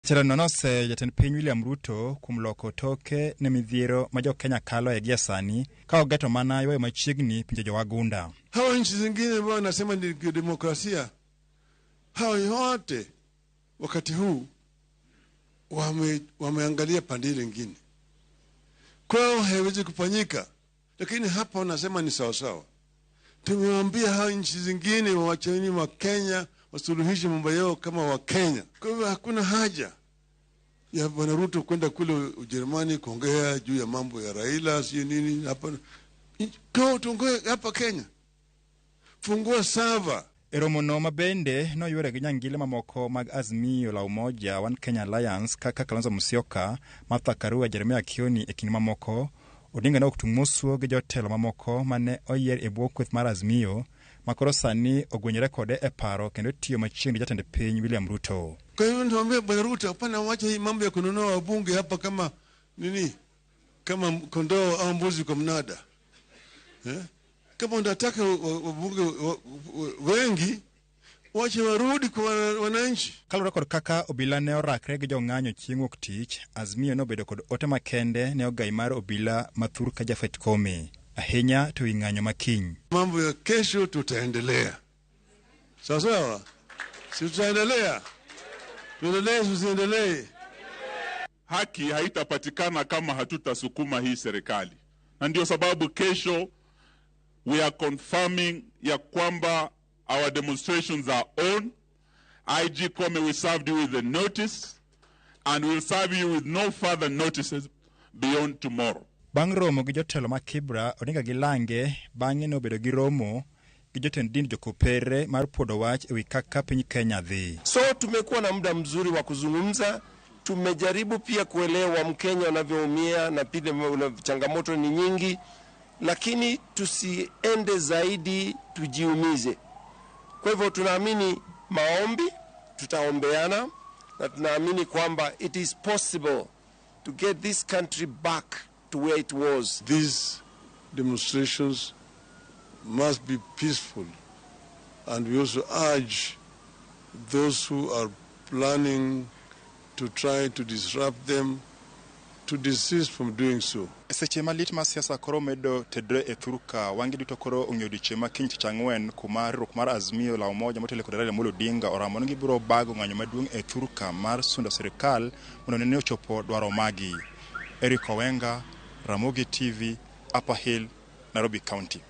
Jatelono noseyo jatend piny William Ruto kuom loko toke ne midhiero ma jo-Kenya kaloe gie sani ka ogeto mana ywayo machiegni pinje jowagunda. Hawa nchi zingine ambao wanasema ni demokrasia, hawa yote wakati huu wameangalia pande ile ingine, kwao haiwezi kufanyika, lakini hapa wanasema ni sawasawa. Tumewaambia hawa nchi zingine wawacheni wa Kenya wasuluhishe mambo yao kama Wakenya. Kwa hivyo hakuna haja ya Bwana Ruto kwenda kule Ujerumani kuongea juu ya mambo ya Raila sio nini hapa. Kwa tuongee hapa Kenya, fungua server. E romono ma bende noywere gi nyangile mamoko mag Azimio la Umoja One Kenya Alliance kaka Kalonzo Musyoka, Martha Karua, Jeremiah Kioni e kind mamoko. Odinga ne ok tung' mosuo gi jotelo mamoko mane oyier e bwo kweth mar Azimio ma koro sani ogwenyore kode e paro kendo tiyo machiegni gi jatend piny William Ruto. Kwa hivyo nitamwambia Bwana Ruto, hapana, wacha hii mambo ya kununua wabunge hapa kama nini, kama kondoo au mbuzi kwa mnada, eh? Kama unataka wabunge wengi, wache warudi kwa wananchi. Kaluwore kod kaka obila ne orakre gi jong'anyo chieng' wuok tich, Azimio nobedo kod ote makende ne ogai mar obila ma thurka Japhet Koome, ahinya to wi ng'anyo ma kiny. Mambo ya kesho tutaendelea, sawa sawa, si tutaendelea, tuendelee, tusiendelee. Haki haitapatikana kama hatutasukuma hii serikali, na ndio sababu kesho we are confirming ya kwamba our demonstrations are on. IG Koome, we served you with a notice and we'll serve you with no further notices beyond tomorrow. Bang' romo gi jotelo ma Kibra, Odinga gi Lange bang'e nobedo gi romo gi jotend din jokopere mar puodo wach ewi kaka piny Kenya dhi. So tumekuwa na muda mzuri wa kuzungumza, tumejaribu pia kuelewa Mkenya anavyoumia na pia changamoto ni nyingi, lakini tusiende zaidi tujiumize. Kwa hivyo tunaamini maombi, tutaombeana na tunaamini kwamba it is possible to get this country back to where it was. These demonstrations must be peaceful, and we also urge those who are planning to try to disrupt them to desist from doing so. E seche ma lit mar siasa koro medo tedre e thurka, wangi duto koro ong'eyo odiechieng' ma kiny tich ang'wen kuma riwruok mar Azimio la Umoja motelo kod Raila Amolo Odinga oramo ni gibiro bago ng'anyo maduong' e thurka mar sundo sirikal mondo one ni ochopo dwaro magi. Eric Owenga, Ramogi TV, Upper Hill, Nairobi County.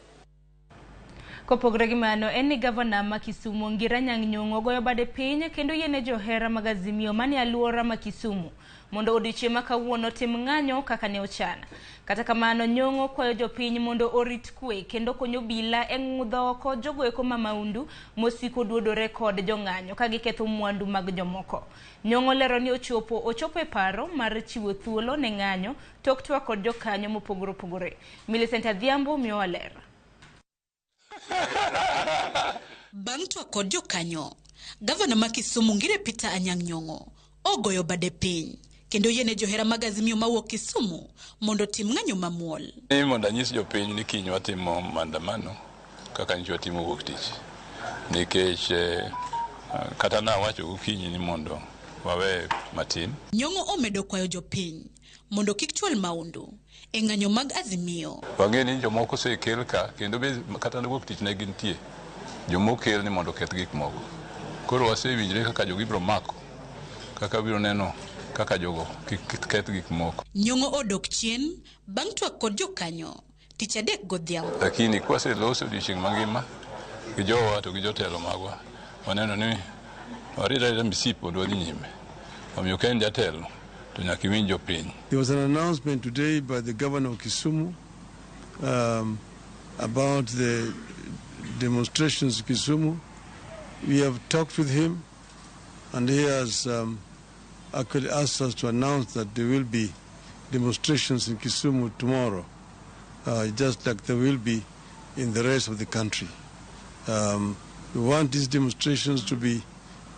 Kopogore gi mano, en ni gavana ma Kisumu Ngira Anyang' Nyong'o goyo bade piny kendo yiene johera mag Azimio manie alwora ma Kisumu mondo odiochieng' ma kawuono tim ng'anyo kaka ne ochan. Kata kamano, Nyong'o kwayo jopiny mondo orit kwe kendo konyo obila e ng'udho oko jogo eko ma maundu mosiko duodore kod jong'anyo ka giketho mwandu mag jomoko. Nyong'o lero ni ochopo e paro mar chiwo thuolo ne ng'anyo tok twak kod jokanyo mopogore opogore. Millicent Adhiambo miyowa ler. Bang' twak kod jokanyo, gavana ma Kisumu Ngire Peter Anyang' Nyong'o ogoyo bade piny kendo yiene johera mag Azimio mawuok Kisumu mondo otim ng'anyo mamuol. Ni mondo anyis jopiny ni kiny watimo maandamano kaka nyocha watimo wuok tich, nikech kata nawacho gokinyi ni mondo wawe matin. Nyong'o omedo kwayo jopiny mondo kik chwal maundu e ng'anyo mag Azimio. Wang'e ni jomoko osekel ka kendo be kata wuok tich ne gintie, jomokel ni mondo oketh gik moko. Koro wasewinjre kaka jogi biro mako, kaka biro neno kaka jogo kik keth gik moko. Nyong'o odok chien bang' twak kod jokanyo tich adek godhiambo. Lakini kwaseloso odiochieng' mangima gi jowa to gi jotelo magwa, waneno ni warit arita misip mondo wadhi nyime. Omiyo ka in jatelo to nyaka iwinj jopiny. There was an announcement today by the governor of Kisumu about the demonstrations in Kisumu. We have talked with him, and he has actually asked us to announce that there will be demonstrations in Kisumu tomorrow, just like there will be in the rest of the country. We want these demonstrations to be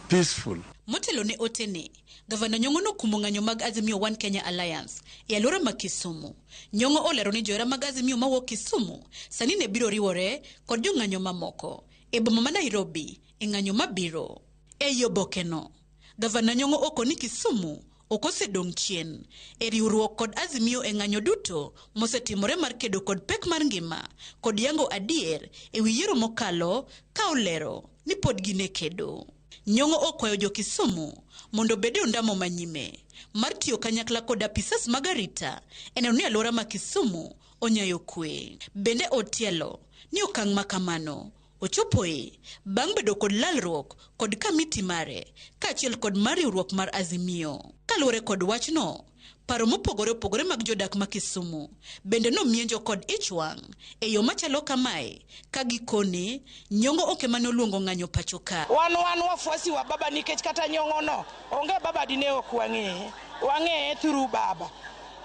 peaceful. Motelo ne otene, Gavana Nyong'o nokumo ng'anyo mag Azimio One Kenya Alliance e alwora ma Kisumu. Nyong'o olero ni johera mag Azimio mawuok Kisumu sani ne biro riwore kod jong'anyo mamoko e boma ma Nairobi e ng'anyo mabiro. Ei obokeno, Gavana Nyong'o oko ni Kisumu ok osedong' chien e riwruok kod Azimio e ng'anyo duto mosetimore mar kedo kod pek mar ngima kod yango adier e wi yiero mokalo ka olero ni pod gin e kedo. Nyong'o okwayo jo Kisumu mondo obed e ondamo manyime mar tiyo kanyakla kod apisas mag arita e neno ni alwora ma Kisumu onyayo kwe. Bende otielo ni okang' ma kamano ochopoe bang' bedo kod lalruok kod kamiti mare kaachiel kod mar riwruok mar Azimio. Kaluwore kod wachno, paro mopogore opogore mag jodak ma Kisumu bende nomienjo kod ich wang' e yo machalo kamae ka gikone Nyong'o ok ema noluongo ng'anyo pacho ka. Wan wafuasi wa baba nikech kata Nyong'o no onge baba dine ok wang'eye, wang'eye through baba.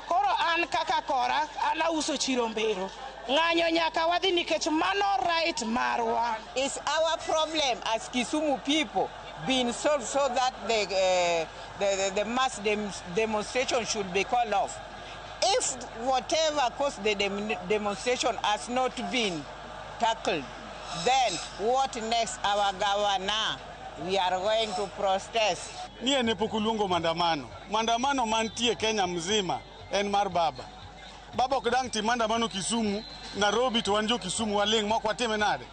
Koro an kaka kora an auso chiro mbero. Ng'anyo nyaka wadhi nikech mano right marwa. It's our problem as Kisumu people being solved so that the mass demonstration should be called off. If whatever caused the demonstration has not been tackled, then what next, our governor? We are going to protest. Nie ne pok uluongo maandamano. Maandamano mantie Kenya mzima en mar baba. Baba ok dang' tim maandamano Kisumu, Nairobi to wan jo Kisumu waling' mok watime nade?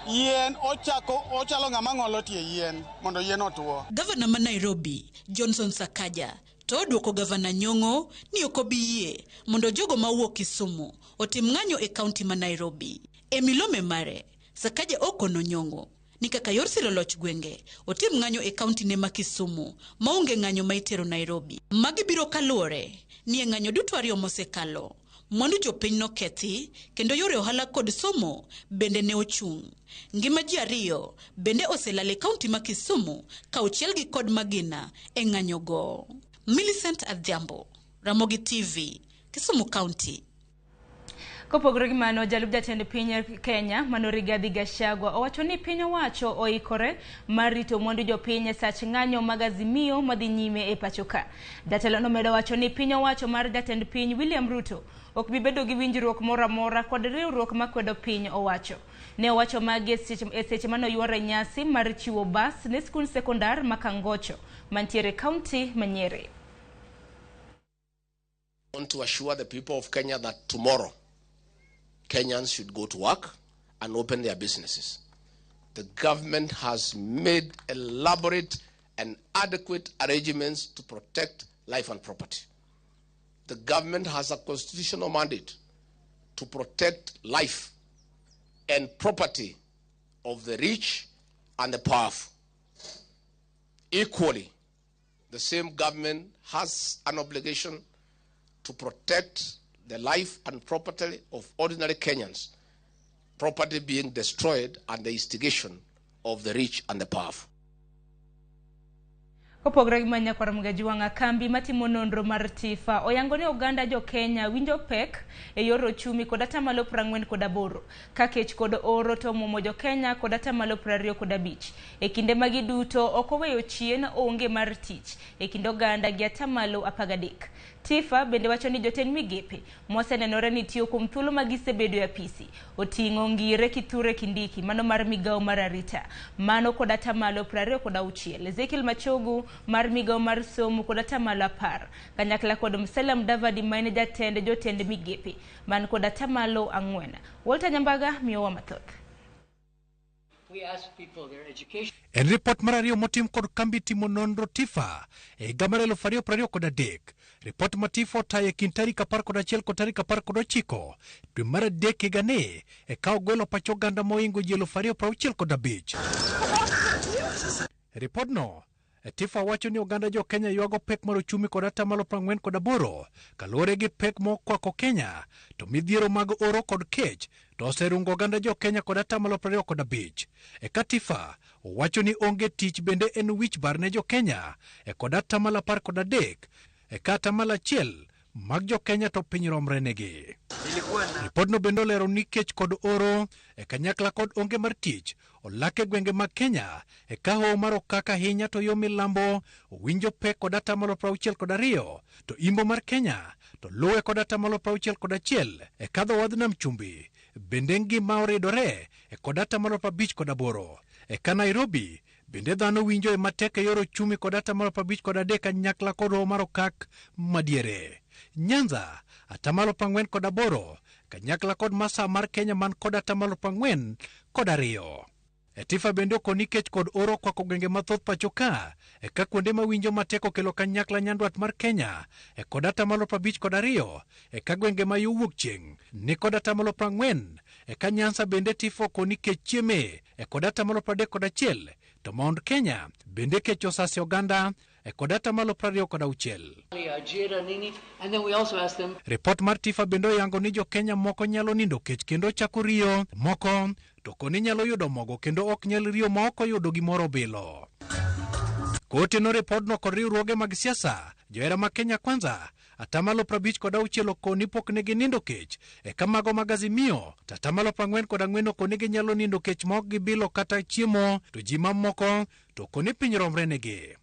Yien ochako ochalo ng'ama ng'olo tie yien mondo yien otuo. Gavana ma Nairobi, Johnson Sakaja, to oduoko Gavana Nyong'o ni ok obi yie mondo jogo mawuok Kisumu otim ng'anyo e kaunti ma Nairobi. E milome mare, Sakaja okono Nyong'o ni kaka yor siro loch gwenge otim ng'anyo e kaunti ne ma Kisumu maonge ng'anyo ma itero Nairobi. Magi biro kaluwore ni e ng'anyo duto ariyo mosekalo, mwandu jopiny nokethi kendo yore ohala kod somo bende ne ochung'. Ngima ji ariyo bende oselal e kaunti ma Kisumu ka ochielgi kod magina e ng'anyogo. Millicent Adhiambo, Ramogi TV, Kisumu County. Kopogore gi mano, jalup jatend piny Kenya mano Rigathi Gachagua owacho ni piny owacho oikore mar rito mwandu jopiny e sach ng'anyo mag Azimio madhi nyime e pacho ka. Jatelo nomedo wacho ni piny owacho mar jatend piny William Ruto ok bi bedo gi winjruok moro amora kod riwruok makwedo piny owacho. Ne owacho magi e seche mane oyuoro nyasi mar chiwo bas ne skund sekondar ma Kangocho mantiere kaunti ma Nyeri. I want to assure the people of Kenya that tomorrow Kenyans should go to work and open their businesses. The government has made elaborate and adequate arrangements to protect life and property. The government has a constitutional mandate to protect life and property of the rich and the powerful. Equally, the same government has an obligation to protect the life and property of ordinary Kenyans, property being destroyed at the instigation of the rich and the powerful. Kopogore gi manya kwar Mgaji wang'a kambi matimo nonro mar TIFA oyango ni oganda jo Kenya winjo pek e yor ochumi kod atamalo 48 ka kech kod oro to omuomo jo Kenya kod atamalo 25. E kinde magi duto ok oweyo chien onge mar tich e kind oganda gi atamalo 13. TIFA bende wacho ni jotend migepe mosenenore ni tiyo kuom thuolo ma gisebedo e apisi oting'o Ngire Kithure Kindiki mano mar migawo mar arita mano kod atamalo 26, Ezekiel Machogu mar migawo mar somo kod atamalo 10 kanyakla kod Musalia Mudavadi ma en jatend jotend migepe man kod atamalo 4. Walter Nyambaga miyowa mathoth. En ripot mar ariyo motim kod kambi timo nonro TIFA e higa mar 2023. Ripot ma TIFA otayo e kind tarik 11 kod tarik 19 dwe mar adek higani e ka ogwelo pach oganda mohingo ji 2065. Ripodno TIFA wacho ni oganda jo Kenya ywago pek mar ochumi kod atamalo 48 kaluwore gi pek mokwako Kenya to midhiero mag oro kod kech to oserungo oganda jo Kenya kod atamalo 25. Eka TIFA owacho ni onge tich bende en wich bar ne jo Kenya e kod atamalo 13 eka atamalo 1 mag jo Kenya to piny romre negi. Ripodno bende olero ni kech kod oro e kanyakla kod onge mar tich olak e gwenge mag Kenya e ka hoho mar okak ahinya to yo milambo owinjo pek kod atamalo 62 to imbo mar Kenya to luwe kod atamalo 61 e kadho wadh nam chumbi bende ngima oridore e kod atamalo 58 e ka Nairobi Bende dhano winjo e matek e yor ochumi kod 53% kanyakla kod roho mar okak madiere. Nyanza 48% kanyakla kod masa mar Kenya man kod 42%. Etifa bende okoni kech kod oro kwako gwenge mathoth pacho ka, eka kuonde mawinjo matek okelo kanyakla nyandwat mar Kenya e kod 52%, eka gwenge ma yo wuok chieng' ni kod 40%, eka Nyanza bende Tifa okoni kech chieme e kod 31%, to Mount Kenya bende kech osase oganda e kod 26%. Ripot mar Tifa bende oyango ni jo Kenya moko nyalo nindo kech kendo chako riyo, moko to koni nyalo yudo mogo kendo ok nyal riyo ma ok oyudo gimoro bilo. Koteno ripodno kod riwruoge mag siasa, johera ma Kenya Kwanza 56% okoni pok ne ginindo kech, eka mago mag Azimio to 44% okoni ginyalo nindo kech ma ok gibilo kata chiemo, to ji mamoko to okoni piny romre negi.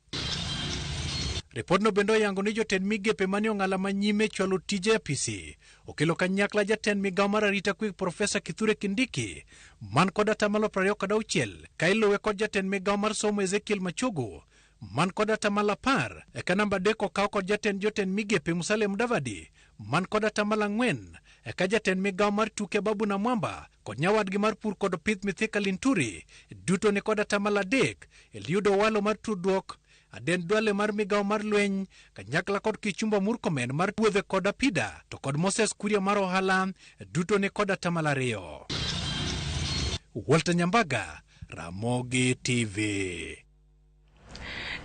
Ripodno bende oyango ni jotend migepe mane ong'ala manyime chwalo tije e apisi okelo kanyakla jatend migawo mar arita kwe Profesa Kithure Kindiki man kod 26% ka iluwe kod jatend migawo mar somo Ezekiel Machogu man kod 10%, eka namba 3 okaw kod jatend jotend migepe Musalia Mudavadi man kod 4%, eka jatend migawo mar tuke Babu Namwamba kod nyawadgi mar pur kod pith Mithika Linturi duto ni kod 3%, Eliud Owalo mar tudruok, Aden Duale mar migawo mar lweny kanyakla kod Kipchumba Murkomen mar wuodhe kod apida to kod Moses Kuria mar ohala duto ni kod 2%. Walter Nyambaga, Ramogi TV.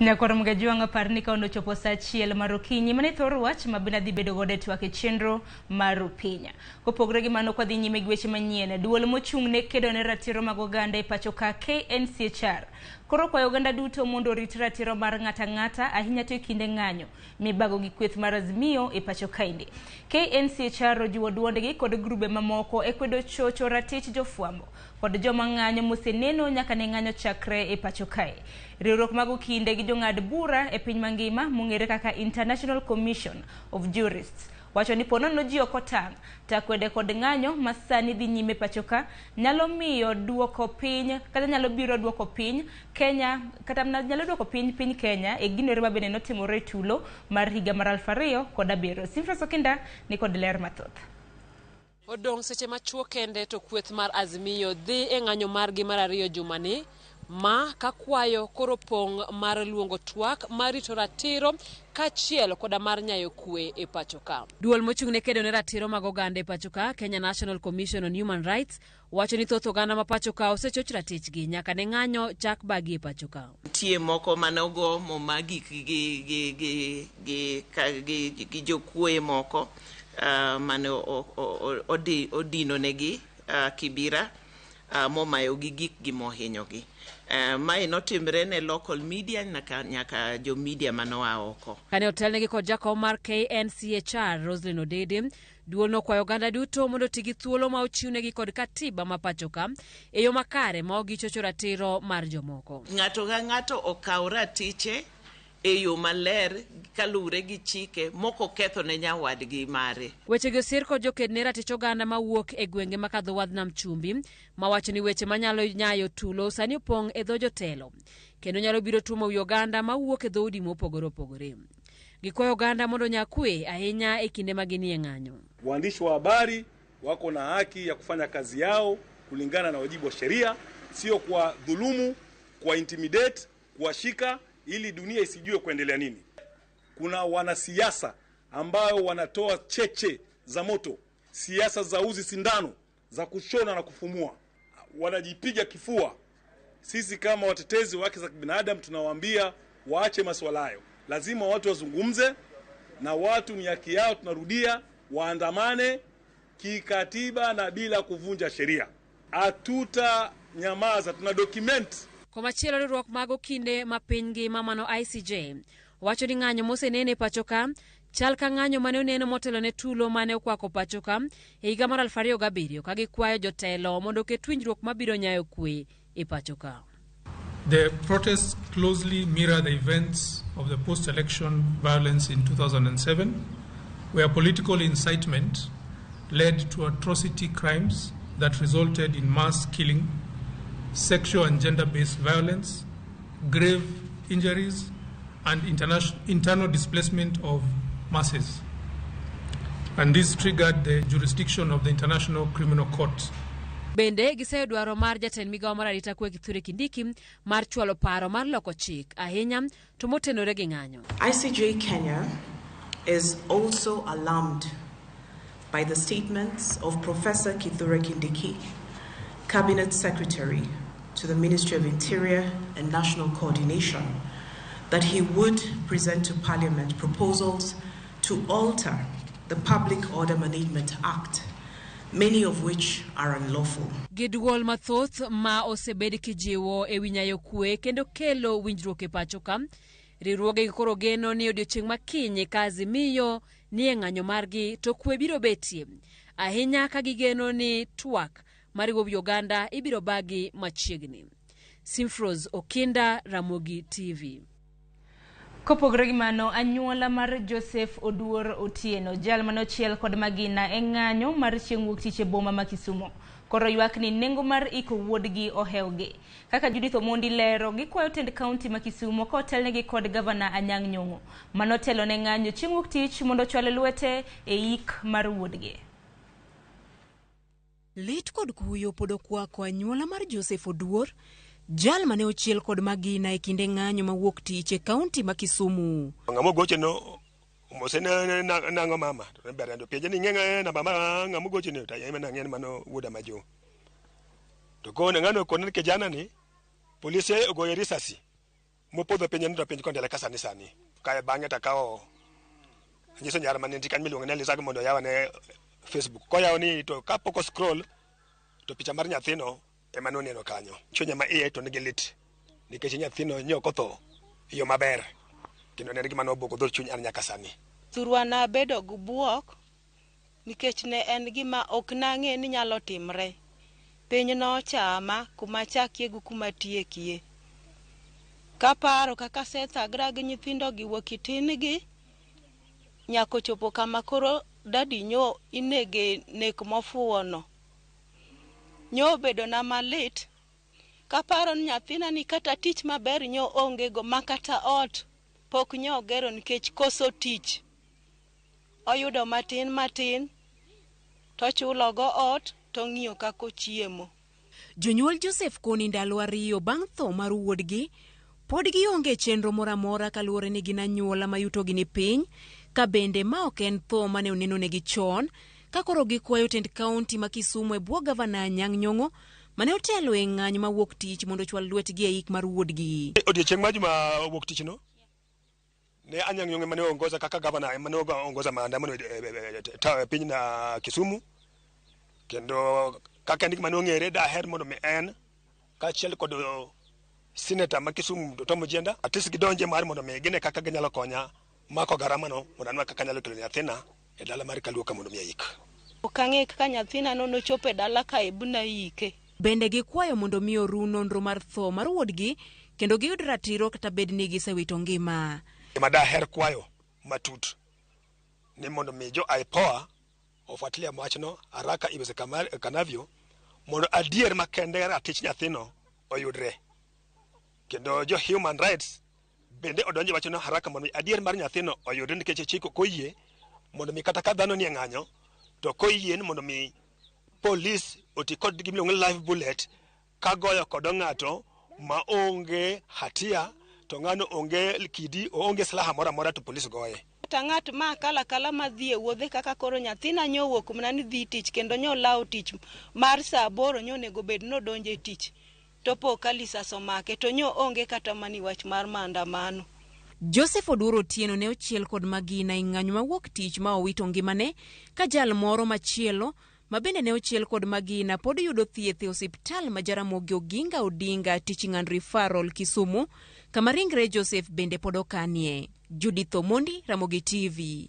Nyakwar Mgajwang' apar ni ka ochopo saa 1 mar okinyi mane thor wach ma bende dhi bedo godo e twak e chenro mar Upinya. Kopogore gi mano kwadhi nyime gi weche manyien, duol mochung' ne kedo ne ratiro mag oganda e pacho ka KNCHR koro kwayo oganda duto mondo orit ratiro mar ng'ata ng'ata ahinya to e kinde ng'anyo mibago gi kweth mar Azimio e pacho kaendi. KNCHR ojiwo duondgi kod grube mamoko e kwedo chocho ratich jofwambo kod joma ng'anyo moseneno nyaka ne ng'anyo chakre e pacho kae. Riwruok mag okinde gi jong'ad bura e piny mangima mong'ere kaka International Commission of Jurists wacho ni ponono ji ok otang' to akwede kod ng'anyo ma sani dhi nyime pacho ka nyalo miyo duoko piny kata nyalo biro duoko piny Kenya kata nyalo duoko piny piny Kenya e gino ma bende notimore e tulo mar higa mar 2007. Simfras Okinda ni kod ler mathoth. Odong' seche machuok kende to kweth mar Azimio dhi e ng'anyo margi mar 2 jumani ma kakwayo koro pong' mar luongo twak mar rito ratiro kaachiel koda mar nyayo kwe e pacho ka. Duol mochung' ne kedo ne ratiro mag oganda e pacho ka, Kenya National Commission on Human Rights, wacho ni thoth oganda ma pacho ka osechoch ratichgi nyaka ne ng'anyo chak bagi e pacho ka. Nitie moko mane ogo moma gik gi jokuoye moko mane odino negi Kibira momayo gi gik gi mohinyogi. Mae notimre ne local media nyaka jo media manoa oko. Kane otelnegi kod jakom mar KNCHR Roselyn Odede, duol nokwayo oganda duto mondo oti gi thuolo ma ochiwnegi kod katiba ma pacho ka e yo makare ma ok gichocho ratiro mar jomoko. Ng'ato ka ng'ato okaw ratiche e yo maler kaluwore gi chike mok oketho ne nyawadgi mare. Wechegi osir kod joked ne ratich oganda mawuok e gwenge makadho wadh nam chumbi mawacho ni weche manyalo nyayo tulo sani opong' e dho jotelo kendo nyalo biro tuomo wi oganda mawuok e dhoudi mopogore opogore. Gikwayo oganda mondo onya kwe ahinya e kinde ma ginie ng'anyo. Waandishi wa habari wako na haki ya kufanya kazi yao kulingana na wajibu wa sheria, sio kwa dhulumu, kwa intimidate, kuwashika ili dunia isijue kuendelea nini. Kuna wanasiasa ambao wanatoa cheche za moto, siasa za uzi sindano, za kushona na kufumua, wanajipiga kifua. Sisi kama watetezi wa haki za kibinadamu tunawaambia waache masuala hayo. Lazima watu wazungumze na watu, ni haki yao, tunarudia, waandamane kikatiba na bila kuvunja sheria. Hatutanyamaza, tuna document. Komachielo riwruok mag okinde ma piny ngima mano ICJ wacho ni ng'anyo mosenene e pacho ka chal ka ng'anyo mane oneno motelo ne tulo mane okwako pacho ka e higa mar 2007 ka gikwayo jotelo mondo oket winjruok mabiro nyayo kwe e pacho ka. The protests closely mirror the events of the post-election violence in 2007, where political incitement led to atrocity crimes that resulted in mass killing, sexual and gender-based violence, grave injuries, and internal displacement of masses. And this triggered the jurisdiction of the International Criminal Court. Bende giseyo dwaro mar jatend migawo mar arita kwe Kithure Kindiki mar chwalo paro mar loko chik ahinya to motenore gi ng'anyo. ICJ Kenya is also alarmed by the statements of Professor Kithure Kindiki, Cabinet Secretary to the Ministry of Interior and National Coordination, that he would present to Parliament proposals to alter the Public Order Management Act, many of which are unlawful. Gi duol mathoth ma osebed kijiwo e wi nyayo kwe kendo kelo winjruok e pacho ka, riwruoge koro geno ni odiochieng' ma kiny ka Azimio ni e ng'anyo margi to kwe biro betie. Ahinya ka gigeno ni twak mariwo wi oganda ibiro bagi machiegni. Simfros Okinda, Ramogi TV. Kopogore gi mano, anyuola mar Joseph Oduor Otieno, jal mane ochiel kod magina e ng'anyo mar chieng' wuok tich e boma ma Kisumo, koro ywak ni nengo mar iko wuodgi ohewgi. Kaka Judith Omondi lero, gikwayo tend kaunti ma Kisumo ka otelnegi kod gavana Anyang' Nyong'o manotelo ne ng'anyo chieng' wuok tich mondo ochwal lwete e ik mar wuodgi. Lit kod kuyo pod okwako anyuola mar Joseph Oduor, jal mane ochiel kod magina e kinde ng'anyo mawuok tich e kaunti ma Kisumu. Ng'ama ogocheno omose nang'o mama to ber to penje ni ing'e namba mar ng'ama ogochene to en ang'e ni mano wuoda ma Jo. To kone ng'ano kone ni kijana ni polise ogoye risasi mopodho piny to piny kondele ka sani sani. Kae bang'e takawo anyiso nyara mane nitie kanyo miluongo ni Elisa mondo oyawane Facebook. Koyawo ni to kapok o scroll to picha mar nyathino ema noneno kanyo. Chunya ma iye to nigi lit nikech nyathino ne ok otho e yo maber kendo ne en gima nobwogo dhood chuny an nyaka sani. Thurwa nabedo gi buok nikech ne en gima ok nang'e ni nyalo timre. Piny nochama kuma achakie gi kuma atiekie. Kaparo kaka asethagra gi nyithindo gi wuok e tin gi nyaka ochopo kama koro dadi nyo inege nek mofuwo no. Nyo obedona malit kaparo ni nyathina ni kata tich maber nyo onge go ma kata ot pok nyo ogero nikech koso tich. Oyudo matin matin tochulogo ot tong'iyo kaka ochiemo. Jonyuol Joseph koni ndalo ariyo bang' tho mar wuodgi, pod gionge chenro moro amora kaluwore ni gin anyuola ma yutogi ni piny, ka bende ma ok en tho mane onenonegi chon, ka koro gikwayo tend kaunti ma Kisumu e bwo gavana Anyang' Nyong'o mane otelo e ng'anyo mawuok tich mondo ochwal lwetgi e ik mar wuodgi. Odiochieng' mar juma wuok tich no ne Anyang' Nyong'o mane ongoza kaka gavana mane ongoza maandamano e piny na Kisumu kendo kaka en gima nong'ere daher mondo mi en kaachiel kod seneta ma Kisumu Tom Ojienda at least gidonje mar mondo mi gine kaka ginyalo konya mako garama no mondo an kaka anyalo kelo nyathina e dala mar Kaluo ka mondo mi aik. Ok ang'e kaka nyathina no nochopo e dala ka e buna ike. Bende gikwayo mondo mi oru nonro mar tho mar wuodgi kendo giyud ratiro kata bed ni gisewito ngima. Gima daher kwayo matut ni mondo mi jo IPOA ofuatilia wachno haraka iwezekanavyo mondo adier makende ratich nyathino oyudre. Kendo jo human rights bende odonje wachno haraka mondo adier mar nyathino oyudre nikech chik ok oyie mondo mi kata ka dhano nie ng'anyo to koyie ni mondo mi polis oti kod gima iluongo ni live bullet ka goyo kodo ng'ato ma onge hatia to ng'ano onge kidi oonge silaha moro amora to polis goye. Kata ng'at ma akala akala madhi e wuodhe kaka koro nyathina nyo owuok mana ni dhi tich kendo nyo olawo tich mar saa aboro nyo onego bed ni odonjo e tich to po ka lisas omake to nyo onge kata mani wach mar maandamano. Joseph Oduor Otieno ne ochiel kod magina e ng'anyo mawuok tich ma owito ngimane ka jal moro machielo ma bende ne ochiel kod magina pod yudo thieth e osiptal ma Jaramogi Oginga Odinga Teaching and Referral Kisumu kama ringre Joseph bende pod okanie. Judith Omondi, Ramogi TV.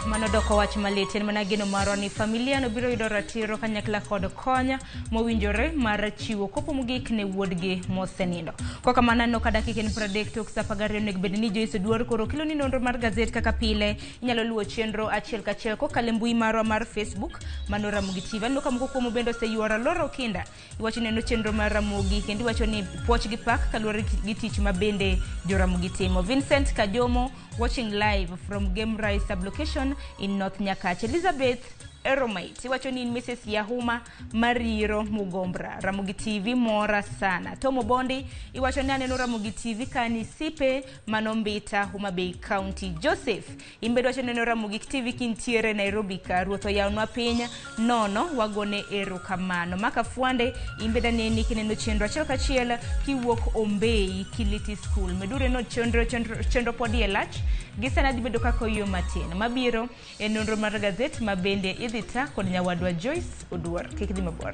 Mano doko wach malit en mana geno marwa ni familia no biro yudo ratiro kanyakla kod konya mowinjore mar chiwo kopo mogik ne wuodgi mosenindo. Kwa kamano aneno ka dakika en 30 tok sa 12 onego bed ni Joyce Oduor koro kelo ni nonro mar gazet kaka pile. Inyalo luwo chenro achiel kachiel kokalo e mbui marwa mar Facebook mano Ramogi TV. Aneno ka moko kuomu bende oseyuoro Loro Kinda. Iwacho ni neno chenro mar Ramogi kendo iwacho ni puoch gi pak kaluwore gi tich ma bende jo Ramogi timo. Vincent Kajomo watching live from Game Rice sublocation in North Nyakach. Elizabeth Eromite iwacho ni in Mrs. Yahuma Mariro Mugombra. Ramogi TV mora sana. Tom Obondi iwacho ni aneno Ramogi TV kani sipe mano Mbita Homa Bay County. Joseph imbedo wacho neno Ramogi TV kintiere Nairobi ka ruoth oyawnwa piny nono wagone erokamano. Maka Fuande imbeda neni kineno chenro achiel kachiel kiwuok Ombei Kiliti School. Medure no chenro chenro pod iye lach gi sani dhi bedo kaka oyueyo matin. Mabiro e nonro mar gazet ma bende idhi ta kod nyawadwa Joyce Oduor. Kik dhi mabor.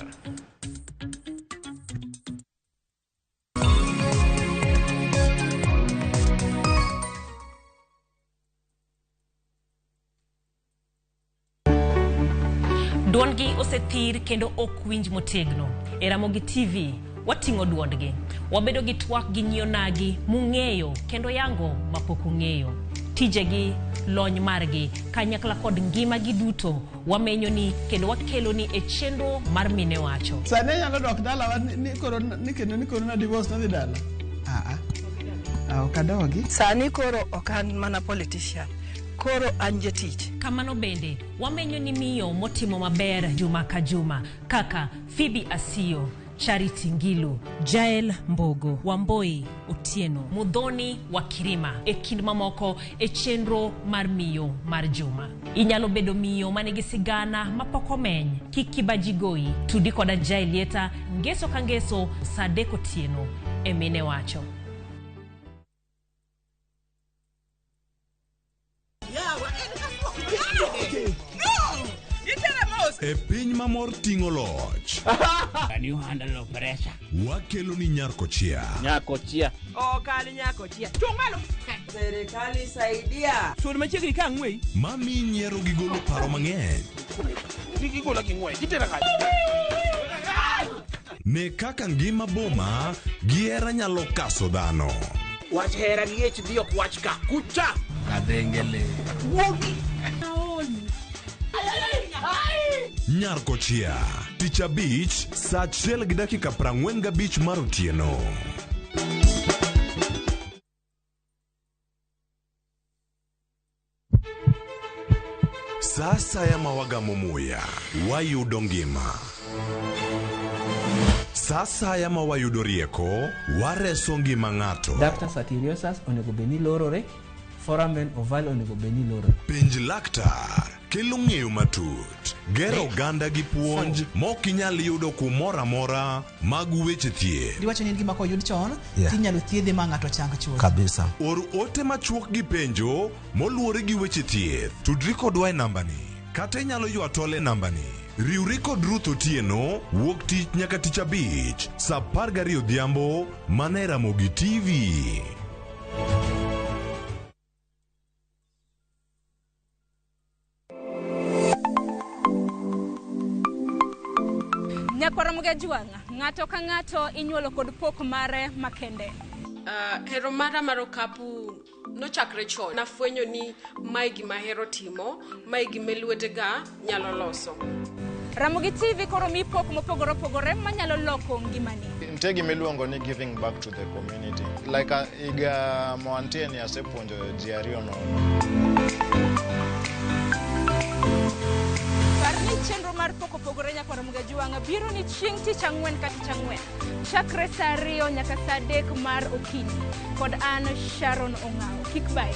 Duondgi osethir kendo ok winj motegno. E Ramogi TV, wating'o duondgi. Wabedo gi twak gi nyionagi mung'eyo kendo yango mapok ung'eyo. Tijegi, lony margi, kanyakla kod ngimagi duto wamenyoni kendo wakeloni e chenro mar Mine Wacho. Sani anyalo dok dalawa ni koro ni kendo ni koro na divorce nadhi dala. Ah, ok adogi. Sani koro ok an mana politician. Koro an jatich. Kamano bende, wamenyo ni miyo motimo maber juma ka juma kaka Phoebe Asiyo, Charity Ngilu, Jael Mbogo, Wamboi Otieno, Mudhoni wa Kirima e kind mamoko e chenro mar miyo mar juma. Inyalo bedo miyo manigi sigana mapok omeny. Kik kibaji goyi. Tudi koda Jael Lieta ngeso ka ngeso saa 3 otieno e Mine Wacho. E piny ma mor ting'o loch. Can you handle pressure? Wakelo ni Nyarkochia. Nyakochia. Okal nyakochia. Chung' malo. Serikali saidia. Sul machiegni ka ang'wei. Mami nyiero gi golo paro mang'eny. Kik igola gi ng'wech. Itera kanye? Ne kaka ngima boma gi hera nyalo kaso dhano. Wach hera gi HD ok wach ka. Kucha. Kadhengele. Wuogi. Nyarkochia. Tich abich saa 1:45 mar otieno. Sa asaya ma wagamo muya, wayudo ngima. Sa asaya ma wayudo rieko, wareso ngima ng'ato. Ductus arteriosus onego bed ni lorore, foramen ovale onego bed ni lorore. Penj laktar kelo ng'eyo matut, gero oganda gi puonj mok inyal yudo kumoro amora mag weche thieth. Diwacho ni en gima koyud chon, Yeah. tinyalo thiedhe ma ng'ato chang chuth. Kabisa. Or ote machuok gi penjo moluwore gi weche thieth. Tudri kodwa e nambani kata inyalo ywa tol e nambani. Riwri kod Ruth Otieno wuok tich nyaka tich abich saa 12 odhiambo mana e Ramogi TV. Nyakwar Ramogi Ajwang', ng'ato ka ng'ato inyuolo kod pok mare makende. Hero mara mar okapu nochakre chon. Nafwenyo ni mae gima ahero timo, mae gima lwetega nyalo loso. Ramogi TV koro mi pok mopogore opogore manyalo loko ngimani. Nitie gima iluongo ni giving back to the community. Like higa moantie ni asepuonjo ji ariyo nono. Par ni chenro mar pok opogore Nyakwar Ramogi Ajwang' biro ni chieng' tich ang'wen ka tich ang'wen. Chakre saa 2 nyaka saa 3 mar okinyi. Kod an Sharon Ong'awo. Kik bayi.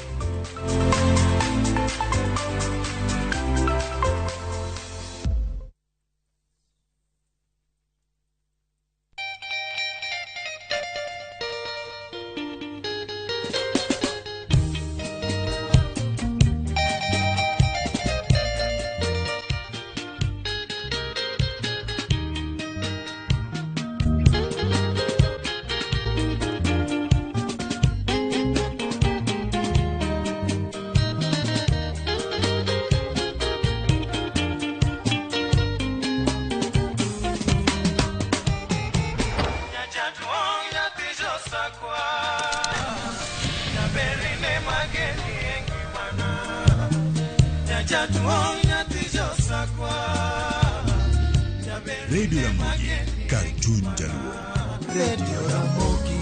Radio Ramogi, kar chuny jaluo. Radio Ramogi.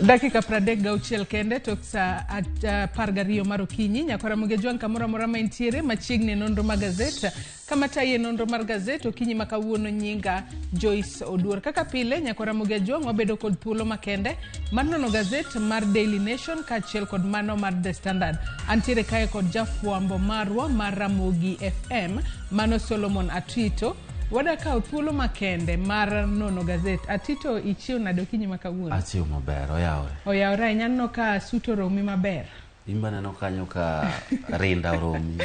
Dakika 36 kende tok saa 12 mar okinyi. Nyakora Ramogi Ajwang' kamoro amora ma intiere machiegni e nonro mar gazet. Kama tayi e nonro mar gazet okinyi ma kawuono nyinga Joyce Oduor. Kaka pile nyakora Ramogi Ajwang' wabedo kod thuolo makende mar nono gazet mar Daily Nation kaachiel kod mano mar The Standard. Antiere kae kod jafwambo marwa mar Ramogi FM mano Solomon Atito. Wada kawo thuolo makende mar nono gazet. Atito, ichiew nade okinyi ma kawuono? Achiew maber, oyawore. Oyawore ahinya, aneno ka suit oromi maber. In be aneno kanyo ka rinda oromi.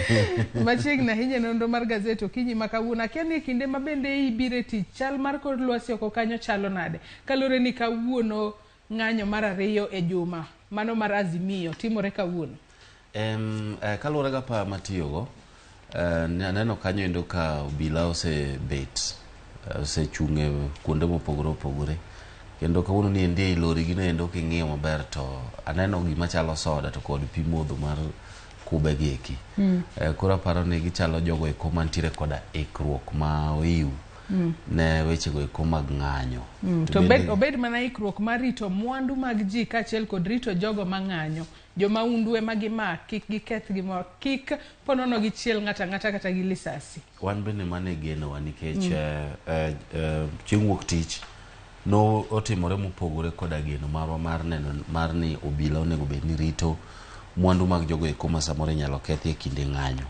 Machiegni ahinya e nonro mar gazet okinyi ma kawuono. Akia ni e kinde ma bende ibiro e tich, chal mar kor lwasi oko kanyo chalo nade? Kaluwore ni kawuono ng'anyo mar ariyo e juma, mano mar Azimio, timore kawuono. Kaluwore gi apaya matiyogo, aneno kanyo endo ka obila osebet, osechung' e kuonde mopogore opogore. Kendo kawuono ni endi ei lori gino endo king'iyo maber to aneno gima chalo soda to kod pi modho mar kube gi eki. Koro aparo ni gichalo jogo eko mantiere koda ikruok ma oiw ne wechego eko mag ng'anyo. To obed mana ikruok mar rito mwandu mag ji kaachiel kod rito jogo mang'anyo. Jomahundu ema gimak, kik giketh gimoro, kik ponono gichiel ng'ato ang'ata kata gi lisasi. Wan bende mano e genowa nikech chieng' wuok tich no otimore mopogore koda geno marwa mar neno mar ni obila onego bed ni rito mwandu mag jogo eko ma samoro inyalo kethi e kinde ng'anyo.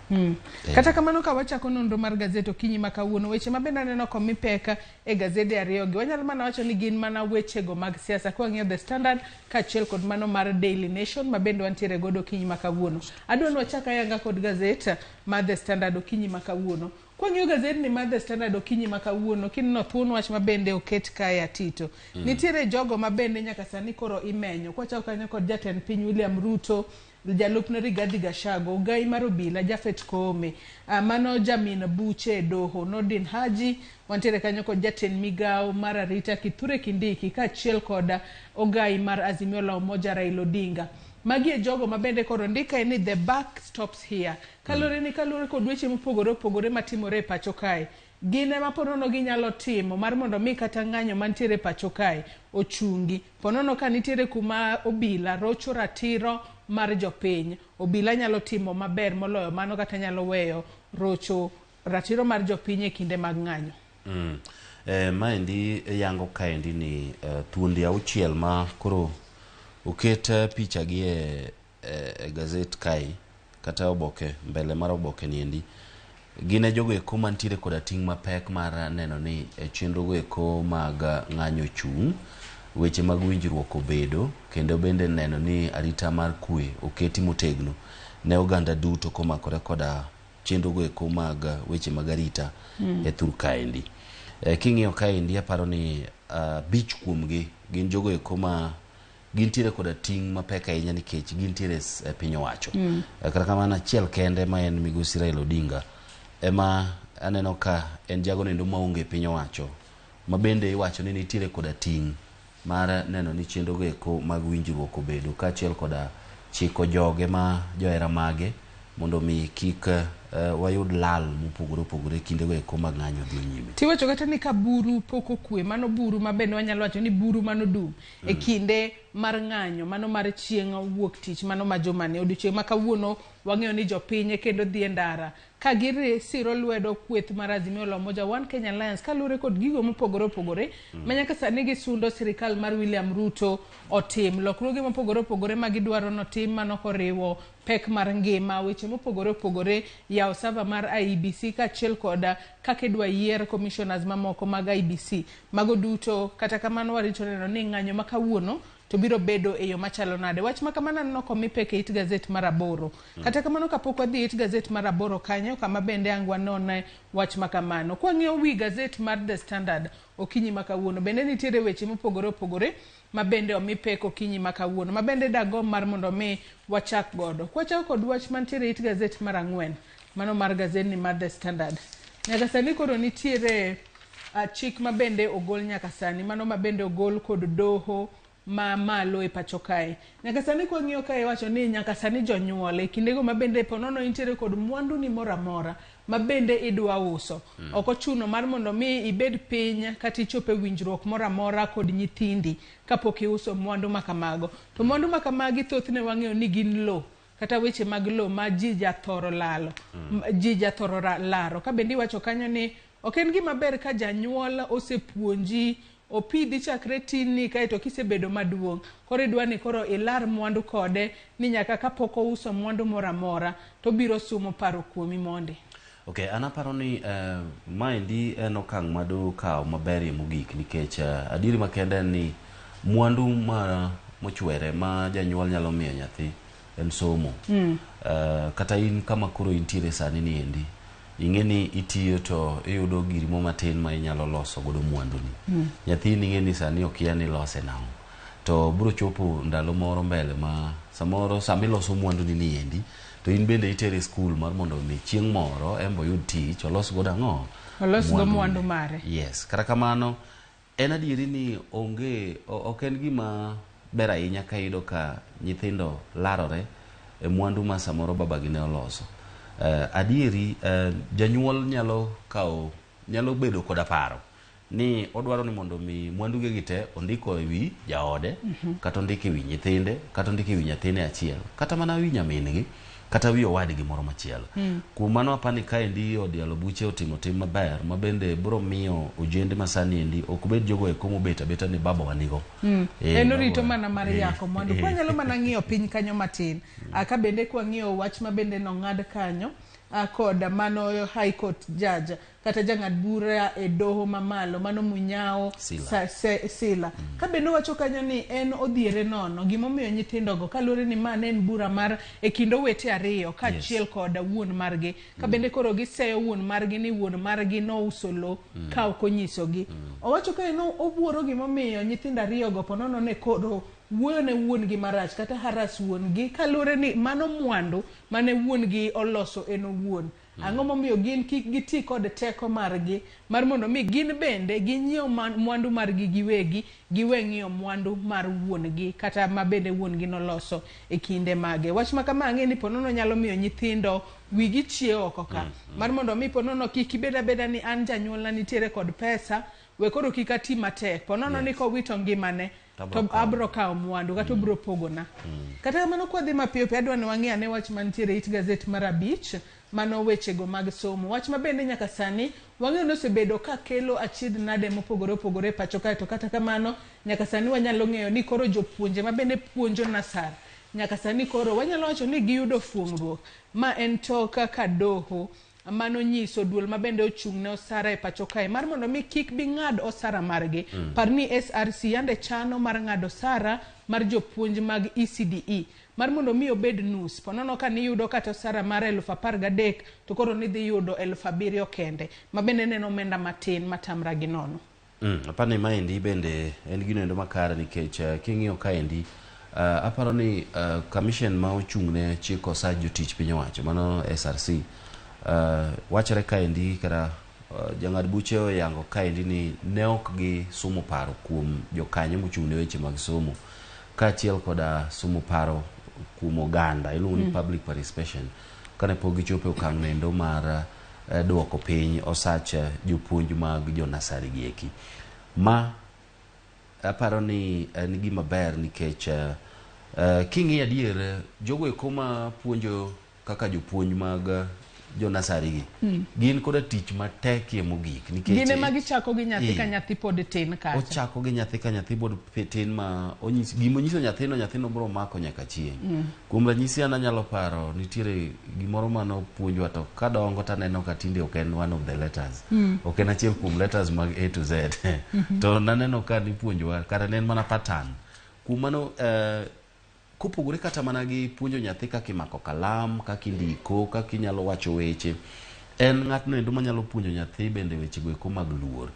Kata kamano ka wachako nonro mar gazet okinyi ma kawuono, weche ma bende aneno komi pek e gazede ariyogi, wanyalo mana wacho ni gin mana wechego mag siasa. Kwang'iyo The Standard kaachiel kod mano mar Daily Nation ma bende wantiere godo okinyi ma kawuono. Adwa ni wachak ayanga kod gazet mar The Standard okinyi ma kawuono. Kwang'iyo gazedni mar The Standard okinyi ma kawuono, kineno thuon wach ma bende oket kae Atito. Nitiere jogo ma bende nyaka sani koro imenyo. Kwachako kanyo kod jatend piny William Ruto, jalupne Rigathi Gachagua, ogai mar obila Japhet Koome, mano jamin buche e doho Nordin Haji, wantiere kanyo kod jatend migawo mar arita Kithure Kindiki kaachiel kod ogai mar Azimio la Umoja Raila Odinga. Magi e jogo ma bende koro ndikae ni the buck stops here. Kaluwore ni kaluwore kod weche mopogore opogore matimore e pacho kae, gin ema ponono ginyalo timo mar mondo mi kata ng'anyo mantiere e pacho kae ochungi. Ponono ka nitiere kuma obila rocho ratiro mar jopiny, obila nyalo timo maber moloyo mano kata nyalo weyo rocho ratiro mar jopiny e kinde mag ng'anyo. Maendi yango kaendi ni thuondi auchiel ma koro oket picha gi e gazet kae kata oboke mbele mar oboke niendi gin e jogo eko mantiere koda ting' mapek mar neno ni chenro go eko mag ng'anyo chung', weche mag winjruok obedo, kendo bende neno ni arita mar kwe oketi motegno ne oganda duto komakore koda chenro go eko mag weche mag arita e thur kaendi. King'iyo kaendi aparo ni abich kuomgi gin jogo eko ma gintiere koda ting' mapek ahinya nikech gintiere e piny owacho. Kata kamano achiel kende ma en migosi Raila Odinga ema aneno ka en jago nendo maonge piny owacho ma bende iwacho ni nitiere koda ting' mar neno ni chenro go eko mag winjruok obedo kaachiel koda chiko joge ma johera mage mondo mi kik wayud lal mopogore opogore kinde go eko mag ng'anyo dhi nyime. Tiwacho kata ni ka buru pok okwe, mano buru ma bende wanyalo wacho ni buru mano dum e kinde mar ng'anyo, mano mar chieng' wuok tich, mano ma jumani. Odiochieng' ma kawuono wang'eyo ni jopiny kendo dhi e ndara ka gisiro lwedo kweth mar Azimio la Umoja One Kenya Alliance kaluwore kod gigo mopogore opogore ma nyaka sani gisundo sirikal mar William Ruto otim. Lokruoge mopogore opogore ma gidwaro notim mano koriwo pek mar ngima, weche mopogore opogore, yawo sava mar IEBC kaachiel kod kaka idwa yier commissioners mamoko mag IEBC. Mago duto kata kamano warito neno ni ng'anyo ma kawuono to biro bedo e yo machalo nade. Wach ma kamano aneno komi pek e it gazet mar aboro. Kata kamano kapok wadhi e it gazet mar aboro kanyo kama bende ang' wanone wach ma kamano. Kwang'iyo wi gazet mar The Standard okinyi ma kawuono bende nitiere weche mopogore opogore ma bende omi pek okinyi ma kawuono ma bende dagomb mar mondo mi wachak godo. Kwachako kod wach mantiere e it gazet mar ang'wen mano mar gazedni mar The Standard. Nyaka sani koro nitiere chik ma bende ogol nyaka sani mano ma bende ogol kod doho ma malo e pacho kae. Nyaka sani kwang'iyo kae iwacho ni nyaka sani jonyuol e kindego ma bende ponono intiere kod mwandu ni moro amora ma bende idwa uso. Ok ochuno mar mondo mi ibed piny kata ichop e winjruok moro amora kod nyithindi kapok iuso mwandu ma kamago. To mwandu ma kamagi thothne wang'eyo ni gin lowo kata weche mag lowo ma ji jathoro lalo. Ji jathoro laro. Ka bende iwacho kanyo ni ok en gima ber ka janyuol osepuonji opidhi chakre tinni kaeto kisebedo maduong' koro idwa ni koro ilar mwandu kode ni nyaka kapok ouso mwandu moro amora to obiro sumo paro kuomi mondi. Ok, an aparo ni maendi en okang' ma doho okawo maberie mogik nikech adieri makende en ni mwandu ma mochwere ma janyuol nyalo miyo nyathi en somo. Kata in kama koro intiere sani ni endi, ing'e ni itiyo to iyudo giri mo matin ma inyalo loso godo mwanduni. Nyathini ing'e ni sani okia ni ilose nang'o. To biro chopo ndalo moro mbele ma samoro sama iloso mwanduni ni endi, to in bende itere e skul mar mondo mi chieng' moro en be oyud tich, olos godo ang'o? Olos go mwandu mare. Yes. Kata kamano, en adieri ni onge, ok en gima ber ahinya ka iyudo ka nyithindo larore e mwandu ma samoro babagi ne oloso. Adieri, janyuol nyalo kawo, nyalo bedo koda paro ni odwaro ni mondo mi mwandu ge gi te ondiko e wi jaode, kata ondiko e wi nyithinde, kata ondiko e wi nyathine achiel, kata mana wi nyamin-gi, kata wi owadgi moro machielo. Kuom mano apani kaendi od yalo buche otimo tim maber ma bende biro miyo ojende masani endi ok bed jogo eko mobet abeta ni baba wa nigo. En orito mana mar yako mwandu. Kwanyalo mana ng'iyo piny kanyo matin. Ka bende kwang'iyo wach ma bende nong'ad kanyo kod mano High Court judge kata jang'ad bura e doho mamalo mano Munyao Sila. Sila. Ka bende owacho kanyo ni en odhiere nono gimomiyo nyithindogo kaluwore ni ma ne en bura mar e kind owete ariyo kaachiel kod wuon margi. Ka bende koro giseyo wuon margi ni wuon margi nouso lo ka ok onyisogi. Owacho ka en owuoro gimomiyo nyithindo ariyogo ponono ne koro wuoyo ne wuon gi marach kata harass wuon gi kaluwore ni mano mwandu mane wuon gi oloso en owuon. Ang'o momiyo gin kik giti kod teko margi mar mondo mi gin bende ginyiew mwandu margi giwegi giwe ng'iyo mwandu mar wuon gi kata ma bende wuon gi noloso e kinde mage. Wach ma kama ang'e ni ponono nyalo miyo nyithindo wigi chiewo oko ka. Mar mondo mi ponono kik ibed abeda ni an janyuolna nitiere kod pesa we koro kik ati matek. Ponono ni kowito ngimane to abro kawo mwandu kata obro pogona. Kata kamano kwadhi mapiyo piyo adwa ni wang'i ane wach mantiere e it gazet mar abich mano wechego mag somo. Wach ma bende nyaka sani wang'eyo ni osebedo ka kelo achiedh nade mopogore opogore e pacho kae to kata kamano nyaka sani wanyalo ng'eyo ni koro jopuonje ma bende puonjo nasar nyaka sani koro wanyalo wacho ni giyudo fuong'ruok ma en tok ka doho mano nyiso duol ma bende ochung' ne osara e pacho kae mar mondo mi kik bi ng'ad osara margi. Par ni SRC yande chano mar ng'ado osara mar jopuonj mag ECDE mar mondo mi obed nus. Ponono ka niyudo kata osara mar 13,000 to koro nidhi yudo 7,000 kende ma bende neno omenda matin matamra gi nono. Apani maendi bende en gino endo makare nikech king'iyo kaendi aparo ni commission ma ochung' ne chiko osach jotich piny owacho mano SRC wachore kaendi kata jang'ad buche oyango kaendi ni ne ok gi sumo paro kuom jokanyo mochung' ne weche mag somo kaachiel koda sumo paro kuom oganda iluongo ni public participation kane pok gichopo e okang' noendo mar duoko piny osach jopuonj mag jonasari gi eki. Ma aparo ni en gima ber nikech king'iyo adier jogo eko ma puonjo kaka jopuonj mag jonasari gi gin koda tich matekie mogik nikech Gin ema gichako gi nyathi ka nyathi pod tin kacha. Ochako gi nyathi ka nyathi pod tin ma onyis gima onyiso nyathino nyathino biro mako nyaka chieng'. Kuom ranyisi an anyalo paro nitiere gimoro manopuonjwa to kadongo taneno ka tinde ok en one of the letters. Ok en achiel kuom letters mag A to Z. To naneno ka nipuonjowa kata ne en mana pattern Kuom mano kopogore kata mana gi puonjo nyathi kaka imako kalam, kaka indiko, kaka inyalo wacho weche, en ng'atno endo manyalo puonjo nyathi bende wechego eko mag luor.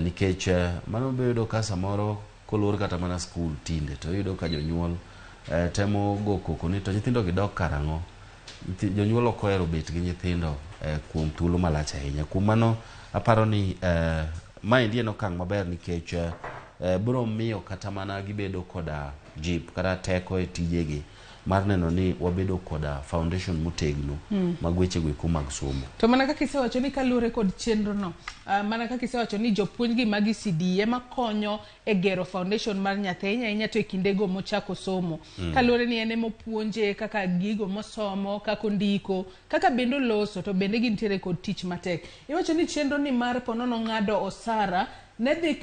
Nikech mano be yudo ka samoro koluor kata mana skul tinde to iyudo ka jonyuol temo go koko ni to nyithindo gi dok karang'o. Jonyuol ok ohero bet gi nyithindo kuom thuolo malach ahinya. Kuom mano aparo ni maendi en okang' maber nikech biro miyo kata mana gibedo koda jip kata teko e tijegi mar neno ni wabedo koda foundation motegno mag wechego eko mag somo. To mana kaka isewacho ni kaluwore kod chenro no, mana kaka isewacho ni jopuonj gi mag ECD ema konyo e gero foundation mar nyathi ahinya ahinya to e kindego mochako somo. Kaluwore ni en ema opuonje kaka gigo mosomo, kaka ondiko, kaka bende oloso, to bende gintiere kod tich matek. Iwacho ni chenro ni mar ponono ng'ado osara ne dhi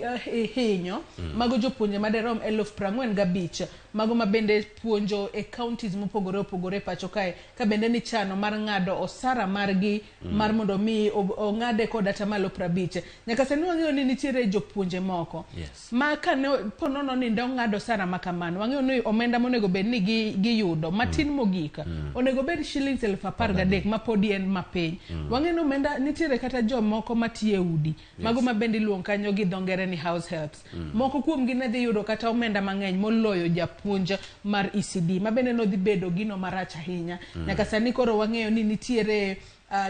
hinyo mago jopuonje maderom 45,000 mago ma bende puonjo e counties mopogore opogore pacho kae, ka bende ni chano mar ng'ado osara margi mar mondo mi ong'ade kod 50%. Nyaka sani wang'eyo ni nitiere jopuonje moko ma kane ponono ni nde ong'ado osara ma kamano, wang'eyo ni omenda monego bed ni giyudo matin mogik onego bed shillings 13,000 ma podi en mapiny. Wang'eyo ni omenda nitiere kata jomoko matiyo e udi mago ma bende iluongo kanyo gi dho ngere ni house helps. Moko kuomgi ne dhi yudo kata omenda mang'eny moloyo japuonj mar ECD ma bende nodhi bedo gino marach ahinya. Nyaka sani koro wang'eyo ni nitiere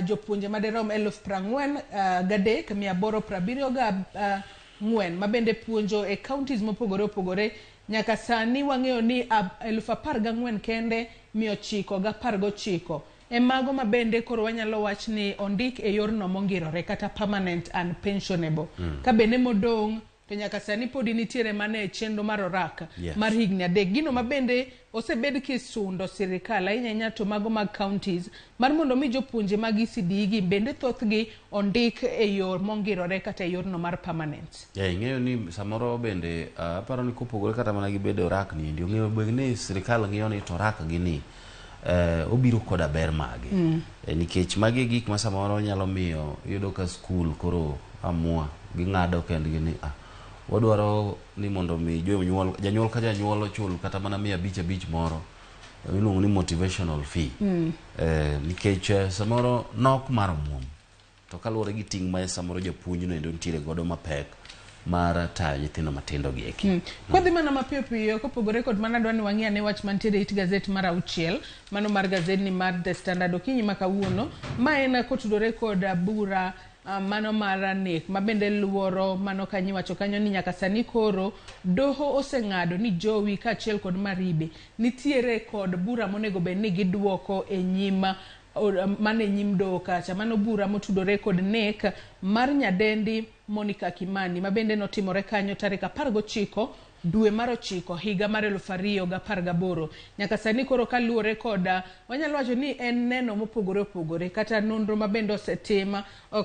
jopuonje maderom 43,874 ma bende puonjo e counties mopogore opogore. Nyaka sani wang'eyo ni 14,919 kende e mago ma bende koro wanyalo wach ni ondik e yorno mongirore kata permanent and pensionable. Ka bende modong' to nyaka sani podi nitiere mana e chenro mar orak mar higni 3. Gino ma bende osebed kisundo sirikal ahinya ahinya to mago mag counties mar mondo mi jopuonje mag ECD gi bende thothgi ondik e yor mongirore kata e yorno mar permanent. Ing'eyo ni samoro bende aparo ni kopogore kata mana gi bedo orak ni endi, ong'eyo bende ni sirikal ng'iyo ni to orak gi ni obiro koda ber mage. Nikech magi gik ma samoro nyalo miyo iyudo ka skul koro amua ging'ado kendgi ni wadwaro ni mondo mi jonyuol, janyuol ka janyuol ochul kata mana 500 moro iluongo ni motivational fee. Nikech samoro nok mar omuom to kaluwore gi ting' ma samoro japuonj no endo nitiere godo mapek mar tayo nyithindo matindo gi eki. Kwadhi mana mapiyo piyo kopogore kod mana dwa ni wang'i ane wach mantiere it gazet mar 6, mano mar gazet ni mar The Standard okinyi ma kawuono, ma en kotudore kod bura mano mar nek ma bende luoro mano kanyo iwacho kanyo ni nyaka sani koro doho oseng'ado ni Jowi kaachiel kod Maribe nitiere kod bura monego bed ni giduoko e nyim mane nyim doho kacha, mano bura motudore kod nek mar nyadendi Monica Kimani ma bende notimore kanyo tarik 19 dwe mar 9 higa mar 2018. Nyaka sani koro kaluwore kod wanyalo wacho ni en neno mopogore opogore kata nonro ma bende osetim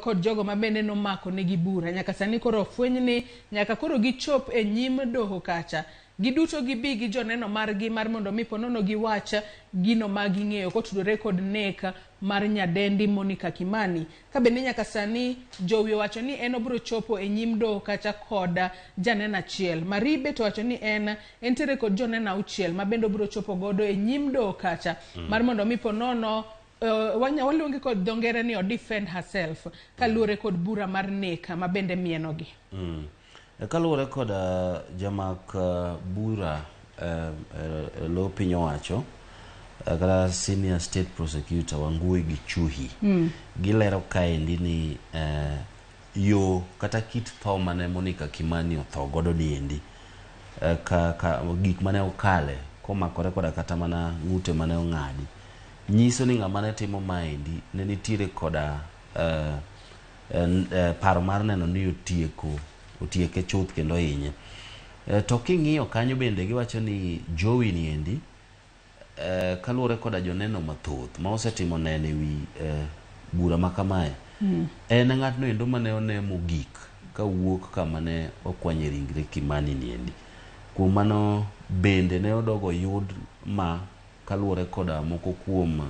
kod jogo ma bende nomako negi bura. Nyaka sani koro ofweny ni nyaka koro gichop e nyim doho kacha, giduto gibi gi joneno margi mar mondo mi ponono giwach gino ma ging'eyo kotudore kod nek mar nyadendi Monica Kimani. Ka bende nyaka sani Jowi owacho ni en obiro chopo e nyim doho kacha kod janeno achiel. Maribe to owacho ni en entiere kod joneno 6 ma bende obiro chopo godo e nyim doho kacha mar mondo mi ponono waluonge kod dho ngere ni o defend herself kaluwore kod bura mar nek ma bende mienogi. Kaluwore kod jamak bura lo piny owacho kata senior state prosecutor Wangui Gichuhi gilero kaendi ni yo kata kit tho mane Monica Kimani otho godo niendi, ka gik mane okale komakore koda kata mana ng'ute mane ong'adi nyiso ni ng'ama ne timo maendi ne nitiere koda paro mar neno ni otieke chuth kendo hinye. To king'iyo kanyo bende giwacho ni Jowi niendi kaluwore koda joneno mathoth ma osetimo neno e wi bura ma kamae, en ng'atno endo mane one mogik kawuok kama ne okwanye ringre Kimani niendi. Kuom mano bende ne odogo yud ma kaluwore koda moko kuom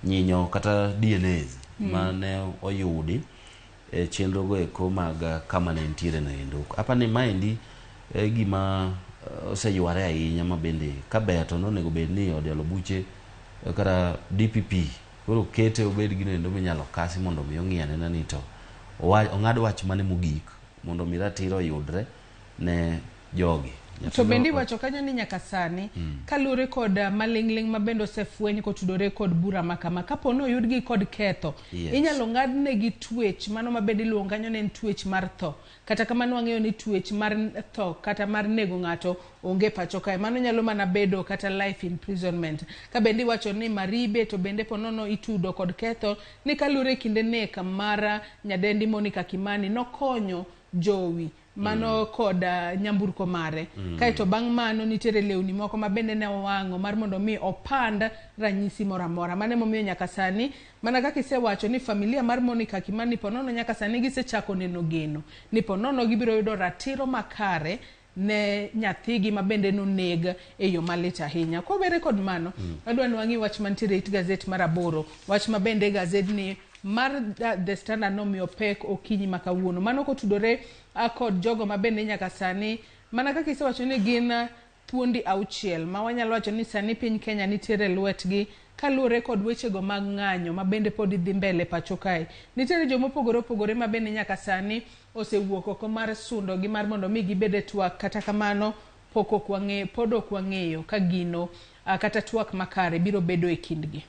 nyinyo kata DNAs mane oyudi e chenro go eko mag kama ne nitiere no endo. Apa ni maendi e gima Oseyware ahinya ma bende ka ber to nonego bed ni od yalo buche kata DPP koro kete obed gino endo minyalo kasi mondo mi ong'i anena ni to ong'ad wach mane mogik mondo mi ratiro oyudre ne jogi. To bende iwacho kanyo ni nyaka sani kaluwore kod maling'ling' ma bende osefweny kotudore kod bura ma kama, kapo ni oyudgi kod ketho, inyalo ng'adnegi twech mano ma bende iluongo kanyo ni en twech mar tho. Kata kamano wang'eyo ni twech mar tho kata mar nego ng'ato onge pacho kae. Mano nyalo mana bedo kata life imprisonment. Ka bende iwacho ni Maribe to bende ponono itudo kod ketho ni kaluwore kinde nek mar nyadendi Monica Kimani nokonyo jowi mano kod nyamburko mare. Kaeto bang' mano nitiere lewni moko ma bende ne owang'o mar mondo mi opand ranyisi moro amora. Mano emomiyo nyaka sani mana kaka isewacho ni familia mar Monica Kimani ponono nyaka sani gisechako neno geno ni ponono gibiro yudo ratiro makare ne nyathigi ma bende noneg e yo malit ahinya. Kowere kod mano, adwa ni wang'i wach mantiere it gazet mar 8, wach ma bende gazedni mar The Standard nomiyo pek okinyi ma kawuono. Mano kotudore kod jogo ma bende nyaka sani, mana kaka isewacho ni gin thuondi 6 ma wanyalo wacho ni sani piny Kenya nitiere lwetgi kaluwore kod wechego mag ng'anyo ma bende pod dhi mbele pacho kae. Nitiere joma opogore opogore ma bende nyaka sani osewuok oko mar sundo gi mar mondo mi gibed e twak, kata kamano pok ok wang'eyo, pod ok wang'eyo ka gino kata twak makare biro bedo e kindgi.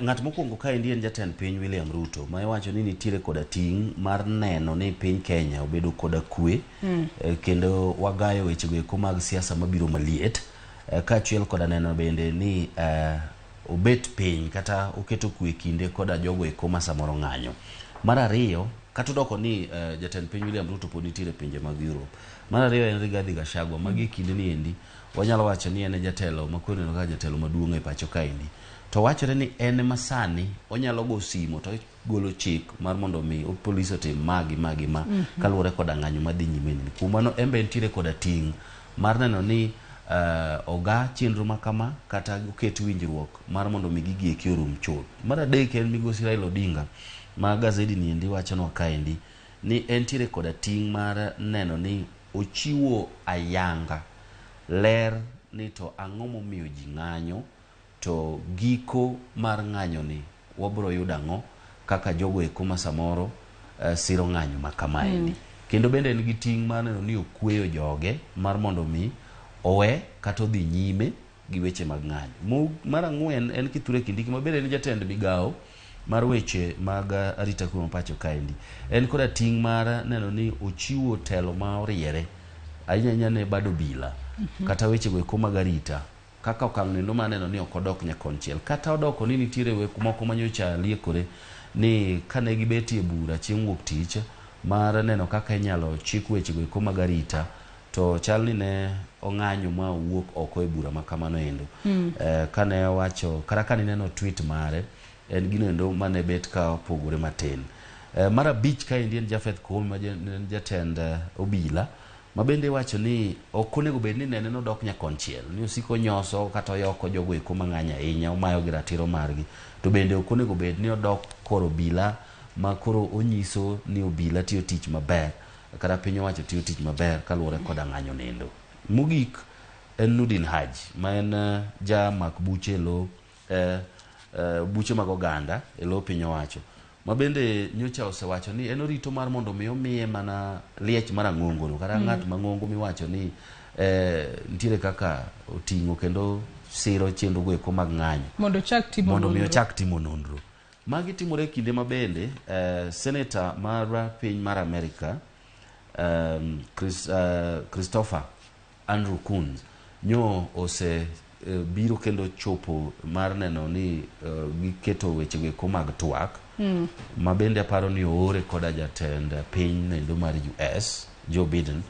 Ng'at mokwongo kaendi en jatend piny William Ruto ma iwacho ni nitiere koda ting' mar neno ni piny Kenya obedo koda kwe kendo wagayo wechego eko mag siasa mabiro maliet, kaachiel koda neno bende ni obet piny kata oketo kwe kinde koda jogo eko ma samoro ng'anyo. Mar ariyo, kata odoko ni jatend piny William Ruto pod nitiere e pinje mag Europe. Mar ariyo en Rigathi Gachagua ma gie kinde ni endi wanyalo wacho ni en e jatelo ma koro ineno kaka jatelo maduong' e pacho kaendi. To wachore ni en ema sani onyalo go simo to golo chik mar mondo mi polis otim ma gi ma gi ma kaluwore koda ng'anyo madhi nyime ni. Kuom mano en be entiere koda ting' mar neno ni oga chenro ma kama kata oket winjruok mar mondo mi gigi eki orum chuth. Mar adek en migosi Raila Odinga ma gazedi ni endi wachonwa kaendi ni entiere koda ting' mar neno ni ochiwo ayanga ler ni to ang'o momiyo ji ng'anyo, to giko mar ng'anyo ni wabro yudo ang'o kaka jogo eko ma samoro siro ng'anyo ma kamaendi. Kendo bende en gi ting' mar neno ni okweyo joge mar mondo mi owe kata odhi nyime gi weche mag ng'anyo. Mar ang'wen en Kithure Kindiki ma bende en jatend migawo mar weche mag arita kwe ma pacho kaendi. En koda ting' mar neno ni ochiwo telo ma oriere ahinya ahinya ne bad obila kata weche go eko mag arita kaka okang' nendo mar neno ni ok odok nyakonchiel kata odoko ni nitiere wek moko manyocha liekore ni kane gibetie bura chieng' wuok tich mar neno kaka inyalo chik weche go eko mag arita to chal ni ne ong'anyo ma owuok oko e bura ma kamano endo. Kane owacho kata kane ineno tweet mare en gino endo mane bet ka opogore matin. Mar abich kaendi en Japheth Koome ma en jatend obila ma bende iwacho ni ok onego bed ni nene nodok nyakonchiel ni osiko nyoso kata oyoko jogo eko mang'any ahinya omayo gi ratiro margi, to bende ok onego bed ni odok kor obila ma koro onyiso ni obila tiyo tich maber kata piny owacho tiyo tich maber kaluwore koda ng'anyo nendo. Mogik en Nurdin Haji ma en jamak buche e lo buche mag oganda e lo piny owacho ma bende nyocha osewacho ni en orito mar mondo mi omiye mana liech mar ang'ongo kata ng'at mang'ongo miwacho ni nitiere kaka oting'o kendo siro chenro go eko mag ng'anyo mondo ochak timo mondo mi nonro. ochak timo nonro. Magi timore e kinde ma bende seneta mar piny mar Amerika Christopher Andrew Coons nyo ose biro kendo chopo mar neno ni giketo weche go eko mag twak ma bende aparo ni oore koda jatend piny nendo mar US Joe Biden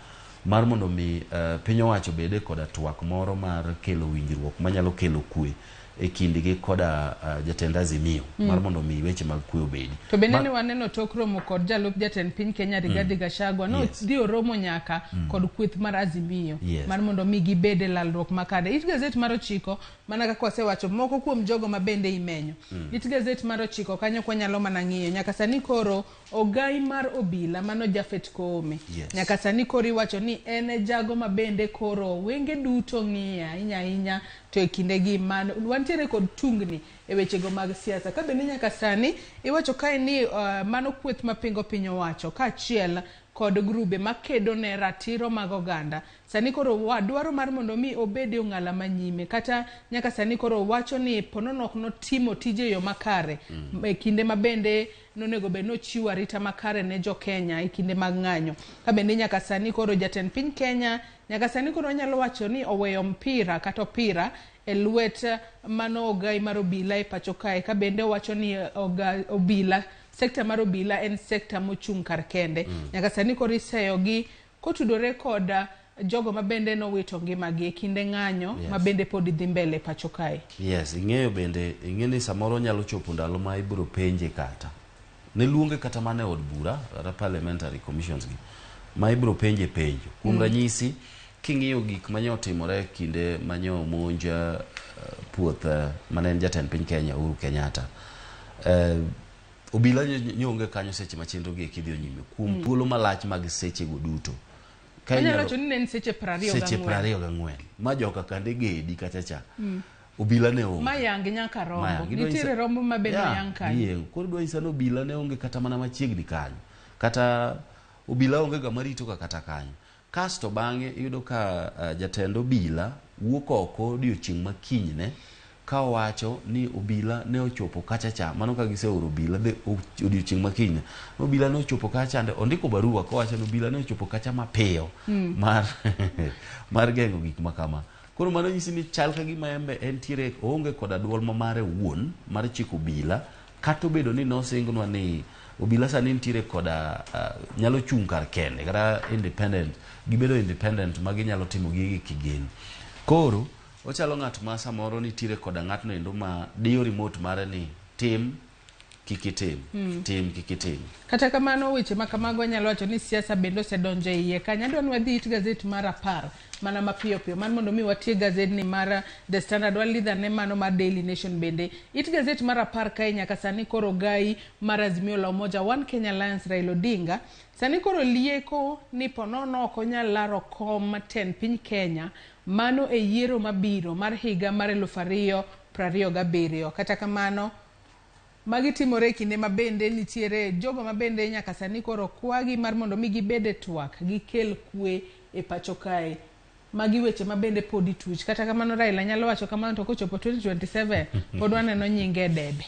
mar mondo mi piny owacho bede koda twak moro mar kelo winjruok manyalo kelo kwe e kindgi koda jatend Azimio mar mondo mi weche mag kwe obedi. To bende ne waneno tok romo kod jalup jatend piny Kenya Rigathi Gachagua no dhi oromo nyaka kod kweth mar Azimio mar mondo mi gibed e lalruok makare. It gazet mar ochiko mana kaka wasewacho moko kuom jogo ma bende imenyo. It gazet mar ochiko kanyo kwanyalo mana ng'iyo nyaka sani koro ogai mar obila mano Japhet Koome. Nyaka sani koro iwacho ni en e jago ma bende koro wenge duto ng'iye ahinya ahinya to e kindegi man wantiere kod tungni e wechego mag siasa. Ka bende nyaka sani iwacho kae ni mano kweth mapingo piny owacho kaachiel kod grube makedo ne ratiro mag oganda. Sani koro dwaro mar mondo mi obed e ong'ala manyime kata nyaka sani koro wacho ni ponono ok notimo tije e yo makare e kinde ma bende nonego bed nochiwo arita makare ne jo Kenya e kinde mag ng'anyo. Ka bende nyaka sani koro jatend piny Kenya nyaka sani koro wanyalo wacho ni oweyo mpira kata opira e lwet mano ogai mar obila e pacho kae ka bende owacho ni obila sekta mar obila en sekta mochung' kar kende. Nyaka sani koro iseyogi kotudore kod jogo ma bende nowito ngimagi e kinde ng'anyo ma bende pod dhi mbele e pacho kae. Yes, ing'eyo bende ing'e ni samoro nyalo chopo ndalo ma ibiro penje kata ne luonge kata mana e od bura kata parliamentary commissions gi ma ibiro penje penjo. Kuom ranyisi king'iyo gik manye otimore kinde manye omonj puoth mane en jatend piny Kenya Uhuru Kenyatta, obila nyo onge kanyo seche ma chenro gi eki dhi nyime kuom thuolo malach mag seche go duto. Ka Wanyalo wacho ni ne en seche 24. Seche 24 ma joka kande gedi kacha cha. Obila ne onge. Ma yang nyaka rombo. Nitiere rombo ma bende oyang kanyo. Koro dwa nyisa ni obila ne onge kata mana machiegni kanyo. Kata obila onge ga marito ka kata kanyo. Kasto bang'e iyudo ka jatend obila wuok oko odiochieng' ma kinyne ka owacho ni obila ne ochopo kacha cha, mano ka giseoro obila odiochieng' ma kinyne. Obila ne ochopo kacha chande, ondiko barua kowacho ni obila ne ochopo kacha mapiyo mar geng'o gik ma kama. Koro mano nyisi ni chal ka gima embe entiere oonge koda duol ma mare owuon mar chiko obila, kata obedo ni nosingnwa ni obila sani nitiere koda nyalo chung' kar kende kata independent, gibedo independent ma ginyalo timo gigi kigin. Koro ochalo ng'at ma samoro nitiere koda ng'atno endo ma diyo remote mare ni tim kik itim, tim kik itim. Kata kamano weche ma kamago anyalo wacho ni siasa bende osedonjo e iye kanyo. Adwa ni wadhi it gazet mar 10 mana mapiyo piyo mar mondo mi watiek gazedni mar The Standard, walidhane mano mar Daily Nation bende. It gazet mar 10 kae nyaka sani koro gai mar Azimio la Umoja One Kenya Alliance Raila Odinga sani koro lieko ni ponono ok onyal laro kom tend piny Kenya mano e yiero mabiro mar higa mar 2027. Kata kamano magi timore e kinde ma bende nitiere jogo ma bende nyaka sani koro kwagi mar mondo mi gibed e twak gikel kwe e pacho kae. Magi weche ma bende pod ituch. Kata kamano Raila nyalo wacho kamano to kochopo 2027 pod waneno nyinge e debe.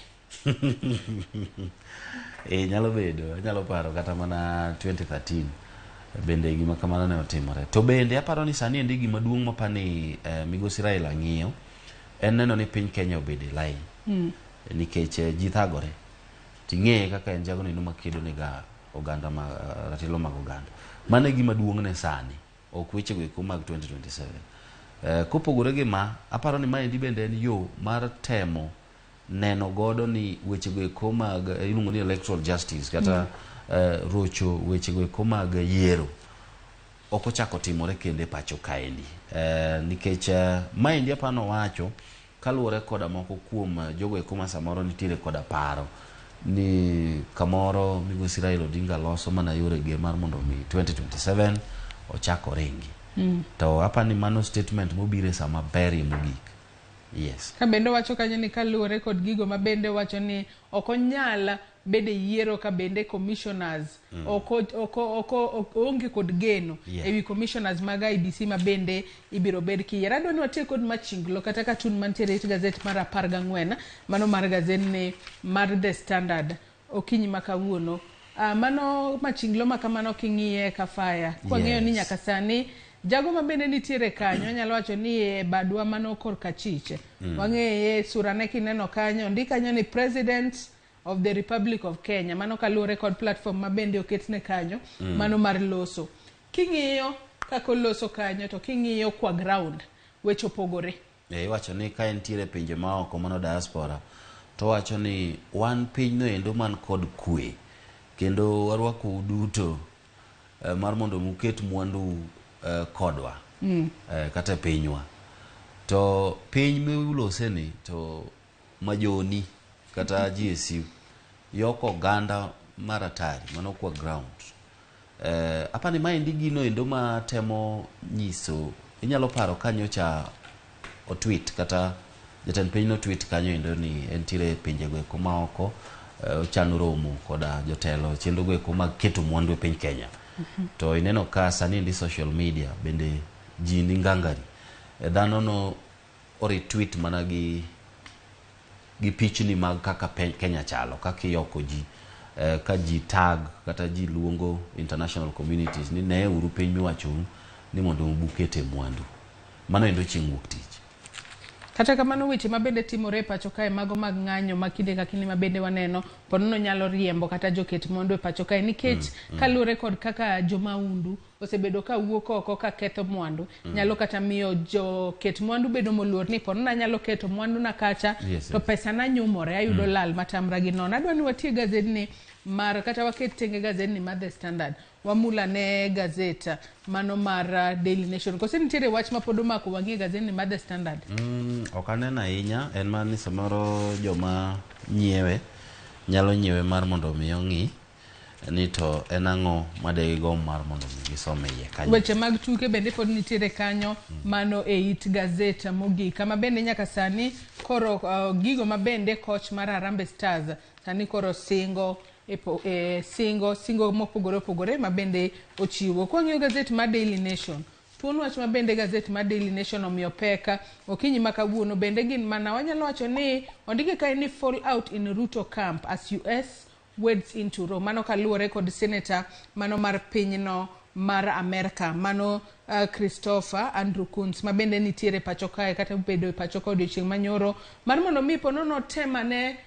Nyalo bedo, anyalo paro kata mana 2013 bende gima kamano ne otimore. To bende aparo ni sani endi gima duong' mapani migosi Raila ng'iyo en neno ni piny Kenya obedo e line. Nikech ji thagore. Ting'eye kaka en jago neno makedo ne ga oganda ma ratiro mag oganda. Mano e gima duong' ne sani, ok weche go eko mag 2027. Kopogore gi ma, aparo ni maendi bende en yo mar temo neno godo ni weche go eko mag iluongo ni electoral justice kata rocho weche go eko mag yiero ok ochako timore kendo e pacho kaendi. Nikech maendi apano wacho kaluwore koda moko kuom jogo eko ma samoro nitiere koda paro ni kamoro migosi Raila Odinga loso mana yorege mar mondo mi 2027 ochak oringi. To apani mano statement mobiro e sama berie mogik. Yes. Ka bende wacho kanyo ni kaluwore kod gigo ma bende wacho ni ok onyal bede yiero ka bende commissioners ok onge kod geno ewi commissioners mag IEBC ma bende ibiro bed kiyiero. Adwa ni watiek kod machinglo kata katun mantiere e gazet mar 14 mano mar gazetni mar The Standard okinyi ma kawuono. Mano machinglo ma kamano king'iye ka fire. Kwang'eyo ni nyaka sani jago ma bende nitiere kanyo anyalo wacho ni e badwa mano korka achich. Wang'eye surane kineno kanyo ndik kanyo ni President of the Republic of Kenya. Mano kaluwore kod platform ma bende oketne kanyo mano mar loso. King'iyo kaka oloso kanyo to king'iyo kwa ground weche opogore. Iwacho ni ka entiere e pinje maoko mano diaspora to wacho ni wan pinyno endo man kod kwe kendo warwakou duto mar mondo muket mwandu kodwa kata e pinywa to piny miuloseni to majoni kata GSU yoko oganda maratari mano kwa ground. Apani maendi gino endo ma temo nyiso inyalo paro kanyocha otweet kata jatend piny notweet kanyo endo ni entiere e pinjego eko maoko ochano romo koda jotelo chenro go eko mag keto mwandu e piny Kenya. To ineno ka sani endi social media bende ji ni ngangari. Dhano no o retweet mana gi pichni mag kaka Kenya chalo, kaka iyoko ji, ka ji tag kata ji luongo international communities ni ne uru piny miwachou ni mondo ubukete mwandu. Mano endo chieng' wuok tich. Kata kamano weche mabende timore e pacho kae mago mag ng'anyo ma kinde ka kinde mabende waneno ponono nyalo riembo kata joket mwandu e pacho kae nikech kaluwore kod kaka jomaundu osebedo ka wuok oko ka ketho mwandu nyalo kata miyo joket mwandu bedo moluor ni ponono anyalo keto mwandu na kacha to pesa na nyumore ayudo lal matamra gi nono. Adwa ni watie gazedni mar kata waket tenge gazedni mar The Standard wamula ne gazet mano mar Daily Nation. Kose nitiere wach ma pod omako wang'i gazedni mar The Standard? Ok aneno ahinya, en mana ni samoro joma nyiewe nyalo nyiewe mar mondo mi ong'i ni to en ang'o madegigomb mar mondo mi gisom e iye kanyo. Weche mag tuke bende pod nitiere kanyo mano e it gazet mogik kama bende nyaka sani koro gigo mabende coach mar Harambee Stars sani koro singo singo mopogore opogore mabende ochiwo. Kwang'iyo gazet mar Daily Nation, thuon wach mabende gazet mar Daily Nation omiyo pek okinyi ma kawuono bende gin mana wanyalo wacho ni ondike kae ni fall out in Ruto camp as US wades into Rome. Mano kaluwore kod senator mano mar pinyno mar Amerka mano Christopher Andrew Coons mabende nitiere pacho kae kata obedo e pacho ka odiochieng' manyoro mar mondo mi ponono temane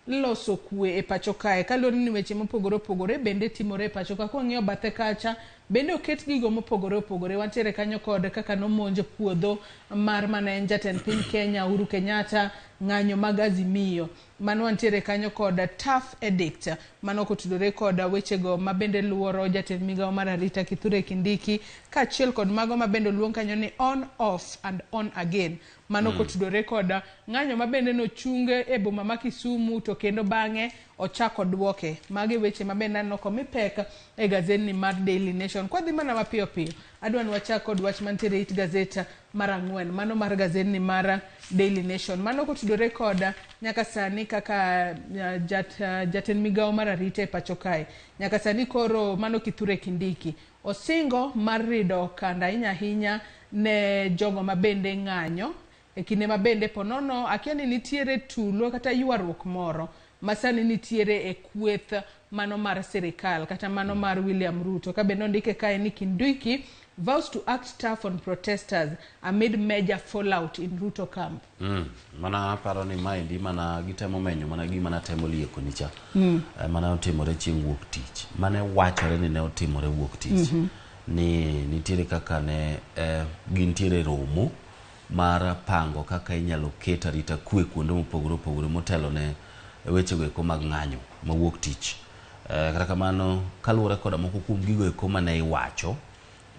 loso kwe e pacho kae kaluwore ni weche mopogore opogore bende timore e pacho ka. Kwang'iyo bathe kacha bende oket gigo mopogore opogore wantiere kanyo kod kaka nomonj puodho mar mane en jatend piny Kenya Uhuru Kenyatta, ng'anyo mag Azimio mano wantiere kanyo kod tough edict mano kotudore kod wechego mabende luoro jatend migawo mar arita Kithure Kindiki kaachiel kod mago mabende oluong kanyo ni on off and on again mano kotudore kod ng'anyo mabende nochung e boma ma Kisumu to kendo bang'e ochako duoke. Magi weche mabende aneno komi pek e gazedni mar Daily Nation. Kwadhi mana mapiyo piyo, adwa ni wachak kod wach mantiere e it gazet mar 4 mano mar gazedni mar Daily Nation mano kotudore kod nyaka sani kaka jatend migawo mar arita e pacho kae nyaka sani koro mano Kithure Kindiki osingo mar rido okanda ahinya ahinya ne jogo mabende ng'anyo e kinde mabende ponono akia ni nitiere tulo kata ywaruok moro masani nitiere e kweth mano mar sirikal kata mano mar William Ruto ka bende ondike kae ni Kindiki vows to act tough on protesters amid major fallout in Ruto camp. Mana aparo ni maendi mana gitemo menyo mana gima natemo lieko nicha. Mana otimore chieng' wuok tich. Mane wachore ni ne otimore wuok tich. Ni nitiere kaka ne gintiere romo mar pango kaka inyalo ket arita kwe kuonde mopogore opogore motelo ne wechego eko mag ng'anyo mawuok tich. Kata kamano kaluwore koda moko kuom gigo eko mane iwacho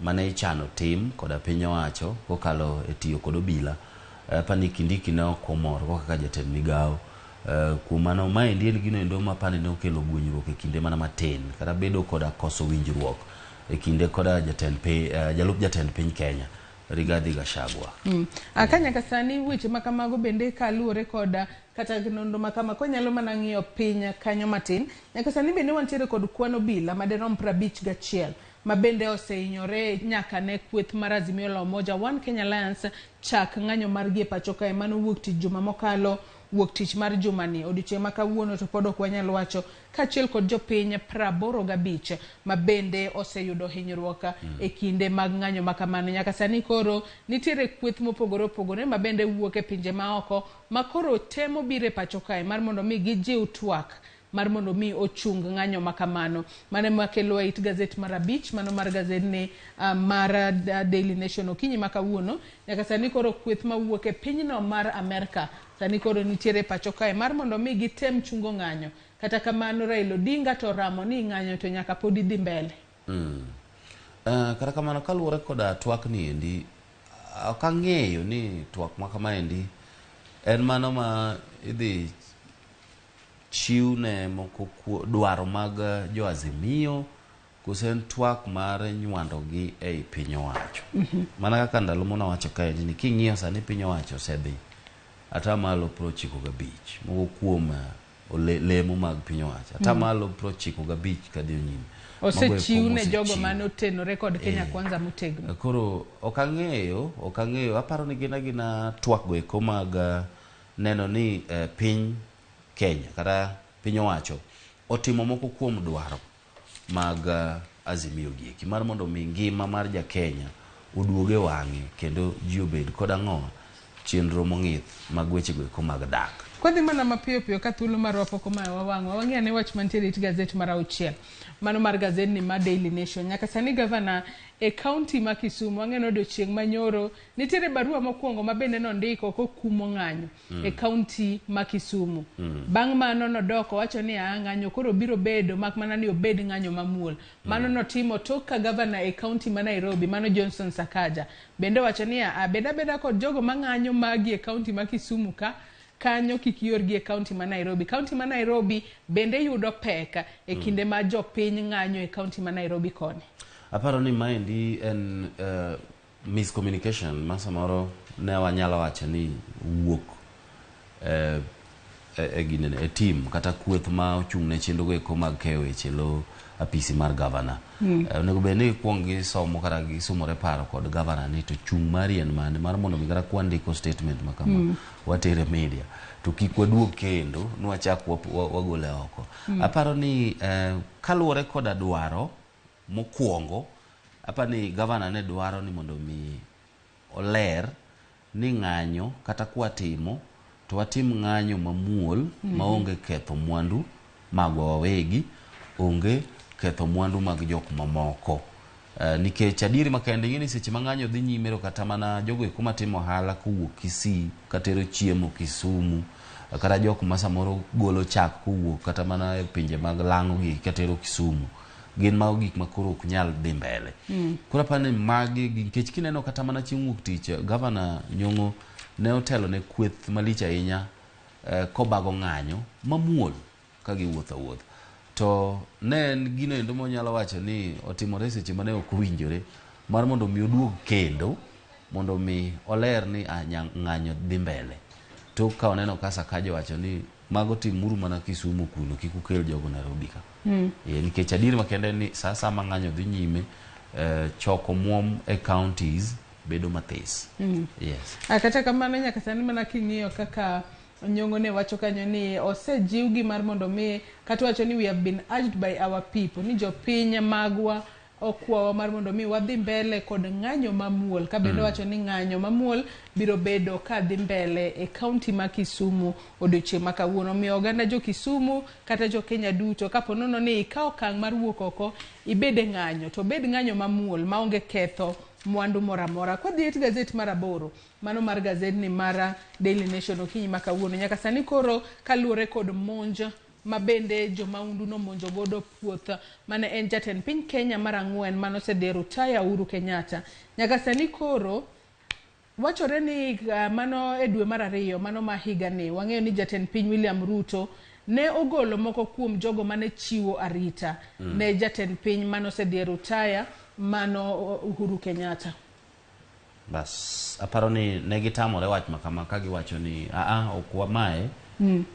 mane ichano tim koda piny owacho kokalo e tiyo kod obila pani Kindiki ne ok omor go kaka jatend migawo. Kuom mano maendi en gino endo ma pani ne okelo gwenyruok e kinde mana matin kata bedo koda koso winjruok e kinde koda jatend jalup jatend piny Kenya Rigathi Gachagua. Ka nyaka sani weche ma kamago bende kaluwore kod kata nonro ma kama kwanyalo mana ng'iyo piny kanyo matin nyaka sani bende wantiere kod kwan obila maderom 51 mabende osehinyore nyaka ne kweth mar Azimio la Umoja One Kenya Alliance chak ng'anyo margi e pacho kae mano wuok tich juma mokalo wuok tich mar jumani odiochieng' ma kawuono to pod ok wanyal wacho kaachiel kod jopiny 85 mabende oseyudo hinyruok e kinde mag ng'anyo ma kamano. Nyaka sani koro nitiere kweth mopogore opogore mabende wuok e pinje maoko ma koro temo biro e pacho kae mar mondo mi gijiw twak mar mondo mi ochung ng'anyo ma kamano. Mano ema kelowa it gazet mar abich, mano mar gazedni mar Daily Nation okinyi ma kawuono. Nyaka sani koro kweth mawuok e pinyno mar Amerka sani koro nitiere pacho kae mar mondo mi gitem chungo ng'anyo. Kata kamano Raila Odinga to oramo ni ng'anyo to nyaka podi dhi mbele. Kata kamano kaluwore koda twak ni endi, ok ang'eyo ni twak ma kamaendi en mano ma idhi chiw ne moko dwaro mag jo Azimio koso en twak mar nywando gi ei piny owacho. Mana kaka ndalo mane wacho kaendi ni king'iyo sani piny owacho osedhi 95% moko kuom lemo mag piny owacho 95% kadhi nyime. Osechiw ne jogo mane otenore kod Kenya Kwanza motegno. Koro ok ang'eyo aparo ni gin agina twak go eko mag neno ni piny Kenya kata piny owacho otimo moko kuom dwaro mag Azimio gieki mar mondo mi ngima mar ja Kenya oduoge wang'e kendo ji obed kod ang'o chenro mong'ith mag weche go eko mag dak. Kwadhi mana mapiyo piyo ka thuolo marwa pok omayowa wang'wa, wang'i ane wach mantiere it gazet mar 6, mano mar gazedni mar Daily Nation. Nyaka sani gavana e kaunti ma Kisumu, wang'e ni odiochieng' manyoro nitiere barua mokwongo ma bende nondiko kokumo ng'anyo e kaunti ma Kisumu. Bang' mano nodok owacho ni ng'anyo koro biro bedo mak mana ni obed ng'anyo mamuol. Mano notimo tok ka gavana e kaunti ma Nairobi, mano Johnson Sakaja, bende owacho ni bed abeda kod jogo mang'anyo magi e kaunti ma Kisumu ka kanyo kik iorgi e kaunti ma Nairobi. Kaunti ma Nairobi bende yudo pek e kinde ma jopiny ng'anyo e kaunti ma Nairobi koni. Aparo ni maendi en miscommunication ma samoro ne wanyalo wacho ni wuok e team kata kweth ma ochung' ne chenro go eko mag keyo weche lo apisi mar gavana. Onego bed ni gikuong gisomo kata gisumore paro kod gavana ni to chung' mari en mane mar mondo mi kata kwandiko statement ma kama watere media to kik waduog kendo nwachak wagole oko. Aparo ni kaluwore koda dwaro mokwongo, aparo ni gavana ne dwaro ni mondo mi oler ni ng'anyo kata kwatimo to watim ng'anyo mamuol maonge ketho mwandu magwa wawegi, onge ketho mwandu mag jok mamoko. Nikech adieri makende ing'e ni seche ma ng'anyo dhi nyime to kata mana jogo eko matimo ohala kowuok Kisii katero chiemo Kisumu, kata jok ma samoro golo chak kowuok kata mana e pinje mag lang'o gi katero Kisumu, gin mago gik ma koro ok nyal dhi mbele. Koro aparo ni magi nikech kineno kata mana chieng' wuok tich, gavana Nyong'o ne otelo ne kweth malich ahinya kobago ng'anyo mamuol ka giwuotho awuotha. To ne en gino endo monyalo wacho ni otimore seche mane ok owinjore mar mondo mi oduog kendo mondo mi oler ni ng'anyo dhi mbele. Tok ka oneno ka Sakaja owacho ni mago timuru mana Kisumu kuno kik ukel jogo Nairobi ka. Nikech adier makende ni sa asaya ma ng'anyo dhi nyime, choko muom e counties bedo mathis. Yes. Kata kamano nyaka sani mana king'iyo kaka Nyong'o ne wacho kanyo ni osejiwgi mar mondo mi kata wacho ni we have been urged by our people, ni jopiny magwa okwawa mar mondo mi wadhi mbele kod ng'anyo mamuol, ka bende wacho ni ng'anyo mamuol biro bedo ka dhi mbele e kaunti ma Kisumu odiochieng' ma kawuono. Omiyo oganda jo Kisumu kata jo Kenya duto kapo nono ni ikawo okang' mar wuok oko ibed e ng'anyo, to obed ng'anyo mamuol maonge ketho mwandu moro amora. Kwadhi e gazet mar 8, mano mar gazedni mar Daily Nation okinyi ma kawuono, nyaka sani koro kaluwore kod monj ma bende jomaundu nomonjo godo puoth mane en jatend piny Kenya mar 4 mane osedhi e rutaya Uhuru Kenyatta. Nyaka sani koro wachore ni mano e dwe mar 2 mano ma higani, wang'eyo ni jatend piny William Ruto ne ogolo moko kuom jogo mane chiwo arita ne jatend piny mane osedhi e rutaya mano Uhuru Kenyatta. Bas, aparo ni ne gitamore wach ma kama ka giwacho ni ok wamae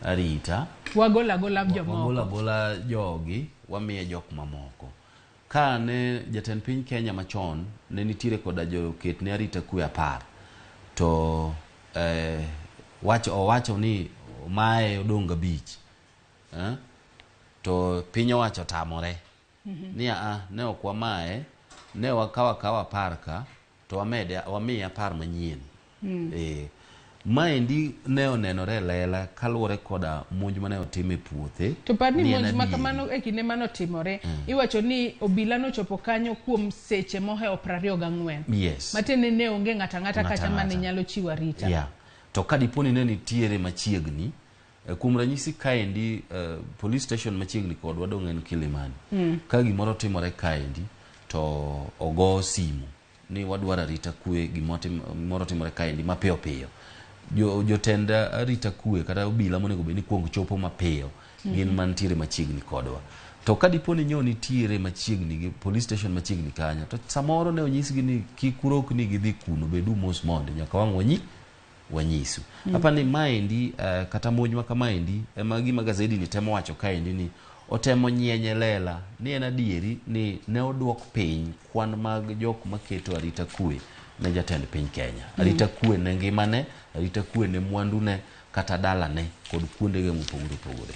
arita, wagola agola jomoko, wagola agola jogi wamiye jok mamoko. Ka ne jatend piny Kenya machon ne nitiere koda joket ne arita kwe 10, to owacho ni mae odong' 5, to piny owacho tamore ni ne ok wamae, ne wakawa akawa 10 ka to wamiye 10 manyien. Maendi ne onenore e lela kaluwore koda monj mane otim e puothe. To par ni Ni en monj ma adieri. kamano e kinde mane otimore, iwacho ni obila nochopo kanyo kuom seche mohewo 24. Yes. Matiende ni ne onge ng'ato ang'ata Ng'ato kacha mane ang'ata. nyalo chiwo arita. Yeah. To ka dipo ni ne nitiere machiegni, kuom ranyisi kaendi police station machiegni kodwa dong' en Kilimani. Ka gimoro timore kaendi to ogo simu ni wadwaro arita kwe, gimoro timore kaendi mapiyo piyo. Jotend arita kwe kata obila monego bed ni kuong chopo mapiyo gin mantiere machiegni kodwa. To ka dipo ni nyo nitiere machiegni gi police station machiegni kanyo, to samoro ne onyisgi ni kik urokni gidhi kuno, bedu mos mondi nyaka wang' wanyisu. Apa ni maendi kata monj ma kamaendi ema gima gazedi ni temo wacho kaendi ni otemo nyienye lela ni en adieri ni ne oduok piny kwan mag jok maketo arita kwe ne jatend piny Kenya. Arita kwe ne ngimane, arita kwe ne mwandune kata dalane kod kuondege mopogore opogore.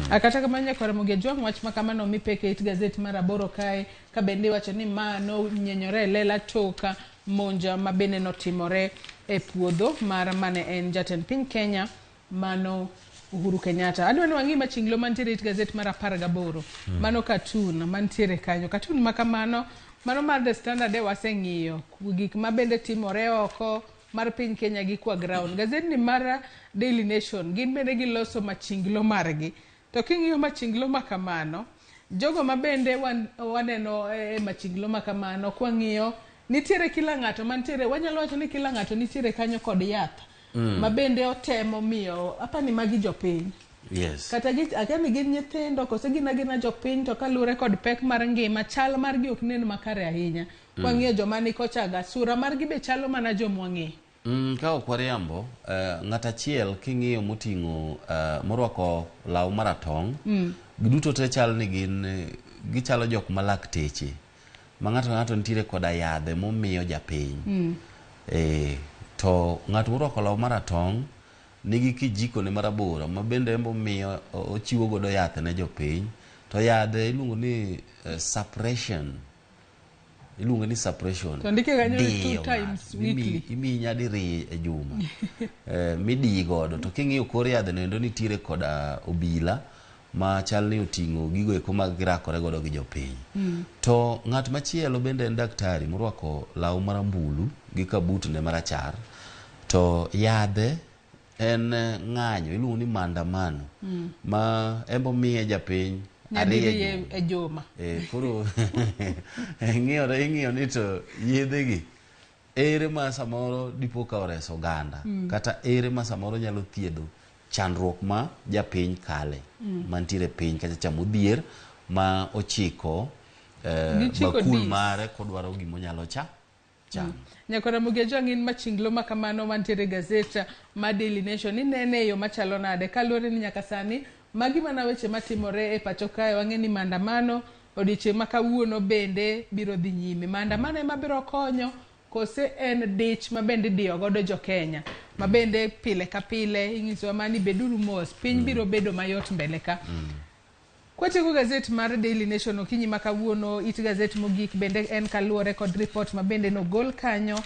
Kata kamano nyakwar Ramogi Ajwang' wach ma kamano omi pek e it gazet mar aboro kae ka bende iwacho ni ma nonyenyore e lela tok monj ma bende notimore e puodho mar mane en jatend piny Kenya mano Uhuru Kenyatta. Adwa ni wang'i machinglo mantiere e it gazet mar 18. Mano cartoon mantiere kanyo. Cartoon ma kamano mano mar The Standard e waseng'iyo gik ma bende timore oko mar piny Kenya gi kwa ground. Gazet ni mar Daily Nation gin bende giloso machinglo margi. To king'iyo machinglo ma kamano, jogo ma bende waneno e machinglo ma kamano kwang'iyo nitiere kila ng'ato mantiere, wanyalo wacho ni kila ng'ato nitiere kanyo kod yath ma bende otemo miyo apani magi jopiny. Yes. Kata gi akia ni gin nyithindo kose gin agina jopiny to kaluwore kod pek mar ngima chal margi ok nen makare ahinya. Kwang'iyo joma ni kocha ga sura margi be chalo mana jomwang'eyo. Ka ok wariambo, ng'at achiel king'iyo moting'o morwako law maratong', giduto te chal ni gin gichalo jok ma lakteche. Ma ng'ato ka ng'ato nitiere koda yadhe momiyo japiny. To ng'at morwako law maratong' nigi kijiko ne marabora ma bende en omiyo ochiwo godo yath ne jopiny. To yadhe iluongo ni suppression. Iluongo ni suppression. To ndike kanyo ni 2 Diyo times ng'ato. weekly. Imiyi nyadiriyo e juma. Midiyi godo. To king'iyo kor yadhe no endo nitiere koda obila ma chal ni oting'o gigo eko ma girakore godo gi jopiny. To ng'at machielo bende en daktari morwako law marambulu gi kabut ne marachar. To yadhe en ng'anyo iluongo ni maandamano. Ma embo miye japiny ariyo Nyadiriyo e juma. Koro ing'iyo ni to yedhegi ere ma samoro dipo ka oreso oganda kata ere ma samoro nyalo thiedho chandruok ma japiny kale mantiere piny kacha cha modhier ma ochiko bakul mare kodwaro gimonyalo chamo. Nyakwar Ramogi Ajwang' in machinglo ma kamano mantiere e gazet ma Daily Nation inene e yo machalo nade kaluwore ni nyaka sani magi mana weche matimore e pacho kae wang'e ni maandamano odiochieng' ma kawuono bende biro dhi nyime. Maandamano ema biro konyo kose en dich ma bende idiyo godo jo Kenya ma bende pile ka pile inyisowa mana ni beduru mos piny biro bedo mayot mbele ka. Kwatieko gazet mar Daily Nation okinyi ma kawuono it gazet mogik bende en kaluwore kod report ma bende nogol kanyo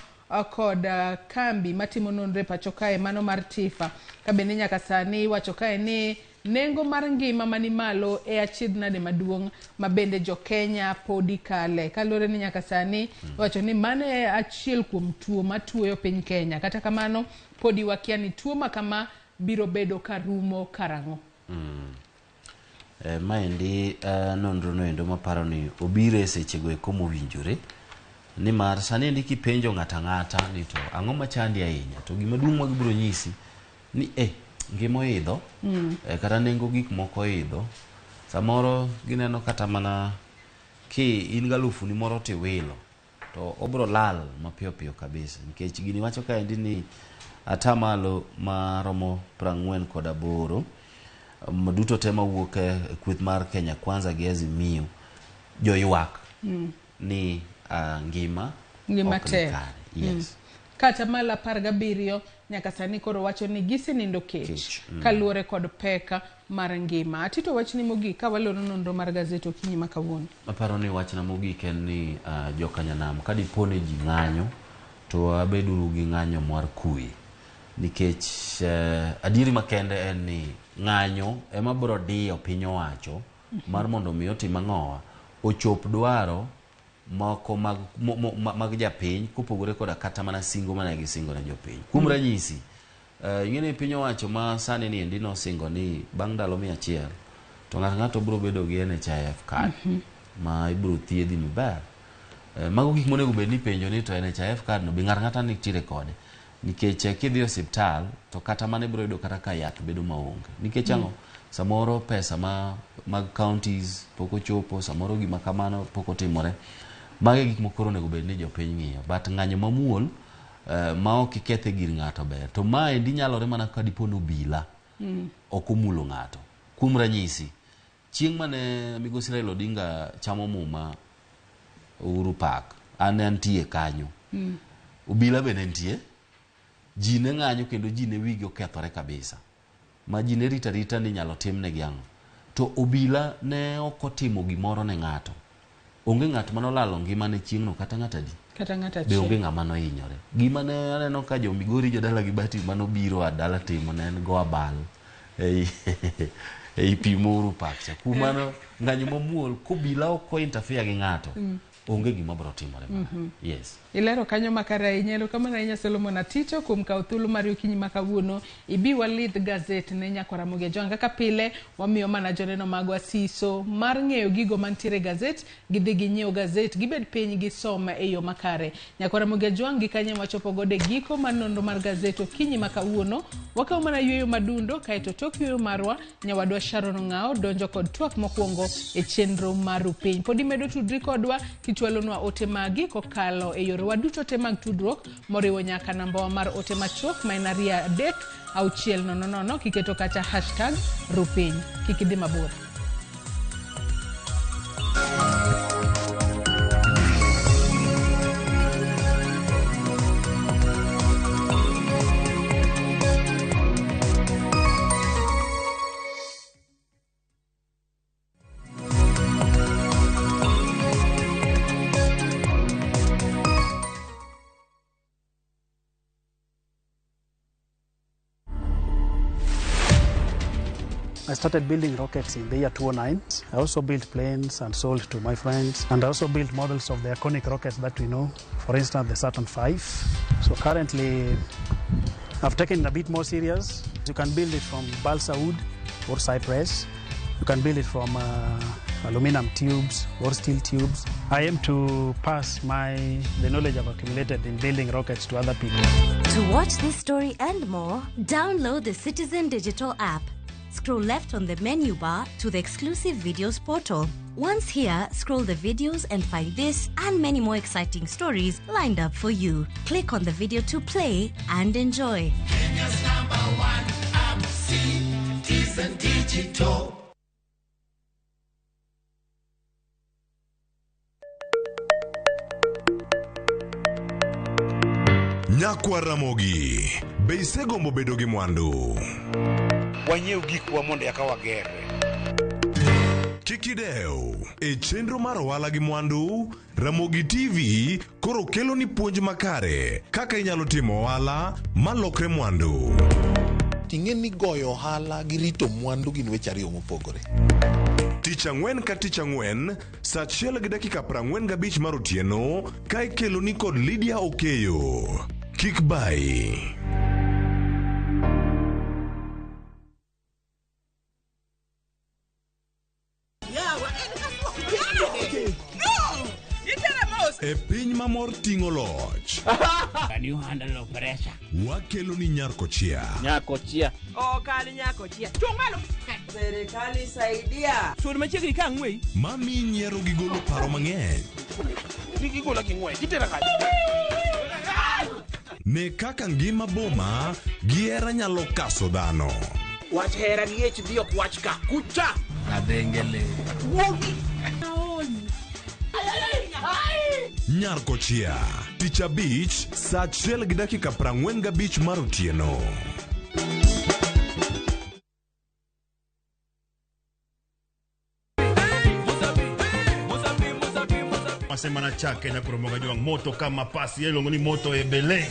kod kambi matimo nonro e pacho kae mano mar TIFA ka bende nyaka sani iwacho kae ni nengo mar ngima mani malo e achiedh nade maduong' ma bende jo Kenya podi kale kaluwore ni nyaka sani iwacho ni mano e achiel kuom tuo matuoyo piny Kenya kata kamano podi wakia ni tuo ma kama biro bedo karumo karang'o. Maendi nonro no endo maparo ni obiro e sechego eko mowinjore nimar sani endi kipenjo ng'ato ang'ata ni to ang'o machandi ahinya to gima duong' ma gibiro nyisi ni ngima oidho kata nengo gik moko oidho samoro gineno kata mana ki in galufuni moro tiwilo to obro lal mapiyo piyo kabisa nikech gini wacho kaendi ni atamalo maromo 48 duto te mawuok e kweth mar Kenya Kwanza gi Azimio joywak ni ngima ok ni kare. Yes. Kata malo 17 nyaka sani koro wacho ni gisenindo kech kaluwore kod pek mar ngima. Atito wachni mogik ka waloro nonro mar gazet okinyi ma kawuono. Aparo ni wachna mogik en ni jokanyanam ka dipo ni ji ng'anyo to wabeduru gi ng'anyo mar kwe. Nikech adieri makende en ni ng'anyo ema biro diyo piny owacho mar mondo mi otim ang'owa ochop dwaro moko mag japiny kopogore koda kata mana singo mane gisingo ne jopiny. Kuom ranyisi, ing'e ni piny owacho ma sani ni endi nosingo ni bang' ndalo 100 to ng'ato biro bedo gi NHIF card ma ibiro thiedhi maber. Mago gik monego bed ni penjo ni to NHIF card no be ng'ato ang'ata nitiere kode. Nikech kidhi e osiptal to kata mana ibiro yudo kata ka yath bedo maonge. Nikech ang'o? Samoro pesa mag counties pok ochopo, samoro gima kamano pok otimore. Mago e gik mokoro onego bed ni jopiny ng'iyo. But ng'anyo mamuol ma ok ikethe gir ng'ato ber. To maendi nyalore mana ka dipo ni obila ok omulo ng'ato. Kuom ranyisi, chieng' mane migosi Raila Odinga chamo muma Uhuru Park, an ne antie kanyo. Obila be ne nitie. Ji ne ng'anyo kendo ji ne wigi okethore kabisa. Ma ji ne rito arita ni inyalo timnegi ang'o. To obila ne ok otimo gimoro ne ng'ato. Onge ng'at mane olalo ngimane chieng'no kata ng'at adi. Kata ng'at Be achiel. onge ng'ama nohinyore. Gima ne aneno ka jo Migori jodala gi Bati manobiro a dala timo ne en go abal ei pi Uhuru Park cha. Kuom mano ng'anyo mamuol kobila ok o interfere gi ng'ato, onge gima biro timore marach. Yes. Ilero kanyo makare ahinya. Erokamano ahinya Solomon Atito kuom kawo thuolo mari okinyi ma kawuono. Ibi walidh gazet ne Nyakwa Ramogi Ajwang'. Kaka pile, wamiyo mana joneno magwa siso mar ng'eyo gigo mantiere e gazet, gidhi ginyiew gazet, gibed piny gisom e yo makare. Nyakwa Ramogi Ajwang' gi kanye wachopo godo e giko mar nonro mar gazet okinyi ma kawuono. Wakawo mana yueyo madundo, kaeto tok yueyo marwa, nyawadwa Sharon Ong'ao donjo kod twak mokwongo e chenro mar Rupiny. Pod imedo tudri kodwa kichwalonwa ote magi kokalo e yorewa duto te mag tudruok moriwo nyaka nambawa mar ote machuok ma en 2 3 6 0 0 kiketo kacha hashtag Rupiny. Kik idhi mabor. I started building rockets in the year 2009. I also built planes and sold to my friends. And I also built models of the iconic rockets that we know, for instance, the Saturn V. So currently, I've taken it a bit more serious. You can build it from balsa wood or cypress. You can build it from aluminum tubes or steel tubes. I aim to pass the knowledge I've accumulated in building rockets to other people. To watch this story and more, download the Citizen Digital app. Scroll left on the menu bar to the exclusive videos portal. Once here, scroll the videos and find this and many more exciting stories lined up for you. Click on the video to play and enjoy. Kenya's #1 app, Citizen Digital. Nyakwa Ramogi, be isegombo bedo gi mwandu? Wanyiew gikwa mondo eka wagerre. Kik idew, e chenro mar ohala gi mwandu, Ramogi TV koro kelo ni puonj makare kaka inyalo timo ohala malokre mwandu. Ting'e ni goyo ohala gi rito mwandu gin weche ariyo mopogore. Tich ang'wen ka tich ang'wen, saa 1:45 mar otieno, ka ikelo ni kod Lydia Okeyo. Kik bayi. E piny mamor ting'o loch. Can you handle pressure? Wakelo ni Nyarkochia. Nyakochia. Ok an nyakochia. Chung' malo. Serikali saidia. Sud machiegni ka ang'weyi. Mami nyiero gi golo paro mang'eny. Gigola gi ng'wech. Itera kanye? Ne kaka ngima boma gi hera nyalo kaso dhano. Wach hera gi HD ok wach ka. Kucha. Kadhengele. Wuogi. Nyarkochia. Tich abich, saa 1:45 mar otieno. Masema chake na kuromoga jwang moto kama pasi iluongo ni moto ebele.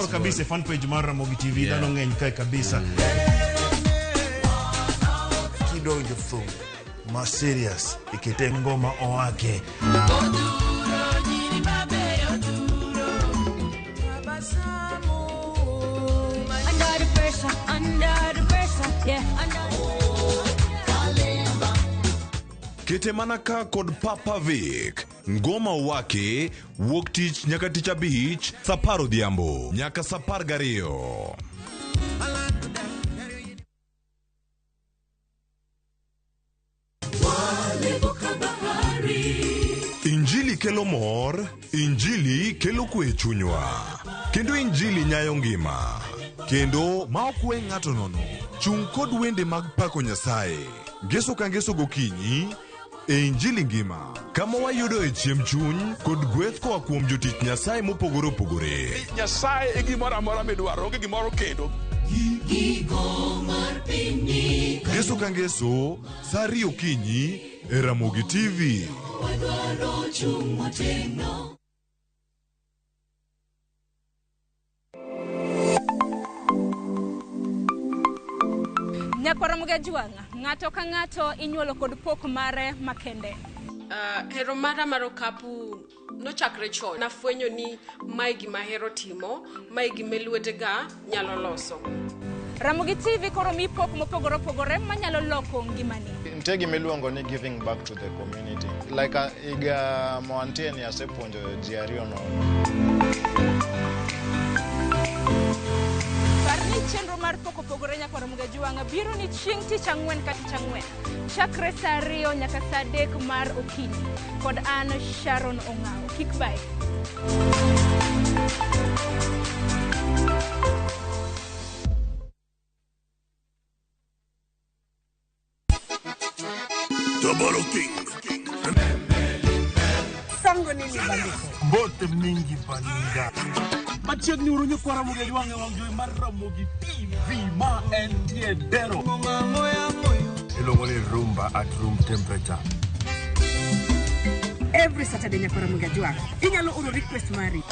kabisa e fan page mar Ramogi TV dhano ng'eny kae kabisa. Kidonjo thum ma serious ikete ngoma owake. Under the pressure, under the pressure, yeah, under. Kete mana ka kod Papa Vic. Ngoma wake wuok tich nyaka tich abich saa 10 odhiambo nyaka saa 12. Injili kelo mor, Injili kelo kwe e chunywa, kendo Injili nyayo ngima, kendo ma ok we ng'ato nono. Chung' kod wende mag pako Nyasaye. Ngeso ka ngeso gokinyi e Injili ngima, kama wayudo e chiemb chuny kod gweth koa kuom jotich Nyasaye mopogore opogore. Nyasaye e gimoro amora midwaro, onge gimoro kendo. Ngeso ka ngeso, saa 2 okinyi e Ramogi TV. Nyakwar Ramogi Ajwang', ng'ato ka ng'ato inyuolo kod pok mare makende. Hero mara mar okapu nochakre chon. Nafwenyo ni mae gima ahero timo, mae gima lwetega nyalo loso. Ramogi TV koro mi pok mopogore opogore manyalo loko ngimani. Nitie gima iluongo ni giving back to the community. Like higa moantie ni asepuonjo ji ariyo nono. Par ni chenro mar pok opogore Nyakwar Ramogi Ajwang' biro ni chieng' tich ang'wen ka tich ang'wen. Chakre saa 2 nyaka saa 3 mar okinyi. Kod an Sharon Ong'awo. Kik bae. Tomorrow King. Sango nini bandiko? Mbote mingi baninga. Machiegni uru nyikwa Ramogi Ajwang' e wang' jowi mar Ramogi TV ma entie Dero. Iluongo ni rumba at room temperature. Every Saturday Nyakwar Ramogi Ajwang' inyalo oro request mari.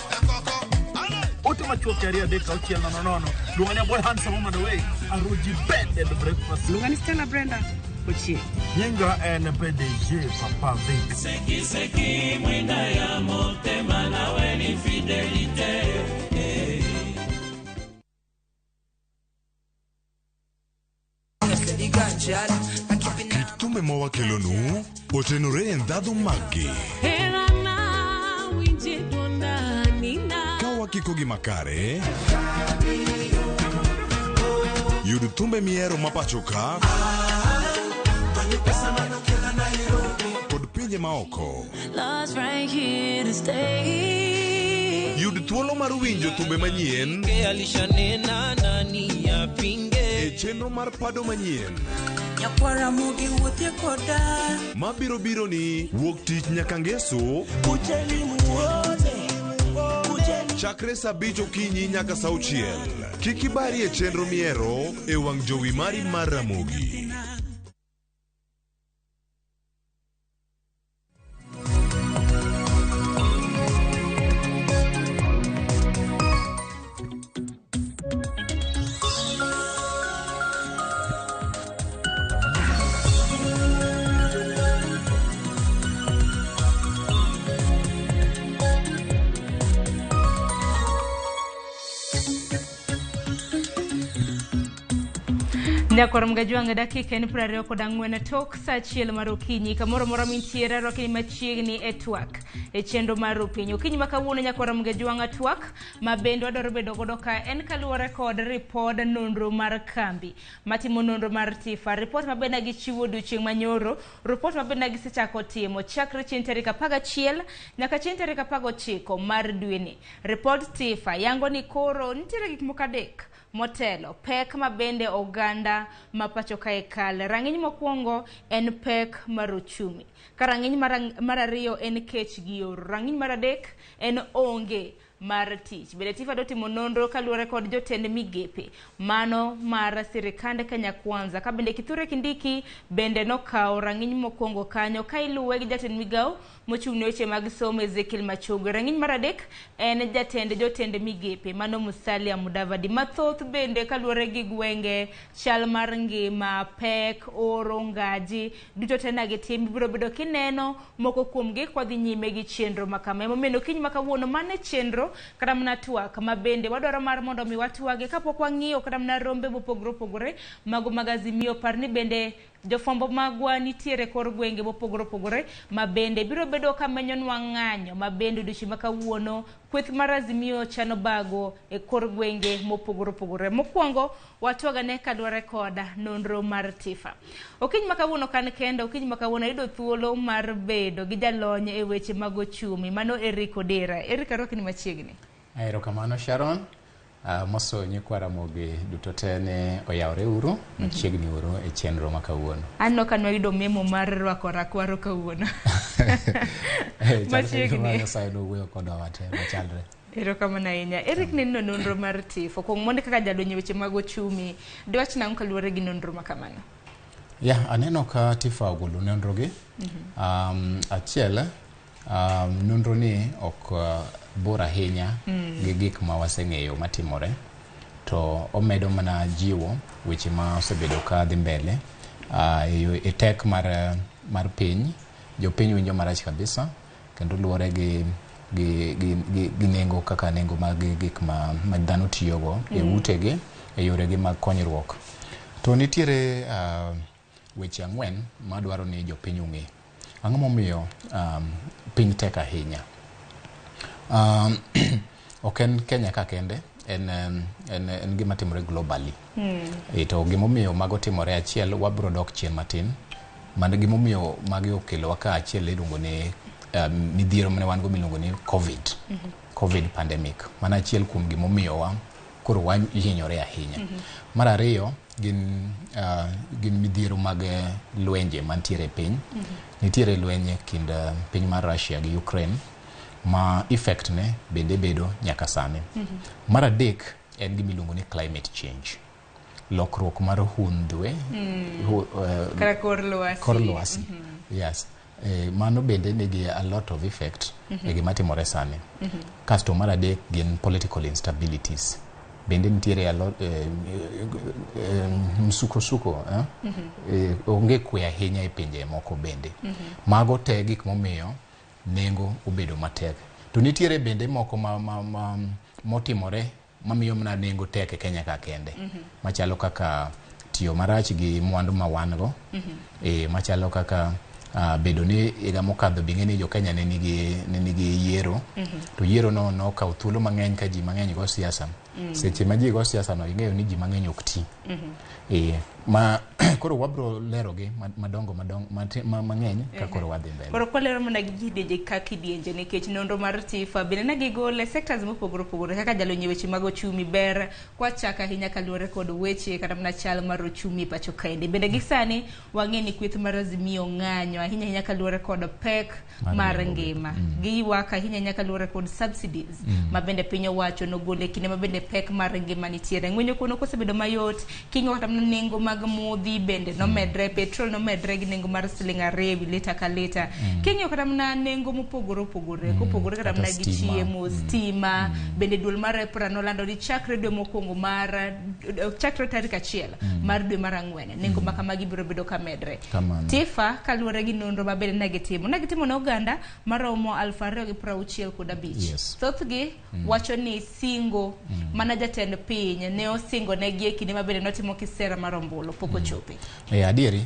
Ote machuok 2 3 6 0 0. Luonga ni Boy Handsome Woman Away. Aruji Bed and Breakfast. Luonga ni Stella Brenda Ochie. Nyinga en PDG Papa Vic. Seki seki mwinda ya motema nawe ni fidelite. Kit thumbe ma wakelonu otenore e ndhadhu maggi. Ka wakikogi makare, yud thumbe mihero ma pacho ka kod pinje maoko. Yud thuolo mar winjo thumbe manyien e chenro mar pado manyien mabiro biro ni wuok tich nyaka ngeso chakre saa 5 okinyi nyaka saa 6. Kik ibari e chenro mihero e wang' jowi mari mar Ramogi. Nyakwar Ramogi Ajwang' dakika en 24 tok saa 1 mar okinyi kamoro amora mintiere rwakni machiegni e twak e chenro mar opiny. Okinyi ma kawuono Nyakwar Ramogi Ajwang' twak ma bende wadwaro bedo godo ka en kaluwore kod ripod nonro mar kambi matimo nonro mar TIFA, ripot ma bende gichiwo odiochieng' manyoro, ripot ma bende gisechako timo chakre chieng' tarik 11 nyaka chieng' tarik 19 mar dweni. Ripod TIFA yango ni koro nitiere gik moko adek motelo pek ma bende oganda ma pacho kae kale. Rang'iny mokwongo en pek mar ochumi, ka rang'iny mar ariyo en kech gi oro, rang'iny mar adek en onge mar tich. Bende TIFA dotimo nonro kaluwore kod jotend migepe mano mar sirikand Kenya Kwanza. Ka bende Kithure Kindiki bende nokawo rang'iny mokwongo kanyo ka iluwe gi jatend migawo mochung' ne weche mag somo Ezekiel Machogu. Rang'iny mar adek en jatend jotend migepe mano Musalia Mudavadi. Mathoth bende kaluwore gi gwenge, chal mar ngima, pek, oro, ngaji, duto te na gitim ibiro bedo kineno moko kuomgi kwadhi nyime gi chenro ma kama. Emomiyo okinyi ma kawuono mano e chenro kata mana twak ma bende wadwaro mar mondo mi watwage kapok wang'iyo kata mana rombe mopogore opogore mago mag Azimio. Par ni bende jofwambo magwa nitiere kor gwenge mopogore opogore ma bende biro bedo ka menyonwa ng'anyo ma bende odiochieng' ma kawuono kweth mar Azimio chano bago e kor gwenge mopogore opogore. Mokwongo watwagane kaluwore kod nonro mar TIFA. Okinyi ma kawuono kan kenda, okinyi ma kawuono ayudo thuolo mar bedo gi jalony e weche mag ochumi mano Eric Odera. Eric, arwakni machiegni. Erokamano Sharon. Moso nyikwa Ramogi duto te ne oyawre uru machiegni uru e chenro ma kawuono. Aneno ka nwayudo memo mar rwako rakwaro kawuono. Machiegni. Nyasaye nowuoyo kodwa wate machalre. Erokamano ahinya. Eric, neno nonro mar TIFA. Kuong mondi kaka jalony e weche mag ochumi, diwach nang'o kaluwore gi nonro ma kamano? Ya, aneno ka TIFA ogolo nonro gi. Achiel, nonro ni ok bor ahinya gi gik ma waseng'eyo matimore, to omedo mana jiwo weche ma osebedo ka dhi mbele e tek mar piny. Jopiny winjo marach kabisa kendo luwore gi nengo kaka nengo mag gik ma dhano tiyogo e utegi, e yoregi mag konyruok. To nitiere weche ang'wen madwaro ni jopiny ong'e. Ang'o momiyo piny tek ahinya? Ok en Kenya ka kende, en gima timore globally. To gimomiyo mago timore, achiel wabro dok chien matin. Mano gimomiyo magi okelowa ka achiel iluongo ni midhiero mane wan go miluongo ni COVID. COVID pandemic. Mano achiel kuom gimomiyowa koro wahinyore ahinya. Mar ariyo gin midhiero mag lwenje mantiere e piny. Nitiere lweny e kind piny mar Russia gi Ukraine ma effect ne bende bedo nyaka sani. Mar adek en gima iluongo ni climate change. Lokruok mar hundhwe. Kata kor lwasi. Kor lwasi. Yes. Mano bende nigi a lot of effect e gima timore sani. Kasto mar adek gin political instabilities. Bende nitiere a lot msukosuko, onge kwe ahinya e pinje moko bende. Mago te gik momiyo nengo obedo matek. To nitiere bende moko motimore mamiyo mana nengo tek e Kenya ka kende. Machalo kaka tiyo marach gi mwandu ma wan go. Machalo kaka bedo ni higa mokadho bing'e ni jo Kenya ne nigi yiero. To yiero no nokawo thuolo mang'eny ka ji mang'eny go siasa. Seche ma ji go siasa no ing'eyo ni ji mang'eny ok ti. Ma koro wabro lero gi madongo mang'eny ka koro wadhi mbele. Koro kwalero mana gi kidienje ka kidienje nikech nonro mar TIFA bende ne gigole sectors mopogore opogore kaka jalony e weche mag ochumi ber kwachako ahinya kaluwore kod weche kata mana chal mar ochumi pacho kaendi. Bende gi sani wang'e ni kweth mar Azimio ng'anyo ahinya ahinya kaluwore kod pek mar ngima. Giywak ahinya ahinya kaluwore kod subsidies ma bende piny owacho nogolo e kinde ma bende pek mar ngima nitiere. Ng'wenyo kono kosebedo mayot king'iyo kata mana nengo mag modhi bende nomedre, petrol nomedre gi nengo mar siling 2 ewi lita ka lita. King'iyo kata mana nengo mopogore opogore, kopogore kata mana gi chiemo, stima, bende duol mar EPRA nolando ni chakre dwe mokwongo mar chakre tarik 1 mar dwe mar 4 nengo ma kamagi biro bedo ka medre. TIFA kaluwore gi nonro ma bende negitimo ne oganda maromo 2065. Thothgi wacho ni singo mana jatend piny ne osingo negi e kinde ma bende notimo kisera mar ombulu pok ochopi. Adieri.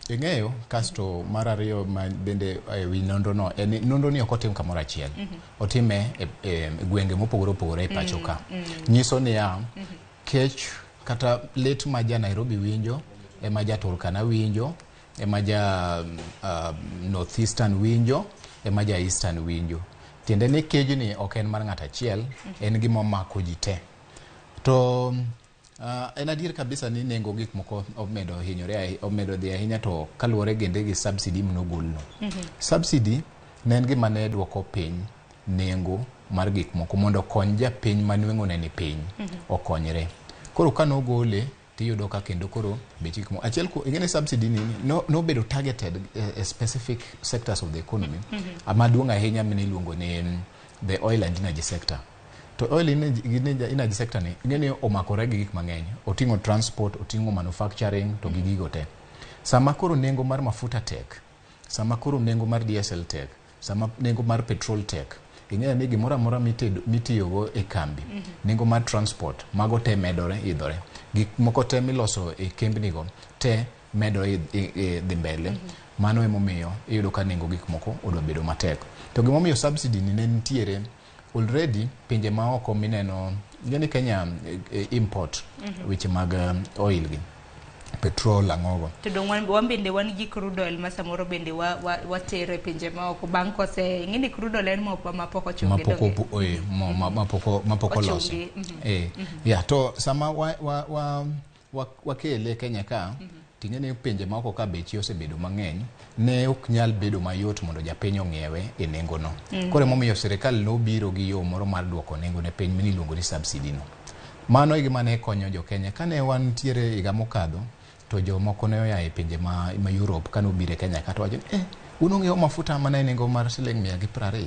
Ing'eyo kasto mar ariyo ma bende wi nonro no en nonro ni ok otim kamoro achiel. Otime e gwenge mopogore opogore e pacho ka. Nyiso niya kech kata lit ma ja Nairobi winjo, ema ja Turkana winjo, ema ja North Eastern winjo, ema ja Eastern winjo. Tiende ni kejni ok en mar ng'ato achiel, en gima omako ji te. To en adier kabisa ni nengo gik moko omedo hinyore, omedo dhi ahinya to kaluwore gende gi subsidy manogolno. Subsidy ne en gima ne duoko piny nengo mar gik moko mondo okony japiny ma nweng'one ni piny okonyre. Koro ka nogole tiyudo ka kendo koro bech gik moko achiel kuom ing'e ni subsidy ni nobedo targeted e specific sectors of the economy. Maduong' ahinya mane iluongo ni the oil and energy sector. To oil energy sector ni ing'e ni omakore gi gik mang'eny. Oting'o transport, oting'o manufacturing to gi gigo te. Sama koro nengo mar mafuta tek, sama koro nengo mar diesel tek, sama nengo mar petrol tek, ing'eyo ni gimoro amora mitiyogo e kambi, nengo mar transport, mago te medore idhore. Gik moko te miloso e kembnigo te medore dhi mbele. Mano emomiyo iyudo ka nengo gik moko odwa bedo matek. To gimomiyo subsidy ni ne nitiere already pinje maoko mineno, ing'e ni Kenya import weche mag oil gi petrol ang'ogo. To dong wan bende wan gi crude oil ma samoro bende watero e pinje maoko bang' kose ing'e ni crude oil en mo ma pok ochungi mapok olosi. Yeah, to sama wakele Kenya ka, ting'e ni pinje maoko ka bechi osebedo mang'eny, ne ok nyal bedo mayot mondo japiny ong'iewe e nengono. Koro emomiyo sirikal nobiro gi yo moro mar duoko nengo ne piny miluongo ni subsidy no. Mano e gima ne konyo jo Kenya. Kane wantiere higa mokadho, to jomoko ne oa e pinje ma Europe kane obiro e Kenya ka to wacho ni un ung'iewo mafuta mana e nengo mar siling 120.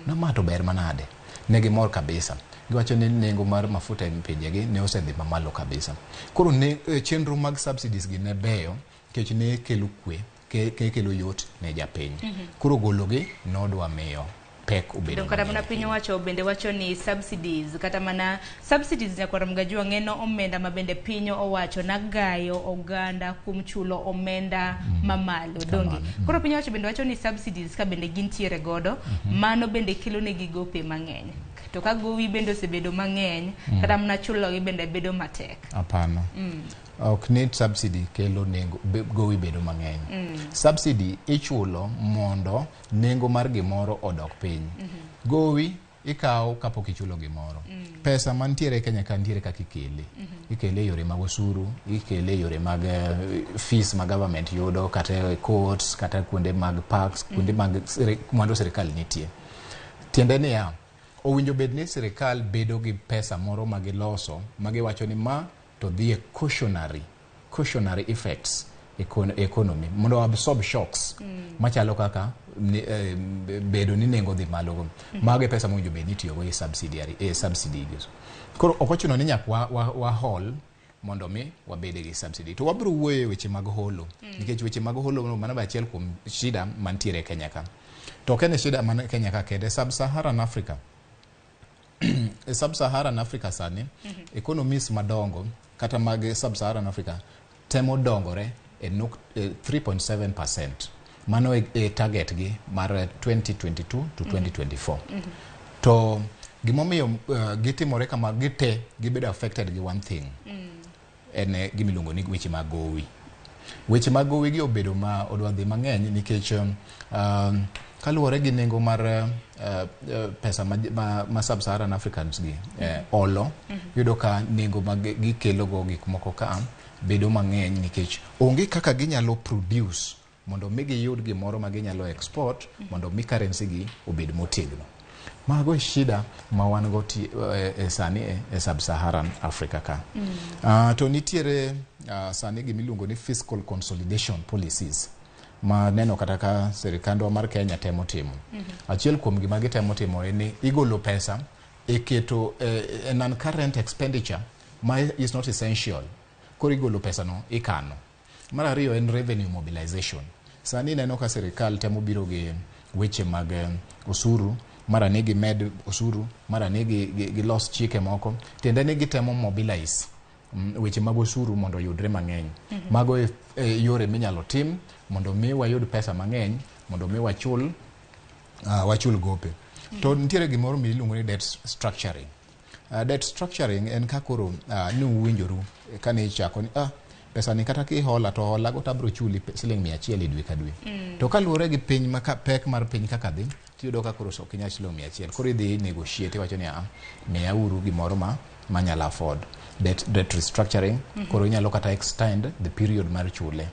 No ma to ber manade. Ne gimor kabisa. Giwacho ni nengo mar mafuta e pinjegi ne osedhi mamalo kabisa. Koro ne chenro mag subsidies gi ne beyo nikech ne kelo kwe, kelo yot ne japiny. Koro gologi nodwa miyo pek obedo. Kata mana piny owacho bende wacho ni subsidies, kata mana subsidies nyakwar Mgajwa ng'eno omenda ma bende piny owacho nagayo oganda kuom chulo omenda mamalo donge. Koro piny owacho bende wacho ni subsidies ka bende gintiere godo, mano bende kelo negi gope mang'eny. To ka gowi bende osebedo mang'eny, kata mana chulogi bende bedo matek. Hapana. Ok ni subsidy kelo nengo gowi bedo mang'eny. Subsidy ichulo mondo nengo mar gimoro odok piny. Gowi ikawo kapok ichulo gimoro. Pesa mantiere Kenya ka nitiere kaka ikele. Ikele e yore mag osuru, ikele e yore mag fees ma government yudo, kata e courts, kata kuonde mag parks, kuonde mag mwandu sirikal nitie. Tiende niya, owinjo bed ni sirikal bedo gi pesa moro ma giloso, ma giwacho ni ma to dhi e cautionary effects economy mondo absorb shocks machalo kaka bedo ni nengo dhi malo go. Mago e pesa mowinjo bed ni itiyogo e subsidiary, e subsidies. Koro ok ochuno ni nyaka wa hol mondo mi wabed gi subsidy. To wabiro wuoyo e weche mag holo, nikech weche mag holo mano be achiel kuom shida mantiere e Kenya ka. To ok en shida man Kenya ka kende, Sub-Saharan Africa. E Sub-Saharan Africa sani, economies madongo kata mag Sub-Saharan Africa temo dongore e 3.7%. Mano e target gi mar 2022 to 2024. To gimomiyo gitimore kama gite gibedo affected gi one thing. En gimiluongo ni weche mag gowi. Weche mag gowi gi obedo ma odwa dhi mang'eny nikech kaluwore gi nengo mar pesa ma Sub-Saharan Africans gi olo, yudo ka nengo ma gikelo go gik moko ka bedo mang'eny nikech onge kaka ginyalo produce mondo mi giyud gimoro ma ginyalo export mondo mi currency gi obed motegno. Mago e shida ma wan go sani e Sub-Saharan Africa ka. To nitiere sani gimiluongo ni fiscal consolidation policies ma neno kata ka sirikandwa mar Kenya temo timo. Achiel kuom gima gitemo timo en ni igolo pesa e keto non-current expenditure ma is not essential. Koro igolo pesa no ikano. Mar ariyo en revenue mobilization. Sani neno ka sirikal temo biro gi weche mag osuru, mara ni gimed osuru, mara ni gilos chike moko, tiende ni gitemo mobilize weche mag osuru mondo oyudre mang'eny. Mago e yore minyalo tim mondo mi wayud pesa mang'eny, mondo mi wachul gope. To nitiere gimoro miluongo ni debt structuring. Debt structuring en ka koro ni uwinjoru kane ichako ni pesa ni kata kihola to hola go tabro chuli siling 100 e dwe ka dwe. To kaluwore gi piny ma pek mar piny kaka dhi, tiyudo ka koro ok inyal chulo 100. Koro idhi negotiate iwacho ni miya uru gimoro ma manyalo afford. Debt restructuring, koro inyalo kata extend the period mar chule.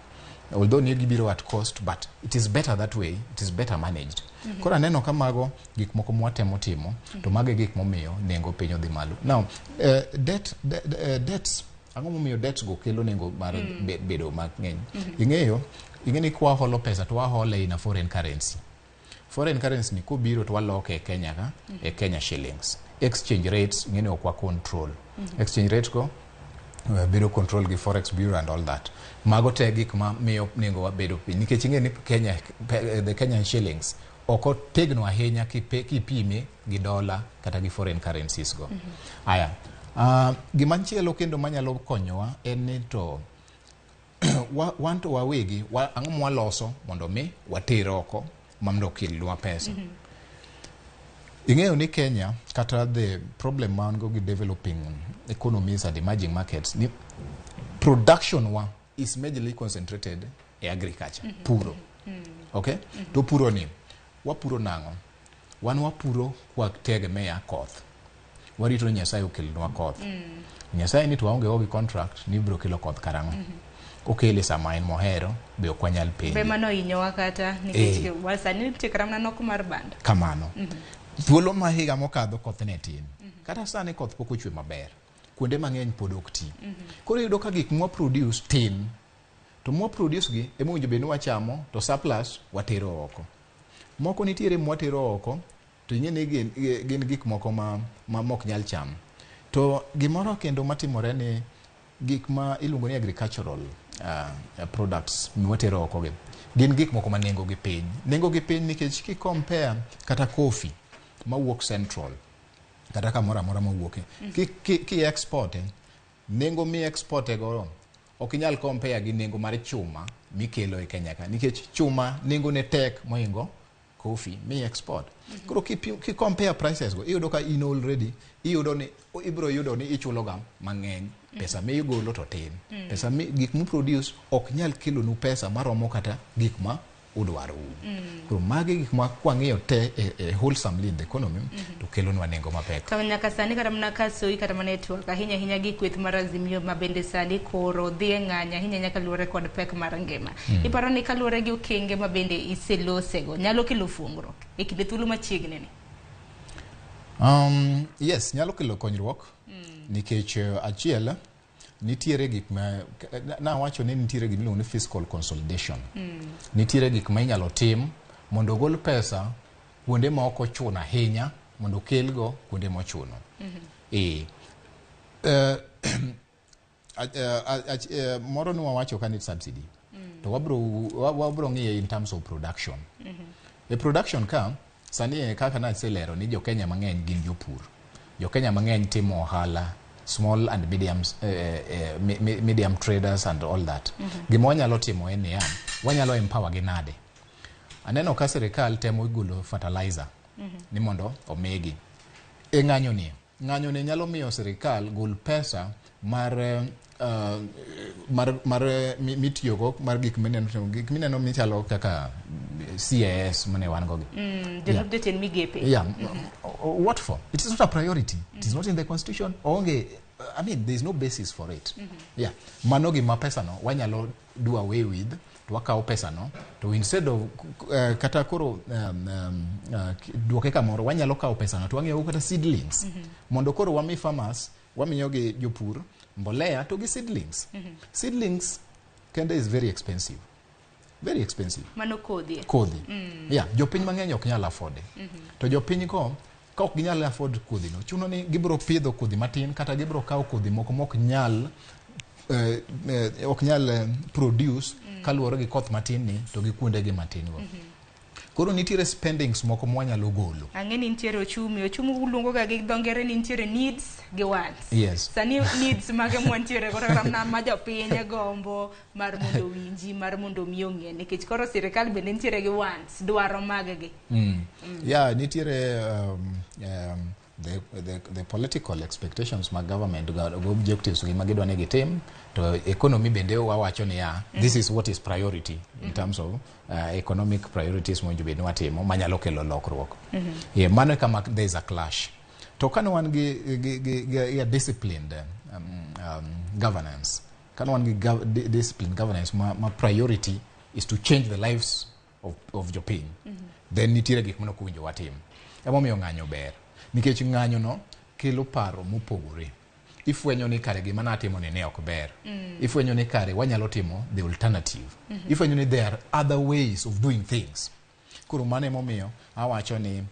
Although ni gibiro at cost, but it is better that way, it is better managed. Koro aneno ka mago gik moko mwatemo timo, to mago e gik momiyo nengo piny odhi malo. Now, debts, ang'o momiyo debts go kelo nengo mar bedo mang'eny? Ing'eyo, ing'e ni kwaholo pesa to wahole in a foreign currency. Foreign currency ni kobiro to waloke e Kenya ka, e Kenya shillings. Exchange rates ing'e ni ok wa control. Exchange rate go bedo control gi Forex Bureau and all that. Mago te gik ma miyo nengo wa bedo piny. Nikech ing'e ni Kenya, the Kenyan shillings ok otegno ahinya kipime gi dola kata gi foreign currencies go. Aya, gimachielo kendo manyalo konyowa en ni to wan to wawegi ang'o mwaloso mondo mi water oko mondo okelnwa pesa. Ing'eyo ni Kenya kata the problem ma wan go gi developing economies and emerging markets ni production wa is majorly concentrated e agriculture, puro. Okay? To puro ni wapuro nang'o? Wan wapuro kwa tegemea koth. Warito ni Nyasaye okelnwa koth. Nyasaye ni to waonge go gi contract ni ibiro kelo koth karang'o. Okele sama en mohero be ok wanyal penje. Be mano hinyowa kata nikech sani nitie kata mana nok mar bando. Kamano. Thuolo ma higa mokadho koth ne tin. Kata sani koth pok ochwe maber. Kuonde mang'eny pod ok ti. Koro iyudo ka gik mwa produce tin. To mwa produce gi ema owinjo bed ni wachamo to surplus watero oko. Moko nitiere mwatero oko to ing'e ni gin gik moko ma mok nyal cham. To gimoro kendo matimore ni gik ma iluongo ni agricultural products mwatero oko gi gin gik moko ma nengo gi piny. Nengo gi piny nikech ki compare kata coffee mawuok Central kata kamoro amora mawuoke ki export nengo mi export go ok inyal compare gi nengo mar chuma mikelo e Kenya ka nikech chuma nengo ne tek mohingo coffee mi export. Koro ki compare prices go iyudo ka in already iyudo ni ibiro yudo ni ichulo ga mang'eny pesa mi igolo to tin. Pesa mi gik mu produce ok nyal kelo nu pesa maromo kata gik ma udwaro. Koro magi gik ma kwang'iyo te wholesomely in the economy to kelonwa nengo mapek. To nyaka sani kata mana kasoi kata mana e twak ahinya ahinya gi kweth mar Azimio ma bende sani koro dhi e ng'anyo ahinya ahinya kaluwore kod pek mar ngima. Iparo ni kaluwore gi okenge ma bende iselosego nyalo kelo fuongruok e kinde thuolo machiegni ni? Yes, nyalo kelo konyruok nikech achiel nitiere gik ma nawacho ni nitiere gima iluongo ni fiscal consolidation. Nitiere gik ma inyalo tim mondo ogol pesa kuonde ma ok ochuno ahinya mondo okelgo kuonde mochuno. Moro ni wawacho ka ni subsidy. To wabro ng'iye in terms of production. E production ka sani kaka naselero ni jo Kenya mang'eny gin jopur. Jo Kenya mang'eny timo ohala, small and medium, medium traders and all that. Gima wanyalo timo en niya, wanyalo empower gi nade. Aneno ka sirikal temo golo fertilizer ni mondo omigi. E ng'anyo ni nyalo miyo sirikal gol pesa mar mitiyogo mar gik mineno michalo kaka CAS mane wan go gi. Jolup jotend migepe. Yeah. What for? It is not a priority. It is not in the constitution. Onge, I mean, there is no basis for it. Yeah. Mano gima pesa no wanyalo do away with to wakawo pesa no to instead of kata koro duoke kamoro wanyalo kawo pesa no to wang'iewo kata seedlings. Mondo koro wami farmers, wamiyo gi jopur mbolea to gi seedlings. Seedlings kende is very expensive. Very expensive. Mano kodhi. Kodhi. Yeah, jopiny mang'eny ok nyal afford. To jopiny ko ka ok ginyal afford kodhi no, chuno ni gibiro pidho kodhi matin kata gibiro kawo kodhi moko mok nyal ok nyal produce kaluwore gi koth matin ni to gi kuonde gi matin go. Koro nitiere spendings moko mwanyalo golo. Ang'e ni nitiere ochumi, ochumi uluongo ga gi dho ngere ni nitiere needs gi wants. Yes. Sani needs mage mwantiere godo kata ma jopiny gombo mar mondo winji, mar mondo mi ong'e nikech koro sirikal bende nitiere gi wants, dwaro mag gi. Yeah, nitiere the political expectations mag government go objectives gi magidwa ni gitim to economy bende wawacho niya this is what is priority in terms of economic priorities mowinjo bed ni watimo manyalo kelo lokruok. Yeah, mano kama there is a clash. To kane wan gi disciplined governance, Kane wan gi discipline governance ma priority is to change the lives of jopiny. Then nitiere gik mane ok owinjo watim. Emomiyo ng'anyo ber. Nikech ng'anyo no kelo paro mopogore. Ifwenyo ni kare gima natimo ni ne ok ber. Ifwenyo ni kare wanyalo timo the alternative. Ifwenyo ni there are other ways of doing things. Koro mano emomiyo awacho ni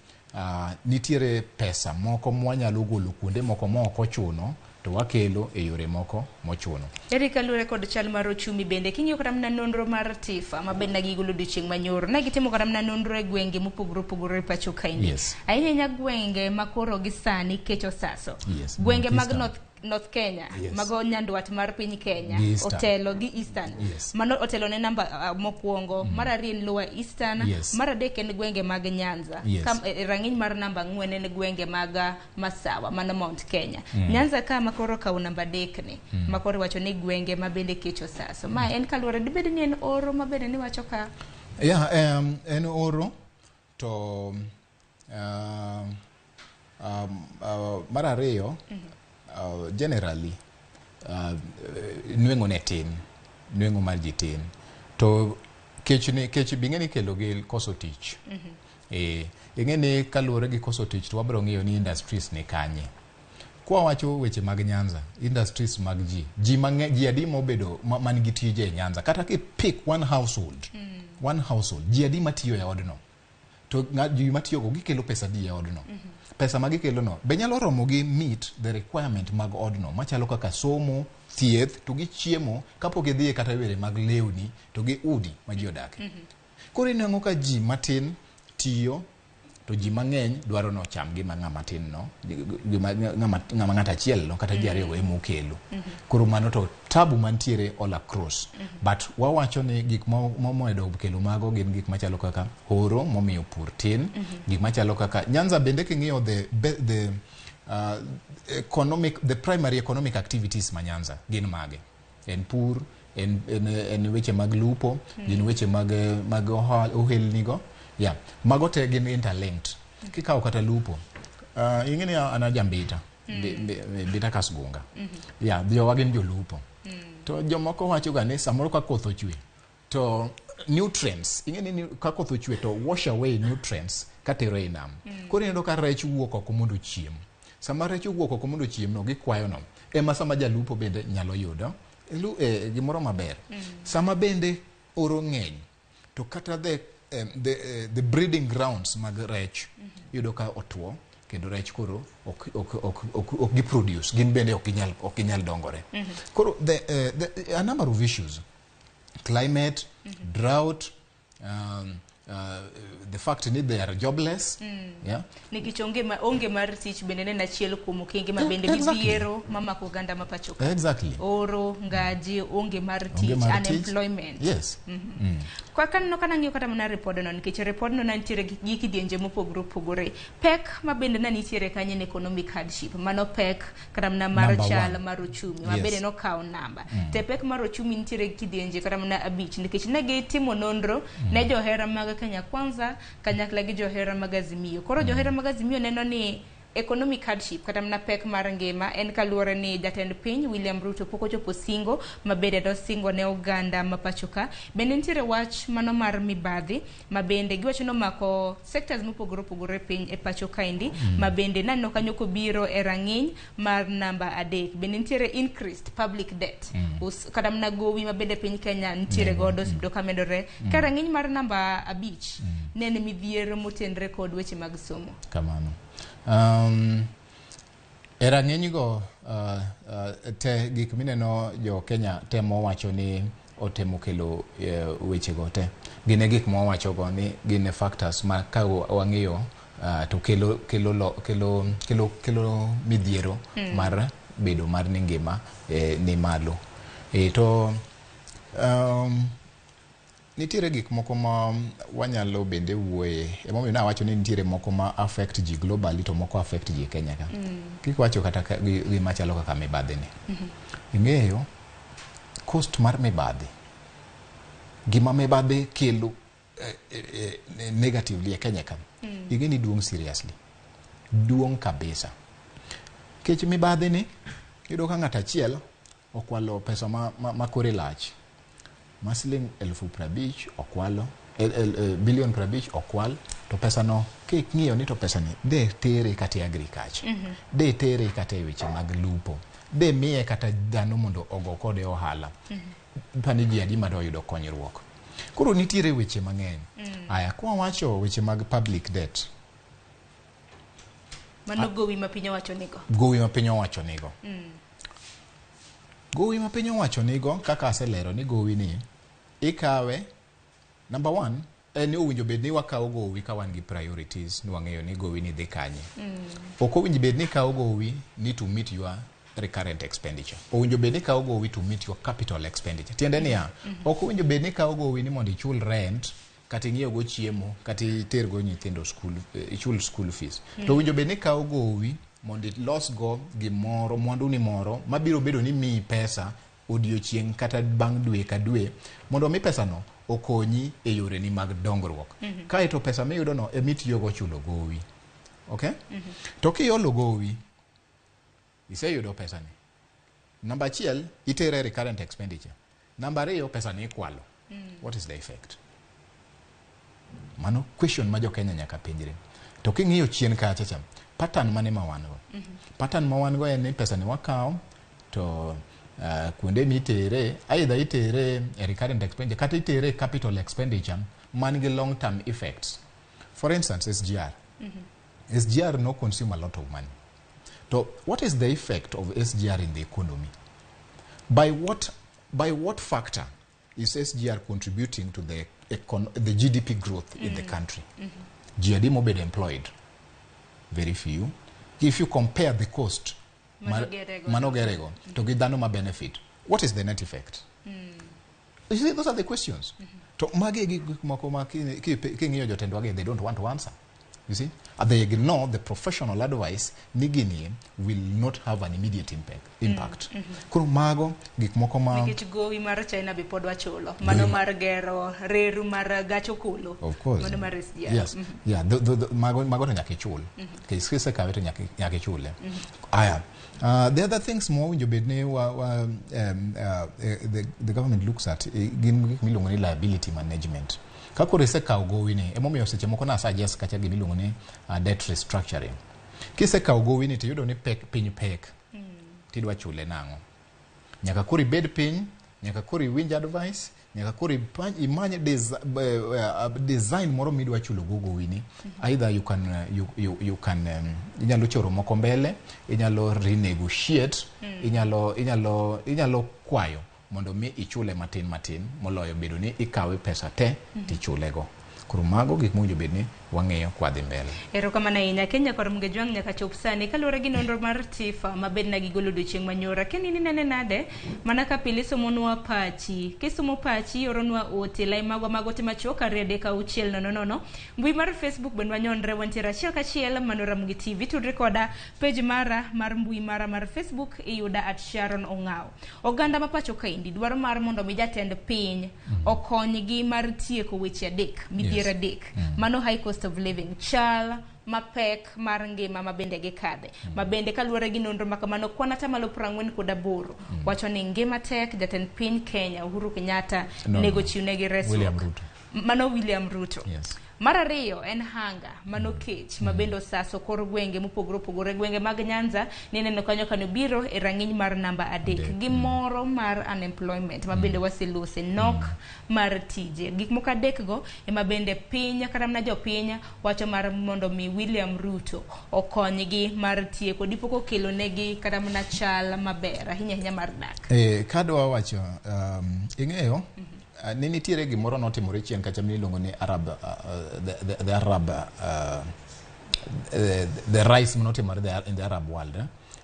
nitiere pesa moko mwanyalo golo kuonde moko ma ok ochuno to wakelo e yore moko mochuno. Eric, kaluwore kod chal mar ochumi bende, king'iyo kata mana nonro mar TIFA ma bende gigolo odiochieng' manyoro, ne gitimo kata mana nonro e gwenge mopogore opogore e pacho kaendi. Ahinya ahinya gwenge ma koro gi sani kech osaso. Gwenge mag North Kenya, mago nyandwat mar piny Kenya, Gi Eastern. otelo gi Eastern. Mano otelo ne namba mokwongo, mar ariyo en Lower Eastern, mar adek en gwenge mag Nyanza. Ka, rang'iny mar namba 4 en gwenge mag Masawa, mano Mount Kenya. Nyanza ka ma koro okawo namba 3 ni, ma koro iwacho ni gwenge ma bende kech osaso. Ma en kaluwore, dibed ni en oro ma bende niwacho ka? Yeah, en oro to mar ariyo, generally nweng'o ne tin, nweng'o mar ji tin. To kech ni, kech bing'e ni kelo gi koso tich. Ing'e ni kaluwore gi koso tich to wabiro ng'iyo ni industries ni kanye. Kwa wacho weche mag Nyanza, industries mag ji, ji mang'eny, ji adi mobedo man gi tije e Nyanza. Kata ki pick one household, one household, ji adi matiyo e odno. To ji matiyogo gikelo pesa adi e odno. Pesa ma gikelo no be nyalo romo gi meet the requirement mag odno machalo kaka somo, thieth, to gi chiemo kapok idhiye kata yore mag lewni to gi udi ma ji odake. Koro inwang'o ka ji matin tiyo to ji mang'eny dwaro ni ocham gima ng'ama tin no, gima ng'ama ng'at achiel no kata ji ariyo ema okelo. Koro mano to tabu mantiere all across. But wawacho ni gik momedo kelo mago gin gik machalo kaka horo momiyo pur tin, gik machalo kaka Nyanza bende king'iyo the primary economic activities ma Nyanza gin mage? En pur, en weche mag lupo, gin weche mag ohelni go. Yeah, mago te gin interlinked. Kikawo kata lupo, ing'e ni an ajambita, Mbita Kasgunga. Yeah, jowa gin jolupo. To jomoko wacho ga ni samoro ka koth ochwe to nutrients, ing'e ni ka koth ochwe to wash away nutrients katero e nam. Koro ineno ka rech wuok oko mondo ochiem. Sama rech owuok oko mondo ochiem no, gikwayo no, ema sama jalupo bende nyalo yudo gimoro maber. Sama bende oro ng'eny, to kata the breeding grounds mag rech iyudo ka otwo kendo rech koro ok gi produce, gin bende ok ginyal dongore. Koro a number of issues, climate, drought, the fact ni they are jobless. Yeah. Nikech onge mar tich bende en achiel kuom okenge ma bende midhiero mamako oganda ma pacho ka. Oro, ngaji, onge mar tich, unemployment. Yes. Kwa kaneno kana ng'iyo kata mana report no, nikech report no nitiere gi kidienje mopogore opogore. Pek ma bende ne nitiere kanyo en economic hardship. Mano pek kata mana mar chal mar ochumi ma bende nokawo namba. Te pek mar ochumi nitiere gi kidienje kata mana 5 nikech ne gitimo nonro ne johera mag Kenya Kwanza kanyakla gi johera mag Azimio. Koro johera mag Azimio neno ni economic hardship kata mana pek mar ngima en kaluwore ni jatend piny William Ruto pok ochopo singo ma bende nosingo ne oganda ma pacho ka. Bende nitiere wach mano mar mibadhi ma bende giwacho ni omako sectors mopogore opogore piny e pacho kaendi, ma bende naneno kanyo kobiro e rang'iny mar namba 3. Bende nitiere increased public debt, kata mana gowi ma bende piny Kenya nitiere godo osebedo ka medore. Ka rang'iny mar namba 5 ne en midhiero motenre kod weche mag somo. Kamano. E rang'iny go te gik mineno jo Kenya temo wacho ni otemo kelo weche go te gin e gik mwawacho go ni gin e factors ma ka wang'iyo to kelo midhiero mar bedo mar ni ngima ni malo. To nitiere gik moko ma wanyalo bende wuoye, emomiyo nawacho ni nitiere moko ma affect ji globally to moko affect ji e Kenya ka. Kik wacho kata gima chalo kaka mibadhi ni. Ing'eyo cost mar mibadhi, gima mibadhi kelo negatively e Kenya ka, ing'e ni duong' seriously, duong' kabisa. Kech mibadhi ni, iyudo ka ng'ato achiel okwalo pesa ma kore lach ma siling 50,000 okwalo bilion 50 okwal, to pesa no king'iyo ni to pesa ni de tere kata e agriculture, de tere kata e weche mag lupo, de miye kata dhano mondo ogo kode ohala, pani ji adi madoyudo konyruok. Koro nitiere weche mang'eny. Aya, kwa wacho weche mag public debt, mano gowi ma piny owacho nigo. Gowi ma piny owacho nigo. Gowi ma piny owacho nigo, kaka aselero ni gowi ni ikawe, number one, en ni owinjo bed ni wakawo gowi ka wan gi priorities, ni wang'eyo ni gowi ni dhi kanye. Ok owinjo bed ni ikawo gowi ni to meet your recurrent expenditure. Owinjo bed ni ikawo gowi to meet your capital expenditure. Tiende niya, ok owinjo bed ni ikawo gowi ni mondo ichul rent, kata ing'iew go chiemo, kata iter go nyithindo school, ichul school fees. To owinjo bed ni ikawo gowi mondo ilos go gimoro, mwandu ni moro, mabiro bedo ni miyi pesa odiochieng' kata bang' dwe ka dwe, mondo mi pesa no okonyi e yoreni mag dongruok. Kaeto pesa miyudo no ema itiyogo chulo gowi. Okay? To kiolo gowi, iseyudo pesa ni. Namba achiel, itere recurrent expenditure. Namba ariyo, pesa ni ikwalo. What is the effect? Mano question ma jo Kenya nyaka penjre. To king'iyo chien kacha cha, pattern mane ma wan go? Pattern ma wan go en ni pesa ni wakawo to kuonde mitere, either itere e recurrent expenditure kata itere e capital expenditure man gi long term effects. For instance, SGR. SGR no consume a lot of money. So what is the effect of SGR in the economy? By what factor is SGR contributing to the GDP growth in the country? Ji adi mobed employed? Very few. If you compare the cost manogerego to gi dhano ma benefit, what is the net effect? You see, those are the questions. To magi gik moko ma king'iyo jotendwa gi, they don't want to answer. You see, and they ignore the professional advice ni gini will not have an immediate impact. Koro mago gik moko ma nikech gowi mar China be pod wachulo, mano mar gero reru mar gach okolo. Of course. Mano mar SGR. Yes. Yeah, mago to nyaka ichul. Nikech kisekawe to nyaka ichule. Aya. The other things mowinjo bed ni the government looks at gin gik miluongo ni liability management. Ka koro isekawo gowi ni, emomiyo seche moko na suggest kacha gima iluongo ni debt restructuring. Kisekawo gowi ni tiyudo ni pek, piny pek, tidwa chule nang'o? Nyaka koro ibed piny, nyaka koro iwinj advice, nyaka koro imany design moro midwa chulo go gowi ni. Either you can, you can inyalo choro moko mbele, inyalo renegotiate, inyalo kwayo mondo mi ichule matin matin moloyo bedo ni ikawe pesa te tichulego. Koro mago gik mowinjo bed ni wang'eyo kwa dhi mbele. Erokamano ahinya. Kenya kod Mgejwang' nyaka chop sani kaluwore gi nonro mar TIFA ma bed na gigolo odiochieng' manyoro. Akia ni inene nade mana ka pile isomonwa pachi. Kisomo pachi ioronwa ote lai magwa mag ote machuok 2 3 6 0 0. Mbui mar Facebook bende wanyonre wantiere achiel kachiel mano Ramogi TV. Tudri koda page mara mar mbui mara mar Facebook iyuda at Sharon Ong'aw. Oganda ma pacho kaendi dwaro mar mondo mi jatend piny okonygi mar tieko weche adek midhiero adek. Mano high cost of living, chal mapek mar ngima ma bende gikadhe. Ma bende kaluwore gi nonro makamano kwan 48% wacho ni ngima tek. Jatend piny Kenya Uhuru Kenyatta nego chiwnegi resruok. William Ruto. Mano William Ruto. Yes. Mar ariyo en hunger, mano kech ma bende osaso kor gwenge mopogore opogore. Gwenge mag Nyanza nineno kanyo kanobiro e rang'iny mar namba 3 gi moro mar unemployment ma bende waselose nok mar tije. Gik moko adek go ema bende piny kata mana jopiny wacho mar mondo mi William Ruto okonygi mar tieko dipo kokelo negi kata mana chal maber ahinya ahinya mar dak. Kadwa wacho ing'eyo ni nitiere gimoro notimore chien kacha miluongo ni Arab the Arab the rise manotimore in the Arab world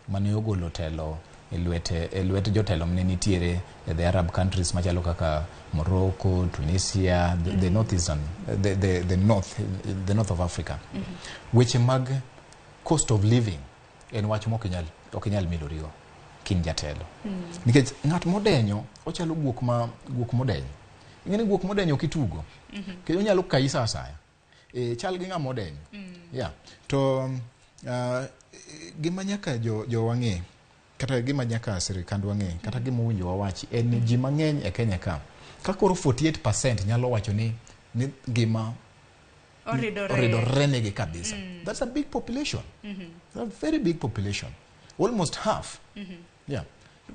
mane ogolo telo e lwet jotelo mane nitiere e the Arab countries machalo kaka Morocco, Tunisia, the northeastern, the north of Africa. Weche mag cost of living en wach mok inyal milorigo kin jatelo. Nikech ng'at modenyo ochalo guok modenyo. Ing'e ni guok modenyo kitugo kendo onyalo kayi sa asaya. Chal gi ng'ama odenyo. Yeah. To gima nyaka jo wang'e kata gima nyaka sirikandwa ng'e, kata gima owinjo wawachi en ni ji mang'eny e Kenya ka koro 48% nyalo wacho ni ngima oridore negi kabisa. That's a big population. That's a very big population. Almost half. Yeah.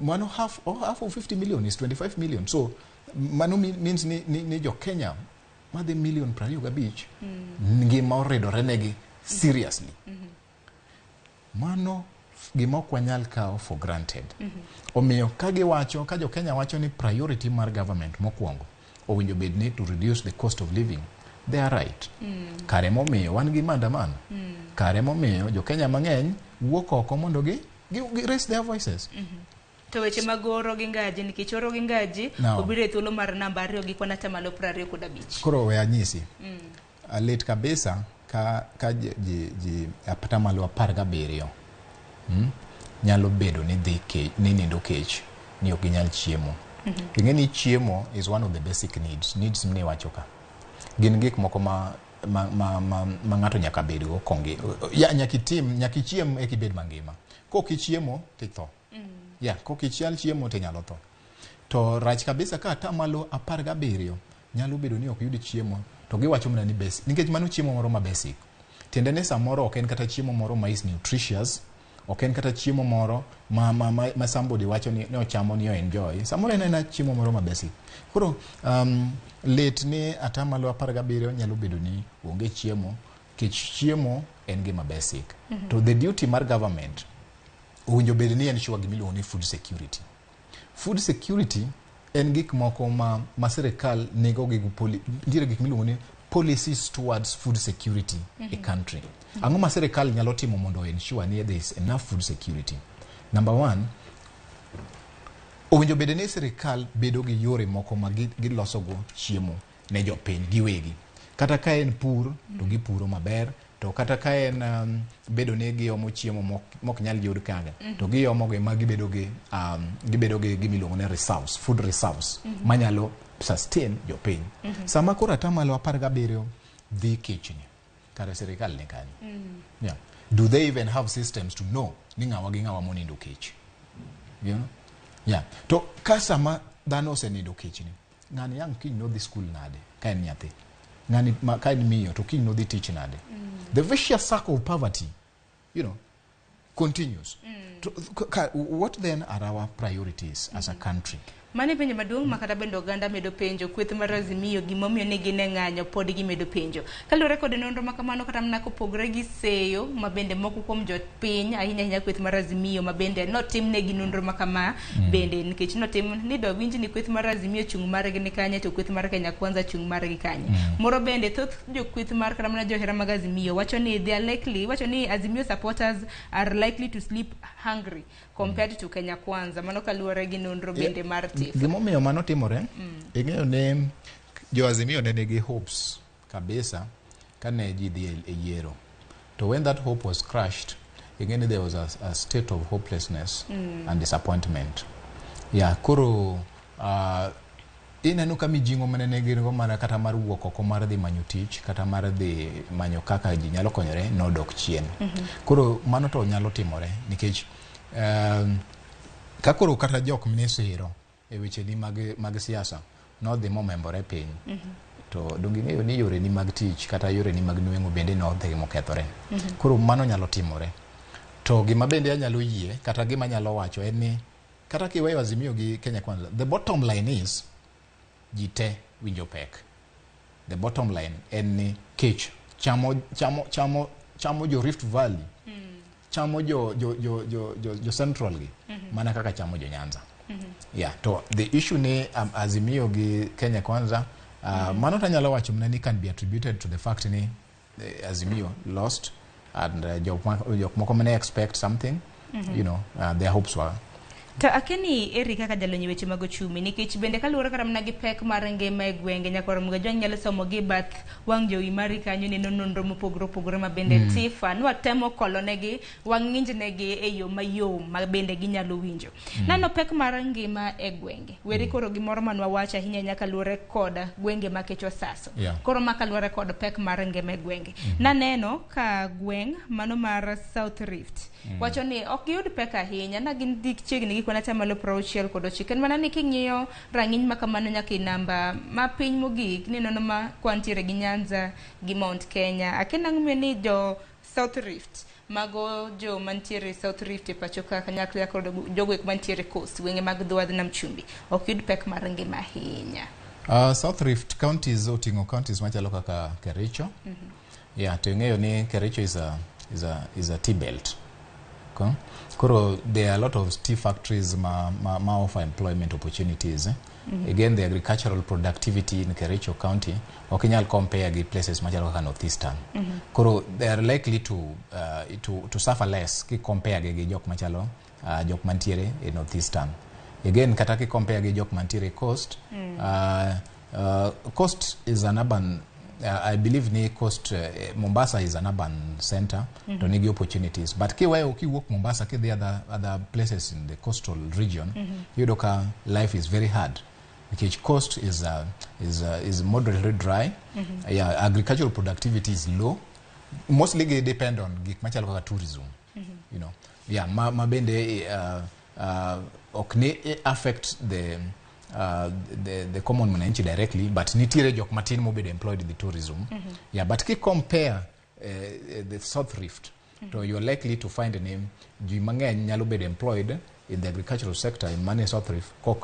Mano half of 50 million is 25 million. So mano means ni jo Kenya madhi million 25 ngima oridore negi seriously. Mano gima ok wanyal kawo for granted. Omiyo ka giwacho, ka jo Kenya wacho ni priority mar government mokwongo owinjo bed ni to reduce the cost of living, they are right. Kare momiyo wan gi maandamano. Kare momiyo jo Kenya mang'eny wuok oko mondo gi raise their voices. To weche mag oro gi ngaji, nikech oro gi ngaji obiro e thuolo mar namba 2 gi kwan atamalo 25. Koro we anyisi. Lit kabisa ka ji atamalo 17 nyalo bedo ni dhi kech, ni nindo kech, ni ok ginyal chiemo. Ing'e ni chiemo is one of the basic needs. Needs mniwacho ka. Gin gik moko ma ng'ato nyaka bedgo kongi. Ya nyaka itim, nyaka ichiem eka ibed mangima. Kok ichiemo titho. Yeah, kok ichiel chiemo to inyalo tho. To rach kabisa ka atamalo 17 nyalo bedo ni ok yud chiemo to giwacho mana ni basic. Nikech mano chiemo moro ma basic. Tiende ni samoro ok en kata chiemo moro ma is nutritious, ok en kata chiemo moro ma somebody wacho ni ochamo ni enjoy. Samoro en ena chiemo moro ma basic. Koro lit ni atamalo 17 nyalo bedo ni onge chiemo, kech chiemo en gima basic. To the duty mar government owinjo bed ni ensure gima iluongo ni food security. Food security en gik moko ma sirikal nego gi nitiere gik miluongo ni policies towards food security e country. Ang'o ma sirikal nyalo timo mondo ensure ni there is enough food security? Number one, owinjo bed ni sirikal bedo gi yore moko ma gilosogo chiemo ne jopiny giwegi. Kata ka en pur to gipuro maber, to kata ka en bedo ni giomo chiemo mok nyal yud kanga, to giomo gi ma gibedo gi gima iluongo ni reserves, food reserves manyalo sustain jopiny. Sama koro atamalo 17 dhi kechni, kare sirikal ni kanye? Yeah. Do they even have systems to know ni ng'awa gi ng'awa monindo kech? You know? Yeah. To ka sama dhano osenindo kechni, ng'ani yang' kiny nodhi skul nade ka en nyathi? Ng'ani ka en miyo to kiny nodhi tich nade? The vicious circle of poverty, you know, continues. What then are our priorities as a country? Mane penjo maduong' ma kata bende oganda medo penjo, kweth mar Azimio gimomiyo ne gin e ng'anyo pod gimedo penjo. Kaluwore kod nonro ma kamano kata mana kopogore gi seyo ma bende moko kuom jopiny ahinya ahinya kweth mar Azimio ma bende notimnegi nonro ma kama bende nikech notim ni dowinj ni kweth mar Azimio chung' margi ni kanye to kweth mar Kenya Kwanza chung' margi kanye. Moro bende thoth jokweth mar kata mana johera mag Azimio wacho ni they are likely, wacho ni Azimio supporters are likely to sleep hungry compared to Kenya Kwanza. Mano kaluwore gi nonro bende mar TIFA. Gimomiyo mano timore, ing'eyo ni jo Azimio ne nigi hopes kabisa kane ji dhi e yiero. To when that hope was crushed, again there was a state of hopelessness and disappointment. Yeah, koro ineno ka mijing'o mane ne gin go mana kata mar wuok oko mar dhi manyo tich kata mar dhi manyo kaka ji nyalo konyore nodok chien. Koro mano to nyalo timore nikech ka koro kata jok mane siro e wecheni mag siasa nodhi momembore piny, to donge ing'eyo ni yoreni mag tich kata yoreni mag nweng'o bende nodhi mokethore. Koro mano nyalo timore. To gima bende anyalo yie kata gima anyalo wacho en ni kata kiweyo Azimio gi Kenya Kwanza, the bottom line is ji te winjo pek. The bottom line en ni kech chamo jo Rift Valley, chamo jo Central gi, mana kaka chamo jo Nyanza. Yeah, to the issue ni Azimio gi Kenya Kwanza, mano tanyalo wacho mana ni can be attributed to the fact ni Azimio lost and jok moko mane expect something, you know, their hopes were To akeni eri kaka jalony e weche mag ochumi, nikech bende kaluwore kata mana gi pek mar ngima e gwenge, nyakwar Mugajwang' nyalo somo gi bath wang' jowi mari kanyo neno nonro mopogore opogore ma bende Tifa nwatemo kolonegi, wang'injnegi e yo mayom ma bende ginyalo winjo. Nano pek mar ngima e gwenge, weri koro gimoro manwawacho ahinya ahinya kaluwore kod gwenge ma kech osaso. Koro ma kaluwore kod pek mar ngima e gwenge. Naneno ka gweng' mano mar South Rift wacho ni ok giyud pek ahinya na gin chiegni gi kwan atamalo 69. En mana ni king'iyo rang'iny ma kamano nyaka e namba ma piny mogik nineno ma kwantiere gi Nyanza gi Mount Kenya. Akia nang'o momiyo ni jo South Rift, mago jo mantiere South Rift e pacho ka kanyakla kod jogo eko mantiere Coast, gwenge mag dho wadh nam chumbi, ok yud pek mar ngima ahinya. South Rift counties oting'o counties machalo kaka Kericho. Yeah, to ing'eyo ni Kericho is a tea belt. Okay? Koro there are a lot of tea factories ma offer employment opportunities. Again, the agricultural productivity in Kericho County ok inyal compare gi places machalo kaka Northeastern. Koro they are likely to suffer less ki compare gi jok machalo jok mantiere e Northeastern. Again, kata ki compare gi jok mantiere coast, coast is an urban, I believe ni coast, Mombasa is an urban center to nigi opportunities, but kiweyo kiwuok Mombasa kidhi other places in the coastal region, iyudo ka life is very hard nikech coast is moderately dry. Yeah, agricultural productivity is low. Mostly gi depend on gik machalo kaka tourism. Yeah, ma bende ok ni affect the common mwananchi directly, but nitiere jok matin mobedo employed in the tourism. Yeah, but ki compare the South Rift, to you're likely to find ni ji mang'eny nyalo bedo employed in the agricultural sector in mane South Rift ko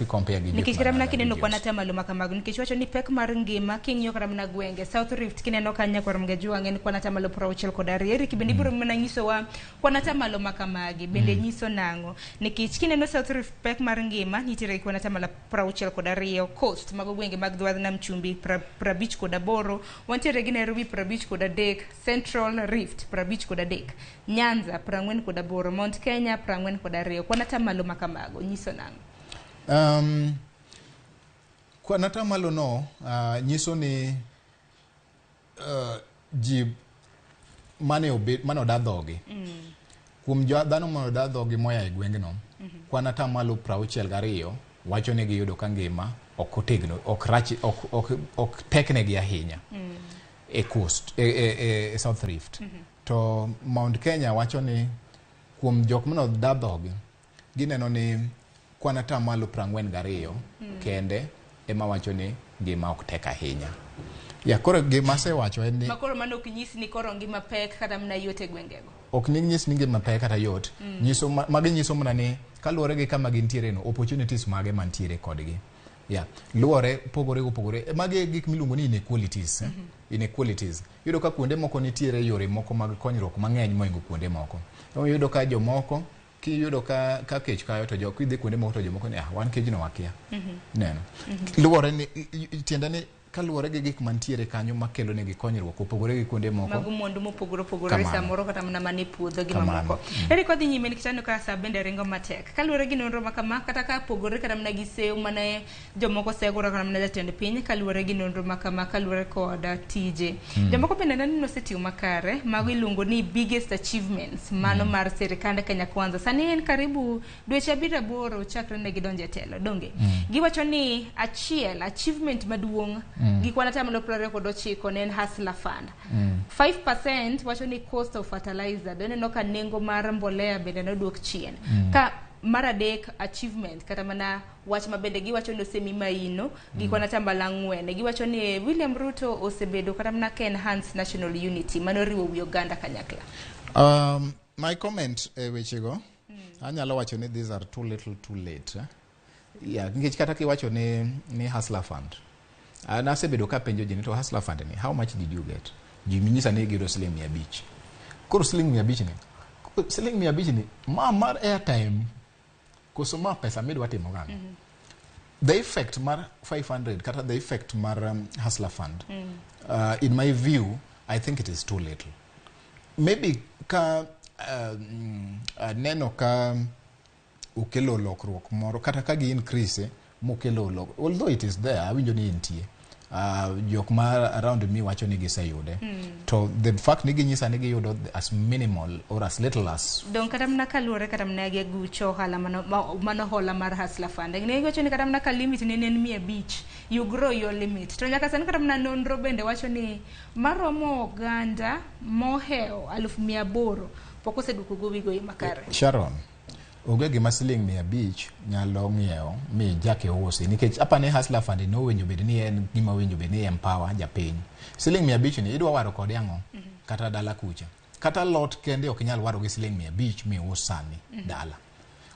compare gi jok Nikech kata man mana other kineno kwan regions. atamalo ma kamago, nikech wacho ni pek mar ngima king'iyo kata mana gwenge South Rift, kineno ka nyakwar Mgajwang' en kwan atamalo 62. Eric bende ibiro mana nyisowa kwan atamalo ma kamagi bende nyiso nang'o, nikech kineno South Rift pek mar ngima nitiere gi kwan atamalo 62, Coast, mago gwenge mag dho wadh nam chumbi, 58, wantiere gi Nairobi 53, Central Rift 53, Nyanza 48, Mount Kenya 42. Kwan atamalo ma kamago nyiso nang'o? Kwan atamalo no nyiso ni ji mane oda dhogi kuom jo dhano mane oda dhogi moya e gweng'no, kwan atamalo 62 wacho ni giyudo ka ngima ok otegno, ok rach, ok teknegi ahinya e coast e South Rift. To Mount Kenya wacho ni kuom jok mane oda dhogi, gineno ni kwan atamalo 42 kende ema wacho ni ngima ok tek ahinya. Ya, koro gima asewacho en ni Ma koro mano ok nyis ni koro ngima pek kata mana yot e gwengego. Ok ni nyis ni ngima pek kata yot. Nyiso magi nyiso mana ni kaluwore gi kama gintiere no, opportunities mage mantiere kodgi. Yeah, luwore pogore opogore. Magi e gik miluongo ni inequalities. Eh? Inequalities. Iyudo ka kuonde moko nitiere yore moko mag konyruok mang'eny mohingo kuonde moko. Iyudo ka jomoko kiyudo ka kech kayo to jok idhi kuonde moko to jomoko ni ah, wan kejno wakia. Neno. Luwore ni tiende ni kaluwore gi gik mantiere kanyo makelo negi konyruok opogore gi kuonde moko. Mago mwandu mopogore opogore. Kamano. Samoro kata mana mane puodho gi Kamano. mamoko. Eric, wadhi nyime nikech aneno ka sa bende ringo matek. Kaluwore gi nonro ma kama, kata ka pogore kata mana gi seyo mane jomoko segore kata mana jatend piny, kaluwore gi nonro ma kama, kaluwore kod tije jomoko bende naneno osetiyo makare, mago iluongo ni biggest achievements mano mar sirikand Kenya Kwanza. Sani en karibu dweche 7 8 chakre ne gidonjo e telo, donge? Giwacho ni achiel, achievement maduong' gi kwan atamalo 29 ne en Hustler Fund. 5% wacho ni cost of fertilizer, do ineno ka nengo mar mbolea bende noduok chien. Ka mar adek, achievement kata mana wach ma bende giwacho ni osemi maino gi kwan atamalo 4, giwacho ni William Ruto osebedo kata mana ka enhance national unity, mano riwo wi oganda kanyakla. My comment e wechego, anyalo wacho ni these are too little too late. Eh? Yeah, nikech kata kiwacho ni Hustler Fund, an asebedo ka penjo ji ni to Hustler Fund ni, how much did you get? Ji nyisa ni giyudo siling 500. Koro siling 500 ni, siling 500 ni, ma mar airtime, koso ma pesa midwa timo gang'o? The effect mar 500 kata the effect mar Hustler Fund, in my view, I think it is too little. Maybe ka neno ka okelo lokruok moro kata ka gi increase mokelo lokruok, although it is there, awinjo ni entie. Jok ma around me wacho ni giseyude. To the fact ni ginyisa ni giyudo as minimal or as little as Dong kata mana kaluwore kata mana gi gucho ohala mano, mano hola mar Hustler Fund. Ne giwacho ni kata mana ka limit ne en 500, you grow your limit. To nyaka sani kata mana nonro bende wacho ni maromo oganda mohewo 800,000 pok oseduoko gowigo e makare. Sharon, onge gima siling 500 nyalo ng'iewo mi chak iusi, nikech apani Hustler Fund no owinjo bed ni en gima owinjo bed ni empower japiny. Siling 500 ni idwa waro kode ang'o? Kata dala kucha. Kata lot kende ok inyal waro gi siling 500 mi us sani dala.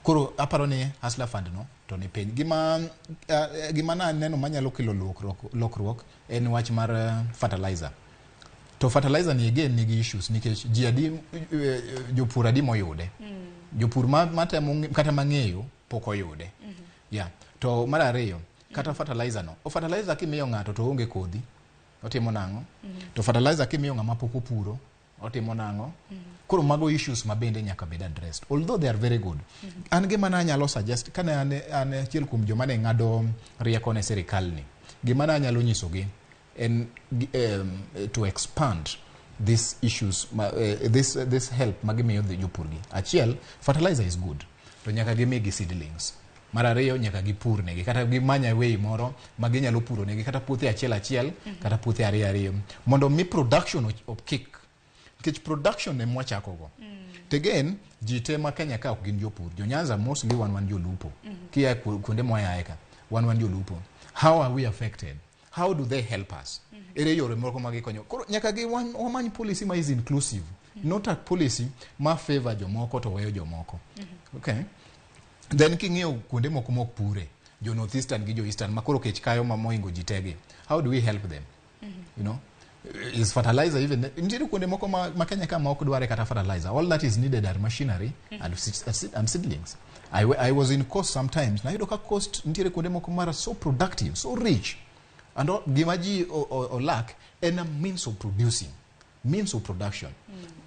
Koro aparo ni Hustler Fund no to ni piny. Gima naneno manyalo kelo lokruok en wach mar fertilizer. To fertilizer ni again nigi issues, nikech ji adi, jopur adi moyude? Jopur matemo kata mang'eyo pok oyude. Yeah. To mar ariyo, kata fertilizer no. O fertilizer kimiyo ng'ato to onge kodhi, otimo nang'o? To fertilizer kimiyo ng'ama pok opuro, otimo nang'o? Koro mago issues ma bende nyaka bed addressed, although they are very good. An gima nanyalo suggest, kane an achiel kuom joma ne ng'ado rieko ne sirikal ni, gima nanyalo nyisogi en to expand these issues, this help magimiyo jopur gi. Achiel, fertilizer is good, to nyaka gimigi seedlings. Mar ariyo, nyaka gipur negi, kata gimanya way moro ma ginyalo puro negi, kata puothe achiel achiel, kata puothe ariyo ariyo, mondo mi production o kick, nikech production ema wachakogo. To again, ji te ma Kenya ka ok gin jopur. Jo Nyanza mostly wan jolupo. Kia kuonde mwayae ka, wan jolupo. How are we affected? How do they help us? Ere yore moko ma gikonyo? Koro nyaka gi wamany policy ma is inclusive, not a policy ma favor jomoko to weyo jomoko. Okay. Then king'iyo kuonde moko mok pure, jo North Eastern gi jo Eastern ma koro kech kayo ma mohingo ji tegi. How do we help them? Is fertilizer even nitiere kuonde moko ma Kenya ka ma ok dware kata fertilizer. All that is needed are machinery and seedlings. I was in coast sometimes, nayudo ka coast nitiere kuonde moko mara so productive, so rich, and all, gima ji o lack en a means of producing, means of production.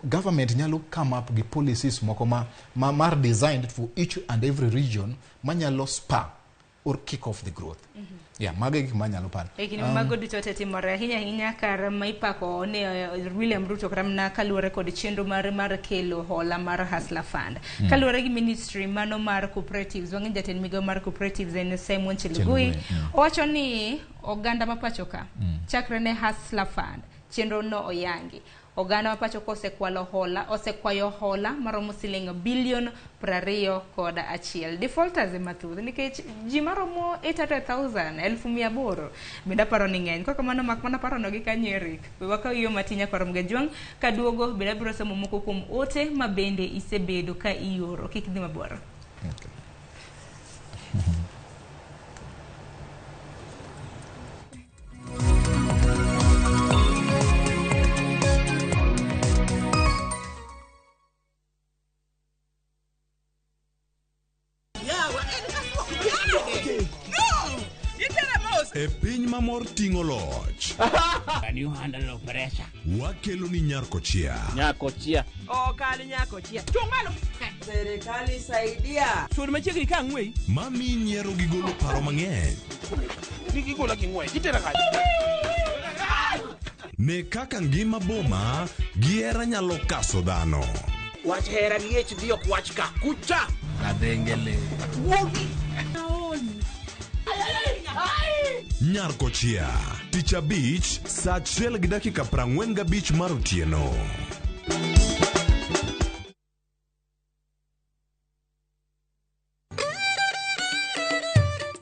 Government nyalo come up gi policies moko ma mar designed for each and every region manyalo spur or kick off the growth. Yeah, mago e gik manyalo paro. E kinde mago duto te timore ahinya ahinya kar ma ipako ne William Ruto kata mana kaluwore kod chenro mar kelo hola mar Hustler Fund. Kaluwore gi ministry mano mar cooperatives, wang'e jatend migawo mar cooperatives en Simon Chelugui. Chelugui. Owacho ni oganda ma pacho ka chakre ne Hustler Fund chenro no oyangi. Oganda ma pacho ka osekwalo hola, osekwayo hola maromo siling bilion 21. Defaulters ema thoth nikech ji maromo 800,000, 800,000 bende aparo ni ng'eny. Kok kamano mak mana paro no gi kanyo Eric. We wakaw yo matin nyaka Ramogi Ajwang' kaduogo bende abiro somo moko kuom ote ma bende isebedo ka ioro. Kik idhi mabor. Okay. E piny mamor ting'o loch. Can you handle pressure? Wakelo ni Nyarkochia. Nyakochia. Ok an nyakochia. Chung' malo. Serikali saidia. Sud machiegni ka ang'weyi. Mami nyiero gi golo paro mang'eny. Gigola gi ng'wech, itera kanye? Ne kaka ngima boma gi hera nyalo kaso dhano. Wach hera liech dhi ok wach ka. Kucha! Kadhengele. Wuogi. Nyarkochia. Tich abich, saa 1:45 mar otieno.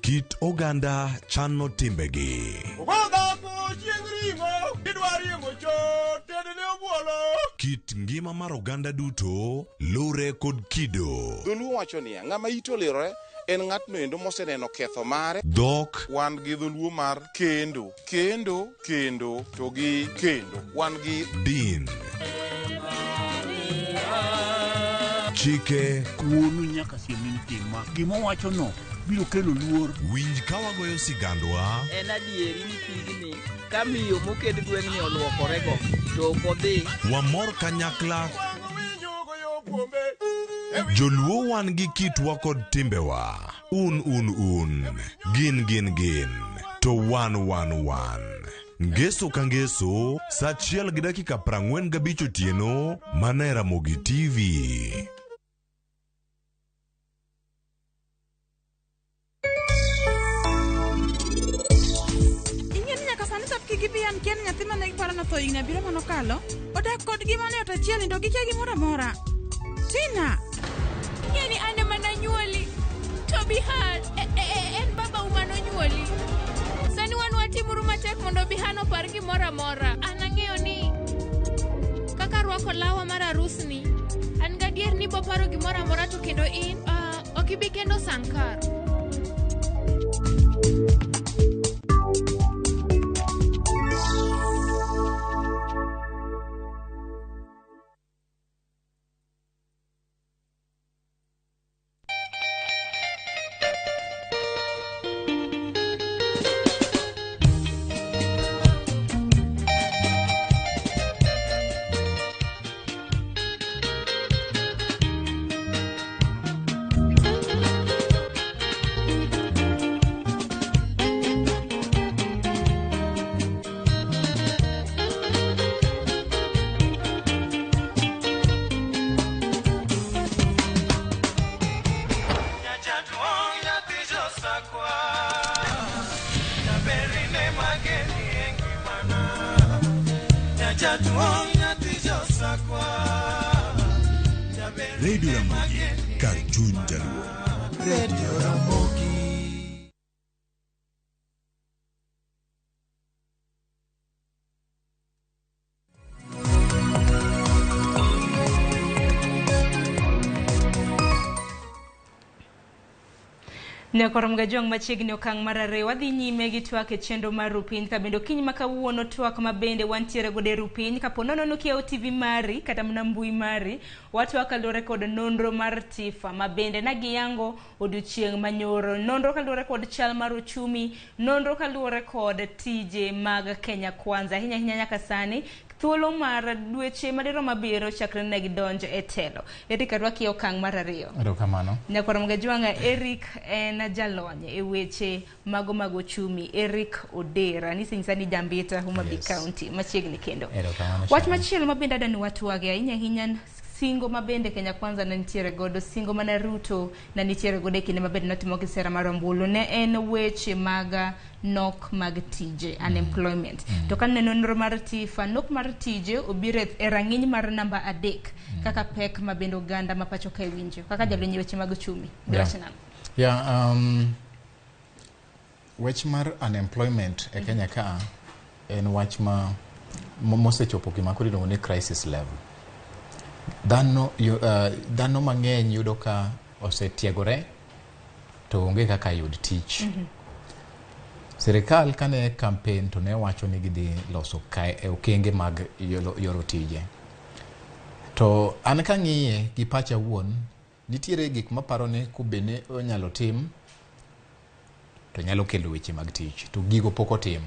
Kit oganda chano timbegi. Ogodhako chieng' ring'o, idwa riembo chot, tedne obuolo. Kit ngima mar oganda duto lure kod kido. Dholuo wacho niya, ng'ama ite olirore en ng'atno endo moseneno ketho mare. Dhok. Wan gi dholuo mar kendo, kendo, kendo, to gi kendo. Wan gi din. Chike. Wuonu nyaka siem ni tima. Gima owachono biro kelo luor. Winj ka wagoyo sigandwa. En adieri ni pigni ka miyo mokend gweng'ni oluokorego to ok odhi. Wamor kanyakla. Winjo goyo bombe. Joluo wan gi kitwa kod timbewa. Un un un. Gin gin gin. To wan wan wan. Ngeso ka ngeso, sa 1:45 otieno, mana e Ramogi TV. Ing'e ni nyaka sani sap kik gibi an kia ni nyathi mane giparo notho higni abiriyo manokalo odak kodgi mana e ot achiel ni to gikia gimoro amora. Tina! Ing'e ni an ema nanyuoli. To Bihan, e, e, e, en babau manonyuoli. Sani wan watimuru matek mondo Bihan opar gimoro amora. An ang'eyo ni kaka arwako lawa mar arusni, an gadier ni boparo gimoro amora to kendo in, ah, ok ibi kendo Sankar. Radio Ramogi, kar chuny jaluo. Radio Ramogi. Nyakorom Gajwang' machiegni okang' mar ariyo wadhi nyime gi twak e chenro mar Rupiny ka bende okinyi ma kawuono twak ma bende wantiere godo e Rupiny kapo nono kiewo TV mari kata mana mbui mari watwak kaluwore kod nonro mar TIFA ma bende nagiyango odiochieng' manyoro nonro kaluwore kod chal mar uchumi nonro kaluwore kod tije mag Kenya Kwanza ahinya ahinya nyaka sani thuolo mar dweche madirom abiriyo chakre ne gidonjo e telo. Eric arwaki e okang' mar ariyo. Erokamano. Nyakwar Mgajwang'a Eric en jalony e weche mago mag ochumi. Eric Odera nisenyisa ni Jambita Homa Bay Yes. County machiegni kendo. Erokamano. Wach machielo ma bende adani watwage ahinya ahinya singo ma bende Kenya Kwanza ne nitiere godo singo mana Ruto ne nitiere godo e kinde ma bende notimo gi sera mar ombulu ne en weche mag nok mag tije unemployment. To ka neno nonro mar TIFA nok mar tije obiro e rang'iny mar namba 3 kaka pek ma bende oganda ma pacho kae winjo kaka jalony e weche mag uchumi. Yeah. Diwach nang'o? Yeah, wach mar unemployment e Kenya ka en wach ma mosechopo gima koro iluongo ni crisis level. Dhano, dhano mang'eny yudo ka osetiegore to onge kaka yud tich. Sirikal kane campaign to ne wacho ni gidhi loso okenge mag yoro tije. To an kang'iye gi pacha wuon, nitiere gik maparo ni kubene onyalo tim to nyalo kelo weche mag tich, to gigo pok otim.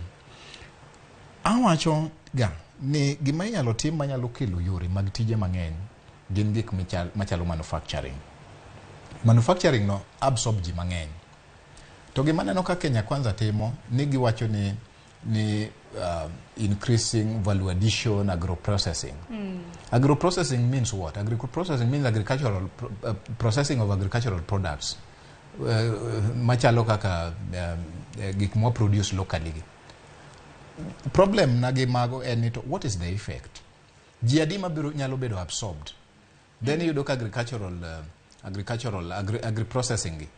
Awacho ga ni gima inyalo tim manyalo kelo yore mag tije mang'eny gin gik machalo manufacturing. Manufacturing no absorb ji mang'eny. To gima aneno ka Kenya Kwanza timo ni giwacho ni increasing value addition, agro-processing. Agro-processing means what? Agro-processing means agricultural processing of agricultural products. Machalo kaka gik mwa produce locally. Problem na gi mago en ni to what is the effect? Ji adi mabiro nyalo bedo absorbed? Then iyudo ka agri-processing gi.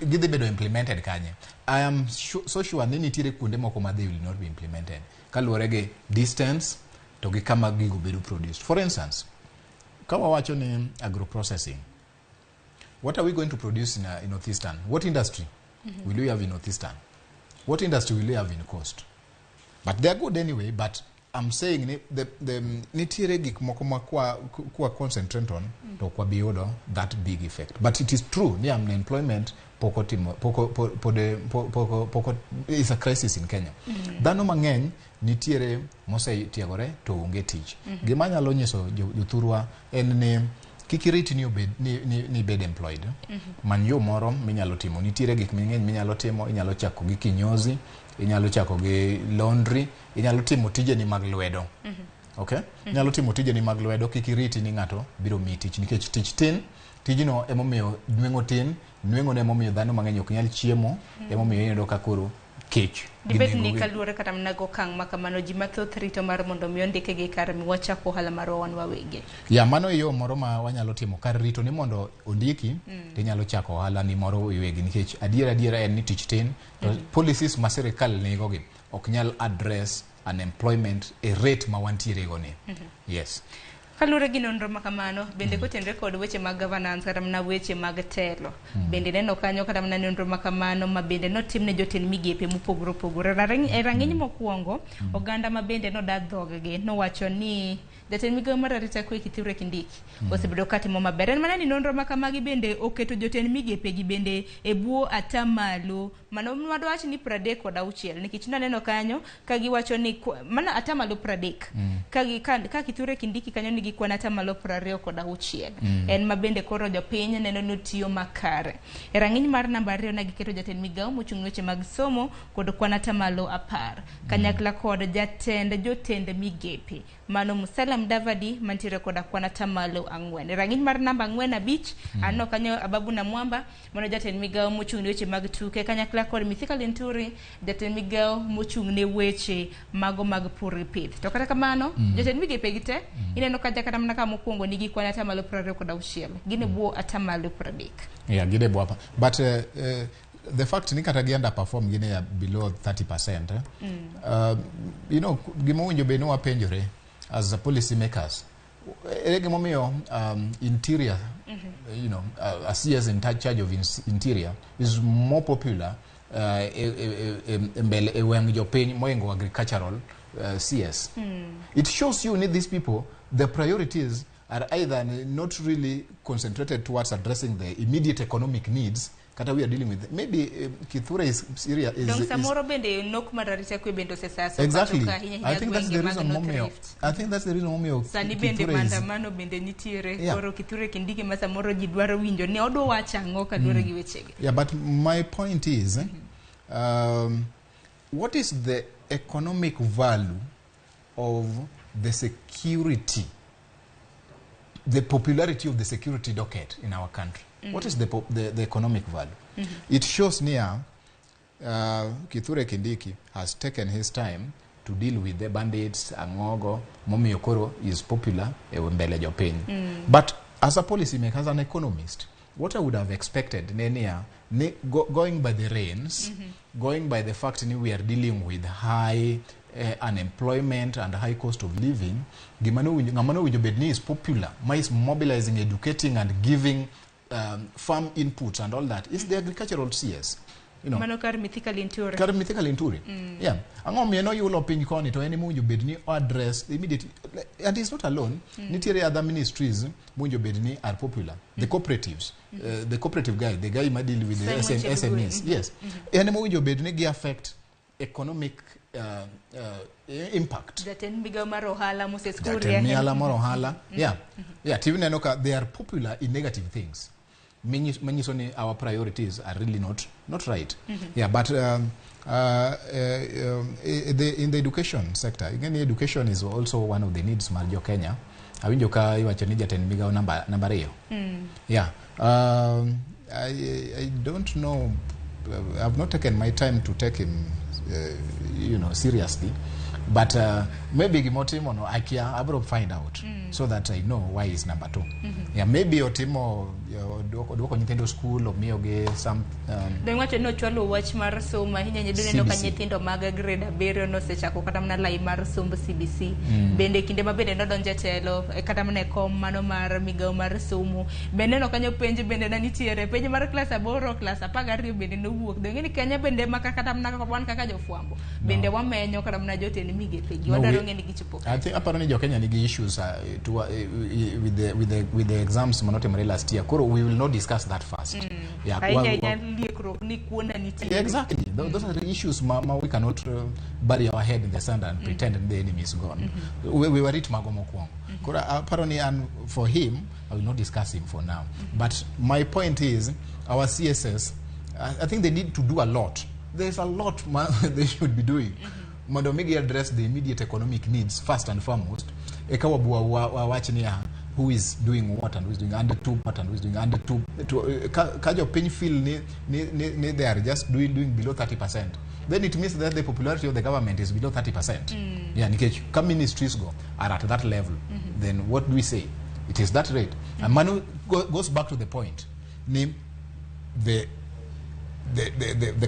Gidhi bedo implemented kanye? I am so sure ni nitiere kuonde moko ma they will not be implemented kaluwore gi distance to gi kama gigo bedo produced. For instance, ka wawacho ni agro-processing, what are we going to produce in Northeastern? What industry will we have in Northeastern? What industry will we have in Coast? But they are good anyway, but I'm saying ni the nitiere gik moko ma kwa concentrate on to ok wabi yudo that big effect. But it is true ni unemployment pok otimo pok pode poko poko is a crisis in Kenya. Dhano mang'eny nitiere mosetiegore to onge tich. Gima anyalo nyiso jothurwa en ni kik irit ni obed ni ibed employed. Many yo moro minyalo timo. Nitiere gik mang'eny minyalo timo. Inyalo chako gi kinyozi, inyalo chako gi laundry, inyalo timo tijeni mag lwedo. Okay? Inyalo timo tijeni mag lwedo, kik iriti ni ng'ato biro miyi tich nikech tich tin. Tijno emomiyo nweng'o tin, nweng'o no emomiyo dhano mang'eny ok nyal chiemo, emomiyo iyudo ka koro kech Dibed ni ginego gi. Kaluwore kata mana gi okang' ma kamano, ji mathoth rito mar mondo mi ondikgi kar mi wachak ohala marwa wan wawegi. Ya, mano e yo moro ma wanyalo timo kar rito ni mondo ondiki. Tinyalo chako ohala ni moro iwegi nikech adiera adiera en ni tich tin to policies ma sirikal nigo gi ok nyal address unemployment e rate ma wantiere go ni. Yes. Kaluwore gi nonro ma kamano, bende kotenore kod weche mag governance kata mana weche mag telo, bende neno kanyo kata mana nonro ma kamano ma bende notim ne jotend migepe mopogore opogore. E rang'iny mokwongo, oganda ma bende noda dhoggi nowacho ni jatend migawo mar arita kwe Kithure Kindiki osebedo katimo maber. En mana ni nonro ma kamagi bende oketo jotend migepe gi bende e bwo atamalo mano wadwach ni 36, nikech naneno kanyo ka giwacho ni mana atamalo 30 ka Kithure Kindiki kanyo nigi kwan atamalo 26. En ma bende koro jopiny neno ni otiyo makare. E rang'iny mar namba 2 ne giketo jatend migawo mochung' ne weche mag somo kod kwan atamalo 10 kanyakla kod jatend jotend migepe mano Musalia Mudavadi mantiere koda kwan atamalo 4. E rang'iny mar namba 4 5 aneno kanyo Ababu Namwamba mano jatend migawo mochung' ne weche mag tuke kanyakla kod Mithika Linturi jatend migawo mochung' ne weche mago mag pur gi pith. To kata kamano, jotend migepe gi te ineno ka kata mana ka mokwongo nigi kwan atamalo 26, gin e bwo atamalo 30. Yeah, gin e bwo but the fact ni kata gi underperform, gin e below 30%, eh? Gima owinjo bed ni wapenjore as a policy makers, ere gimomiyo interior, a CS in charge of interior is more popular e mbele e wang' jopiny moingo agricultural CS? It shows you ni these people, the priorities are either not really concentrated towards addressing the immediate economic needs kata we are dealing with. Maybe Kithure is Syria is, Dong is samoro bende nok mar arita kwe bende osesaso Exactly. pacho ka ahinya I think that's ahinya the gwenge mag reason North momiyo Rift. I think that's the reason momiyo Sani bende Kithure is maandamano bende nitiere. Koro Kithure Kindiki ma samoro ji dwaro winjo ni odwa wacho ang'o kaluwore gi wechegi. Yeah, but my point is, what is the economic value of the security, the popularity of the security docket in our country? What is the economic value? It shows near Kithure Kindiki has taken his time to deal with the bandits, ang'ogo, momiyo koro is popular e mbele jopiny. But as a policy maker, as an economist, what I would have expected ne niya, ni going by the rains, going by the fact ni we are dealing with high unemployment and high cost of living, gima ng'ama nowinjo bed ni is popular, ma is mobilizing, educating and giving farm inputs and all that is the agricultural CS. Mano kar Mithika Linturi. Kar Mithika Linturi. Yeah. Ang'o miyo noyulo piny koni to en ema bed ni address immediately, and he's not alone. Nitiere other ministries mowinjo bed ni are popular. The cooperatives. The cooperative guy, the guy ma deal with the Simon Chelugui. SMEs. Yes. En ema owinjo bed ni gi affect economic impact. Jatend migawo mar ohala Moses Kuria. Jatend mihala mar ohala. Yeah. Yeah, tineno ka they are popular in negative things. Manyiso ni our priorities are really not right. Yeah, but in the education sector, again, education is also one of the needs mar jo Kenya. Awinjo ka iwacho ni jatend migawo namba 2. Yeah. I don't know. I've not taken my time to take him seriously. But maybe gimotimo no akia abro find out so that I know why he's number 2. Yeah, maybe otimo oduoko nyithindo school omiyogi some Dong wacho ni ochwalo wach mar somo ahinya nyedo neno ka CBC. nyithindo mag grade 7 nosechako kata mana lai mar somb CBC. Bende kinde ma bende nodonjo e telo kata mana e kom mano mar migawo mar somo. Bende neno kanyo penj bende ne nitiere penj mar klas 8 klas 12 bende nowuok. Dong ni Kenya bende maka kata mana wan kaka jofwambo bende wamenyo kata mana jotend migepe gi No, wadwaro ng'e ni gichopo I think aparo ni jo Kenya nigi issues with the exams manotimore last year. Koro we will not discuss that first. Yeah, ahinya ahinya liekruok ni kuonda nitie. Yeah, exactly. Those are the issues ma we cannot bury our head in the sand and pretend that the enemy is gone. We warit mago mokwongo. Koro aparo ni an for him, I will not discuss him for now. But my point is, our CSS, I think they need to do a lot. There's a lot ma they should be doing. Mondo mi gi address the immediate economic needs first and foremost. Eka wabua wawach niya who is doing what and who is doing under two what and who is doing under two to, ka jopiny feel ni they are just doing below 30%, then it means that the popularity of the government is below 30%. Yeah, nikech ka ministries go are at that level, then what do we say? It is that rate. And mano goes back to the point ni the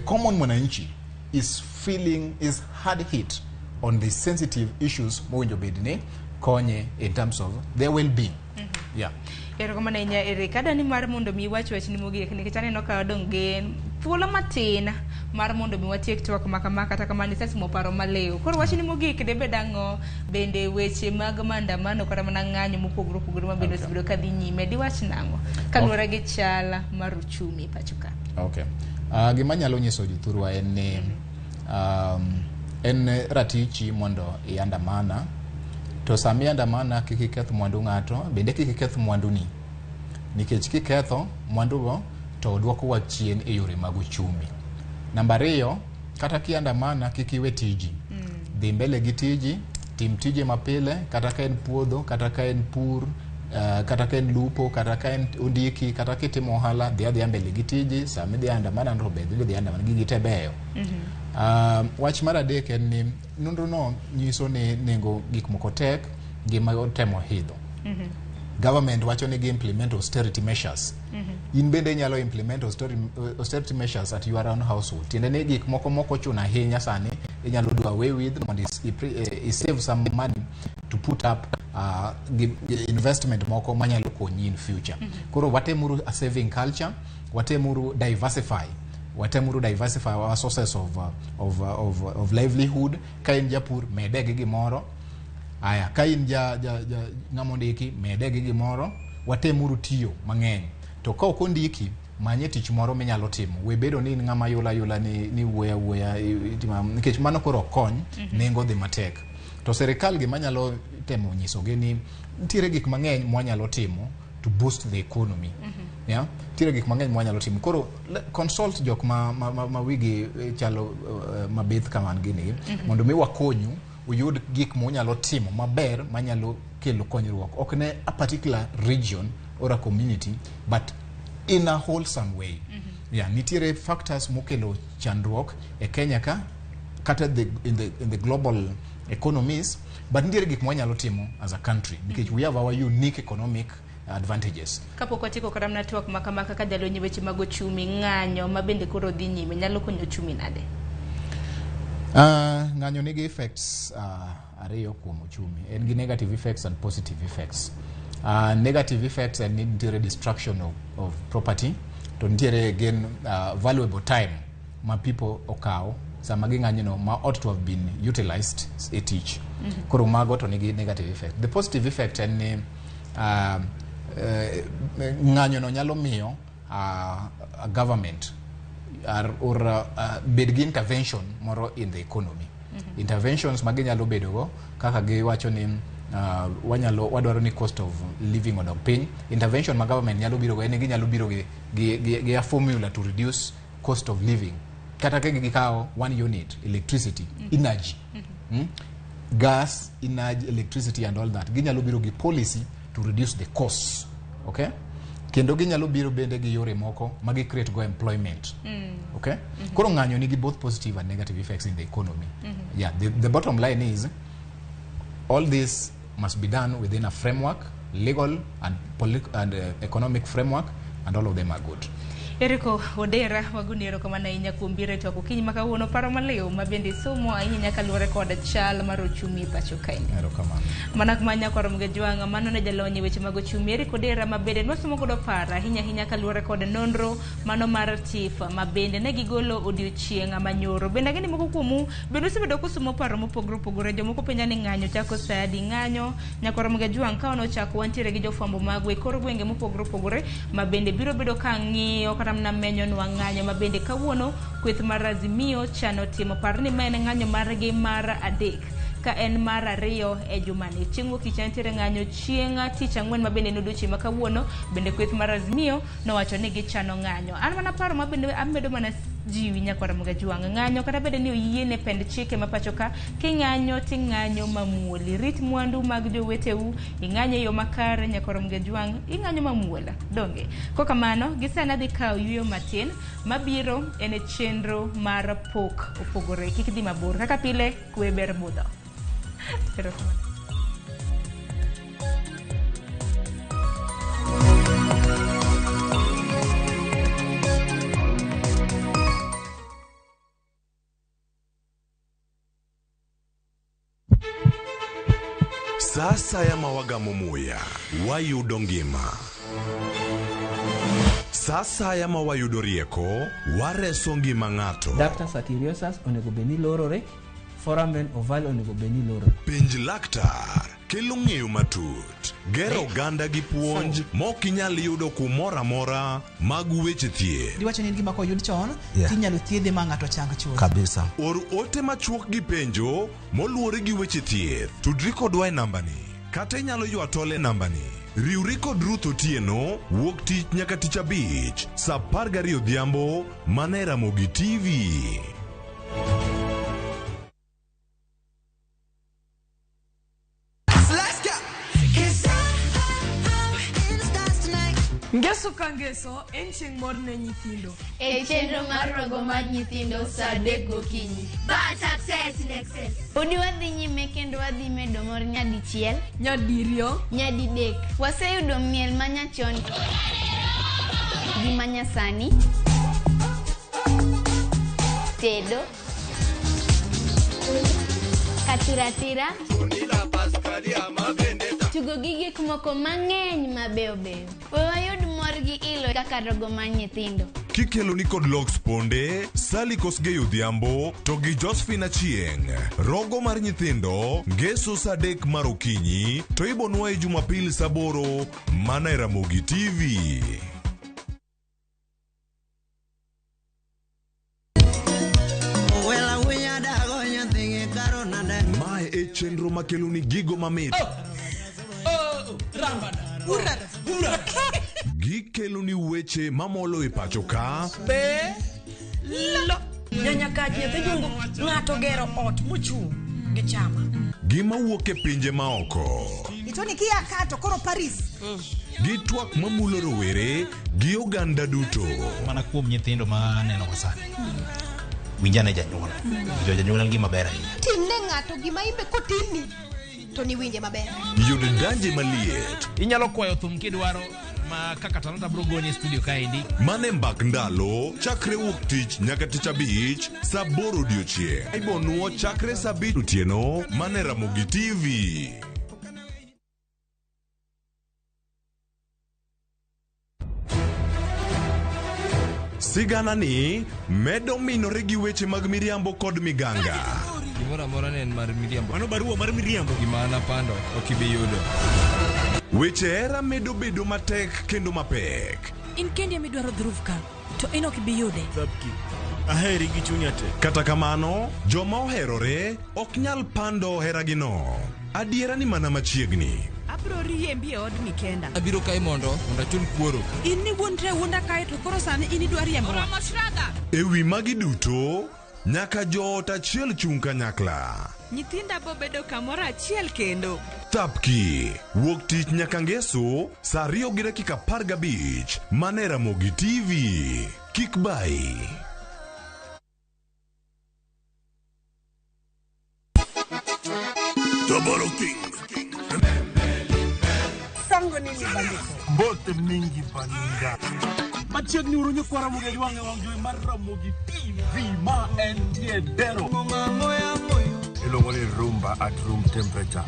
common mwananchi is feeling is hard hit on the sensitive issues mowinjo bed ni konye in terms of their well-being. Yeah. Erokamano ahinya, Eric. Adani mar mondo mi iwach wachni mogik nikech aneno ka wadong' gi thuolo matin mar mondo mi watiek twak ma kama. Kata kamano isetimo paro maliw. Koro wachni mogik debed ang'o? Bende weche mag maandamano kata mana ng'anyo mopogore opogore ma bende osebedo ka dhi nyime, diwach nang'o kaluwore gi chal mar uchumi e pacho ka? Okay. Gima nyalo nyiso jothurwa en ni en ratichi mondo iandamana, to sama iandamana kik iketh mwandu ng'ato, bende kik iketh mwanduni, nikech kiketho mwandugo to dwokowa chien e yore mag uchumi. Namba 2, kata kiandamana kik iwe tiji. Dhi mbele gi tiji, tim tije mapile, kata ka en puodho, kata ka en pur, kata ka en lupo, kata ka en ondiki, kata kitimo ohala, dhi adhiya mbele gi tiji. Sama idhi andamana to be dhi andamana, gigi te beyo. Wach mar adek en ni nonro no nyiso ni nengo gik moko tek, ngima otemo idho. Government wacho ni gi implement austerity measures. In bende inyalo implement austerity measures at your own household. Tiende ni gik moko mok ochuno ahinya sani inyalo do away with mondo i save some money to put up investment moko manyalo konyi in future. Koro watemuru a saving culture, watemuru diversify, watemuru diversify our sources of livelihood. Ka in japur, mede gi gimoro. Aya, ka in ja ng'ama ondiki, mede gi gimoro. Watemuru tiyo mang'eny, to ka ok ondiki, manye tich moro minyalo timo. We bedo ni in ng'ama yula yula ni wuoya wuoya nikech mano koro ok kony. Nengo dhi matek, to sirikal gima nyalo temo nyisogi ni nitiere gik mang'eny mwanyalo timo to boost the economy. Yeah? Nitiere gik mang'eny mwanyalo timo. Koro consult jok ma wigi chalo mabith kama an gini mondo mi wakonyu uyud gik munyalo timo maber manyalo kelo konyruok, ok ne a particular region or a community, but in a wholesome way. Yeah, nitiere factors mokelo chandruok e Kenya ka kata in the global economies, but nitiere gik mwanyalo timo as a country nikech we have our unique economic advantages. Kapok watieko kata mana twak ma kama, kaka jalony e weche mag ochumi, ng'anyo ma bende koro dhi nyime nyalo konyo ochumi nade? Ng'anyo nigi effects ariyo kuom uchumi. En gi negative effects and positive effects. Negative effects en ni nitiere destruction of property, to nitiere again valuable time ma people okawo sama ging'anyo no ma ought to have been utilized e tich. Koro mago to nigi negative effect. The positive effect en ni ng'anyo no nyalo miyo a government or bed gi intervention moro in the economy. Interventions ma ginyalo bedo go kaka giwacho ni wanyalo wadwaro ni cost of living odok piny. Intervention ma government nyalo biro go en ni ginyalo biro gi a formula to reduce cost of living, kata ka gikawo one unit electricity, energy, Gas, energy, electricity and all that, ginyalo biro gi policy to reduce the costs, okay? Kendo ginyalo biro bende gi yore moko ma gi create go employment. Okay, koro ng'anyo nigi both positive and negative effects in the economy. Yeah, the bottom line is all this must be done within a framework, legal and economic framework, and all of them are good. Eriko Odera wagoni erokamano ahinya kuom biro e twak okinyi ma kawuono paro maliw ma bende somo ahinya kaluwore kod chal mar ochumi e pacho kae. Erokamano. Mana kuma nyakwar Mgejwang' mano ne jalony e weche mag ochumi Eric Odera ma bende nwasomo godo paro ahinya ahinya kaluwore kod nonro mano mar TIF ma bende ne gigolo odiochieng' manyoro. Bende ang'e ni moko kuomu bende usebedo kusomo paro mopogore opogore. Jomoko penja ni ng'anyo chako saa adi? Ng'anyo nyakwar Mgejwang' ka nochako wantiere gi jofwambo magwa e kor gwenge mopogore opogore ma bende biro bedo ka ng'iyo kata mana menyonwa ng'anyo ma bende kawuono kweth mar Azimio chano timo. Par ni ma en ng'anyo margi mar adek ka en mar ariyo e jumani. Chieng' wuok tich nitiere ng'anyo chieng' tich ang'wen ma bende en odiochieng' ma kawuono bende kweth mar Azimio nowacho ni gichano ng'anyo. An mana paro ma bende amedo mana jiwi nyakwar Mgajwang' ng'anyo kata bende ni oyiene pend chike ma pacho ka king'anyo ting'anyo mamuol. Irit mwandu mag joweteu, ing'anyo e yo makare nyakwar Mgajwang' ing'anyo mamuol. Donge? Kokamano, gisani adhi kawo yueyo matin mabiro en e chenro mar pok opogore. Kik idhi mabor. Kaka pile, kwe ber budho. Erokamano. Sa asaya ma wagamo muya, wayudo ngima. Sa asaya ma wayudo rieko, wareso ngima ng'ato. Ductus arteriosus onego bed ni lorore, foramen ovale onego bed ni lorore. Penj laktar kelo ng'eyo matut, gero oganda gi puonj mok inyal yudo kumoro amora mag weche thieth. Diwacho ni en gima koyud chon Yeah. tinyalo thiedhe ma ng'ato chang chuth. Kabisa. Or ote machuok gi penjo moluwore gi weche thieth. Tudri kodwa e nambani kata inyalo ywa tol e nambani. Riwri kod Ruth Otieno wuok tich nyaka tich abich saa 12 odhiambo mana e Ramogi TV. Let's go. Ngeso ka ngeso en chieng' mor ne nyithindo. E chenro mar rogo mar nyithindo saa 3 gokinyi. Bad success in excess. Podi wadhi nyime kendo wadhi medo mor nyadichiel, nyadiriyo, nyadidek. Waseyudo miel manyachon gi manyasani, tedo, katiratira, tugo gi gik moko mang'eny mabeyo beyo. We wayud mor gi ilo kaka rogo mar nyithindo. Kikeloni kod Lox Ponde, Sally Kosgei Odhiambo to gi Josephine Achieng'. Rogo mar nyithindo ngeso saa 3 mar okinyi to ibonwa e Jumapil saa 8 mana e Ramogi TV. Mae e chenro makeloni gigo mamit. Gikeloni weche mamolo e pacho ka Be lo nyanyakach nyathi jungu ng'ato gero ot mochung' gi chama. Gima wuok e pinje maoko. Itoni kia ka to koro Paris. Gi twak mamulo rowere gi oganda duto. Mana kuom nyithindo ma aneno ka sani. Winjane janyuol. Winjo janyuol en gima ber ahinya. Timne ng'ato gima imbe kotimni to niwinje maber. Yud danje maliet. Inyalo kwayo thum kidwaro ma kaka Talanta bro gonye e studio kaendi. Mane mbak ndalo chakre wuok tich nyaka tich abich saa 8 odiochieng'. Ibonuo chakre saa 5 otieno mane Ramogi TV. Sigana ni medo minore gi weche mag miriambo kod miganga. Gimoro amora ne en mar miriambo. Mano barua mar miriambo. Gima an apando ok ibi yudo. Weche hera medo bedo matek kendo mapek. In kendi ema idwaro dhruv ka, to in ok ibi yude. Aheri gi chunya te. Kata kamano, joma oherore ok nyal pando heragino. Adiera ni mana machiegni. Abro riembi e odni kenda. Abiro kae mondo achul kuoro. In ni wuondre wuonda kae to koro sani in idwa riembowa. Oromo Shraga. E wi magi duto, nyaka joot achiel chung' kanyakla. Nyithinda bo bedo kamoro achiel kendo. Thapki, wuok tich nyaka ngeso, saa 2:15, mana e Ramogi TV. Kik bayi. Double King. Sango Iluongo ni libandiko. Mbote mingi baninga. Machiegni uru nyikwa Ramogi Ajwang' e wang' jowi mar Ramogi TV ma en tie dero. Iluongo ni rumba at room temperature.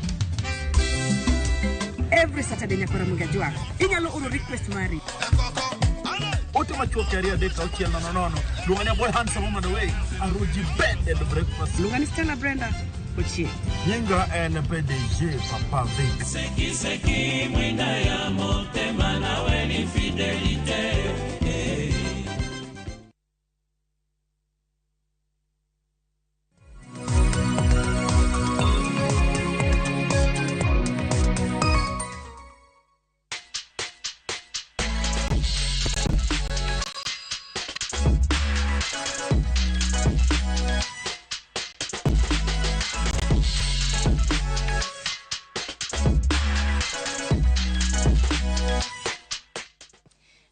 Every Saturday nyaka Ramogi Ajwang'. Inyalo oro request mari. Ote machuok 2 3 6 0 0. Luonga ni boy handsome woman away. Aruji bed and breakfast. Luonga ni Stella Brenda Ochieng. Nyinga en PDG Papa Vic. Seki seki mwinda ya motema nawe ni fidelite.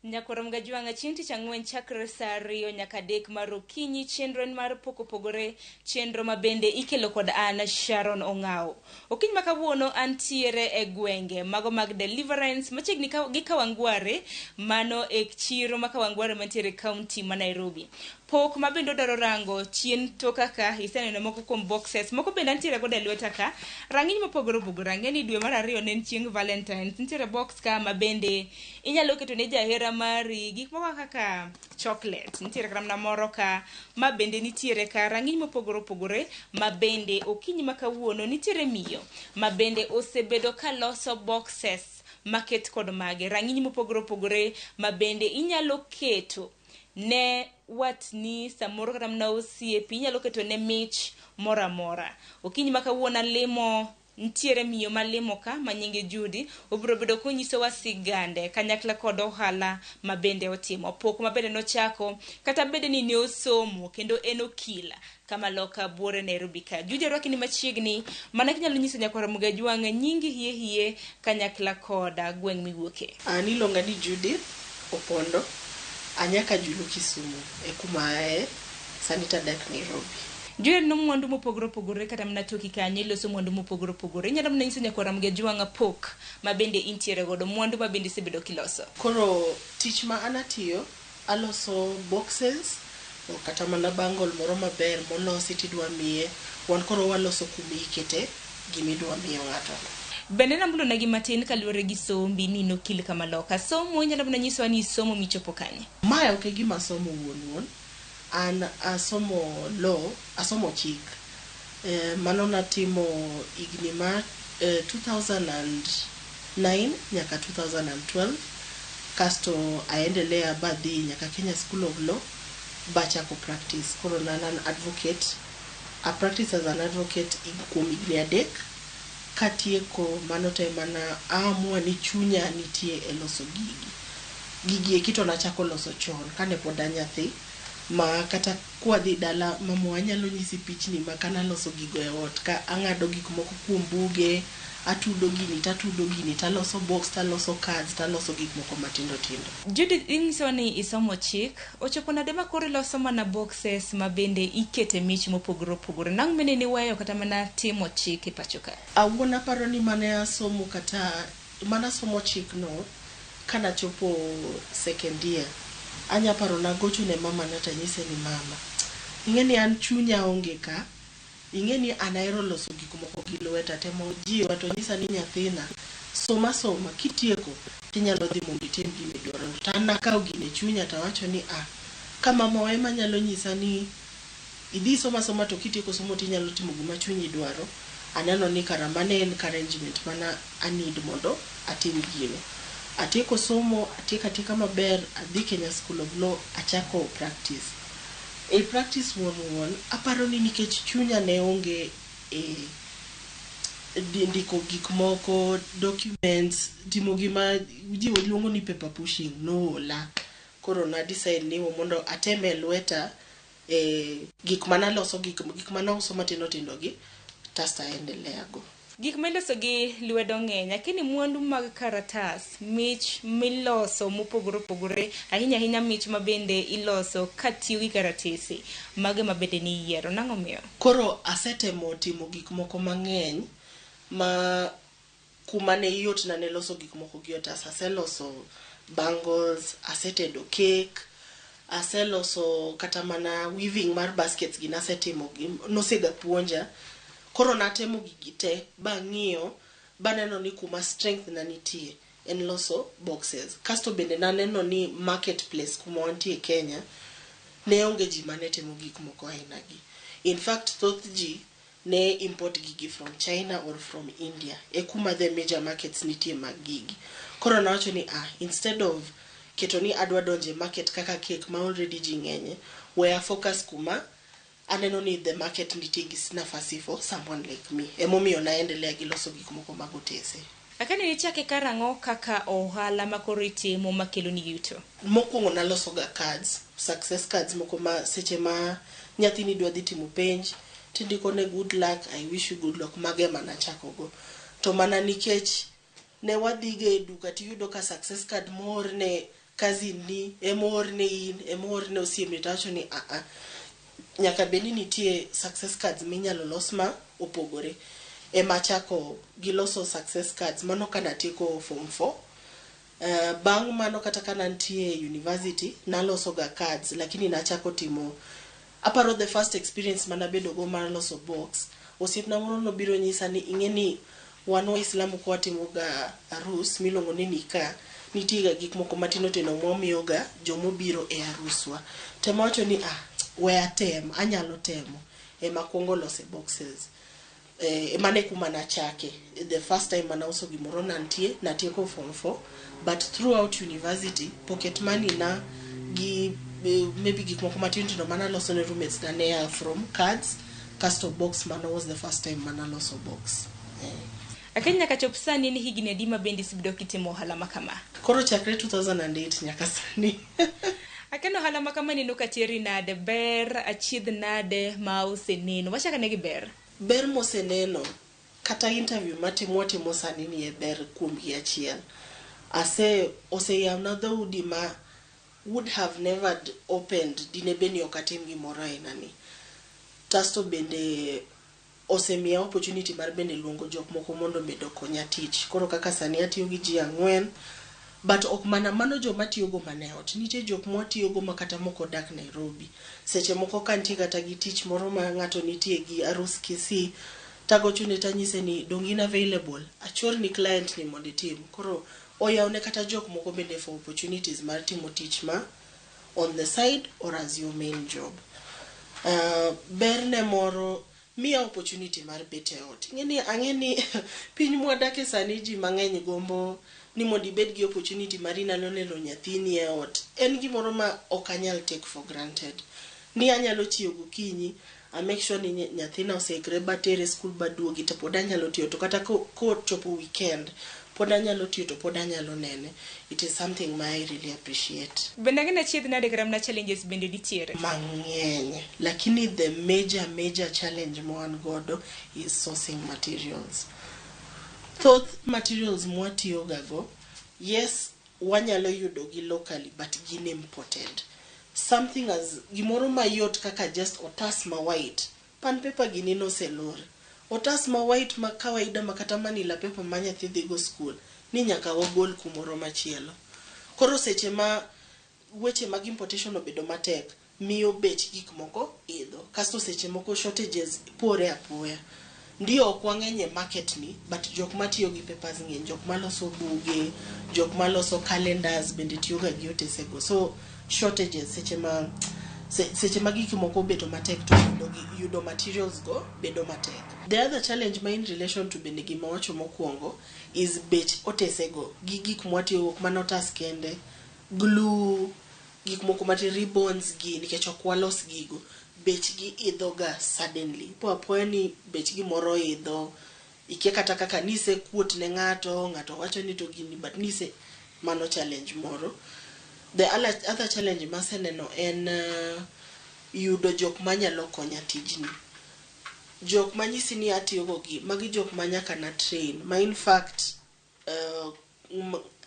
Nyakwar Mgajwang'a chieng' tich ang'wen chakre saa 2 nyaka 3 mar okinyi chenro en mar pok opogore chenro ma bende ikelo kod an Sharon Ong'awo. Okinyi ma kawuono antiere e gwenge mago mag Deliverance machiegni gi Kawangware, mano e chiro ma Kawangware mantiere e kaunti ma Nairobi. Pok ma bende odwaro rango chien toka ka iseneno moko kuom boxes moko bende antiere godo e lweta ka rang'iny mopogore opogore. Ang'e ni dwe mar 2 ne en chieng' Valentines, nitiere box ka ma bende inyalo keto ne jahera mari gik moko kaka chocolate, nitiere kata mana moro ka ma bende nitiere ka rang'iny mopogore opogore ma bende okinyi ma kawuono nitiere miyo ma bende osebedo ka loso boxes maket kod mage rang'iny mopogore opogore ma bende inyalo keto ne watni samoro kata mana osiepi, inyalo keto ne mich moro amora. Okinyi ma kawuono alimo nitiere miyo malimo ka ma nyinge Judy, obiro bedo konyisowa sigande kanyakla kod ohala ma bende otimo, pok ma bende nochako kata bende ni ne osomo kendo en okil kama loka buore Nairobi ka. Judy arwaki ni machiegni, mana kinyalo nyiso nyakwar Mgajwang' nyingi hie hie kanyakla koda gweng' miwuoke. An iluonga ni Judith Opondo, anyaka Julu Kisumu e kuma aye, sani tadak Nairobi. Judy no mwandu mopogore opogore kata mana toki kanyo iloso mwandu mopogore opogore. Inyalo mana nyiso nyakwar Mgajwang' pok ma bende intiere godo, mwandu ma bende isebedo kiloso. Koro tich ma an atiyo, aloso boxes kata mana bangle moro maber molosi tidwa miye. Wan koro waloso kuma ikete gimidwa miyo ng'ato. Bende nambulo negi matin kaluwore gi sombi ni nokil kama loka. Somo inyalo mana nyisowa ni somo michopo kanye? Mae ok e gima asomo wuon wuon. An asomo law, asomo chik. Mano natimo higni ma 2009 nyaka 2012. Kasto aendelea badhi nyaka Kenya School of Law bachako practice. Koro ne an advocate. A practice as an advocate kuom higni 3. Katieko mano to ema na aamua ni chunya nitie e loso gigi. Gigi eki to nachako loso chon kane pod an nyathi, ma kata kwadhi dala mamawa nyalo nyisi pichni ma kanaloso gigo e ot ka ang'ado gik moko kuom buge, atudo gini tatudo gini taloso box taloso cards taloso gik moko matindo tindo. Judith, inyisowa ni isomo chik, ochopo nade ma koro iloso mana boxes ma bende ikete mich mopogore opogore? Nang' mene niweyo kata mana timo chik e pacho ka? Awuon aparo ni mane asomo kata mana somo chik no kanachopo second year, anya paro nagocho ne mama na tanyise ni mama, ing'e ni an chunya onge ka, ing'e ni an ahero loso gik moko gi lweta, temo jiwa to nyisa ni nyathina soma soma kitieko tinyalo dhi mondo itim gima idwaro. To an nakawo gino e chunya tawacho ni ah, ka mamawa ema nyalo nyisa ni idhi soma soma to kitieko somo tinyalo timo gima chunyi dwaro, aneno ni kara mano e encouragement mana a need mondo atim gino. Atieko somo, atieko atieka maber, adhi Kenya School of Law, achako practice. E practice wuon wuon, aparo ni nikech chunya ne onge e ndiko gik moko, documents, timo gima ji luongo ni paper pushing, noola. Koro na decide ni mondo ateme lweta e gik manaloso, gik manauso matindo tindo gi, kasto aendelea go. Gik miloso gi lwedo ng'eny, lakini mwandu mag karatas, mich miloso mopogore opogore, ahinya ahinya mich ma bende iloso katiyo gi karatese, mage ma bende niyiero, nang'o miyo? Koro asetemo timo gik moko mang'eny ma Kuma ne yot na ne loso gik moko gi otas. Aseloso bangles, asetedo cake, aseloso kata mana weaving mar baskets gi nasetimo gi nosega puonja. Koro natemo gigi te bang'iyo baneno ni kuma strength na nitie en loso boxes. Kasto bende naneno ni marketplace kuma wantie Kenya ne onge ji mane timo gik moko aina gi. In fact, thoth ji ne import gigi from China or from India. E kuma the major markets nitie mag gigi. Koro nawacho ni instead of keto ni adwa donje market kaka cake ma already ji ng'enye, we focus kuma aneno ni the market nitie gi nafasi for someone like me. Emomiyo naendelea gi loso gik moko mag otese. Akani nichake karang'o kaka ohala ma koro itimo makelo ni yuto? Mokwongo naloso ga cards, success cards moko ma seche ma nyathini dwa dhi timo penj, tindiko ne good luck, I wish you good luck, mago ema nachako go. To mana nikech ne wadhiga e duka tiyudo ka success card moorne cousin ni, emoorne in, emoorne osiepni, tawacho ni aa, nyaka bed ni nitie success cards minyalo los ma opogore. Ema achako gi loso success cards, mano kanatieko form 4. Bang' mano kata ka nantie university, naloso ga cards, lakini nachako timo, aparo the first experience manabedo go mar loso box, osiepna moro nobiro nyisa ni ing'e ni wan Waislamu ka watimo ga arus miluongo ni nikah, nitie ga gik moko matindo tindo mwamiyo ga jomobiro e aruswa. Tema wacho ni we atem, anyalo temo. Ema akwongo lose boxes. Mano e kuma nachake. The first time manauso gimoro nantie, natieko form 4, but throughout university, pocket money na gi maybe gik moko matindo tindo manaloso ne roommates na ne a from cards, kasto box mano was the first time manaloso box. Akeni nyaka chop sani ni higni adi ma bende isebedo kitimo ohala ma kama? Koro chakre 2008 nyaka sani. Akeni ohala ma kama neno ka teri nade, ber achiedh nade ma oseneno? Wachak ane gi ber. Ber moseneno, kata interview matimo watimo sani ni e ber kuom gi achiel. Oseyawna dhoudi ma would have never opened dine bed ni ok atim gimoro aina ni. Kasto bende osemiya opportunity mar bende luongo jok moko mondo bende okonya tich. Koro kaka sani atiyo gi ji 4, but ok mana mano joma tiyogo mana e ot. Nitie jok mwatiyogo ma kata mok odak Nairobi. Seche moko ka nitie kata gi tich moro ma ng'ato nitie gi arus Kisii, tagochone tanyise ni dong in available, achorni client ni mondo itim. Koro oyawne kata jok moko bende for opportunities mar timo tich ma on the side or as your main job. Berne moro miya opportunity mar bet e ot. Ang'e ni piny mwadake sani ji mang'eny gombo ni mondo ibed gi opportunity mar inyalo neno nyathini e ot. En gimoro ma ok anyal take for granted. Ni anyalo chiew gokinyi, I make sure ni nyathina oseikre batere school baduogi to pod anyalo tiyo, to kata kochopo weekend pod anyalo tiyo to pod anyalo nene. It is something ma I really appreciate. Bende ang'e ni achiedh nade kata mana challenges bende nitiere? Mang'eny. Lakini the major challenge ma wan godo is sourcing materials. Thoth materials mwatiyoga go, yes, wanyalo yudo gi locally, but gin imported. Something as gimoro mayot kaka just otas ma white, pan paper gini noselor. Otas ma white ma kawaida ma kata manila paper ma nyathi dhi go school, ni nyaka wagol kumoro machielo. Koro seche ma weche mag importation obedo matek, miyo bech gik moko idho. Kasto seche moko shortages pore apoya. Ndio ok wang'eny e market ni, but jok matiyo gi papers ng'eny, jok maloso buge, jok maloso calendars bende tiyoga gi otesego. So shortages seche ma gik moko obedo matek to yudo materials go bedo matek. The other challenge ma in relation to bende gima wacho mokwongo is bech otesego gi gik mwatiyogo, ok mana otas kende, glue, gik moko mati ribbons gi, nikech ok walos gigo, bech gi idho ga suddenly. Ipo apoya ni bech gimoro idho, ikia kata kaka nise kuot ne ng'ato, ng'ato wacho ni to gini, but nise, mano challenge moro. The other challenge maseneno en yudo jok manyalo konya tijni. Jok manyisi ni atiyogo gi, magi jok ma nyaka na train, ma in fact,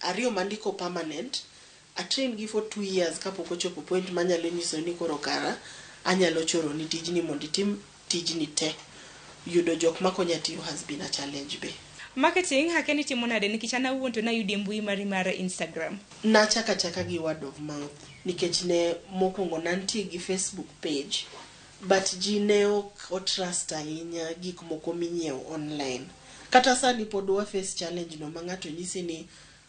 ariyo mandiko permanent, a train gi for 2 years kapok ochopo point manyalo nyiso ni koro kara anyalo choro ni tijni mondo itim tijni te. Yudo jok makonya tiyo has been a challenge be. Marketing akia ni itimo nade nikech an awuon to nayudi e mbui mari mar Instagram. Nachako achaka gi word of mouth nikech ne mokwongo nantie gi Facebook page but ji ne ok otrust ahinya gik moko minyiewo online. Kata sani pod wa face challenge no ma ng'ato nyisi ni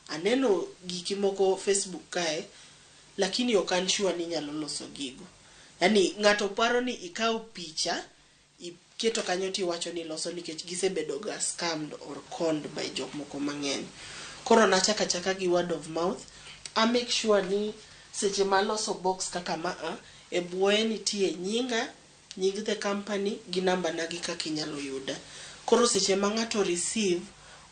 aneno giki moko Facebook kae lakini ok an sure ni inyalo loso gigo. Yani ng'ato paro ni ikawo picha iketo kanyo tiwacho ni iloso nikech gisebedo ga scammed or conned by jok moko mang'eny. Koro nachako achaka gi word of mouth. A make sure ni seche maloso box kaka ma a, e buoye nitie nyinga, nying the company gi namba na gi kaka inyalo yuda. Koro seche ma ng'ato receive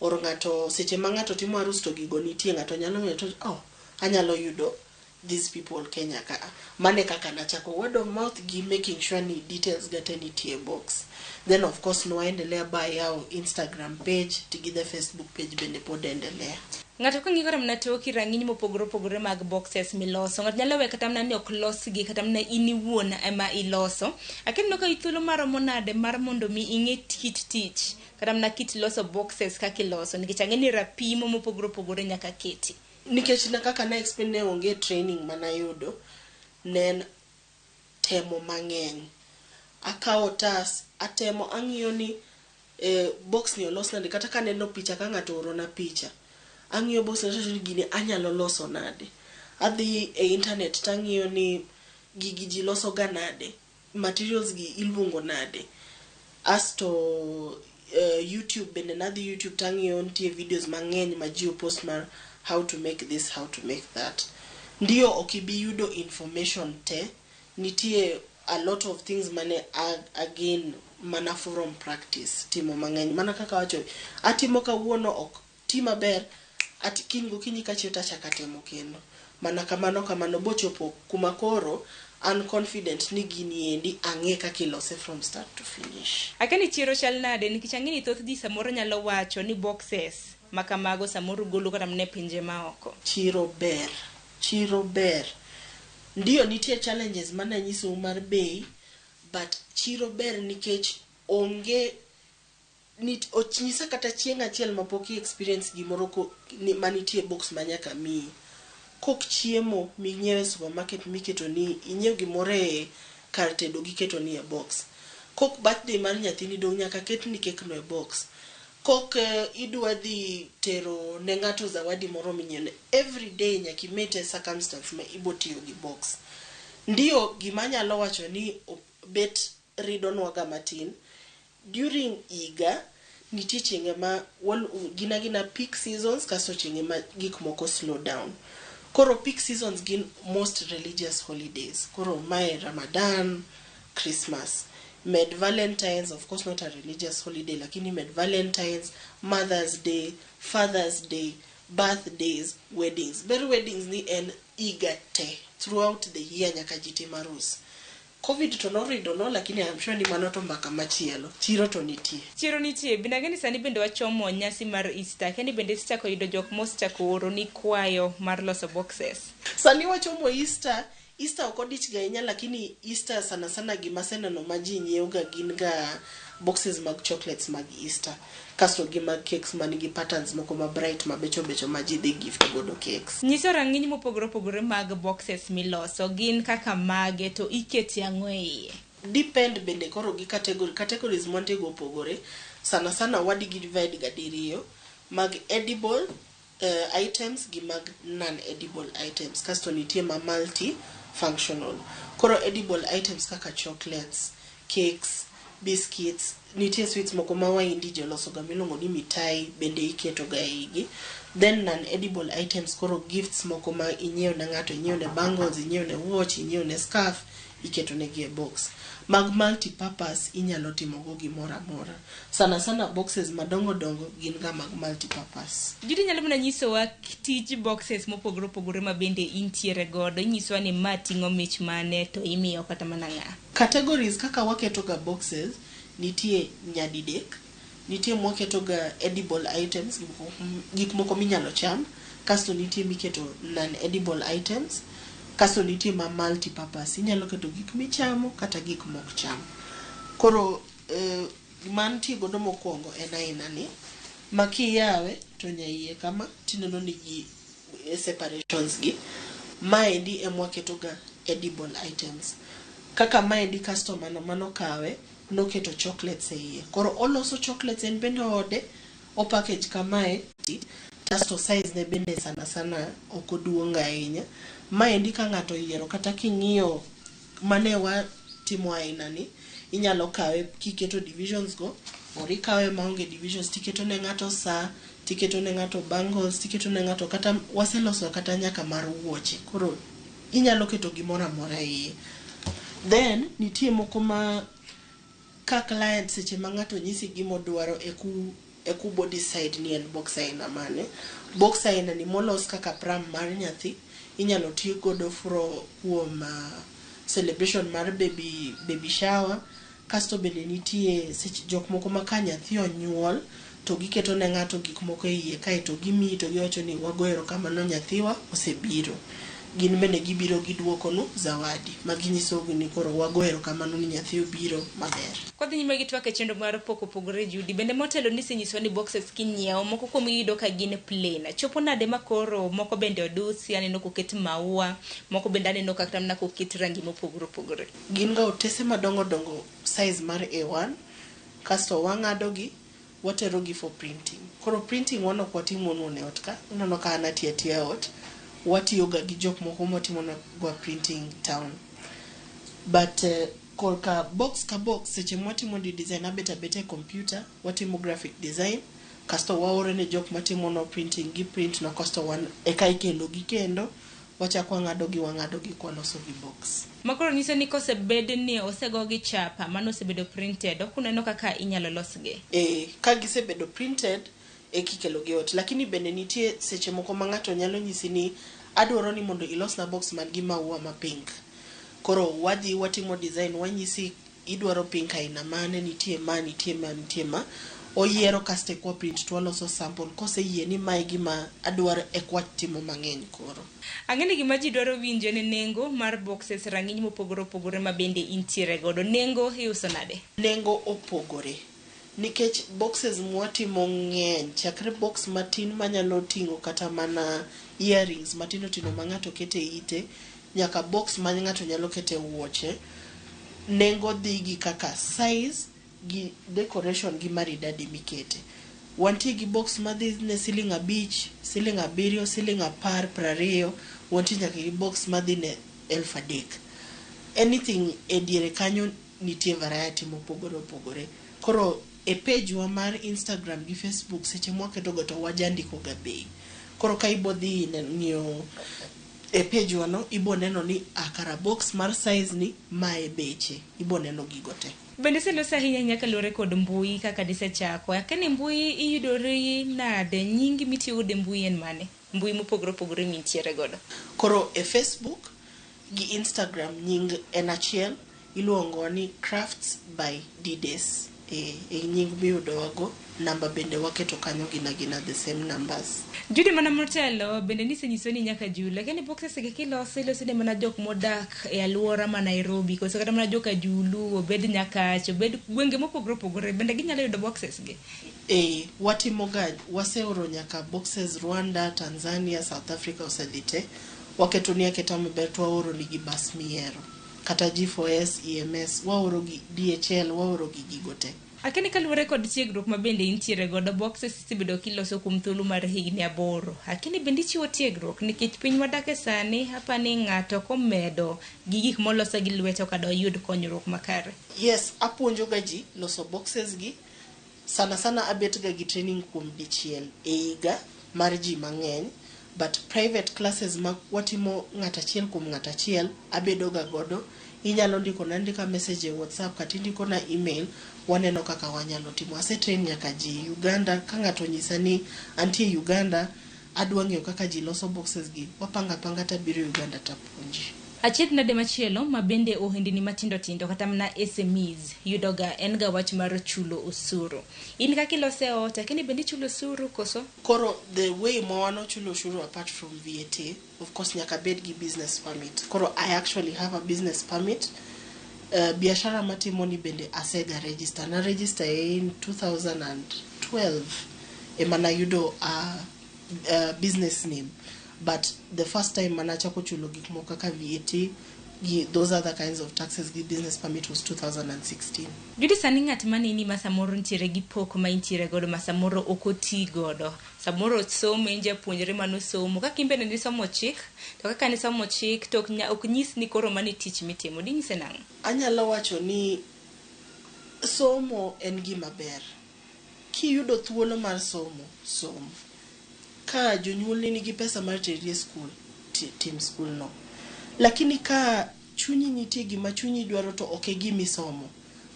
or ng'ato seche ma ng'ato timo arus to gigo nitie ng'ato nyalo ng'eyo to oh anyalo yudo these people Kenya ka. Mane kaka nachako word of mouth gi making sure ni details ga te nitie e box. Then of course nwaendelea ba yawo Instagram page to gi the Facebook page bende pod endelea. Ng'ato ka ng'iyo kata mana toki rang'iny mopogore opogore mag boxes miloso, ng'ato nyalo we kata mana ni ok losgi kata mana in iwuon ema iloso. Akia ni nokawi thuolo maromo nade mar mondo mi ing'e kit tich kata mana kit loso boxes kaka iloso nikech ang'e ni rapimo mopogore opogore nyaka keti. Nikech na kaka na explain ne onge training manayudo, ne en temo mang'eny. Akawo otas, atemo ang'iyo ni box ni olos nade kata kaneno picha ka ng'ato oorona picha, ang'iyo box ni gini anyalo loso nade. Adhi e internet tang'iyo ni gigi ji loso ga nade, materials gi iluongo nade. Asto YouTube bende nadhi YouTube tang'iyo nitie videos mang'eny ma ji opost mar how to make this, how to make that. Ndiyo ok ibi yudo information te, nitie a lot of things mane again mana from practice timo mang'eny. Mana kaka awacho, atimo kawuono ok ti maber, ati kiny gokinyi kachiew tachako atemo kendo. Mana kamano kamano bochopo kuma koro an confident ni gini endi ang'e kaka ilose from start to finish. Akia ni chiro chal nade nikech ang'e ni thoth ji samoro nyalo wacho ni boxes ma kamago samoro golo kata mana e pinje maoko. Chiro ber, chiro ber. Ndiyo nitie challenges mane anyisou mar bei, but chiro ber nikech onge nyisa kata chieng' achiel mapok i experience gimoro ko, ni, manitie box ma nyaka miyi. Kok chiemo minyiewo e supermarket miketo ni inyiew gimoro e kar tedo giketo ni e box. Kok birthday mar nyathini dong' nyaka ketni kek no e box. Kok idwa dhi tero ne ng'ato zawadi moro minyiewo ne, every day nyaka imet e circumstance ma ibo tiyo gi box. Ndiyo gima anyalo wacho ni bet ridonwa ga matin, during higa nitie chienge ma gin agina peak seasons kasto chienge ma gik moko slow down. Koro peak seasons gin most religious holidays. Koro mae Ramadan, Christmas. Med Valentine's, of course not a religious holiday, lakini med Valentine's, Mother's Day, Father's Day, birthdays, weddings. Ber weddings ni en higa te, throughout the year nyaka ji tim arus. Covid to norido no, lakini I'm sure ni mano to mbaka machielo. Chiro to nitie. Chiro nitie. Bende ang'e ni sani bende wachomo nyasi mar Easter. Akia ni bende isechako yudo jok mosechako oro ni kwayo mar loso boxes. Sani wachomo Easter. Easter ok odich ga ahinya, lakini Easter sana sana gima aseneno ma ji nyiewo ga gin ga boxes mag chocolates mag Easter. Kasto gi mag cakes manigi patterns moko ma bright mabecho becho ma ji dhi gift godo cakes. Nyiso rang'iny mopogore opogore mag boxes miloso gin kaka mage to ikete ang'o e iye? Depend bende koro gi category. Categories mwantie go opogore. Sana sana wadi gi divide ga diriyo mag edible items gi mag non-edible items. Kasto nitie ma multi-functional. Koro edible items kaka chocolates, cakes, biscuits, nitie sweets moko ma waindi joloso ga miluongo ni mitai bende iketo ga eigi. Then non-edible items koro gifts moko ma inyiewo ne ng'ato, inyiewo ne bangles, inyiewo ne watch, inyiewo ne scarf, iketo negi e box. Mag multi-purpose inyalo timo go gimoro amora. Sana sana boxes madongo dongo gin ga mag multi-purpose. Judy nyalo mana nyisowa tij boxes mopogore opogore ma bende intiere godo. Inyisowa ni ma ting'o mich mane to imiyo kata mana ng'a. Categories kaka waketo ga boxes nitie nyadidek. Nitie mwaketo ga edible items, gik moko minyalo cham. Kasto nitie miketo non-edible items. Kasto nitie ma multi-purpose. Inyalo keto gik michamo kata gik mok cham. Koro mantie godo mokwongo en aina ni. Ma kiyawe to nyaiye kama tineno ni gi separations gi. Maendi emwaketoga edible items. Kaka maendi customer no manokawe noketo chocolates e iye. Koro oloso chocolates en bende ode, o package kamae kasto size ne bende sana sana ok oduong' ahinya. Maendi ka ng'ato oyiero kata king'iyo mane watimo aina ni, inyalo kawe kiketo divisions go or ikawe maonge divisions tiketo ne ng'ato saa, tiketo ne ng'ato bangles, tiketo ne ng'ato kata waseloso kata nyaka mar wuoche. Koro inyalo keto gimoro amora e iye. Then nitie moko ma ka client seche ma ng'ato nyisi gimodwaro ekubo decide ni en box aina mane. Box aina ni molos kaka pram mar nyathi inyalo ti godo kuom celebration mar baby shower. Kasto bende nitie seche jok moko ma ka nyathi onyuol to giketo ne ng'ato gik moko e iye kaeto gimiyi to giwacho ni wago erokamano nyathiwa osebiro. Gin bende gibiro giduokonu zawadi ma ginyiso ni koro wago erokamano ni nyathi obiro maber. Kwadhi nyime gi twak e chenro mar pok opogore Judy, bende motelo nisenyisowa ni boxes kinyiewo moko kuom iyudo ka gin plain. Chopo nade ma koro moko bende odusi, aneno koket maua, moko bende aneno kata mana koket rangi mopogore opogore. Gin ga otese madongo dongo size mar A1 kasto wang'ado gi watero gi for printing. Koro printing wan ok watim wuon e ot ka, ineno ka an atiyo atiya e ot, watiyo ga gi jok moko mwatimo go printing town. But korka box ka box seche mwatimo di design abet abeta e computer, watimo graphic design kasto waoro ne jok matimo no printing gi print no kasto wan eka ikelo gi kendo wachako wang'ado gi wang'ado gi kwaloso gi box. Makoro nyiso ni kosebed ni osego gi chapa mano osebedo printed, ok uneno kaka inyalo losgi. Ka gisebedo printed ekikelo gi ot, lakini bende nitie seche moko ma ng'ato nyalo nyisi ni adwaro ni mondo ilosna box man gi maua ma pink. Koro wadhi watimo design wanyisi idwaro pink aina mane, nitie ma, nitie ma, nitie ma. Oyiero kasto ekwa print to waloso sample koseyie ni mae gima adwaro ekwa timo mang'eny koro. Ang'e ni gima ji dwaro winjo en nengo mar boxes rang'iny mopogore opogore ma bende intiere godo. Nengo iuso nade? Nengo opogore nikech boxes mwatimo ng'eny, chakre box matin manyalo ting'o kata mana earrings matindo tindo ma ng'ato kete ite nyaka box ma ng'ato nyalo kete wuoche. Nengo dhi gi kaka size gi decoration gi maridadi mikete. Wantie gi box madhi ne siling 5, siling 7, siling 10, 20, wantie nyaka gi box madhi ne 3,000. Anything e diere kanyo nitie variety mopogore opogore. Koro e page wa mar Instagram gi Facebook seche mwaketo go to wajandiko ga bei. Koro ka ibo dhi ng'iyo e page wa no ibo neno ni akara box mar size ni mae beche, ibo neno gigo te. Bende iseloso ahinya ahinya kaluwore kod mbui kaka disechako. Akia ni mbui iyudori nade, nyingi mitiyo godo e mbui en mane? Mbui mopogore opogore mintiere godo. Koro e Facebook gi Instagram nying en achiel, iluongo ni Crafts by Dides. E nying miyudowago, namba bende waketo kanyo gina gina the same numbers. Judy mana motelo bende nisenyiso ni nyaka Julu. Akia ni boxes gi kiloso iloso ne mana jok modak e alwora ma Nairobi koso kata mana joka Julu, obed Nyakach, obed gwenge mopogore opogore bende ginyalo yudo boxes gi? Watimoga, waseoro nyaka boxes Rwanda, Tanzania, South Africa osedhi te. Waketo ni aketa maber to waoro nigi bas miyiero. Kata G4S, EMS, waoro gi DHL, waoro gi gigo te. Akia ni kaluwore kod tiegruok ma bende intiere godo, boxes isebedo kiloso kuom thuolo mar higni 8. Akia ni bende ichiwo tiegruok nikech piny wadake sani apani ng'ato komedo gi gik moloso gi lwete ok doyud konyruok makare. Yes, apuonjo ga ji loso boxes gi. Sana sana abet ga gi training kuom dichiel e higa mar ji mang'eny. But private classes ma watimo ng'at achiel kuom ng'at achiel abedo ga godo. Inyalo ndikona andika message e WhatsApp kata indikona email, waneno kaka wanyalo timo. Asetrain nyaka ji Uganda, ka ng'ato onyisa ni antie Uganda, adwa ng'eyo kaka ji loso boxes gi, wapanga apanga tabiro Uganda tapuonji. Achiedh nade machielo ma bende ohendni matindo tindo kata mana SMEs yudoga en ga wach mar chulo osuru. In kaka ilose e ot, akia ni bende ichulo osuru koso? Koro the way ma wan wachulo osuru apart from VAT, of course nyaka bed gi business permit. Koro I actually have a business permit. Biashara matimo ni bende asega register. Na register in 2012 ema nayudo business name. But the first time manachako chulo gik moko kaka VAT gi those other kinds of taxes gi business permit was 2016. Judy, sani ng'at maneni ma samoro nitiere gi pok ma intiere godo ma samoro ok oti godo, samoro somo, en japuonjre manosomo kaka in bende nisomo chik, to kaka nisomo chik to ok nyis ni koro mano e tich mitimo, dinyise nang'o? Anyalo wacho ni somo en gima ber. Kiyudo thuolo mar somo, som. Ka jonyuolni nigi pesa mar teri e skul, tim skul no. Lakini ka chunyi nitie gima chunyi dwaro to ok e gima isomo,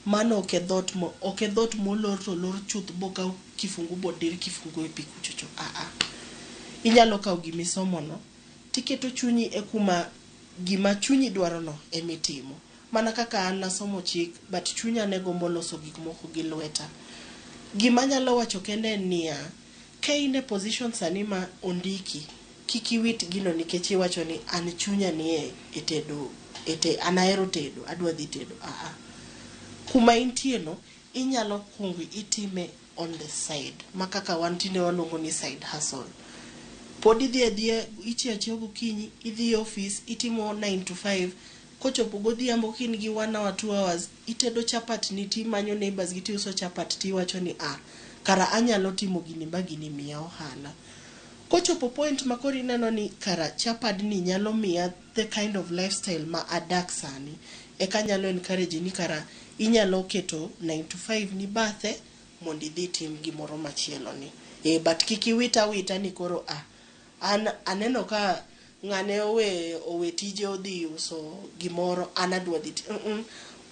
mano ok e dhot mo, ok e dhot molor to olor chuth bokaw kifungu bodir kifungu e pi kuchocho. Aa. Inyalo kawo gima isomo no, tiketo chunyi e kuma gima chunyi dwaro no emitimo. Mana kaka an nasomo chik, but chunya ne gombo loso gik moko gi lweta. Gima anyalo wacho kende en niya, ka in e position sani ma ondiki, kik iwit gino nikech iwacho ni an chunya nie e tedo, an ahero tedo, adwa dhi tedo. Aa. Kuma intie no, inyalo kuongo itime on the side. Ma kaka wan tinde waluongo ni side hustle. Pod idhi adhiya, ichiew achiewa gokinyi, idhi e office, itimo 9 to 5, kochopo godhiambo ka in gi 1 hour, 2 hours, itedo chapat ni timanyo neighbors gi tiuso chapat tiwacho ni ah, kara anyalo timo gini ma gini miya ohala. Kochopo point ma koro ineno ni kara chapadni nyalo miya the kind of lifestyle ma adak sani, eka anyalo encourage ni kara inyalo keto 9 to 5 ni bathe mondo idhi itim gimoro machielo ni. But kik iwit awita ni koro ah, an aneno ka ng'ane owe tije odhi uso gimoro, an adwa dhi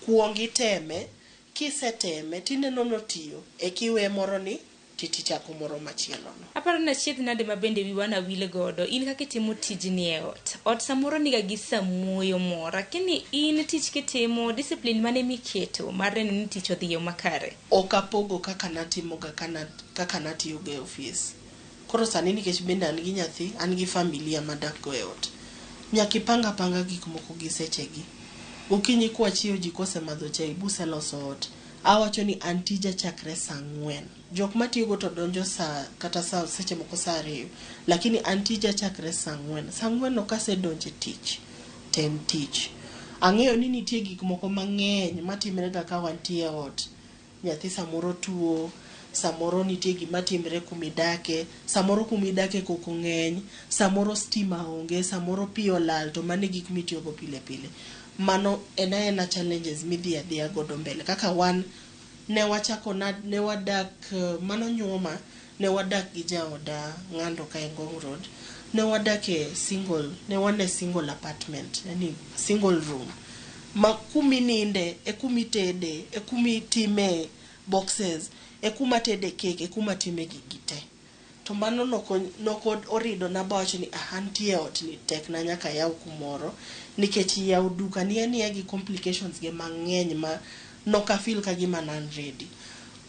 Kuong iteme, kiseteme tineno notiyo, eka iwe moro ni titichako moro machielo no. Aparo ni achiedh nade ma bende wiwa na wil godo, in kaka itimo tijni e ot. Ot samoro niga gi samuoyo moro, lakini in tich kitimo, discipline mane miketo mar neno ni tich odhi e yo makare? Ok apogo kaka natimoga kaka natiyoga e ofis. Koro sani nikech bende an gi nyathi, an gi familia madak go e ot. Nyaka ipang apanga gik moko gi sechegi. Gokinyi kwachiew ji kosemadho chai buseloso ot, awacho ni an tija chakre saa 4. Jok matiyogo to donjo saa kata saa seche moko saa 2. Lakini an tija chakre saa 4. Saa 4 no kasedonjo e tich, to en tich. Ang'eyo ni nitie gik moko mang'eny matimre ga ka wantie e ot. Nyathi samoro tuo, samoro nitie gima timre kumidake, samoro kumidake koko ng'eny, samoro stima onge, samoro pi olal, to mano e gik mitiyogo pile pile. Mano en aena challenges midhi adhiya godo mbele. Kaka wan ne wachako ne wadak mano nyuoma, ne wadak gi jaoda Ng'ando ka e Ngong Road. Ne wadak e single, ne wan e single apartment, yani single room. Ma kumininde, e kumitede, e kumitime boxes, e kuma tede cake, e kuma time gigi te. To mano noko orido na bawacho ni ah, antie e ot ni tekna nyaka yaw kumoro nikech yaw duka ni aniya gi complications ge mang'eny ma noka feel ka gima ne an ready.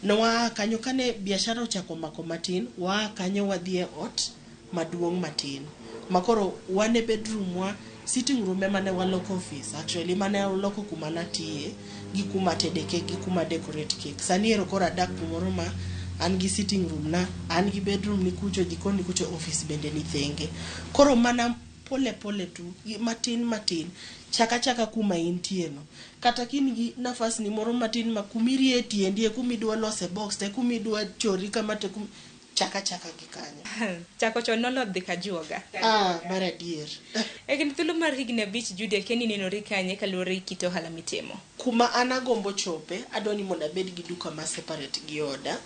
Ne waa kanyo kane biashara ochako mako matin, waa kanyo wadhi e ot maduong' matin. Makoro wan e bedroom wa, sitting room ema ne waloko office actually mane waloko kuma natiye gi kuma tede cake gi kuma decorate cake. Sani ero koro adak kumoro ma an gi sitting room na, an gi bedroom ni kucho, jikon ni kucho, office bende ni thenge. Koro mana pole pole tu, matin matin, chaka chaka kuma intie no. Kata ka in gi nafas ni moro matin ma kumirie tiendi e kumidwa lose box te kumidwa chori kama te kum, chaka chaka gi kanyo. Chako chon noloth dhi kajuoga. Ah, mar adier. E kind thuolo mar higni 5, Judy, akia ni inenori kanye kaluwore gi kit ohala mitimo? Kuma an agombo chope, adwa ni mondo abed gi duka ma separate gi oda.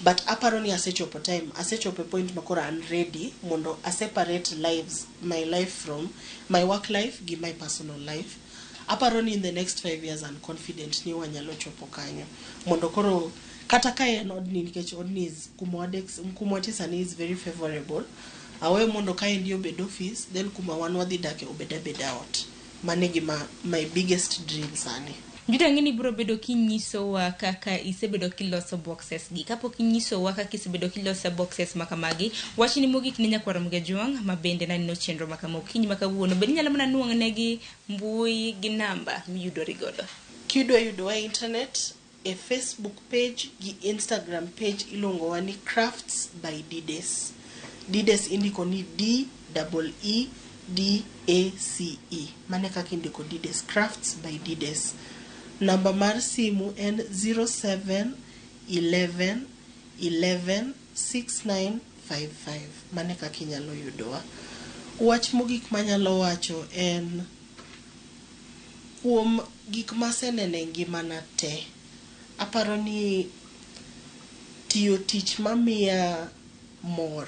But aparo ni asechopo time, asechopo e point ma koro an ready mondo a separate lives, my life from my work life gi my personal life. Aparo ni in the next 5 years I'm confident ni wanyalo chopo kanyo. Mondo koro kata ka en odni nikech odni is kuma wadek kuma wantie sani is very favorable. Aweyo mondo kaendi obed office, then kuma wan wadhi dake obed abeda ot. Mano e gima my biggest dream sani. Judy, ang'e ni ibiro bedo kinyisowa kaka isebedo kiloso boxes gi. Kapok inyisowa kaka isebedo kiloso boxes ma kamagi, wachni mogik ne nyakwar Mgajwang' ma bende naneno chenro ma kama okinyi ma kawuono. Bende inyalo mana nuang'negi mbui gi namba miyudori godo? Kidwa yudowa e internet, E Facebook page gi Instagram page iluongowa ni Crafts by Dides. Dides indiko ni D double E D A C E. Mano e kaka indiko Dides, Crafts by Dides. Namba mar simu en 07 11 11 69 55. Mano e kaka inyalo yudowa. Wach mogik manyalo wacho en kuom gik maseneno e ngimana te, aparo ni tiyo tich mamiya mor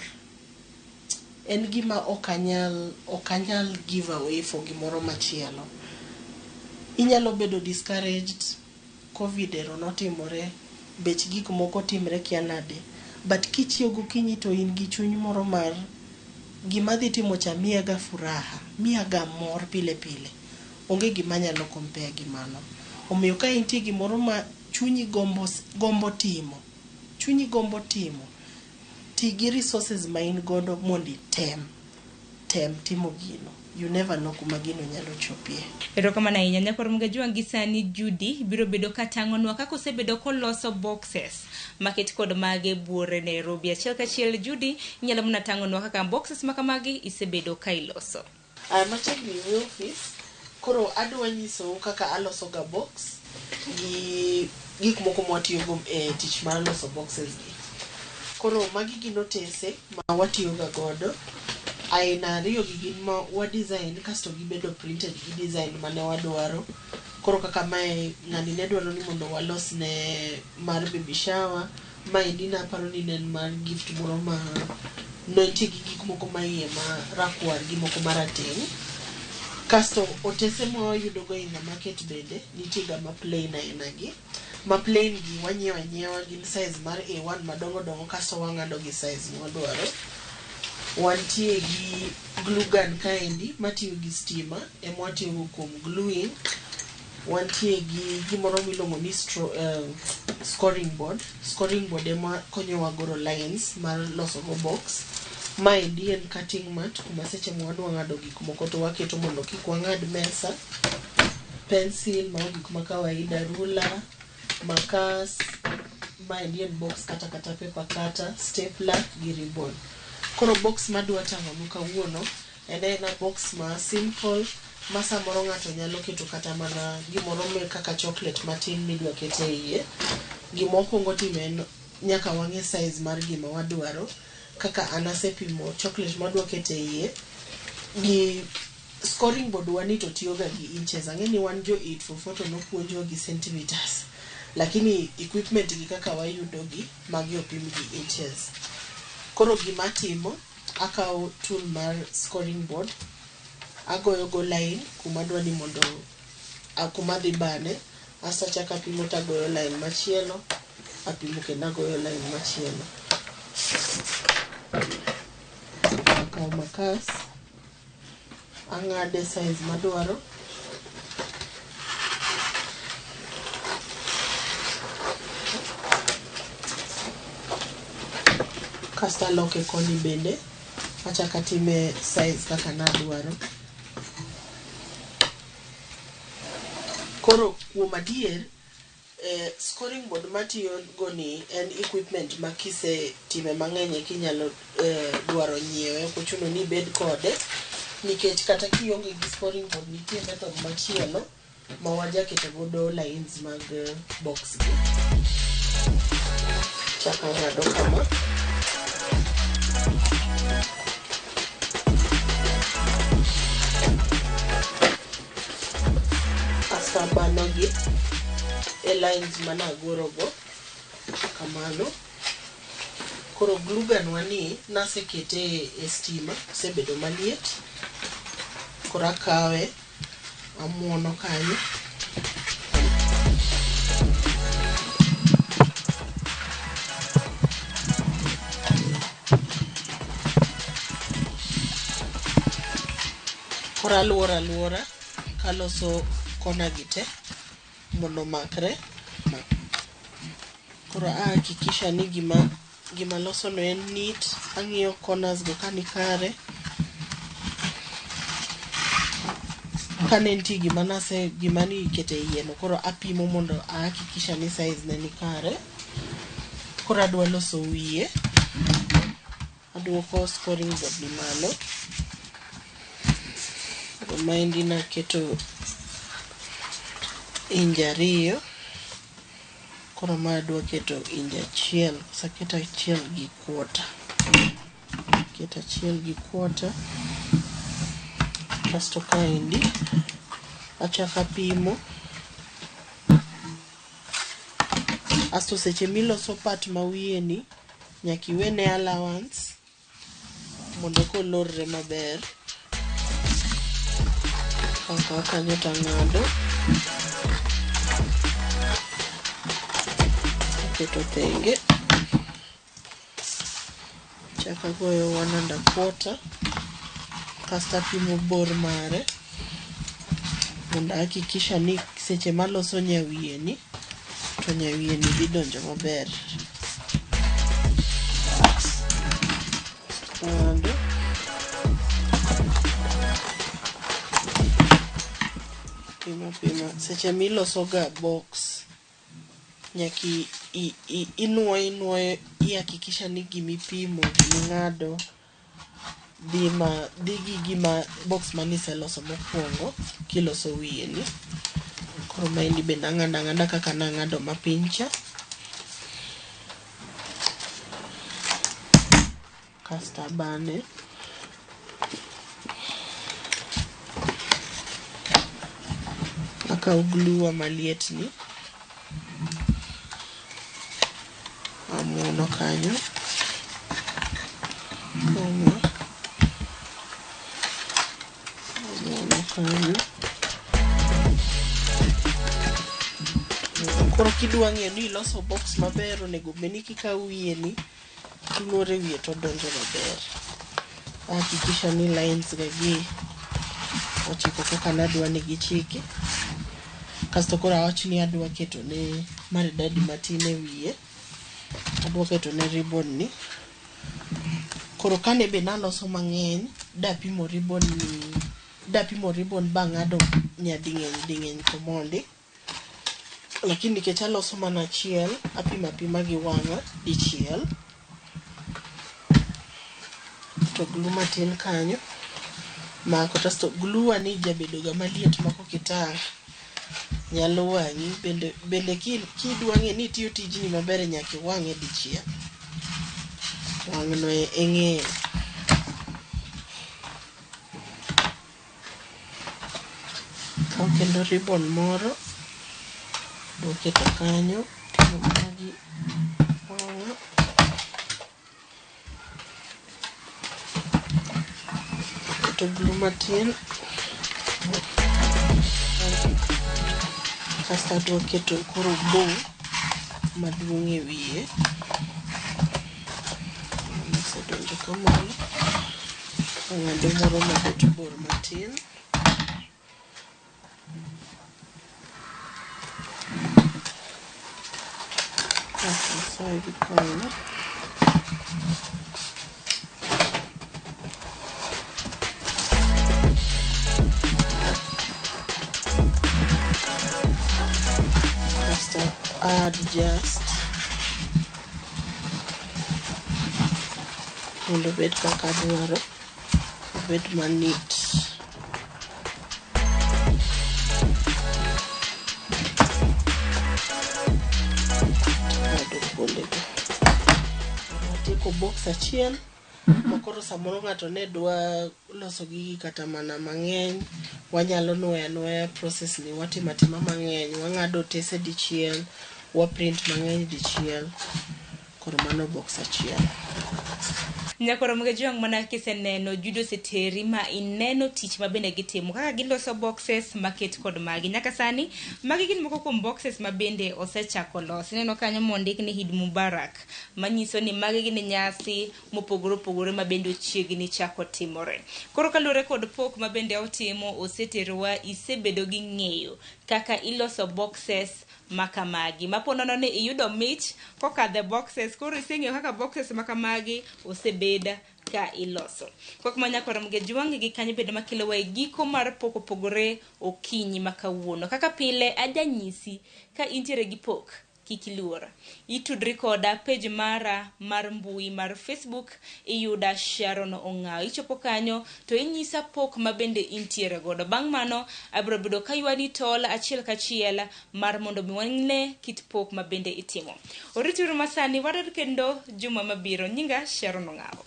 en gima ok anyal give away for gimoro machielo. Inyalo bedo discouraged, Covid ero notimore, bech gik moko timre kia nade, but kichiew gokinyi to in gi chuny moro mar gima adhi timo cha miyaga furaha, miyaga mor pile pile. Onge gima anyalo compare gi mano. Omiyo ka intie gimoro ma chunyi gombo timo, chunyi gombo timo, ti gi resources ma in godo mondo item, tem timo gino. You never know kuma gino nyalo chopie. Erokamano ahinya nyakwar Mgajwang' gi sani Judy biro bedo katang'onwa kaka osebedo koloso boxes maket kod mage buore Nairobi. Achiel kachiel Judy inyalo mana tang'onwa kaka boxes makamagi isebedo ka iloso. Aya machiegni e office, koro adwa nyisou kaka aloso ga box gi gik moko mwatiyogo e tich mar loso boxes gi. Koro magi gin otese ma watiyoga godo. Aina ariyo gi gin ma wa design kasto gibedo printed gi design mane wadwaro. Koro kaka mae ng'ani ne dwaro ni mondo walos ne mar baby shower, maendi naparo ni ne en mar gift moro ma ne nitie gi gik moko ma iye ma rakwar gi moko marateng'. Kasto otese ma wayudo go in the market bende nitie ga ma plain aina gi. Ma plain gi wanyiewo anyiewa gin size mar A1 madongo dongo kasto wang'ado gi size mwadwaro. Wantie gi glue gun kaendi matiyo gi stima ema watiyogo kuom gluing. Wantie gi gimoro miluongo ni scoring board. Scoring board ema konyowa goro lines mar loso go box. Maendi en cutting mat kuma seche ma wadwa ng'ado gik moko to waketo mondo kik wang'ad mesa. Pencil, mago gik ma kawaida, ruler, makas, maendi en box kata paper cutter, stapler gi ribbon. Koro box madwa tang'onu kawuono en aena box ma simple ma samoro ng'ato nyalo keto kata mana gimoro kaka chocolate matin midwa ket e iye. Gima wakwongo timo en nyaka wang'e size mar gima wadwaro. Kaka an asepimo chocolate madwa keto e iye gi scoring board wa ni to tiyoga gi inches. Ang'e ni wan jo 844 to nopuonjwa gi centimeters. Lakini equipment gi kaka wayudo gi, magi opim gi inches. Koro gima atimo, akawo tool mar scoring board, agoyo go line kuma adwa ni mondo kuma adhi bane, asto achako apimo to agoyo line machielo, apimo kendo agoyo line machielo. Akawo makas, ang'ade size madwaro. Kasto aloke koni bende, achako atime size kaka nadwaro. Koro kuom adier, scoring board matiyo go ni en equipment ma kisetime mang'eny eka inyalo dwaro nyiewe, ok ochuno ni ibed kode nikech kata kionge gi scoring board nitie method machielo ma wajaketo godo lines mag box gi. Chako ng'ado kama. Kasto abano gi e lines managoro go kamano. Koro glue gun wa ni nasekete e stima, osebedo maliet. Koro akawe amuono kanyo. Koro aluoro aluora kaloso kona gi te mondo omakre. Koro a hakikisha ni gima aloso no en neat, ang'iyo corners go ka ni kare. Kane nitie gima nase gima ni ikete iye no koro apimo mondo ahakikisha ni size ne ni kare. Koro adwa loso wiye. Aduoko scoring board ni malo. Koro maendi naketo inch 2. Koro ma adwa keto inch 1. Koso aketo 1.25. Keto 1.25. Kasto kaendi achako apimo. Asto seche miloso part ma wiye ni nyaka iwene allowance mondo kolorre maber. Akawo kanyo tang'ado. Aketo thenge. Achako agoyo 1.25. Kasto apimo bor mare mondo ahakikisha ni seche maloso nyawiye ni to nyawiye ni dhi donjo maber. Ng'ado. Pima pima. Seche miloso ga box nyaka inuoyo inuoyo ihakikisha ni gimipimo giming'ado dhi gi gima box maniseloso mokwongo kiloso wiye ni. Koro maendi bende ang'ado ang'ada kaka nang'ado mapiny cha. Kasto abane. Akawo glue wa maliet ni. Amuono kanyo. Amuono kanyo. Koro kidwa ng'eyo ni iloso box maber onego bed ni kikawo wiye ni tiloro e wiye to odonjo maber. Ahakikisha ni lines ga gi ochiko kaka nadwa ni gichiki. Kasto koro awach ni adwa keto ne maridadi matin e wiye. Adwa keto ne ribbon ni. Koro kane be naloso mang'eny, dapimo ribbon ni, dapimo ribbon bang'ado nyading'eny ding'eny komondi. Lakini nikech aloso mana achiel, apimo apima gi wang'a dichiel. To glue matin kanyo mako. Kasto glue ni jabedo ga maliet ma kokitang' nyalo wang'i. Bende kidwa ng'e ni itiyo tijni maber nyaka iwang'e dichiel. Wang'no e ng'eyo. Kaw kendo ribbon moro adwa keto kanyo. Pimo mana gi wang'a. Keto glue matin. Kasto adwa keto koro bow maduong' e wiye. Osedonjo kamano. Ang'ado moro mabet bor matin. Kasto asoyo gi kona. Kasto adjust mondo obed kaka adwaro, obed ma neat. Ng'ado kuondego. Atieko box achiel ma koro samoro ng'ato ne dwa loso gigi kata mana mang'eny, wanyalo nuoyo anuoya process ni, watimo atima mang'eny, wang'ado otese dichiel, wa print mang'eny dichiel. Koro mano box achiel. Nyakoro Mgejwang' mana kiseneno Judo oseteri ma ineno tich ma bende gitimo kaka giloso boxes maket kod magi. Nyaka sani magi gin moko kuom boxes ma bende osechako los. Ineno kanyo mondik ni Eid Mubarak, manyiso ni magi gin nyasi mopogore opogore ma bende ochiegni chako timore. Koro kaluwore kod pok ma bende otimo, oseterowa isebedo gi ng'eyo kaka iloso boxes makamagi. Maponono ni iyudo mich kokadhe boxes, koro iseng'eyo kaka boxes makamagi osebed ka iloso. Kwak ma nyakwar Ramogi Ajwang' gi kanyo bende makelowa e giko mar pok opogore okinyi ma kawuono. Kaka pile ajanyisi ka intiere gi pok kik iluor. Itudri koda page mara mar mbui mar Facebook iyuda Sharon Ong'awo. Ichopo kanyo to inyisa pok ma bende intiere godo. Bang' mano abiro bedo kaywani tol achiel kachiel mar mondo mi wane kit pok ma bende itimo. Orituru masani warer kendo juma mabiro. Nyinga Sharon Ong'awo.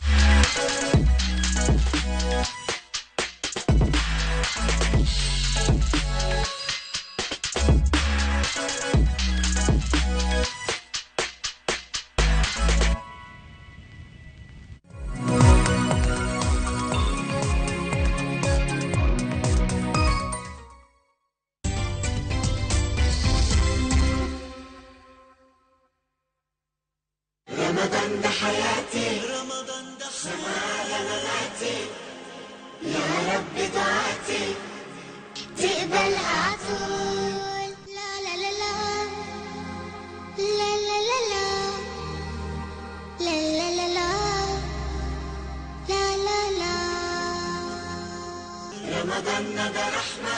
رمضان ده حياتي، رمضان ده على مماتي، يا رب دعاتي تقبلها عطول. لا لا لا لا لا لا لا لا لا لا لا لا لا لا. رمضان ده رحمة.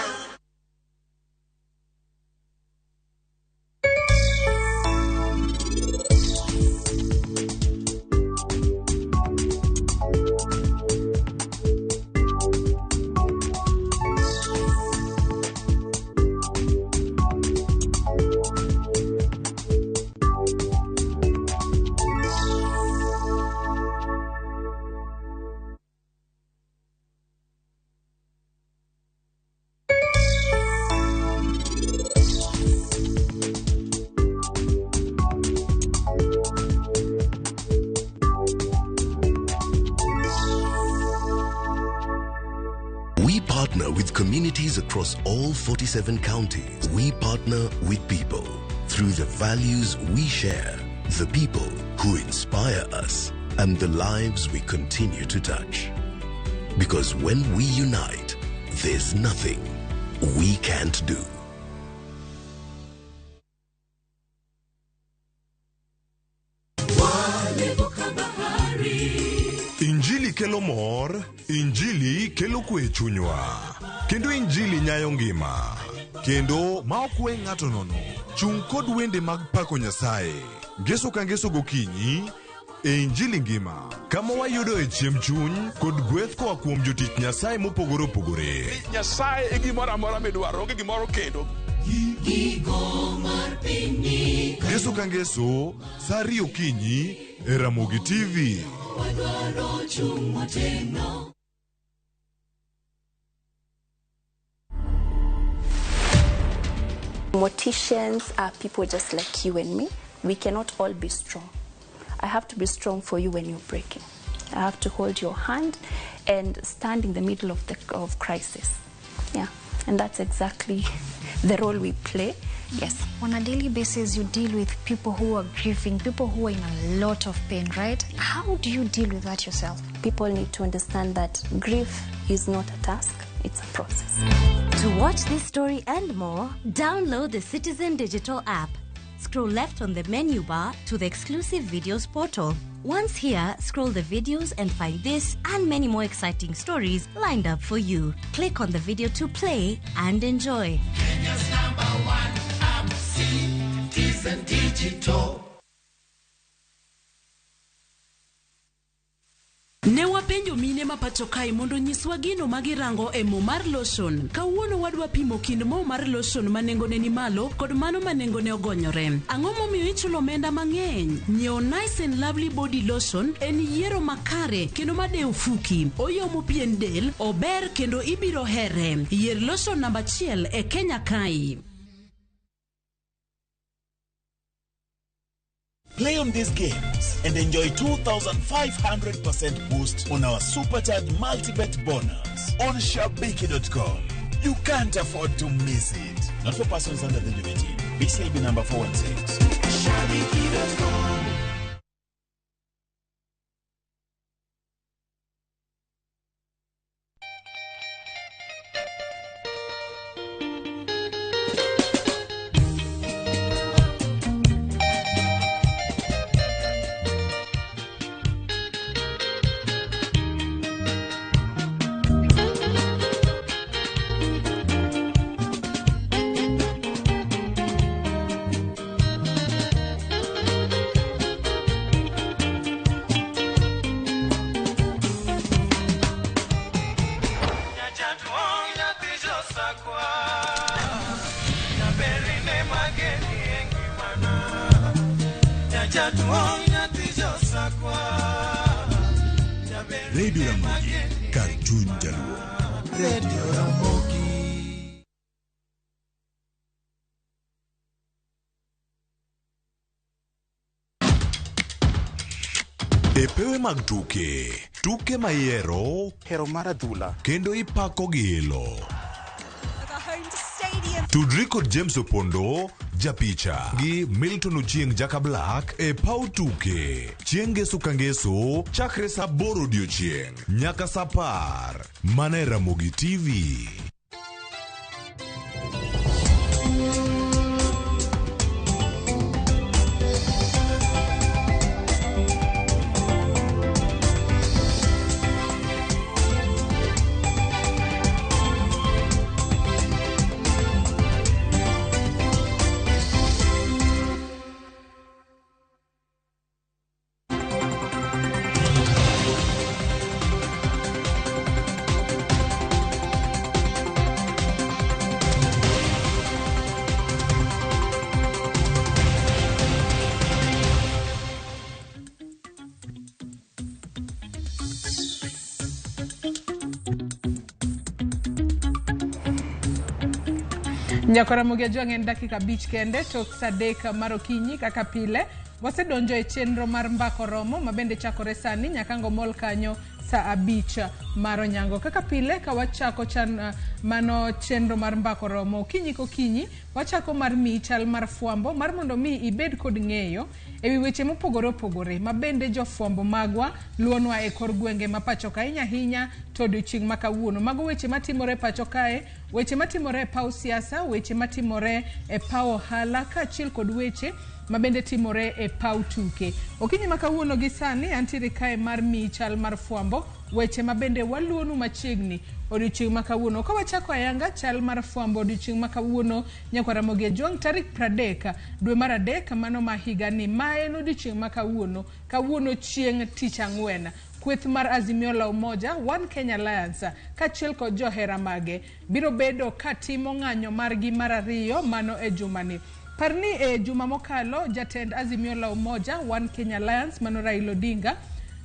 We partner with communities across all 47 counties. We partner with people through the values we share, the people who inspire us, and the lives we continue to touch. Because when we unite, there's nothing we can't do. Injili kelo mor, Injili kelo kwe e chunywa. Kendo Injili nyayo ngima. Kendo ma ok we ng'ato nono. Chung' kod wende mag pako Nyasaye. Ngeso ka ngeso gokinyi e Injili ngima. Kama wayudo e chiemb chuny kod gweth koa kuom jotich Nyasaye mopogore opogore. Nyasaye e gimoro amora midwaro, onge gimoro kendo. Ngeso ka ngeso, sa 2 okinyi e Ramogi TV. Morticians are people just like you and me. We cannot all be strong. I have to be strong for you when you're breaking. I have to hold your hand and stand in the middle of the crisis. Yeah, and that's exactly the role we play. Yes. On a daily basis, you deal with people who are grieving, people who are in a lot of pain, right? How do you deal with that yourself? People need to understand that grief is not a task, it's a process. To watch this story and more, download the Citizen Digital app. Scroll left on the menu bar to the exclusive videos portal. Once here, scroll the videos and find this and many more exciting stories lined up for you. Click on the video to play and enjoy. Kenya's number one app, Citizen Digital. Ne wapenjo mine ma pacho kae mondo nyiswa gino ma girango e mo mar lotion. Kawuono wadwa pimo kind mo mar lotion ma nengone ni malo kod mano ma nengone ogonyore. Ang'o momiyo ichulo omenda mang'eny? Nyiewo Nice and Lovely Body Lotion en yiero makare kendo madewo fuki. Oyomo pien del, ober kendo ibiro here. Yier lotion namba 1 e Kenya kae. Play on these games and enjoy 2,500% boost on our Supercharged Multibet bonus on Shabiki.com. You can't afford to miss it. Not for persons under the age of 18. BCLB number 416. Shabiki.com. Jaduong' nyathi josakwa. Jaber Radio Ramogi, kar chuny jaluo. Radio Ramogi. E pewe mag tuke, tuke ma ihero, hero mar adhula, kendo ipako gi ilo. Tudri kod James Opondo, japicha, gi Milton Ochieng Jaka Black e paw tuke. Chieng' ngeso ka ngeso, chakre saa 8 odiochieng' nyaka saa 10. Mana e Ramogi TV. Nyakora Ramogi Ajwang' en dakika 5 kende tok saa 3 mar okinyi kaka pile. Wasedonjo e chenro mar Mbako Romo ma bende chakore sani nyaka ngomol kanyo saa 5 mar onyango. Kaka pile ka wachako chan mano chenro mar Mbako Romo okinyi kokinyi, wachako mar miyi chal mar fwambo mar mondo mi ibed kod ng'eyo ewi weche mopogore opogore ma bende jofwambo magwa luonwa e kor gwenge ma pacho ka ahinya ahinya to odiochieng' ma kawuono. Mago weche matimore pacho kae, weche matimore e paw siasa, weche matimore e paw ohala kaachiel kod weche mabende timore e paw tuke. Okinyi ma kawuono gi sani antiere kae mar miyi chal mar fwambo, weche mabende waluonu machiegni odiochieng' ma kawuono. Ka wachako ayanga chal mar fwambo odiochieng' ma kawuono nyakwa Ramogi Ajwang' tarik 30 dwe mar 3 mano ma higani ma en odiochieng' ma kawuono. Kawuono chieng' tich ang'wen. Kweth mar Azimio la Umoja, One Kenya Alliance kaachiel kod johera mage biro bedo katimo ng'anyo margi mar ariyo mano e jumani. Par ni e juma mokalo jatend Azimio la Umoja, One Kenya Alliance mano Raila Odinga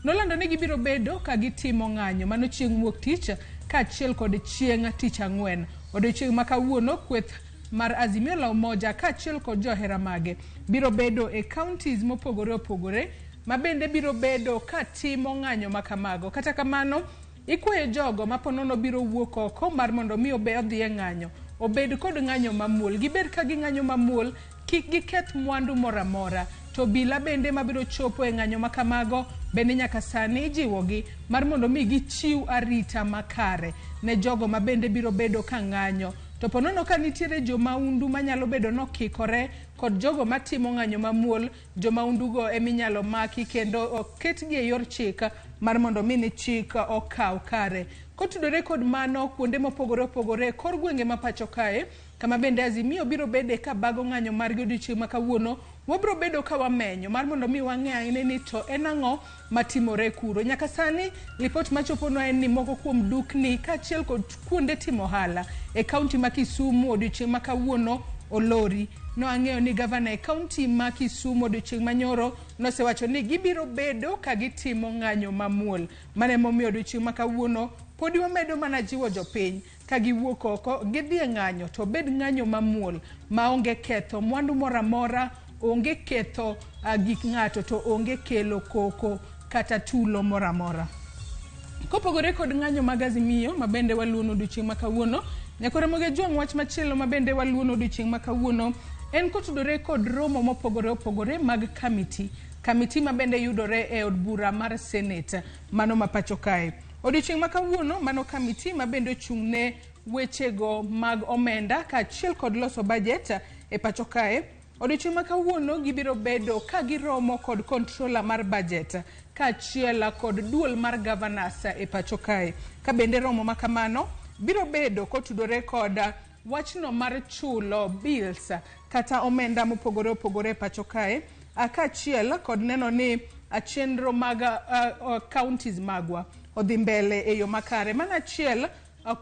nolando ni gibiro bedo ka gitimo ng'anyo mano chieng' wuok tich kaachiel kod chieng' tich ang'wen. Odiochieng' ma kawuono kweth mar Azimio la Umoja kaachiel kod johera mage biro bedo e counties mopogore opogore ma bende biro bedo ka timo ng'anyo ma kamago. Kata kamano, ikwayo jogo ma ponono biro wuok oko mar mondo mi odhi e ng'anyo obed kod ng'anyo mamuol. Gibed ka ging'anyo mamuol, kik giketh mwandu moro amora. To obila bende mabiro chopo e ng'anyo ma kamago bende nyaka sani ijiwogi mar mondo mi gichiw arita makare ne jogo ma bende biro bedo ka ng'anyo. To ponono ka nitiere jomaundu manyalo bedo nokikore kod jogo matimo ng'anyo mamuol, jomaundugo eminyalo maki kendo oketgi e yor chik mar mondo mi ni chik okaw kare. Kotudore kod mano kuonde mopogore opogore kor gwenge ma pacho kae kama bende Azimio biro bede ka bago ng'anyo margi odiochieng' ma kawuono, wabiro bedo ka wamenyo mar mondo mi wang'e ane ni to en ang'o matimore kuro. Nyaka sani lipot machoponwa en ni moko kuom dukni kaachiel kod kuonde timo ohala e kaunti ma Kisumu odiochieng' ma kawuono olori. No ang'eyo ni gavana e kaunti ma Kisumu odiochieng' manyoro nosewacho ni gibiro bedo ka gitimo ng'anyo mamuol. Mano emomiyo odiochieng' ma kawuono podi wamedo mana jiwo jopiny ka giwuok oko gidhi e ng'anyo to obed ng'anyo mamuol maonge ketho mwandu moro amora, onge ketho gik ng'ato to onge kelo koko kata tulo moro amora. Kopogore kod ng'anyo mag Azimio ma bende waluono odiochieng' ma kawuono, nyakwa Ramogi Ajwang' wach machielo ma bende waluono odiochieng' ma kawuono en kotudore kod romo mopogore opogore mag kamiti. Kamiti ma bende yudore e od bura mar Senate mano ma pacho kae. Odiochieng' ma kawuono mano kamiti ma bende ochung' ne wechego mag omenda kaachiel kod loso budget e pacho kae. Odiochieng' ma kawuono gibiro bedo ka giromo kod controller mar budget kaachiel kod duol mar governors e pacho kae. Ka bende romo ma kamano biro bedo kotudore kod wachno mar chulo bills kata omenda mopogore opogore e pacho kae, kaachiel kod neno ni chenro mag counties magwa odhi mbele e yo makare. Mano achiel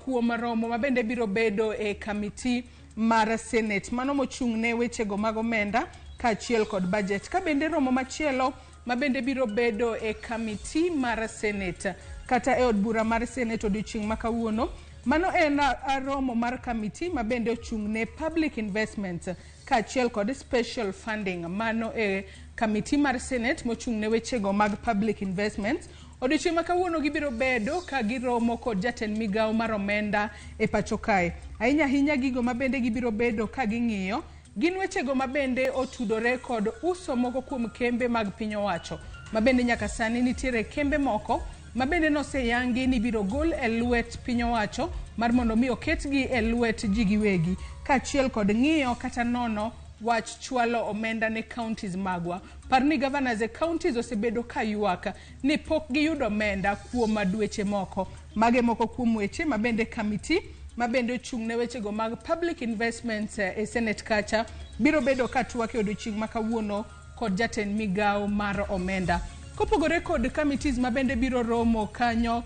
kuom romo ma bende biro bedo e kamiti mar Senate mano mochung' ne wechego mag omenda kaachiel kod budget. Ka bende romo machielo ma bende biro bedo e kamiti mar Senate kata e od bura mar Senate odiochieng' ma kawuono. Mano en romo mar kamiti ma bende ochung' ne public investments kaachiel kod special funding. Mano e kamiti mar Senate mochung' ne wechego mag public investments. Odiochieng' ma kawuono gibiro bedo ka giromo kod jatend migawo mar omenda e pacho kae. Ahinya ahinya gigo ma bende gibiro bedo ka ging'iyo gin wechego ma bende otudore kod uso moko kuom kembe mag piny owacho ma bende nyaka sani nitiere kembe moko ma bende noseyangi ni ibiro gol e lwet piny owacho mar mondo mi oketgi e lwet ji giwegi kaachiel kod ng'iyo kata nono wach chwalo omenda ne counties magwa. Par ni governors e counties osebedo ka ywak ni pok giyudo omenda kuom dweche moko. Mage moko kuom weche ma bende kamiti ma bende ochung' ne wechego mag public investments e Senate kacha biro bedo ka twak e odiochieng' ma kawuono kod jatend migawo mar omenda. Kopogore kod committees ma bende biro romo kanyo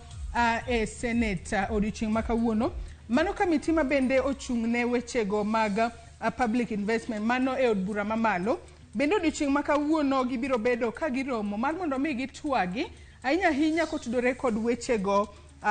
e Senate odiochieng' ma kawuono, mano kamiti ma bende ochung' ne wechego mag public investment mano e od bura mamalo. Bende odiochieng' ma kawuono gibiro bedo ka giromo mar mondo mi gitwagi ahinya ahinya kotudore kod wechego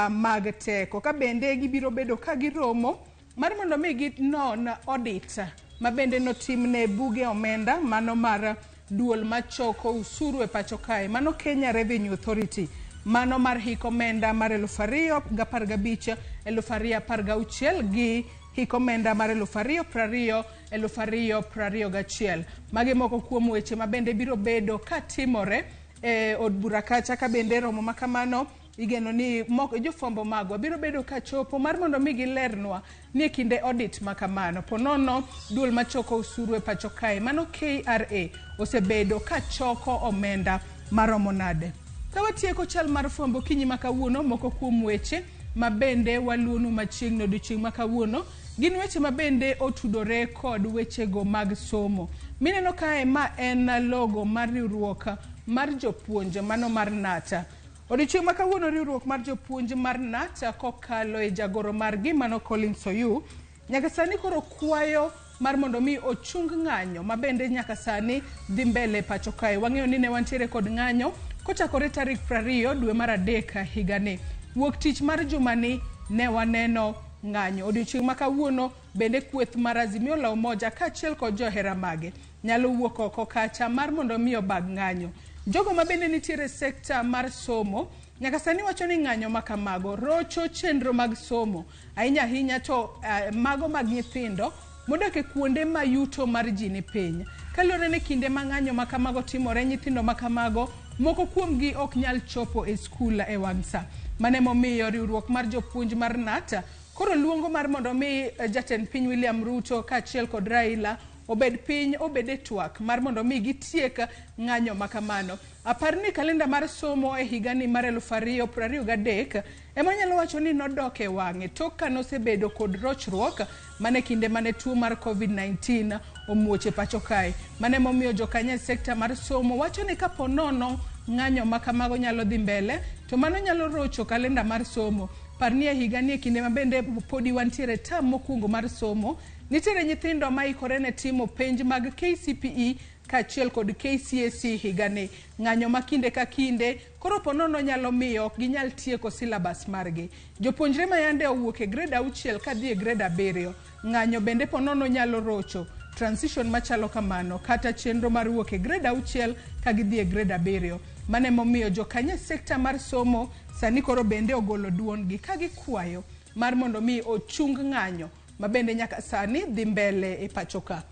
mag teko. Ka bende gibiro bedo ka giromo mar mondo mi ginon audit ma bende notimne buge omenda mano mar duol machoko usuru e pacho kae mano Kenya Revenue Authority mano mar hik omenda mar 2015 2016 gi hik omenda mar 2020 2021. Mage moko kuom weche ma bende biro bedo ka timore e od bura kacha. Ka bende romo ma kamano igeno ni moko jofwambo magwa biro bedo ka chopo mar mondo mi gilernwa ni e kinde audit ma kamano ponono duol machoko usuru e pacho kae mano KRA osebedo ka choko omenda maromo nade. Ka watieko chal mar fwambo kinyi ma kawuono, moko kuom weche ma bende waluonu machiegni odiochieng' ma kawuono gin weche ma bende otudore kod wechego mag somo. Mineno kae ma en logo mar riwruok mar jopuonj mano mar NATA. Odiochieng' ma kawuono riwruok mar jopuonj mar NATA kokalo e jagoro margi mano Collins Oyu nyaka sani koro kwayo mar mondo mi ochung ng'anyo ma bende nyaka sani dhi mbele pacho kae. Wang'eyo ni ne wantiere kod ng'anyo kochakore tarik 20 dwe mar 3 higani. Wuok tich mar jumani ne waneno ng'anyo. Odiochieng' ma kawuono bende kweth mar Azimio la Umoja kaachiel kod johera mage nyalo wuok oko kacha mar mondo mi obag ng'anyo. Jogo ma bende nitiere sekta mar somo nyaka sani wacho ni ng'anyo ma kamago rocho chenro mag somo ahinya ahinya to mago mag nyithindo modak e kuonde ma yuto mar ji ni piny. Kaluwore ni kinde ma ng'anyo ma kamago timore, nyithindo ma kamago moko kuomgi ok nyal chopo e skul e wang' sa. Mano emomiyo riwruok mar jopuonj mar NATA koro luongo mar mondo mi jatend piny William Ruto kaachiel kod Raila obed piny obed e twak mar mondo mi gitiek ng'anyo ma kamano. Apar ni kalenda mar somo e higani mar 2023 ema nyalo wacho ni nodok e wang'e tok ka nosebedo kod rochruok mane kinde mane tuo mar COVID-19 omuoch e pacho kae. Mano emomiyo jokanyo e sekta mar somo wacho ni kapo nono ng'anyo ma kamago nyalo dhi mbele to mano nyalo rocho kalenda mar somo. Par ni e higani e kinde ma bende podi wantiere tam mokwongo mar somo, nitiere nyithindo ma ikore ne timo penj mag KCPE kaachiel kod KCSE higani. Ng'anyo ma kinde ka kinde koro ponono nyalo miyo ok ginyal tieko syllabus margi. Jopuonjre ma yande owuok e grade 6 kadhi e grade 7, ng'anyo bende ponono nyalo rocho transition machalo kamano kata chenro mar wuok e grade 6 ka gidhi e grade 7. Mano emomiyo jokanyo e sekta mar somo sani koro bende ogolo duondgi ka gikwayo mar mondo mi ochung ng'anyo ma bende nyaka sani dhi mbele e pacho ka.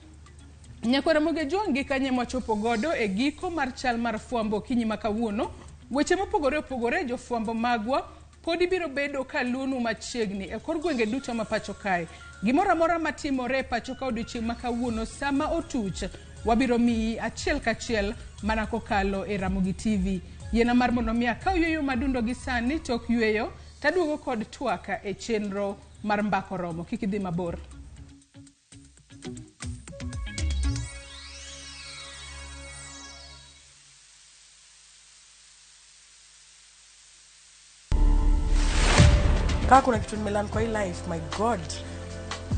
Nyakwara Ramogi Ojwang' gi kanye mwachopo godo e giko mar chal mar fwambo okinyi ma kawuono. Weche mopogore opogore jofwambo magwa podi biro bedo ka luonu machiegni e kor gwenge duto ma pacho kae. Gimoro amora matimore e pacho ka odiochieng' ma kawuono sama otuch wabiro miyi achiel kachiel mana kokalo e Ramogi TV. Yiena mar mondo mi akaw yueyo madundo gi sani tok yueyo taduogo kod twak e chenro mar Mbako Romo. Kik idhi mabor. Kama kuna kitu nimelearn kwa hii life, my God,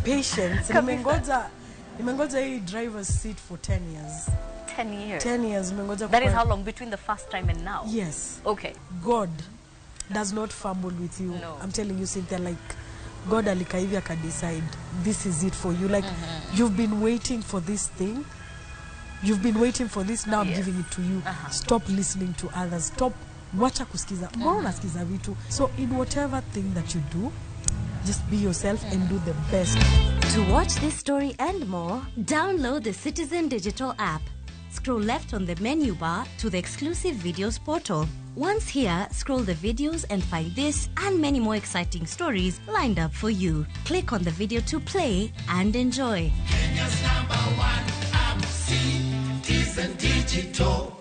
Patience. Kabisa. Nimengoja hii driver's seat for 10 years. 10 years. 10 years nimengoja That is kuwa- how long between the first time and now? Yes. Okay. God does not fumble with you. No. I'm telling you, Cynthia, like God alikaa hivi akadecide this is it for you. Like you've been waiting for this thing. You've been waiting for this. Now I'm giving it to you. Stop listening to others. Stop wacha kusikiza. Mbona unasikiza vitu? So in whatever thing that you do, just be yourself and do the best. To watch this story and more, download the Citizen Digital app. Scroll left on the menu bar to the exclusive videos portal. Once here, scroll the videos and find this and many more exciting stories lined up for you. Click on the video to play and enjoy. Kenya's number one app, Citizen Digital.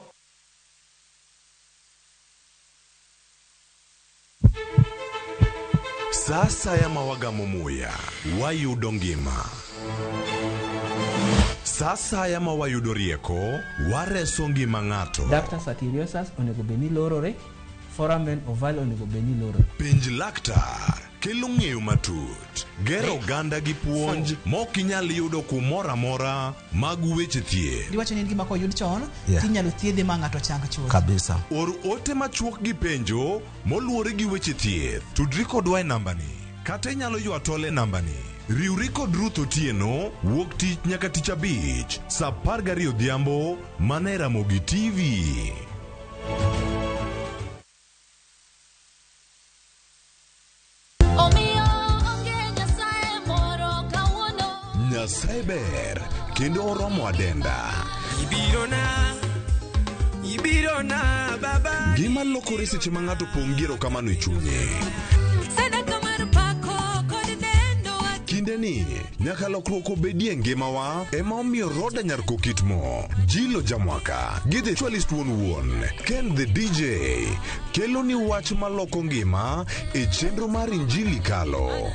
Sa asaya ma wagamo muya, wayudo ngima. Sa asaya ma wayudo rieko, wareso ngima ng'ato. Ductus arteriosus onego bed ni lorore, foramen ovale onego bed ni lorore. Penj laktar kelo ng'eyo matut, gero oganda gi puonj mok inyal yudo kumoro amora mag weche thieth. Diwacho ni en gima koyud chon Yeah. tinyalo thiedhe ma ng'ato chang chuth. Kabisa. Or ote machuok gi penjo moluwore gi weche thieth. Tudri kodwa e nambani kata inyalo ywa tol e nambani. Riwri kod Ruth Otieno wuok tich nyaka tich abich saa 12 odhiambo mana e Ramogi TV. Omiyo onge Nyasaye moro kawuono. Nyasaye ber kendo oromo adenda. Ibirona baba. Ngima lokore seche ma ng'ato pong' gi erokamano e chunye. Sadaka mar pako kod nendo Kinde ni nyaka lokruok obedie e ngimawa ema omiyo Roda Nyar Kokitmo, Jilo Jamwaka gi The Ritualist wuon wuon, Ken the DJ kelo ni wach maloko ngima e chenro mar Injili Kalo.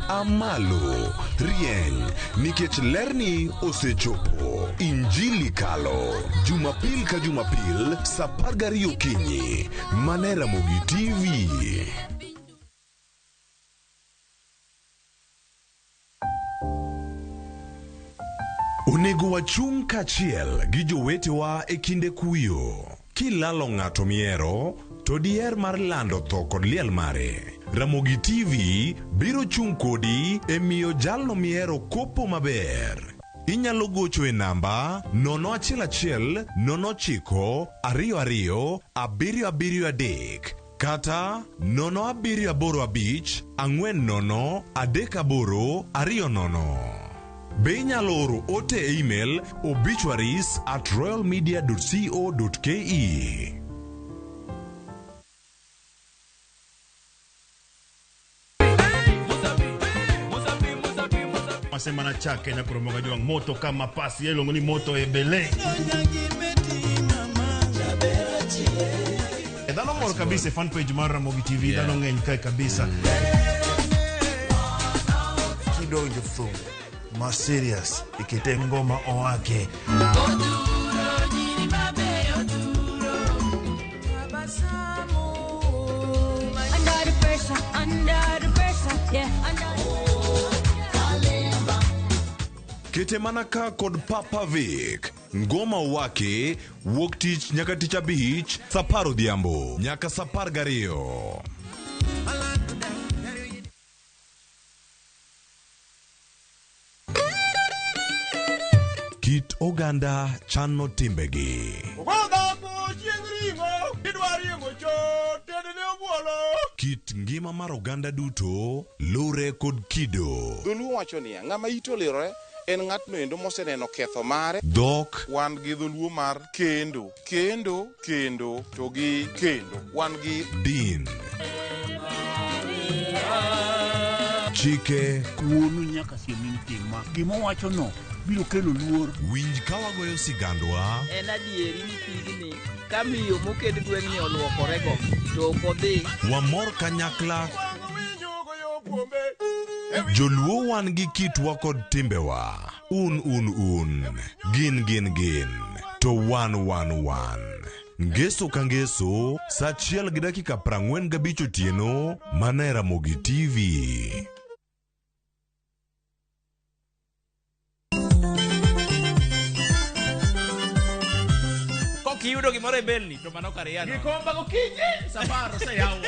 Amalo, rieny, nikech lerni osechopo. Injili Kalo, Jumapil ka Jumapil, saa 12 okinyi, mana e Ramogi TV. Onego wachung' kaachiel gi jowetewa e kinde kuyo. Kilalo ng'ato mihero, to diher mar lando tho kod liel mare. Ramogi TV biro chung' kodi e miyo jalno mihero kopo maber. Inyalo gocho e namba 011 09 22 773 kata 0785 40 38 20. Be inyalo oro ote e email obituaries at royalmedia.co.ke. Masema na chake na kuromoga jwang moto kama pasi iluongo ni moto ebele. E dhano mor kabisa e fan page mar Ramogi TV Yeah. dhano ng'eny kae kabisa. Kidonjo thum ma serious ikete ngoma owake. Under the pressure, under the pressure, yeah, under Kete mana ka kod Papa Vic. Ngoma wake wuok tich nyaka tich abich saa 10 odhiambo nyaka saa 12. Kit oganda chano timbegi. Kit ngima mar oganda duto lure kod kido. Dholuo wacho niya, ng'ama ite olirore en ng'atno endo moseneno ketho mare. Dhok. Wan gi dholuo mar kendo, kendo, kendo, to gi kendo. Wan gi Din. Chike. Wuonu nyaka siem ni tima. Gima owachono biro kelo luor. Winj ka wagoyo sigandwa. En adieri ni pigni ka miyo mokend gweng'ni oluokorego to ok odhi. Wamor kanyakla. Joluo wan gi kitwa kod timbewa. Un un un. Gin gin gin. To wan wan wan. Ngeso ka ngeso, saa 1:45 otieno, mana e Ramogi TV. Ok iyudo gimoro e belni to mano kar yano. Gikomba gokinyi safar oseyawo.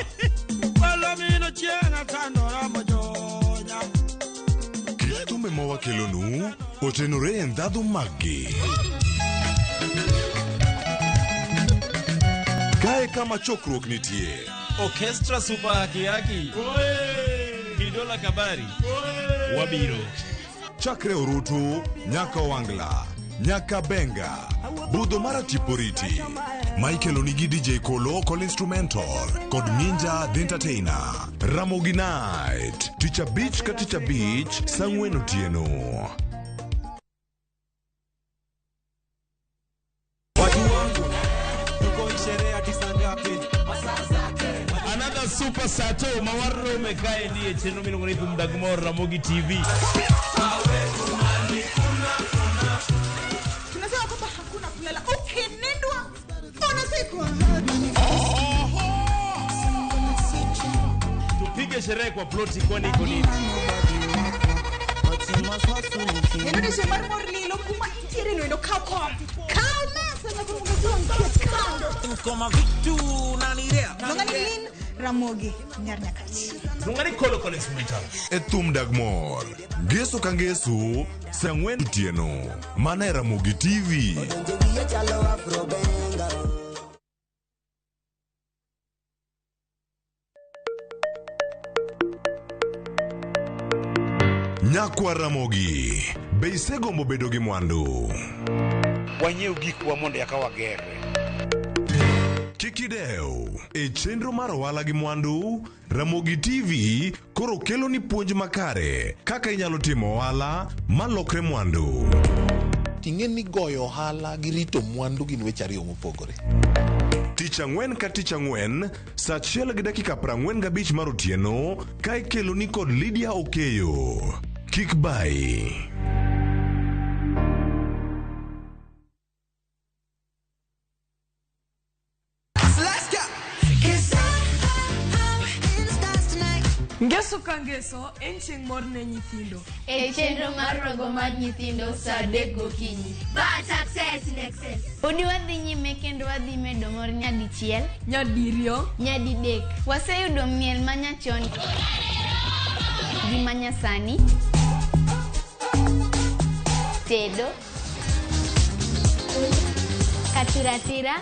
Palomino chieng' atandora mojonya. Kit thumbe ma wakelonu otenore e ndhadhu maggi. Kae kama chokruok nitie. Orchestra Super Haki Haki. Kidola Kabari. Wabiro. Chakre orutu nyaka Owangla, nyaka Benga, budho mar Atiporiti. Michael onigi DJ Kolo Kol Instrumental kod Minja The Entertainer. Ramogi Night, tich abich ka tich abich, saa ang'wen otieno. Watu wangu tuko hii sherehe hadi saa ngapi? Another super sato ma warome kaendi e chenro miluongo ni Thum Dag Mor Ramogi TV. Tunasema kwamba hakuna kulala, ukinindwa unazikwa. Tupige sherehe kwa ploti kwani iko nini? En odiochieng' mar mor lilo kuma intiere no endo kaw kom, kaw mesa nyaka mondo duong' ket kaw. Koma vitu unanirea. Luonga ni Lin Ramogi Nyar Nyakach. Luonga ni Kolo Kolo Instrumental. E thum dag mor, ngeso ka ngeso, saa ang'wen otieno, mana e Ramogi TV. Nyakwa Ramogi, be isegombo bedo gi mwandu? Wanyiew gikwa mondo eka wagerre. Kik idew, e chenro mar ohala gi mwandu, Ramogi TV koro kelo ni puonj makare kaka inyalo timo ohala malokre mwandu. Ting'e ni goyo ohala gi rito mwandu gin weche ariyo mopogore. Tich ang'wen ka tich ang'wen, saa achiel gi dakika 45 mar otieno, ka ikelo ni kod Lydia Okeyo. Kik bayi. Let's go. 'Cause I'm in the stars tonight. Ngeso ka ngeso en chieng' mor ne nyithindo. E chenro mar rogo mar nyithindo saa 3 gokinyi. Bad success in excess. Podi wadhi nyime kendo wadhi medo mor nyadichiel, nyadiriyo, nyadidek. Waseyudo miel manyachon gi manyasani, tedo, katiratira,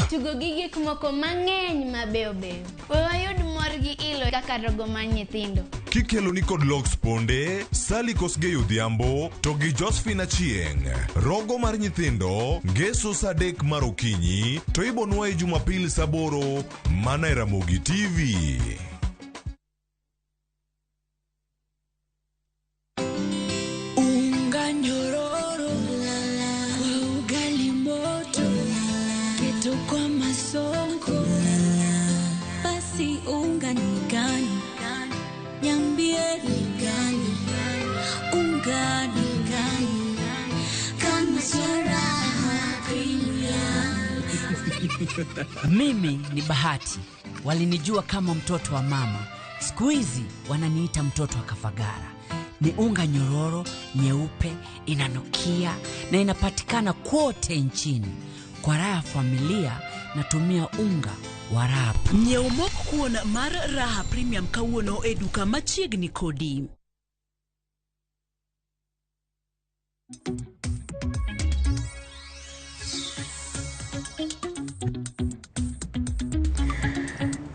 tugo gi gik moko mang'eny mabeyo beyo. We wayud mor gi ilo kaka rogo mar nyithindo. Kikelo ni kod Lox Ponde, Sally Kosgei Odhiambo to gi Josephine Achieng'. Rogo mar nyithindo, ngeso saa 3 mar okinyi, to ibonwa e Jumapil saa 8 mana e Ramogi TV. Unga nyororo kwa ugali moto, keto kwa masonko, basi unga ni gani? Niambie ni gani? Unga ni gani? Kama sio Raha Premium. Mimi ni Bahati. Walinijua kama mtoto wa mama. Siku hizi wananiita mtoto wa Kafagara. Ni unga nyororo, nyeupe, inanukia na inapatikana kote nchini. Kwa raha ya familia natumia unga wa Raha. Nyiew mok kuon mar Raha Premium kawuono e duka machiegni kodi.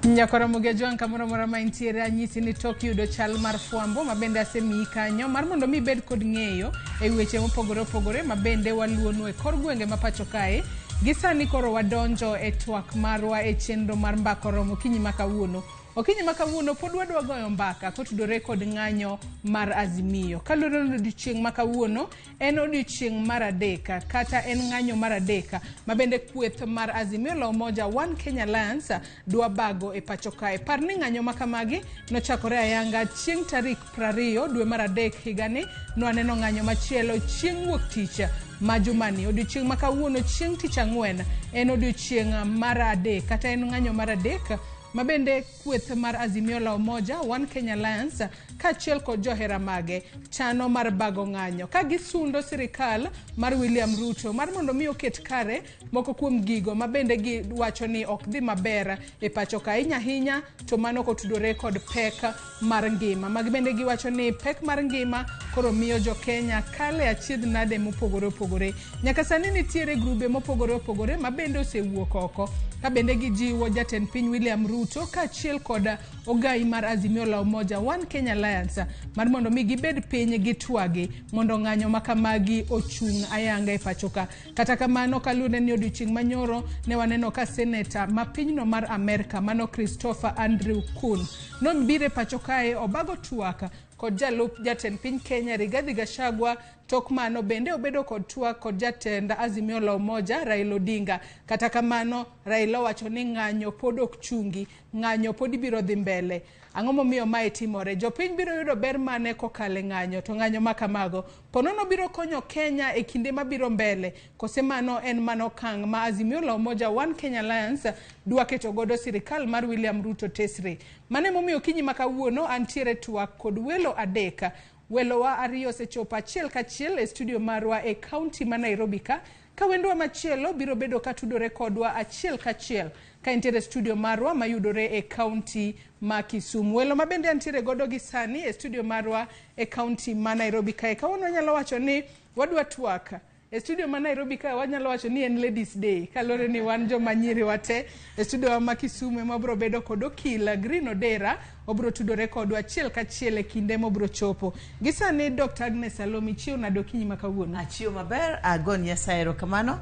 Nyakora Ramogi Ajwang' kamoro amora ma intiere anyisi ni tok yudo chal mar fwambo ma bende asemiyi kanyo mar mondo mi ibed kod ng'eyo e weche mopogore opogore ma bende waluonu e kor gwenge ma pacho kae. Gi sani koro wadonjo e twak marwa e chenro mar Mbaka Oromo okinyi ma kawuono. Okinyi ma kawuono pod wadwa goyo mbaka kotudore kod ng'anyo mar Azimio. Kaluwore ni odiochieng' ma kawuono en odiochieng' mar adek kata en ng'anyo mar adek ma bende kweth mar Azimio la Umoja One Kenya Alliance dwa bago e pacho kae. Par ni ng'anyo ma kamagi nochakore ayanga chieng' tarik 20 dwe mar adek higani. Nwaneno ng'anyo machielo chieng' wuok tich ma jumani. Odiochieng' ma kawuono chieng' tich ang'wen en odiochieng' mar adek kata en ng'anyo mar adek Mabende kweth mar Azimio la Umoja One Kenya Alliance kaachiel kod johera mage chano mar bago ng'anyo ka gisundo sirikal mar William Ruto mar mondo mi oket kare moko kuom gigo mabende giwacho ni ok dhi maber e pacho ka ahinya ahinya, to mano kotudore kod pek mar ngima. Magi bende giwacho ni pek mar ngima koro miyo jo Kenya kale achiedh nade mopogore opogore. Nyaka sani nitiere grube mopogore opogore ma bende osewuok oko ka bende gijiwo jatend piny William Ruto kaachiel kod ogai mar Azimio la Umoja One Kenya Alliance mar mondo mi gibed piny gitwagi mondo ng'anyo ma kamagi ochung' ayanga e pacho ka. Kata kamano, kaluwore ni odiochieng' manyoro ne waneno ka seneta ma pinyno mar Amerka mano Christopher Andrew Kuhn nobiro e pacho kae obago twak kod jalup jatend piny Kenya Rigathi Gachagua. Tok mano bende obedo kod twak kod jatend Azimio la Umoja Raila Odinga. Kata kamano, Raila owacho ni ng'anyo pod ok chungi, ng'anyo pod ibiro dhi mbele. Ang'o momiyo mae timore? Jopiny biro yudo ber mane kokalo e ng'anyo? To ng'anyo ma kamago ponono biro konyo Kenya e kinde mabiro mbele, kose mano en mana okang' ma Azimio la Umoja One Kenya Alliance dwa keto godo sirikal mar William Ruto tesre? Mano emomiyo okinyi ma kawuono antiere twak kod welo adek. Welowa ariyo osechopo achiel kachiel e studio marwa e kaunti ma Nairobi ka, ka wendwa machielo biro bedo ka tudore kodwa achiel kachiel ka entiere studio marwa mayudore e kaunti ma Kisumu. Welo ma bende antiere godo gi sani e studio marwa e kaunti ma Nairobi kae. Kawuono wanyalo wacho ni wadwa twak e studio ma Nairobi kae, wanyalo wacho ni en Ladies Day kaluwore ni wan joma nyiri wate. E studio wa ma Kisumu ema wabiro bedo kod okil Green Odera, obiro tudore kodwa achiel kachiel e kinde mobiro chopo. Gi sani Dr. Agnes Salome, ichiew nade okinyi ma kawuono? Achiew maber, ago Nyasaye erokamano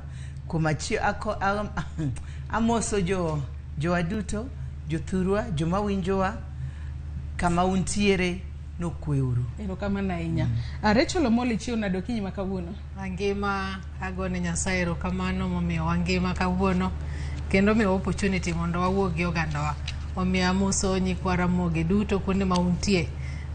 kuom achiew ako, amoso jo jowa duto, jothurwa, joma winjowa kama untiere nokweuru. Erokamano ahinya. Rachel Omolo, ichiew nade okinyi ma kawuono? Angima, agone Nyasaye erokamano momiyo wangima kawuono kendo miyo opportunity mondo wawuo gi ogandawa. Omiyo amoso nyikwa Ramogi duto kuonde ma untie,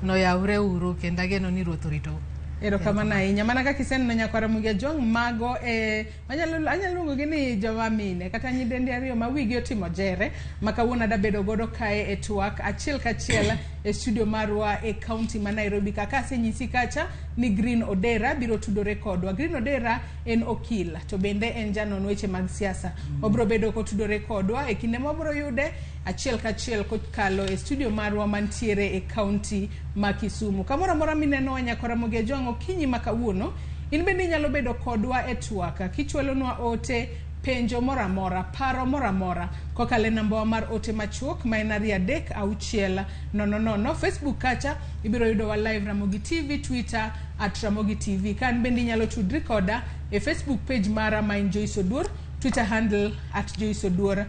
noyawre uru kendo ageno ni Ruoth oritou. Erokamano ahinya. Mana kaka iseneno nyakwar Ramogi Ajwang', mago e anyalo luongogi ni joma mine kata nyidendi ariyo ma wigi otimo jere ma kawuono adabedo godo kae e twak achiel kachiel e studio marwa e kaunti ma Nairobi. Kaka asenyisi kacha ni Green Odera biro tudore kodwa. Green Odera en okil to bende en janon weche mag siasa. Obiro bedo kotudore kodwa e kinde ma wabiro yude achiel kachiel kokalo e studio marwa mantiere e kaunti ma Kisumu. Kamoro amora minenowa nyakwar Ramogi Ajwang' okinyi ma kawuono, in bende inyalo bedo kodwa e twak kichwalonwa ote, penjo moro amora, paro moro amora kokalo e nambawa mar ote machuok ma en 23600. Facebook kacha ibiro yudowa live Ramogi TV, Twitter @Ramogi TV. Ka an bende inyalo tudri koda e Facebook page mara ma en Joyce Oduor, Twitter handle @JoyceOduor_.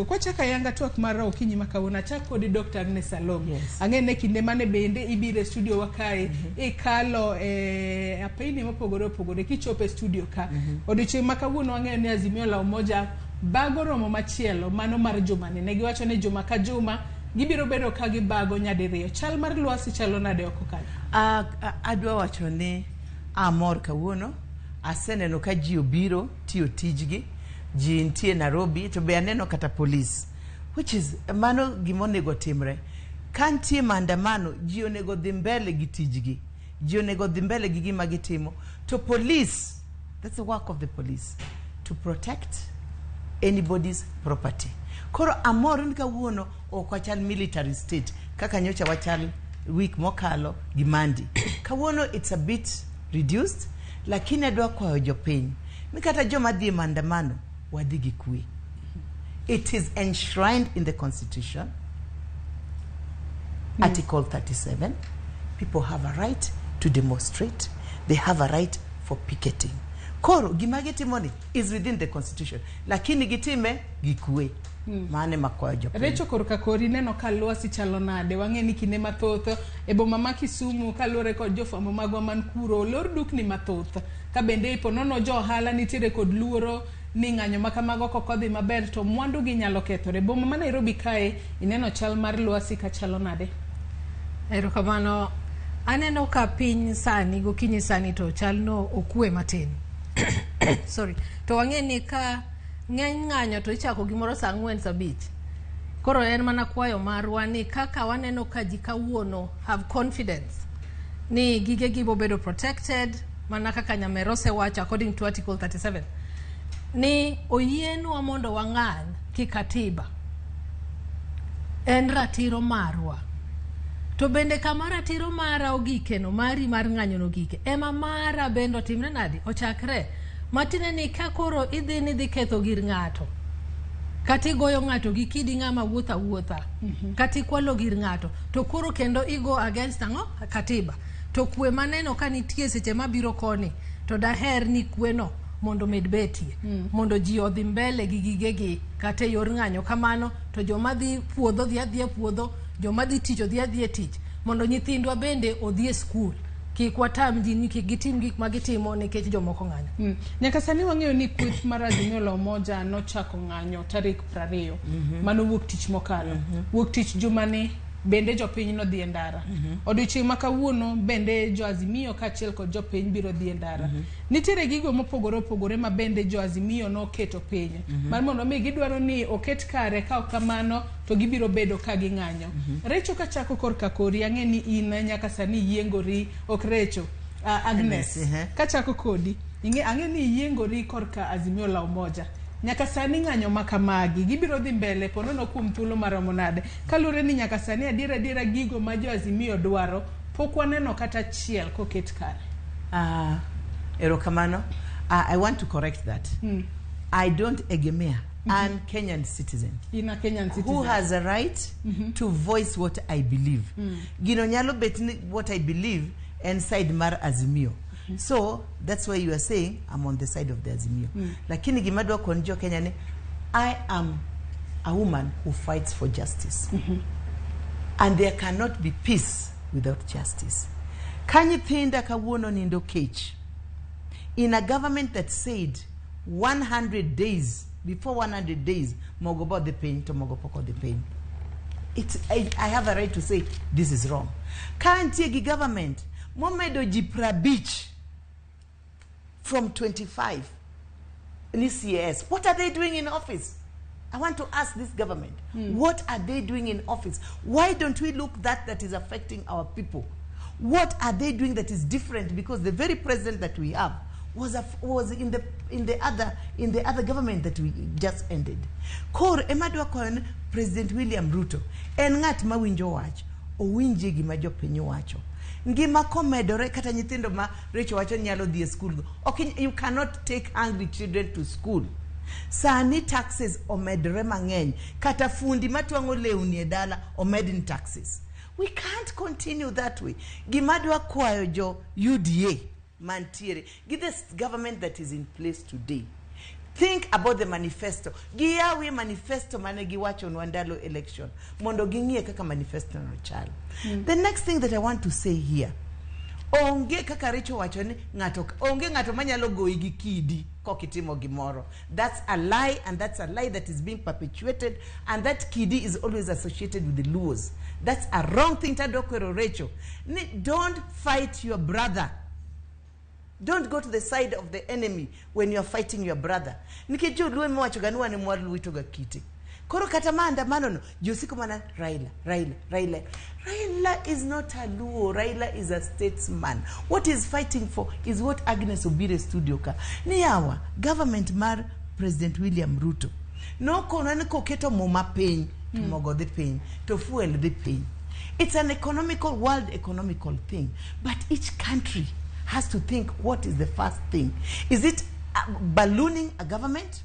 Kwachako ayanga twak mar okinyi ma kawuono, achak kodi Dr. Agnes Salome. Yes. Ang'e ni kinde mane bende ibiro e studio wa kae, ikalo e apeyni mopogore opogore kichopo e studio ka. Odiochieng' ma kawuono wang'eyo ni Azimio la Umoja bago romo machielo mano mar jumani. Ne giwacho ni juma ka juma gibiro bedo ka gibago nyadiriyo. Chal mar lwasi chalo nade oko kanyo? Adwa wacho ni amor kawuono, aseneno ka ji obiro tiyo tijgi, ji nitie Nairobi to be aneno kata police, which is mano gima onego timre. Ka nitie maandamano, ji onego dhi mbele gi tijgi, ji onego dhi mbele gi gima gitimo, to police, that's the work of the police, to protect anybody's property. Koro amor ni kawuono ok wachal military state kaka nyocha wachal week mokalo gi Mandi. Kawuono it's a bit reduced, lakini adwa kwayo jopiny ni kata joma dhi e maandamano wadhi gi kwe. It is enshrined in the constitution, Article 37. People have a right to demonstrate. They have a right for picketing. Koro gima gitimo ni is within the constitution, lakini gitime gi kwe. Mano ema kwayo jopiny. Recho, korka kori neno ka lwasi chalo nade? Wang'e ni kinde mathoth e boma ma Kisumu kaluwore kod jofwambo magwa man kuro olor dukni mathoth, ka bende po nono jo ohala nitiere kod luoro ni ng'anyo ma kamago kok odhi maber to mwandu gi nyalo kethore. Boma ma Nairobi kae ineno chal mar lwasi ka chalo nade? Erokamano. Aneno ka piny sani gokinyi sani to chal no okwe matin. Sorry. To wang'e ni ka ng'eny ng'anyo to ichako gimoro saa 4 saa 5. Koro en mana kwayo marwa ni kaka waneno ka ji kawuono have confidence ni gigegi bobedo protected mana kaka Nyamero osewacho according to article 37 ni oyienwa mondo wang'any kikatiba en ratiro marwa to bende kama ratiro mara ogike no mari mar ng'anyo no ogike ema mara bende otimre nadi ochakre matiende ni ka koro idhi ni idhi ketho gir ng'ato kata igoyo ng'ato gi kidi ng'ama wuotho awuotha kata ikwalo gir ng'ato to koro kendo igo against ang'o katiba to kwe maneno ka nitie seche mabiro koni to daher ni kweno mondo omed betie mondo ji odhi mbele gi gigegi kata e yor ng'anyo kamano to joma dhi puodho dhi adhiya puodho joma dhi tich odhi adhiya e tich mondo nyithindwa bende odhi e skul kik watam ji ni kik gitim gik ma gitimo nikech jomoko ng'anyo. Nyaka sani wang'eyo ni kweth mar Azimio la Umoja nochako ng'anyo tarik 20 mano wuok tich mokalo. Wuok tich jumani bende jopiny nodhi e ndara. Odiochieng' ma kawuono bende jo Azimio kaachiel kod jopiny biro dhi e ndara. Nitiere gigo mopogore opogore ma bende jo Azimio noketo piny mar mondo mi gidwaro ni oket kare ka ok kamano to gibiro bedo ka ging'anyo. Recho kachako korka kori ang'e ni in nyaka sani yiengori ok Recho Agnes kachako kodi ing'e ang'e ni yiengori korka Azimio la Umoja. Nyaka sani ng'anyo ma kamagi gibiro dhi mbele ponono kuom thuolo maromo nade kaluwore ni nyaka sani adiera adiera gigo ma jo Azimio dwaro pok waneno kata achiel koket kare. Erokamano. I want to correct that. I don't egemea. I'm Kenyan citizen. In a Kenyan citizen. Who has a right to voice what I believe. Gino nyalo bet ni what I believe en side mar Azimio. So that's why you are saying I'm on the side of the Azimio. Lakini gima dwa koni jo Kenya ni I am a woman who fights for justice. And there cannot be peace without justice. Ka nyithinda kawuono nindo kech in a government that said 100 days before 100 days mogo bo dhi piny to mogo pok odhi piny I have a right to say this is wrong. Ka nitie gi government momedo ji 50 from 25 ni CS, what are they doing in office? I want to ask this government, what are they doing in office? Why don't we look that is affecting our people? What are they doing that is different? Because the very president that we have was in the other government that we just ended. Koro ema dwa kwayo ni President William Ruto en ng'at mawinjo wach, owinjie gima jopiny wacho. Ngima komedore kata nyithindo ma Rachel wacho ni nyalo dhi e school go. Ok, you cannot take hungry children to school. Sani taxes omedore mang'eny. Kata fundi matwang'o lewni e dala omed in taxes. We can't continue that way. Gima dwa kwayo jo UDA mantiere gi this government that is in place today. Think about the manifesto. Giyawi manifesto mane giwachonwa ndalo election mondo ging'iye kaka manifesto no chal. The next thing that I want to say here, onge kaka Rachel wacho ni ng'ato onge ng'ato manyalo goyi gi kidi kokitimo gimoro. That's a lie, and that's a lie that is being perpetuated, and that kidi is always associated with the Luos. That's a wrong thing. Tadwa kwero Rachel. Ni, don't fight your brother. Don't go to the side of the enemy when you are fighting your brother. Nikech joluo ema ga ni wan ema waluito ga kite. Koro kata maandamano no, ji osiko mana Raila, Raila, Raila. Raila is not a Luo. Raila is a statesman. What he's fighting for is what Agnes Obire studio ka. Ni yawa, government mar President William Ruto. Nokonwa ni koketo muma piny, to mogo dhi piny, to fuel dhi piny. It's an economical, world economical thing. But each country has to think what is the first thing. Is it ballooning a government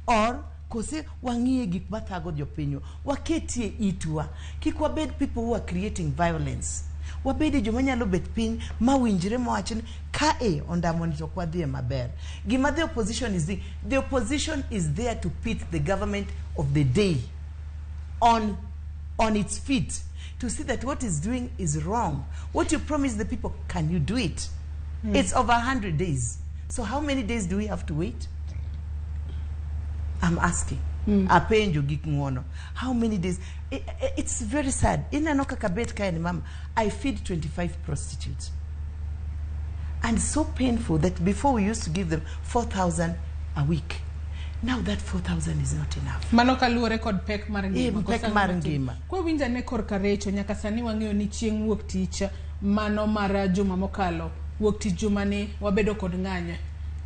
or kose wang'iye gik mathago jopinywa, waketie itwa, kik wabed people who are creating violence. Wabede joma nyalo bet piny mawinjre mawach ni kae ondamo ni to ok wadhiye maber. Gima the opposition is doing, the opposition is there to pit the government of the day on its feet to see that what is doing is wrong. What you promise the people, can you do it? It's over 100 days. So how many days do we have to wait? I'm asking. Apenjo gik ng'uono. How many days? It's very sad. Ineno kaka bet kae ni mama, I feed 25 prostitutes. And so painful that before we used to give them 4,000 a week. Now that 4000 is not enough. Mano kaluwore kod pek mar ngima. Eh, pek Koso mar ang'o ngima. Kwawinjo ane korka Recho, nyaka sani wang'eyo ni chieng' wuok tich mano mar juma mokalo, wuok tich jumani wabedo kod ng'anyo.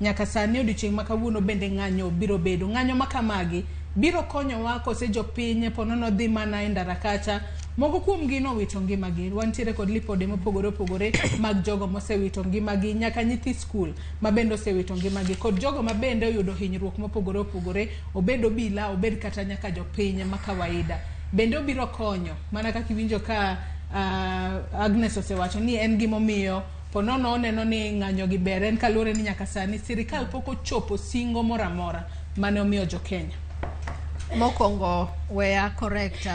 Nyaka sani odiochieng' ma kawuono bende ng'anyo biro bedo. Ng'anyo ma kamagi biro konyowa kose jopiny ponono dhi mana e ndara kacha. Moko kuomgi nowito ngimagi. Wantiere kod lipode mopogore opogore mag jogo mosewito ngimagi, nyaka nyithi skul ma bende osewito ngimagi, kod jogo ma bende oyudo hinyruok mopogore opogore, obed obila, obed kata nyaka jopiny ma kawaida. Bende obiro konyo, mana kaka iwinjo ka Agnes osewacho ni en gimomiyo ponono oneno ni ng'anyo gi ber en kaluwore ni nyaka sani sirikal pok ochopo singo moro amora mane omiyo jokenya. Mokwongo weya correct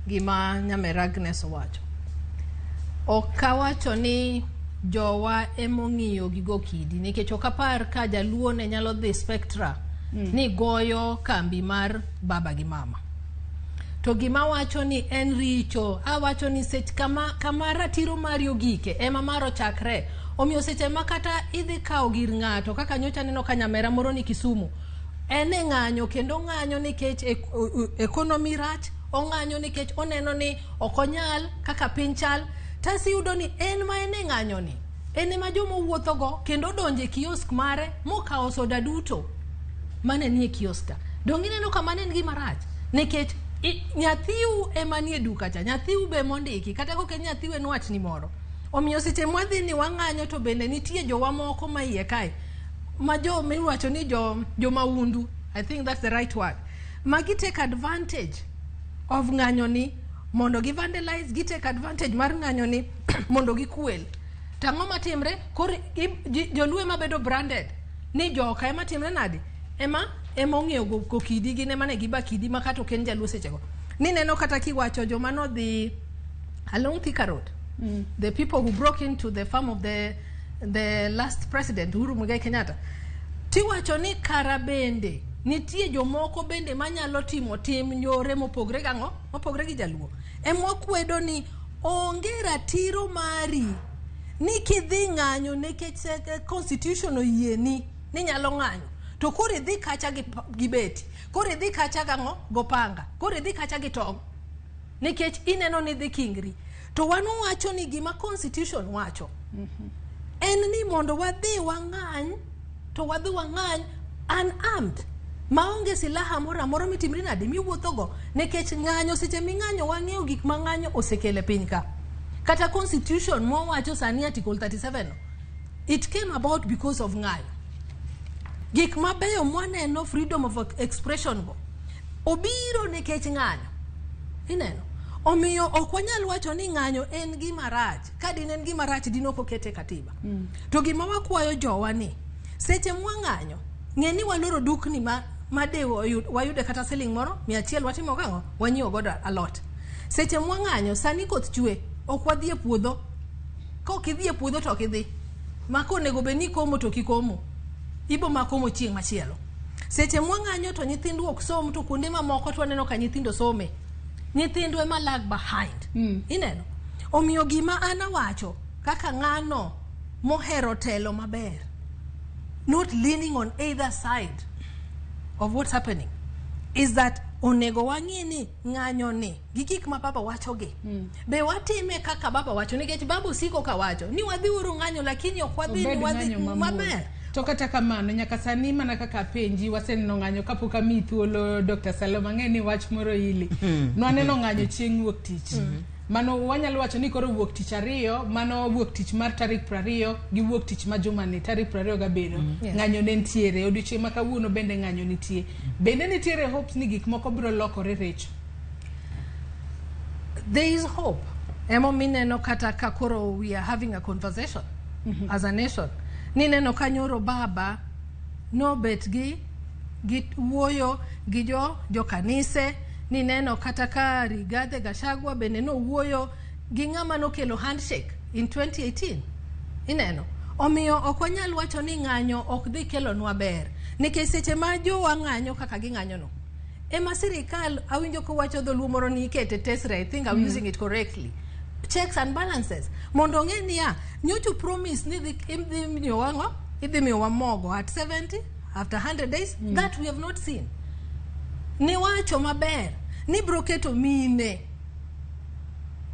gima nyamera Agnes owacho. Ok awacho ni jowa emong'iyo gigo kidi nikech ok apar ka jaluo ne nyalo dhi Spectra ni goyo kambi mar baba gi mama. To gima wacho ni en richo, awacho ni sech kama, kama ratiro mari ogike ema mar ochakre. Omiyo seche ma kata idhi kawo gir ng'ato kaka nyocha aneno ka nyamera moro ni Kisumu, en e ng'anyo kendo ong'anyo nikech economy rach, ong'anyo nikech oneno ni ok onyal kaka piny chal. Tas iyudo ni en ma en e ng'anyo ni, en ema joma owuothogo kendo odonjo e kiosk mare mokawo soda duto mane nie kiosk ka. Donge ineno ka mano en gima rach? Nikech nyathiu ema nie duka cha, nyathiu be mondiki, kata kok en nyathiu en watni moro. Omiyo seche mwadhi ni wang'anyo to bende nitie jowa moko ma iye kae, ma jo miwacho ni jo maundu, I think that's the right word, ma gi take advantage of ng'anyo ni mondo gi vandalize, gi take advantage mar ng'anyo ni mondo gikwel. To ang'o matimre? Koro joluo ema bedo branded ni joka ema timre nade? Ema ong'iewo go kidi, gin ema ne giba kidi ma kata ok en jaluo sechego. Nineno kata kiwacho joma nodhi along Thika Road, the people who broke into the farm of the last president Uhuru Muigai Kenyatta, tiwacho ni kara bende nitie jomoko bende manyalo timo tim yore mopogre gang'o mopogre gi jaluo. Ema wakwedo ni onge ratiro mari ni kidhi ng'anyo nikech constitution oyieni ni nyalo ng'anyo, to koro idhi kacha gi beti, koro idhi kacha gang'o gopanga, koro idhi kacha gi tong', nikech ineno ni idhi kingri. To wan wacho ni gima constitution wacho en ni mondo wadhi wang'any, to wadhi wang'any unarmed, maonge silaha moro amora mitimri nade miwuothogo, nikech ng'anyo seche ming'anyo wang'eyo gik ma ng'anyo osekelo e piny ka. Kata constitution mwawacho sani article 37 no, it came about because of ng'anyo. Gik mabeyo mwaneno freedom of expression go obiro nikech ng'anyo. Ineno? Omiyo ok wanyal wacho ni ng'anyo en gima rach. Ka dine en gima rach dine ok okete e katiba. To gima wakwayo jowa ni seche mwang'anyo, ng'e ni waloro dukni ma de wayude kata siling moro 100 watimo gang'o? Wanyiewo godo alot. Seche mwang'anyo sani koth chwe, ok wadhi e puodho. Ka ok idhi e puodho to ok idhi. Ma konego bed ni ikomo to ok ikomo. Ibo ma komo chieng' machielo. Seche mwang'anyo to nyithindwa ok som, to kuonde mamoko to waneno ka nyithindo some. Nyithindwa ema lag behind. Ineno? Omiyo gima an awacho kaka ng'ano mohero telo maber, not leaning on either side of what's happening, is that onego wang'i ni ng'anyo ni gi gik ma baba wacho gi, be watime kaka baba wacho, nikech baba osiko ka wacho ni wadhi uru ng'anyo, lakini ok wadhi ni Obed wadhi ng'anyo mamuol. maber. To kata kamano nyaka sani mana kaka apenji waseneno ng'anyo kapok amiyi thuolo Dr. Salome, ang'e ni wach moro ili. Nwaneno ng'anyo chieng' wuok tich. Mano wanyalo wacho ni koro wuok tich ariyo, mano wuok tich mar tarik 20 gi wuok tich ma jumani tarik 27. Yes. Ng'anyo ne nitiere, odiochieng' ma kawuono bende ng'anyo nitie. Bende nitiere hopes ni gik moko biro lokore Recho? There is hope. Emomiyo ineno kata ka koro we are having a conversation as a nation. Nineno ka nyoro baba nobet gi wuoyo gi jo kanise, nineno kata ka Rigathi Gachagua bende nowuoyo gi ng'ama nokelo handshake in 2018. Ineno? Omiyo ok wanyal wacho ni ng'anyo ok dhi kelonwa ber. Nikech seche ma jowa ng'anyo kaka ging'anyo no, ema sirikal awinjo kowacho dholuo moro ni ikete tesre, I think I'm using it correctly. Checks and balances. Mondo ong'e niya, nyocha promise ni idhi miyowa ang'o? Idhi miyowa mogo at 70, after 100 days. That we have not seen. Niwacho maber ni bro keto mine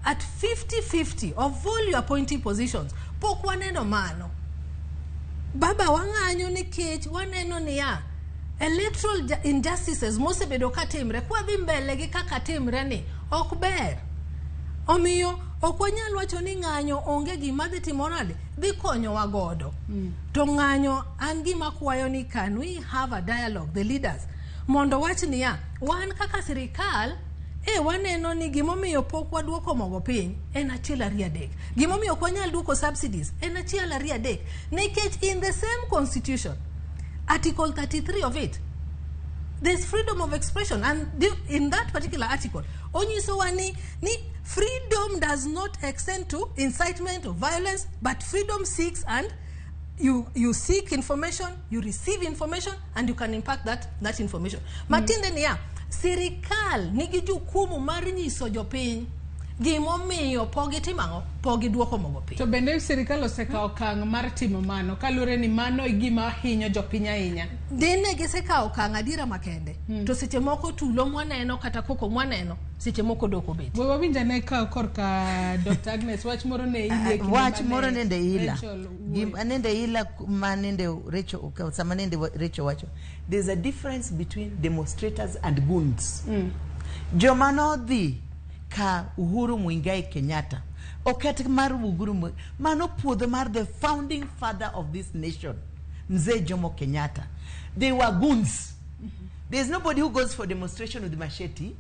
at 50-50 of all your appointee positions. Pok waneno mano. Baba, wang'anyo nikech waneno niya, electoral injustices mosebedo katimre kwadhi mbele gi kaka timre ni ok ber. Omiyo ok wanyal wacho ni ng'anyo onge gima dhi timo nade, dhi konyowa godo. To ng'anyo, an gima kwayo ni, can we have a dialogue, the leaders, mondo wach niya, wan kaka sirikal e waneno ni gimomiyo pok waduoko mogo piny en achiel, ariyo, adek. Gimomiyo ok wanyal duoko subsidies en achiel, ariyo, adek. Nikech in the same constitution, article 33 of it, there's freedom of expression, and in that particular article onyisowa ni freedom does not extend to incitement of violence, but freedom seeks and you seek information, you receive information, and you can impact that information. Matiende niya, sirikal nigi jukumu mar nyiso jopiny gimomiyo pok gitimo ang'o, pok giduoko mogo piny. To bende sirikal osekawo okang' mar timo mano, kaluwore ni mano e gima hinyo jopiny ahinya? Dine gisekawo okang' adiera makende, to seche moko tulo mwaneno kata koko mwaneno seche moko dok obet. We wawinj ane ka korka Dr. Agnes, wach moro ne ilie kinde Wach mane moro nende ila. Rachel wuoyo. Nende ila ma nende Rachel, sama nende Rachel wacho, there's a difference between demonstrators and goons. Joma nodhi ka Uhuru Muigai Kenyatta oket mar Uhuru mano puodho mar the founding father of this nation, Mzee Jomo Kenyatta, they were goons. There's nobody who goes for demonstration with machete,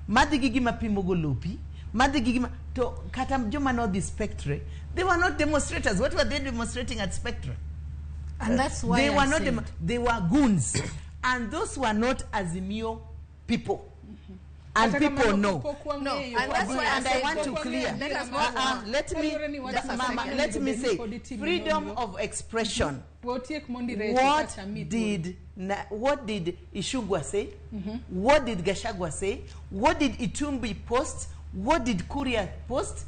madhi gi gima pimo go lopi, madhi gi gima to kata joma nodhi Spectre, they were not demonstrators. What were they demonstrating at Spectre? And that's why they I were not said- they were goons, and those were not Azimio people, and Kata people kamano, know. pok wang'eyo. No, and that's why I And I said- want to clear. Let us not Let me, Kaluwore ni wach mama, let me say, freedom of expression. Watiek mondi, Rachel, What kata mi thuolo. What did Ichung'wah say? What did Gachagua say? What did Itumbi post? What did Kuria post?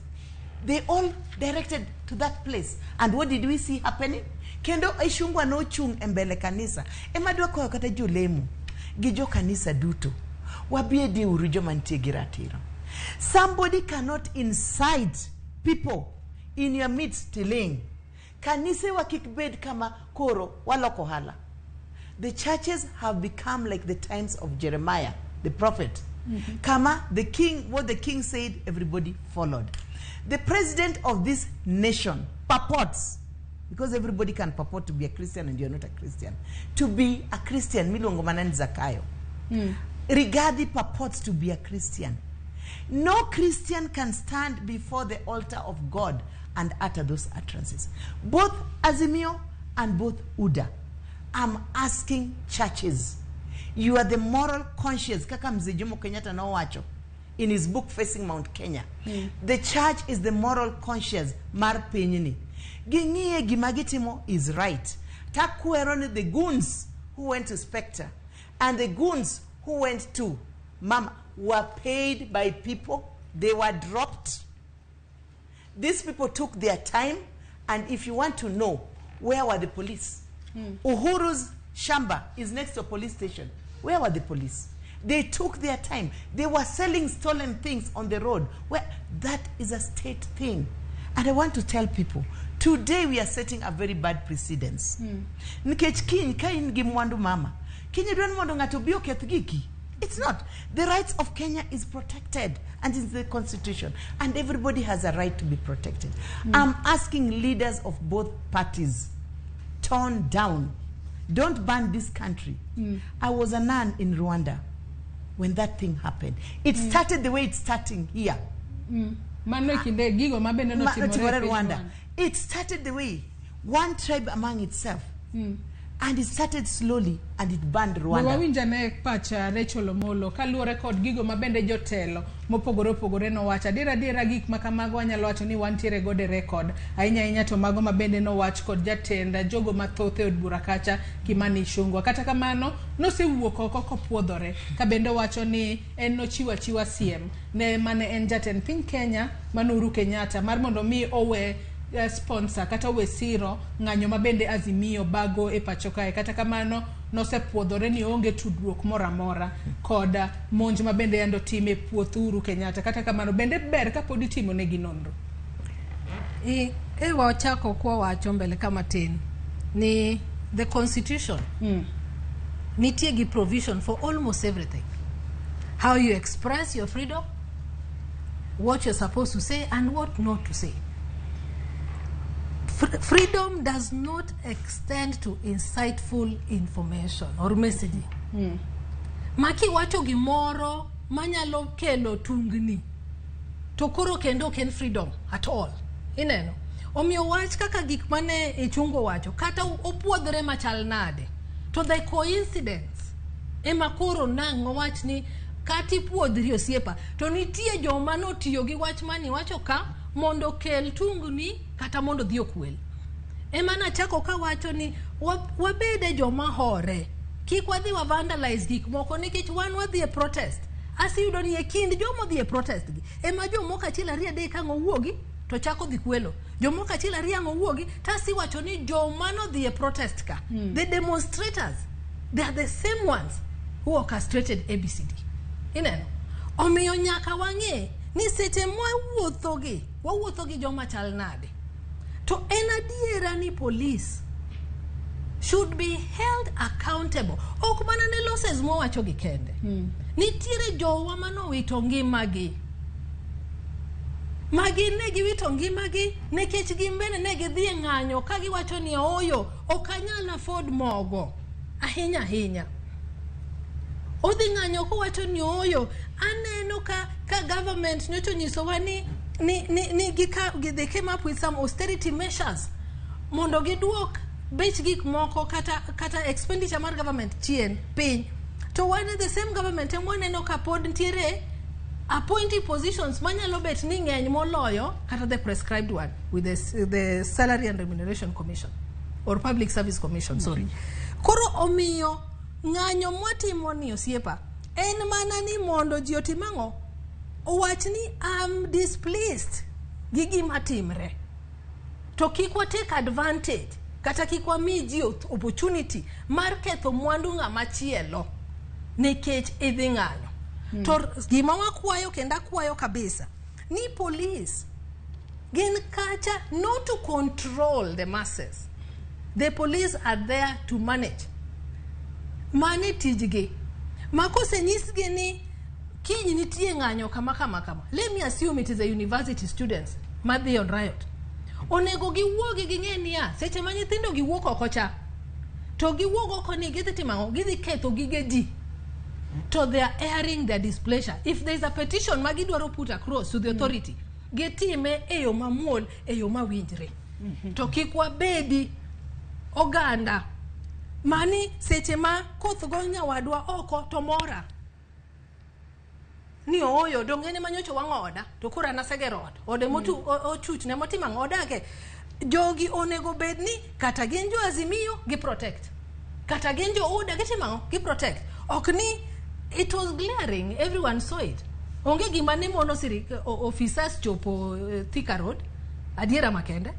They all directed to that place. And what did we see happening? Kendo Ichung'wah nochung' e mbele kanisa. Ema dwa kwayo kata jolemo gi jo kanisa duto. Wabedi uru joma nitie gi ratiro. Somebody cannot incite people in your midst stealing. Kanisewa kik bed kama koro waloko ohala. The churches have become like the times of Jeremiah, the prophet. Kama the king, what the king said, everybody followed. The president of this nation purports, because everybody can purport to be a Christian and you're not a Christian, to be a Christian, miluongo mana ni Zakayo. Rigathi purports to be a Christian. No Christian can stand before the altar of God and utter those utterances. Both Azimio and both UDA. I'm asking churches, you are the moral conscience, kaka Mzee Jomo Kenyatta nowacho in his book Facing Mount Kenya. The church is the moral conscience mar pinyni. Ging'iye gima gitimo is right. Takwero ni the goons who went to Spectre and the goons who went to Mama were paid by people. They were dropped. These people took their time, and if you want to know, where were the police? Uhuru's shamba is next to a police station. Where were the police? They took their time. They were selling stolen things on the road. Where that is a state thing. And I want to tell people, today we are setting a very bad precedence. Nikech kiny ka in gi mwandu mama, kiny idwa ni mondo ng'ato obi oketh giki. It's not. The rights of Kenya is protected and it's the constitution. And everybody has a right to be protected. I'm asking leaders of both parties, tone down. Don't burn this country. I was a nun in Rwanda when that thing happened. It started the way it's starting here. Mano e kinde gigo ma bende notimore e notimore piny Rwanda. It started the way one tribe among itself. And it started slowly and it burned We Rwanda. wawinj ane pacha Rachel Omolo kaluwore kod gigo ma bende jotelo mopogore opogore nowacho. Adiera adiera, gik ma kamago wanyalo wacho ni wantiere godo e record ahinya ahinya, to mago ma bende nowach kod jatend jogo mathoth e od bura kacha, Kimani Ichung'wah. Kata kamano nosewuok oko kopuodhore ka bende owacho ni en nochiwo achiwa siem ne mane en jatend piny Kenya mano Uhuru Kenyatta mar mondo mi owe sponsor kata owe siro ng'anyo ma bende Azimio bago e pacho kae. Kata kamano nosepuodhore ni onge tudruok moro amora kod monj ma bende yando time e puoth Uhuru Kenyatta. Kata kamano bende ber kapod itimo negi nonro. E wachako kwa wacho mbele kama tin ni the constitution nitie gi provision for almost everything, how you express your freedom, what you're supposed to say and what not to say. Freedom does not extend to insightful information or messaging. Maki wacho gimoro manyalo kelo tungni to koro kendo ok en freedom at all. Ineno, omiyo wach kaka gik mane Ichungo wacho, kata opuodhre machal nade, to the coincidence ema koro nang' owach ni kata ipuodhri osiepa, to nitie joma notiyo gi wach mani wacho ka mondo okel tungni kata mondo odhi okwel. Ema nachako kawacho ni wabede joma hore, kik wadhi wa vandalize gik moko nikech wan wadhi e protest. Asiyudo ni e kind joma odhi e protest gi ema jomoko achiel ariyo adek ang' owuogi to chako dhi kwelo, jomoko achiel ariyo ang' owuogi tasiwacho ni joma nodhi e protest ka, the demonstrators, they are the same ones who orchestrated ABCD. Ineno, omiyo nyaka wang'e ni seche mwawuotho gi, wawuotho gi joma chal nade. To en adiera ni police should be held accountable, ok mana ne losses mwawacho gi kende. Nitiere jowa manowito ngimagi, magi ne giwito ngimagi nikech gin bende ne gidhi e ng'anyo ka giwacho ni ooyo, ok anyal afford mogo ahinya ahinya. Odhi ng'anyo kowacho ni ooyo, aneno ka government nyocha onyisowa ni they came up with some austerity measures mondo giduok bech gik moko kata expenditure mar government chien piny, to wan the same government ema waneno ka pod nitiere appointee positions manyalo bet ni ng'eny moloyo kata the prescribed one with the Salary and Remuneration Commission or Public Service Commission, sorry. Koro omiyo ng'anyo mwatimo ni osiepa en mana ni mondo ji otim ang'o, owach ni am displeased gi gima timre, to kik wa take advantage kata kik wami ji opportunity mar ketho mwandu ng'ama chielo nikech idhi ng'anyo. To gima wakwayo kendo akwayo kabisa ni police gin kacha not to control the masses. The police are there to manage. Mane tijgi ma kosenyisgi ni kiny nitie ng'anyo kama kama kama, let me assume it is a university students madhi on riot, onego giwuogi ging'e niya seche ma nyithindo giwuok oko cha to giwuok oko ni gidhi timo ang'o, gidhi ketho gige ji, to they are airing their displeasure. If there is a petition ma gidwaro put across to the authority, gitime e yo mamuol, e yo mawinjre. To kik wabedi oganda mani seche ma koth go nyawadwa oko to mora ni ooyo, dong' en ema nyocha wang'o oda to koro an asegero ot, ode motu ochuch ne motimo ang'o odake. Jogi onego bed ni kata gin jo Azimio gi protect, kata gin jo UDA gitimo ang'o, gi protect. Ok ni it was glaring, everyone saw it. Onge gima ne mono officers chopo Thika Road, adiera makende,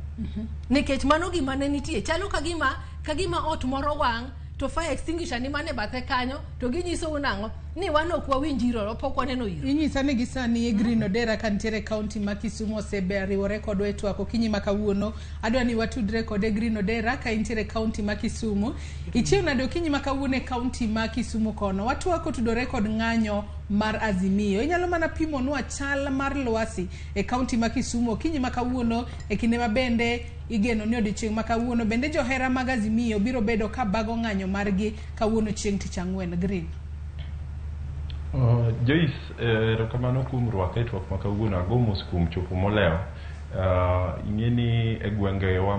nikech mano gima ne nitie chalo ka gima ot moro wang' to fire extinguisher ni mane bathe kanyo to ginyisou nang'o ni wan ok wawinj iro, pok waneno iro. Inyisa ni gi sani Green Odera ka nitiere e kaunti ma Kisumu oseriwore kodwa e twak okinyi ma kawuono. Adwa ni watudre kode. Green Odera ka intiere e kaunti ma Kisumu. Ichiew nade okinyi ma kawuono e kaunti ma Kisumu kono? Watwak otudore kod ng'anyo mar Azimio. Inyalo mana pimonwa chal mar lwasi e kaunti ma Kisumu okinyi ma kawuono e kinde ma bende igeno ni odiochieng' ma kawuono bende johera mag Azimio biro bedo ka bago ng'anyo margi kawuono chieng' tich ang'wen. Green. Joyce, erokamano kuom rwaka e twak ma kawuono. Ago mos kuom chopo molewo. Ing'e ni e gwengewa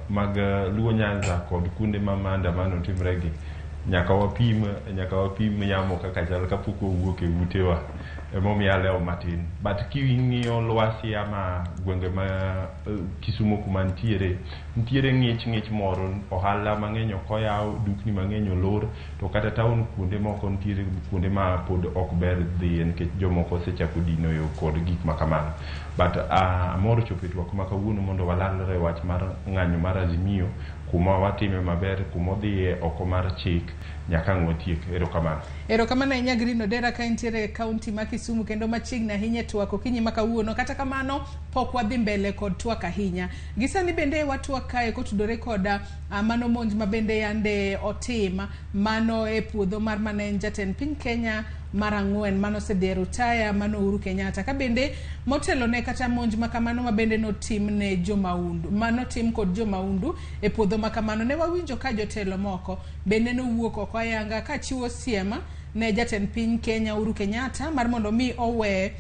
mag Luo Nyanza kod kuonde ma maandamano timre gi, Nyaka wapim, nyaka wapim yamo kaka chal kapok wawuok e utewa. Emomiyo alewo matin. But king'iyo lwasi ama gwenge ma Kisumo kuma ntiere, ntiere ng'ich ng'ich moro, ohala mang'eny ok oyaw, dukni mang'eny olor, to kata town kuonde moko ntiere kuonde ma pod ok ber dhiye nikech jomoko osechako dino yo kod gik ma kamano. But amor chopo e twak ma kawuono mondo walalre wach mar ng'anyo mar Azimio kuma watime maber, kuma odhiye oko mar chik nyaka ang' watiek. Erokamano. Erokamano ahinya Green Odera ka intiere e kaunti ma Kisumu kendo machiegni ahinya e twak okinyi ma kawuono. Kata kamano pok wadhi mbele kod twak ahinya. Gisani bende watwak kae kotudore koda mano monj ma bende yande otim mano e puodho mar mane en jatend piny Kenya mar ang'wen mano osedhi e rutaya mano Uhuru Kenyatta. Ka bende motelo ne kata monj ma kamano ma bende notim ne jomaundu manotim kod jomaundu e puodho ma kamano ne wawinjo ka jotelo moko bende nowuok oko ayanga ka chiwo siem ne jatend piny Kenya Uhuru Kenyatta mar mondo mi owe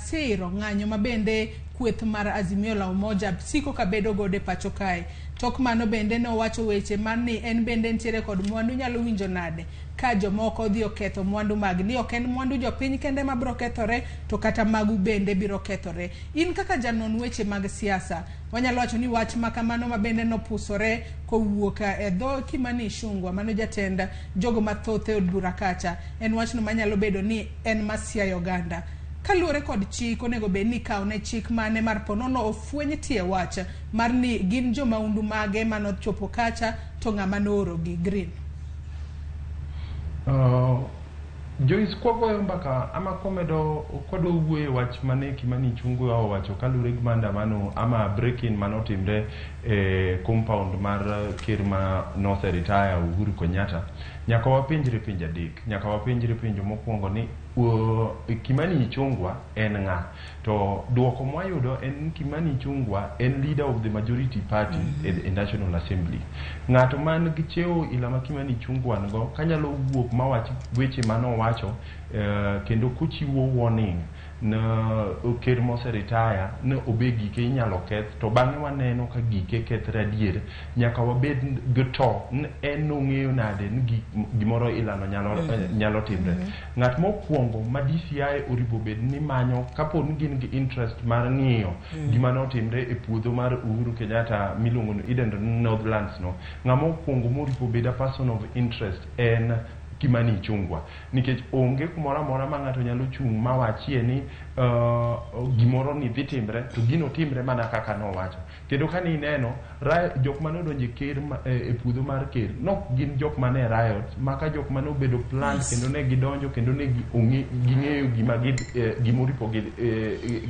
siro ng'anyo ma bende kweth mar Azimio la Umoja siko ka bedo godo e pacho kae. Tok mano bende nowacho weche mar ni en bende ntiere kod mwandu nyalo winjo nade ka jomoko odhi oketho mwandu mag ni ok en mwandu jopiny kende ma biro kethore to kata magu bende biro kethore. In kaka janon weche mag siasa wanyalo wacho ni wach ma kamano ma bende nopusore kowuok e dho Kimani Ichung'wa mano jatend jogo mathoth e od bura kacha en wachno manyalo bedo ni en masiayo oganda. Kaluwore kod chik onego bed ni ikawo ne chik mane mar ponono ofweny tie wach mar ni gin jomaundu mage manochopo kacha to ng'ama noorogi. Green. Joyce, kwagoyo mbaka ama kwamedo kwadwa wuoyo e wach mane Kimani Ichung'wa owacho kaluwore gi maandamano ama break-in manotimre e compound mar ker ma nose retire Uhuru Kenyatta, nyaka wapenjre penjo adek. Nyaka wapenjre penjo mokwongo ni Kimani Ichung'wa en ng'a? To duoko mwayudo en ni Kimani Ichung'wa en leader of the majority party e National Assembly. Ng'ato man gi cheo ila ma Kimani Ichung'wa nigo kanyalo wuok mawach weche manowacho kendo kochiwo warning ne ker mose retire ne obe gike inyalo keth to bang'e waneno ka gike kethre adier nyaka wabed gi to en nong'eyo nade ni gimoro ilano nyalo timre. Ng'at mokwongo ma DCI oripo bed ni manyo kapo ni gin gi interest mar ng'iyo gima notimre e puodho mar Uhuru Kenyatta miluongo ni idendo ni Northlands no, ng'ama okwongo moripo bed a person of interest en Kimani Ichung'wa nikech onge kumoro amora ma ng'ato nyalo chung' mawachie ni gimoro ni dhi timre to gino timre mana kaka nowacho. Kendo kane ineno jok mane odonjo e ker e puodho mar ker nok gin jok mane riot maka jok mane obedo planned kendo ne gidonjo kendo ne ging'eyo gima gimoripo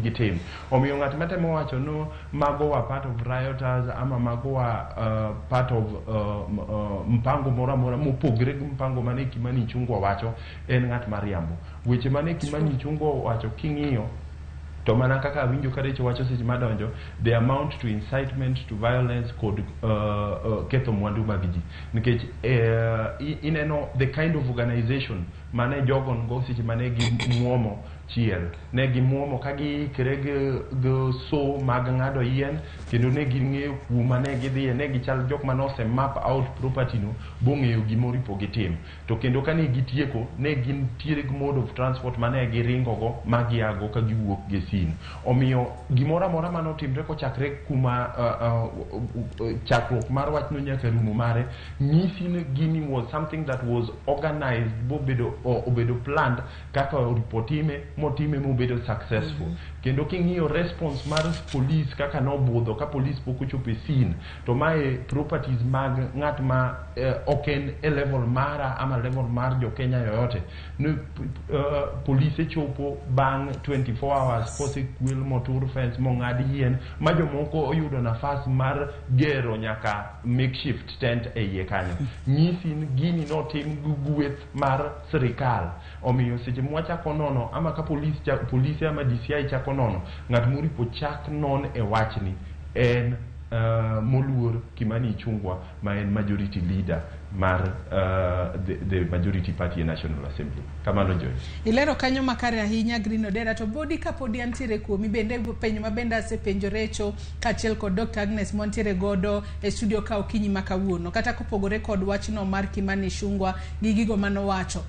gitim. Omiyo ng'at matemo wacho no mago wa part of rioters ama mago wa part of mpango moro amora mopogre gi mpango mane Kimani Ichung'wa wacho en ng'at mariambo. Weche mane Kimani Ichung'wa owacho king'iyo to mana kaka awinjo ka Recho wacho seche madonjo, they amount to incitement to violence kod ketho mwandu mag ji. Nikech ineno the kind of organization mane jogo nigo seche mane gimuomo chiel. Ne gimuomo ka giikre gi so mag ng'ado yien kendo ne ging'eyo kuma ne gidhiye, ne gichal jok mane ose map out property no bong'eyo gimoripo gitim. To kendo kane gitieko, ne gintiere gi mode of transport mane giringo go ma giago ka giwuok gi scene. Omiyo gimoro amora manotimre kochakre kuma chakruok mar wachno nyaka rumo mare, nyisi ni gini was something that was organized bobedo obedo planned kaka oripo time motime mobedo successful. Kendo king'iyo response mar police kaka nobudho ka police pok ochopo e scene, to mae properties mag ng'at ma ok en e level mara ama level mar jo Kenya yoyote. Ne polise chopo bang' 24 hours kosekwel motur fence mong'ad yien ma jomoko oyudo nafas mar gero nyaka makeshift tent e iye kanyo. Nyisi ni gini notim gi gweth mar sirikal. Omiyo seche mwachako nono ama ka polise ama DCI chako nono, ng'at moripo chak non e wachni en moluor Kimani Ichung'wa ma en majority leader mar the majority party e National Assembly. Kamano, Joyce. Ilero kanyo makare ahinya, Green Odera. To bodi kapodi antiere kuomi, bende penjo ma bende asepenjo Recho kaachiel kod Dr. Agnes mwantiere godo e studio ka okinyi ma kawuono, kata kopogore kod wachno mar Kimani Ichung'wah gi gigo manowacho.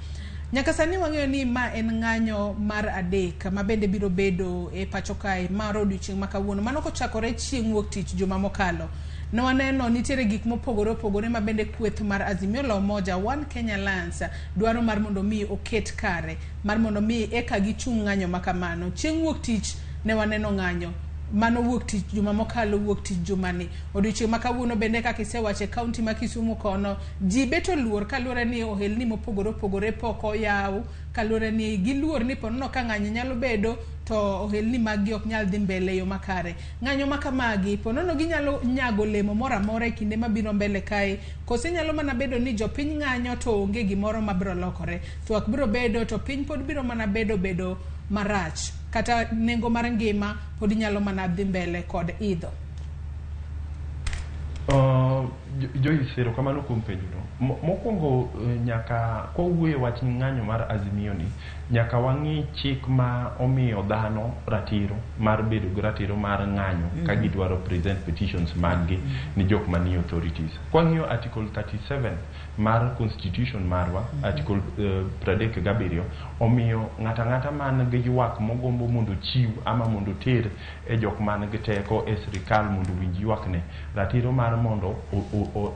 Nyaka sani wang'eyo ni ma en ng'anyo mar adek ma bende biro bedo e pacho kae mar odiochieng' ma kawuono. Mano kochakore chieng' wuok tich juma mokalo. Ne waneno nitiere gik mopogore opogore ma bende kweth mar Azimio la Umoja One Kenya Alliance dwaro mar mondo mi oket kare mar mondo mi eka gichung' ng'anyo ma kamano. Chieng' wuok tich ne waneno ng'anyo mano wuok tich juma mokalo, wuok tich jumani. Odiochieng' ma kawuono bende, kaka isewacho, e kaunti ma Kisumu kono ji bet oluor kaluwore ni ohelni mopogore opogore pok oyaw, kaluwore ni giluor ni ponono ka ng'anyo nyalo bedo to ohelni mag gi ok nyal dhi mbele e yo makare. Ng'anyo ma kamagi ponono ginyalo nyago olemo moro amora e kinde mabiro mbele kae, kose nyalo mana bedo ni jopiny ng'anyo to onge gimoro mabiro lokore, twak biro bedo to piny pod biro mana bedo marach, kata nengo mar ngima pod nyalo mana dhi mbele kod idho? Joyce, erokamano kuom penjono. Mokwongo nyaka kwawuoyo e wach ng'anyo mar Azimio ni, nyaka wang'i chik ma omiyo dhano ratiro mar bedo gi ratiro mar ng'anyo ka gidwaro present petitions mag-gi ni jok manie authorities. Kwang'iyo Article 37 mar constitution marwa, Article 37, omiyo ng'ato ang'ata man gi ywak mogombo mondo ochiw ama mondo oter e jok man gi teko e sirikal mondo owinj ywakne, ratiro mar mondo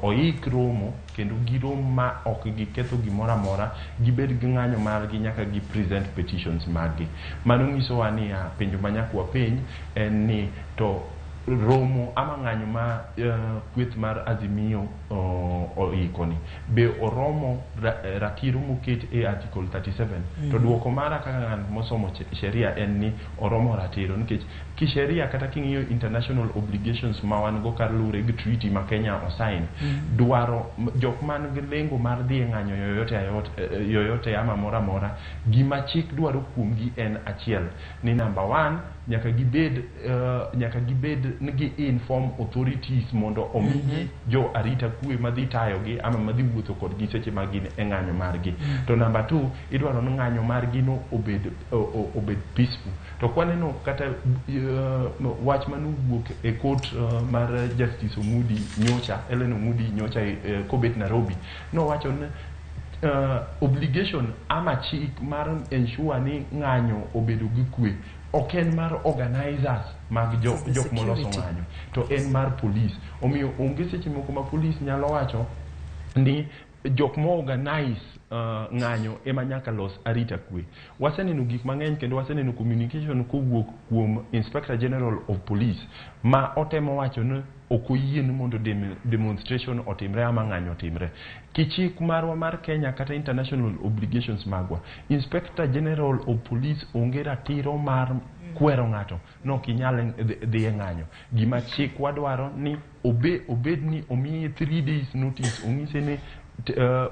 oik romo kendo girom ma ok giketho gimoro amora, gibed gi ng'anyo margi nyaka gi present petitions mag-gi. Mano nyisowa niya, penjo ma nyaka wapenj en ni to romo ama ng'anyo ma kweth mar Azimio oiko ni be oromo ratiro moket e Article 37? To duoko mara kaka ng'at mosomo sheria en ni oromo ratiro, nikech kisheria kata king'iyo international obligations ma wan go kaluwore gi treaty ma Kenya osign, dwaro jok man gi lengo mar dhi e ng'anyo yoyote yoyote ama moro amora, gima chik dwaro kuomgi en achiel ni number one, nyaka gibed ni gi inform authorities mondo omigi jo arita kwe madhi tayogi ama madhi wuotho kodgi seche ma gin e ng'anyo margi. To number two, idwaro ni ng'anyo margi no obed peaceful. To kwaneno kata wach manowuok e court mar Justice Omudi nyocha, Hellen Omudi nyocha, kobet Nairobi, nowacho ni obligation ama chik mar ensure ni ng'anyo obedo gi kwe ok en mar organizers mag jo, jok moloso ng'anyo, to en mar police. Omiyo onge seche moko ma police nyalo wacho ni jok mo organize ng'anyo ema nyaka los arita kwe. Waseneno gik mang'eny kendo waseneno communication kowuok kuom Inspector General of Police ma otemo wacho ni ok oyie ni mondo demonstration otimre ama ng'anyo otimre. Kichik marwa mar Kenya kata international obligations magwa, Inspector General of Police onge ratiro mar kwero ng'ato no ok inyal dhi e ng'anyo. Gima chik wadwaro ni obed ni omiye 3 days notice, onyise ni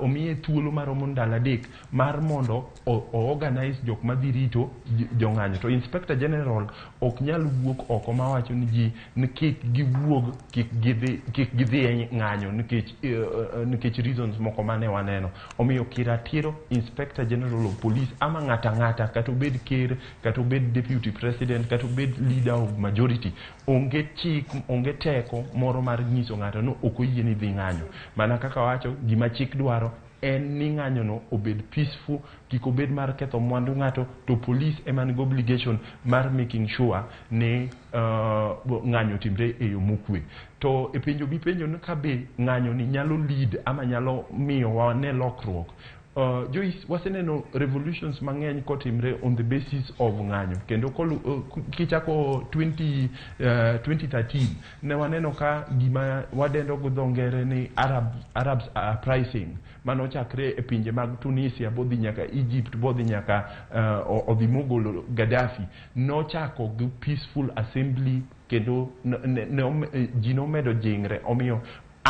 omiye thuolo maromo ndalo 3 mar mondo o organize jok madhi rito jong'anyo. To Inspector General ok nyal wuok oko mawacho ni ji ni kik giwuog, kik gidhi e ng'anyo nikech reasons moko mane waneno. Omiyo kiratiro Inspector General of Police ama ng'ata ng'ata, kata obed ker, kata obed deputy president, kata obed leader of majority, onge chik, onge teko moro mar nyiso ng'ato ni ok oyieni dhi ng'anyo. Mana kaka wacho, gima chik dwaro en ni ng'anyo no obed peaceful, kik obed mar ketho mwandu ng'ato, to police ema nigi obligation mar making sure ni ng'anyo otimre e yo mokwe. To e penjo mipenjo ni ka be ng'anyo ni nyalo lead ama nyalo miyo wane lokruok, Joyce, waseneno revolutions mang'eny kotimre on the basis of ng'anyo, kendo kichako 2013 ne waneno ka gima wadendo go dho ngere ni Arab uprising manochakre e pinje mag Tunisia bodhi nyaka Egypt, bodhi nyaka odhi mogolo Gaddafi, nochako gi peaceful assembly kendo ji nomedo jingre. Omiyo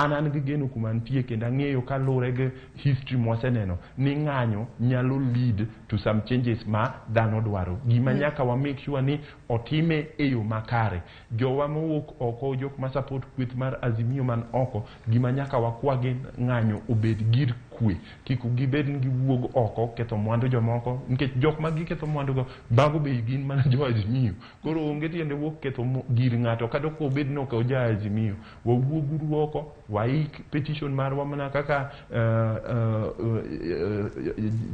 An an gi geno kuma antie kendo ang'eyo kaluwore gi history mwaseneno ni ng'anyo nyalo lead to some changes ma dhano dwaro. Gima nyaka wa make sure ni otime e yo makare. Jowa mowuok oko, jok ma support kweth mar Azimio man oko, gima nyaka wakwagi ng'anyo obed gir kwe. Kik gibed ni giwuog oko ketho mwandu jomoko, nikech jok ma giketho mwandu go, mago be gin mana jo Azimio. Koro onge tiende wuok ketho gir ng'ato kata ok obed ni ok oja Azimio. Wawuoguru oko, waik petition marwa mana kaka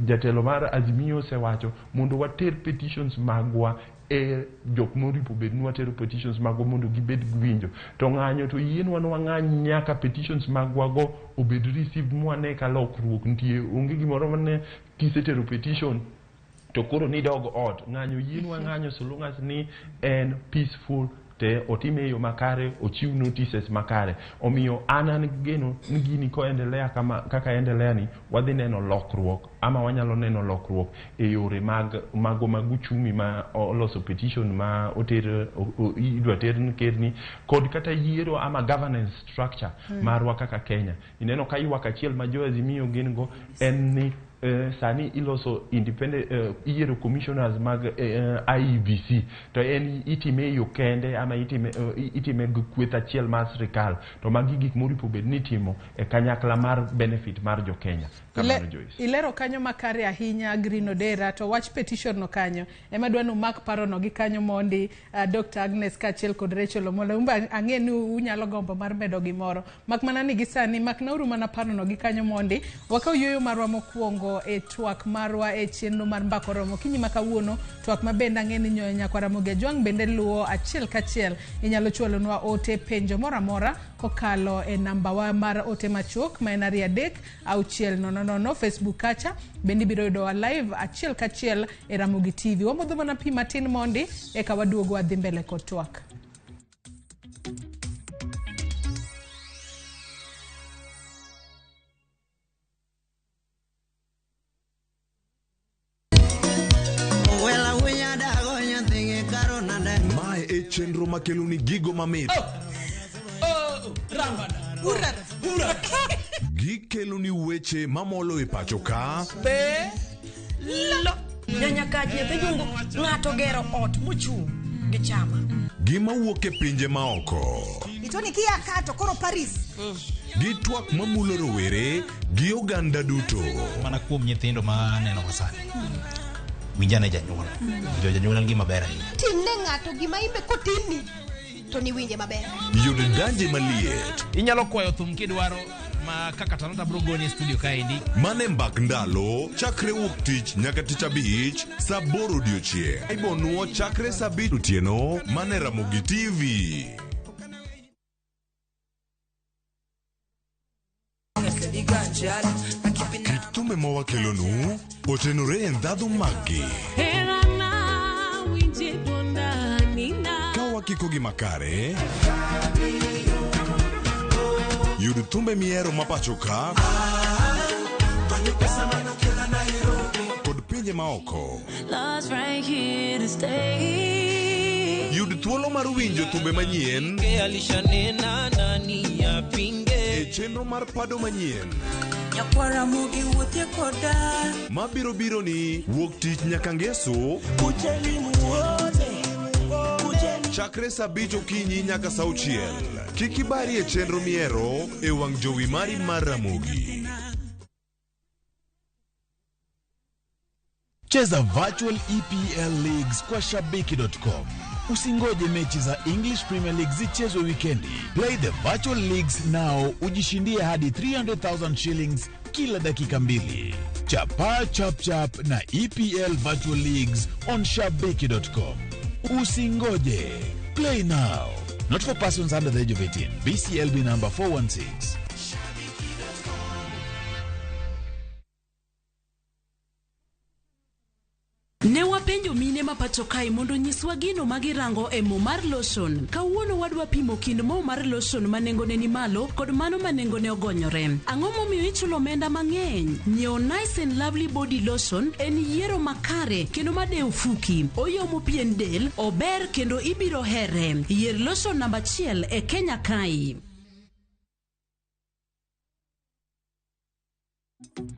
jatelo mar Azimio osewacho mondo water petitions magwa e jok moripo bed ni watero petitions magwa mondo gibed gi winjo. To ng'anyo to yienwa ni wang'any nyaka petitions magwa go obed received mwane ka lokruok nitie. Onge gimoro mane kisetero petition to koro nidog ot. Ng'anyo yienwa ng'anyo so long as ni en peaceful te otime e yo makare, ochiw notices makare. Omiyo an an gi geno ni gini koendelea kama kaka endelea ni wadhi neno lokruok ama wanyalo neno lokruok e yore mag mago mag uchumi ma oloso petition ma oter idwa ter ni ker ni kod kata yiero ama governance structure marwa kaka Kenya. Ineno ka ywak achiel ma jo Azimio gin go en ni sani iloso independent iyiero commissioners mag IEBC to en itime e yo kende ama itime itime gi kweth achiel mar sirikal to magi gik moripo bed ni itimo e kanyakla mar benefit mar jo Kenya. Kamano Joyce. Ilero kanyo makare ahinya Green Odera to wach petition no kanyo ema dwa ni umak parono gi kanyo mondi Dr. Agnes kaachiel kod Rachel Omolo. Umbe ang'e ni unyalo gombo mar medo gimoro mak mana ni gi sani maknauru mana parono gi kanyo mondi wakaw yueyo marwa mokwongo e twak marwa e chenro mar Mbaka Oromo okinyi ma kawuono. Twak ma bende ang'e ni nyoyo nyakwar Ramogi Ajwang' bende luwo achiel kachiel. Inyalo chwalonwa ote penjo moro amora kokalo e namba wa mar ote machuok ma en 2 3 6 0 0. Facebook kacha bende ibiro yudowa live achiel kachiel e Ramogi TV. Wamodho mana pi matin mondi eka waduogo wadhi mbele kod twak. Mae e chenro makeloni gigo mamit. Gikeloni weche mamolo e pacho ka Be lo nyanyakach nyathi jungu ng'ato gero ot mochung' gi chama. Gi mawuok e pinje maoko. Itoni kia ka to koro Paris. Gi twak mamulo rowere gi oganda duto. Mana kuom nyithindo ma aneno ga sani, winjane janyuol. Winjo janyuol en gima ber ahinya. Timne ng'ato gima imbe kotimni to niwinje maber. Yud danje maliet. Inyalo kwayo thum kidwaro ma kaka Talanta bro goni e studio kaendi. Mane mbak ndalo chakre wuok tich nyaka tich abich saa 8 odiochieng'. Ibonuo chakre saa 5 otieno mane Ramogi TV. Kit thumbe mawakelonu otenore e ndhadhu maggi. Ka wakikogi makare, yud thumbe mihero mapacho ka kod pinje maoko. Love's right here to stay. Yud thuolo mar winjo thumbe manyien Alishanena nani yapinge e chenro mar pado manyien nyakwara mugi wuothie koda mabiro biro ni wuok tich nyaka ngeso kucheni muone kucheni chakre saa 5 okinyi nyaka saa 6. Kik ibari e chenro mihero e wang' jowi mari mar Ramogi. Cheza virtual EPL Leagues kwa Shabiki.com. Usingoje mechi za English Premier League zichezwe wikendi. Play the virtual leagues now, ujishindie hadi 300,000 shillings kila dakika mbili. Chapa chap chap na EPL Virtual Leagues on Shabiki.com. Usingoje. Play now. Not for persons under the age of 18. BCLB number 416. Ne wapenjo mine ma pacho kae mondo nyiswa gino ma girango e mo mar lotion. Kawuono wadwa pimo kind mo mar lotion ma nengone ni malo kod mano ma nengone ogonyore. Ang'o momiyo ichulo omenda mang'eny? Nyiewo Nice and Lovely Body Lotion en yiero makare kendo madewo fuki. Oyomo pien del, ober kendo ibiro here. Yier lotion namba 1 e Kenya kae. Machiegni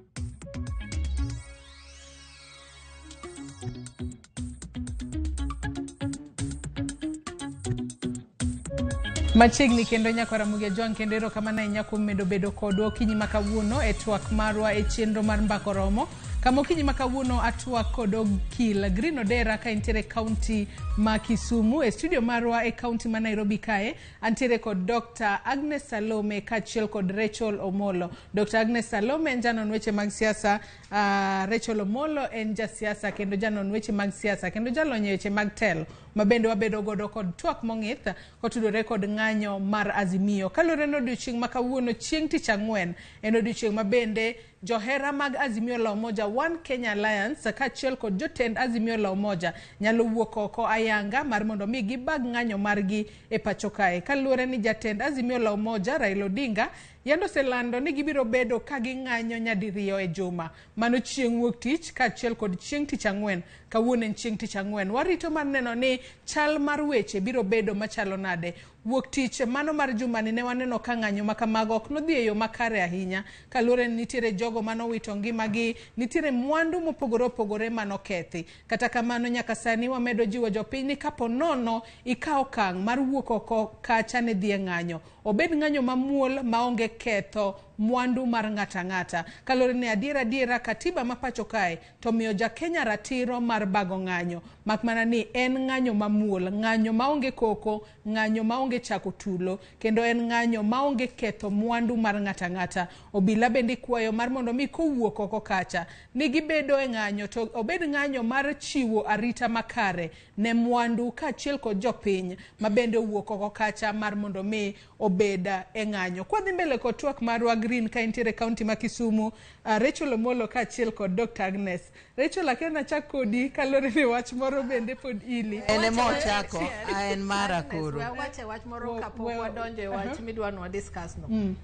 kendo nyakwara Ramogi Ajwang' kendo erokamano ahinya kuom medo bedo kodwa okinyi ma kawuono e twak marwa e chenro mar Mbaka Oromo. Kama okinyi ma kawuono atwak kod Okil Green Odera ka entiere e kaunti ma Kisumu. E studio marwa e kaunti ma Nairobi kae antiere kod Dr. Agnes Salome kaachiel kod Rachel Omolo. Dr. Agnes Salome en janon weche mag siasa, Rachel Omolo en jasiasa kendo janon weche mag siasa kendo jalony e weche mag telo ma bende wabedo godo kod twak mong'ith kotudore kod ng'anyo mar Azimio. Kaluwore ni odiochieng' ma kawuono chieng' tich ang'wen en odiochieng' ma bende johera mag Azimio la Umoja One Kenya Alliance kaachiel kod jotend Azimio la Umoja nyalo wuok oko ayanga mar mondo mi gibag ng'anyo margi e pacho kae. Kaluwore ni jatend Azimio la Umoja Raila Odinga yando oselando ni gibiro bedo ka ging'anyo nyadiriyo e juma, mano chieng' wuok tich kaachiel kod chieng' tich ang'wen. Kawuono en chieng' tich ang'wen, warito mar neno ni chal mar weche biro bedo machalo nade. Wuok tich mano mar jumani ne waneno ka ng'anyo ma kamago ok nodhi e yo makare ahinya, kaluwore ni nitiere jogo manowito ngimagi, nitiere mwandu mopogore opogore manokethi. Kata kamano nyaka sani wamedo jiwo jopiny ni kapo nono ikawo okang' mar wuok oko kacha ne dhi e ng'anyo, obed ng'anyo mamuol maonge ketho mwandu mar ng'ata ng'ata. Kaluwore ni adiera adiera katiba ma pacho kae to miyo ja Kenya ratiro mar bago ng'anyo, mak mana ni en ng'anyo mamuol, ng'anyo maonge koko, ng'anyo maonge chako tulo, kendo en ng'anyo maonge ketho mwandu mar ng'ata ng'ata. Obila bende ikwayo mar mondo mi kowuok oko kacha ni gibedo e ng'anyo to obed ng'anyo mar chiwo arita makare ne mwandu kaachiel kod jopiny ma bende owuok oko kacha mar mondo mi obed e ng'anyo. Kwadhi mbele kod twak marwa Green ka entiere e kaunti ma Kisumu, Rachel Omolo kaachiel kod Dr. Agnes. Rachel, akia nachak kodi kaluwore ni wach moro bende pod ili. En ema ochako, en mara koro. We awache wach moro kapok wadonjo e wach midwa ni wadiscuss no.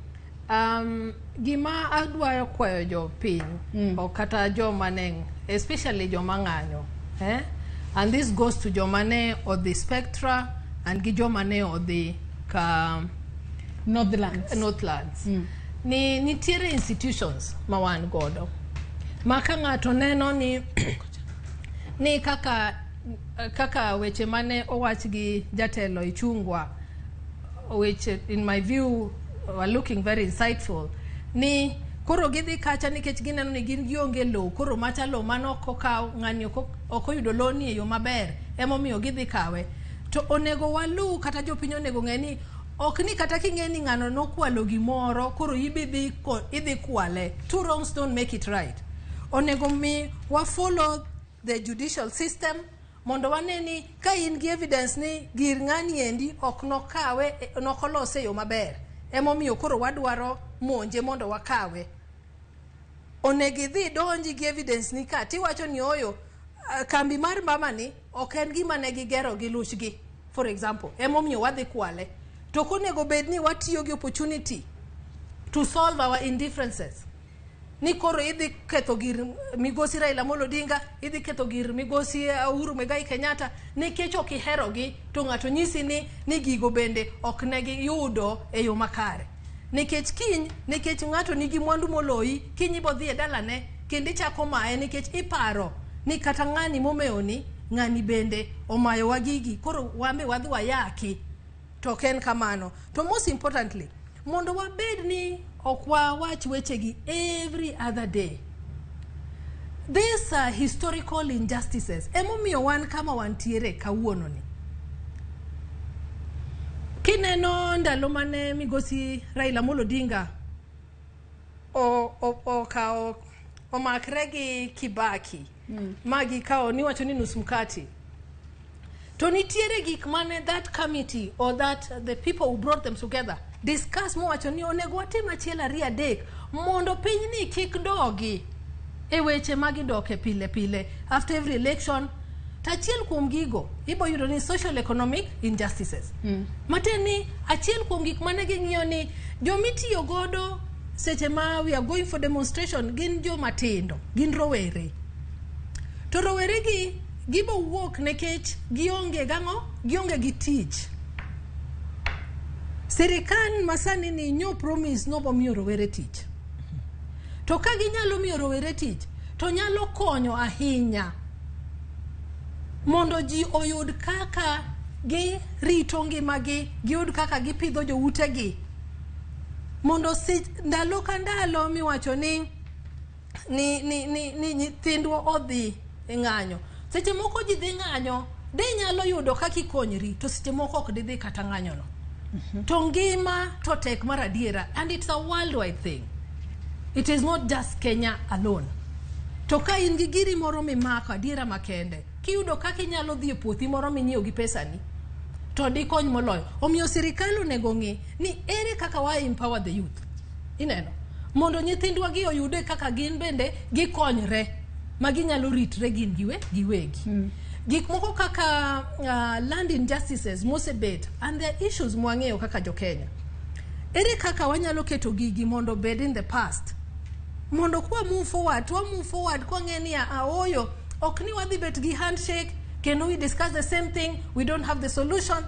Gima adwa kwayo jopiny o kata joma ne, especially joma ng'anyo, And this goes to joma ne odhi Spectra and gi joma ne odhi ka Northlands. Northlands. Ni nitiere institutions ma wan godo ma ka ng'ato neno ni ni kaka kaka weche mane owach gi jatelo Ichung'wa, which in my view were looking very insightful, ni koro gidhi kacha nikech gineno ni gin gionge lowo, koro macha lowo mane ok okaw, ng'ani ok oyudo lowo ni e yo maber, emomiyo gidhi kawe. To onego waluw, kata jopiny onego ng'e ni ok ni kata king'e ni ng'ano nokwalo gimoro, koro ibi idhi kwale. Two wrongs don't make it right. Onego mi wa follow the judicial system mondo wane ni ka in gi evidence ni gir ng'ani endi ok nokawe, nokolose e yo maber, emomiyo koro wadwaro monje mondo wakawe. Onego idhi donji gi evidence ni ka tiwacho ni oyo kambi mar mama ni ok en gima ne gigero gi luchgi, for example, emomiyo wadhi kwale. To konego bed ni watiyo gi opportunity to solve our indifferences, ni koro idhi ketho gir migosi Raila Amolo Odinga, idhi ketho gir migosi Uhuru Muigai Kenyatta nikech ok iherogi, to ng'ato nyisi ni gigo bende ok ne giyudo e yo makare. Nikech kiny, nikech ng'ato nigi mwandu moloyi, kiny ibo dhi e dalane kendo ichako maye nikech iparo ni kata ng'ani momewoni, ng'ani bende omayowa gigi, koro wan be wadhi wayaki. To ok en kamano. To most importantly, mondo wabed ni ok wawach wechegi every other day. These are historical injustices. Emomiyo wan kama wantiere kawuono ni. Kineno ndalo mane migosi Raila Amolo Odinga okawo omakre gi Kibaki, ma gikawo niwacho ni nus mkati. To nitiere gik mane that committee or that the people who brought them together discuss mowacho ni onego watim achiel ariyo adek mondo pinyni kik dogi e weche ma gidoke pile pile after every election. To achiel kuom gigo ibo yudo ni social economic injustices. Matiende ni achiel kuom gik mane ging'iyo ni jomitiyo godo seche ma we are going for demonstration gin joma tindo, gin rowere. To rowere gi gibo wuok nikech gionge gang'o, gionge gi tich. Sirikal masani ni nyo promise nobo miyo rowere tich. To ka ginyalo miyo rowere tich, to nyalo konyo ahinya mondo ji oyud kaka girito ngimagi, giyud kaka gipidho joutegi. Mondo ndalo ka ndalo miwacho ni nyithindwa odhi e ng'anyo. Seche moko ji dhi ng'anyo, de nyalo yudo kaka ikonyri, to seche moko ok didhi kata ng'anyo no. To ngima to tek mar adiera, and it's a worldwide thing. It is not just Kenya alone. To ka in gi giri moro mimako adiera makende, kiyudo kaka inyalo dhi e puothi moro minyiewo gi pesani, to dikony moloyo. Omiyo sirikal onego ng'i ni ere kaka wa empower the youth. Ineno? Mondo nyithindwa gi oyude kaka gin bende gikonyre, ma ginyalo ritre gin giwegi. Gik moko kaka land injustices mosebet, and there are issues mwang'eyo kaka jo Kenya. Ere kaka wanyalo keto gigi mondo obed in the past? Mondo kwa move forward, to move forward kwa ng'e ni aoyo, ok ni wadhi bet gi handshake, kendo we discuss the same thing, we don't have the solution.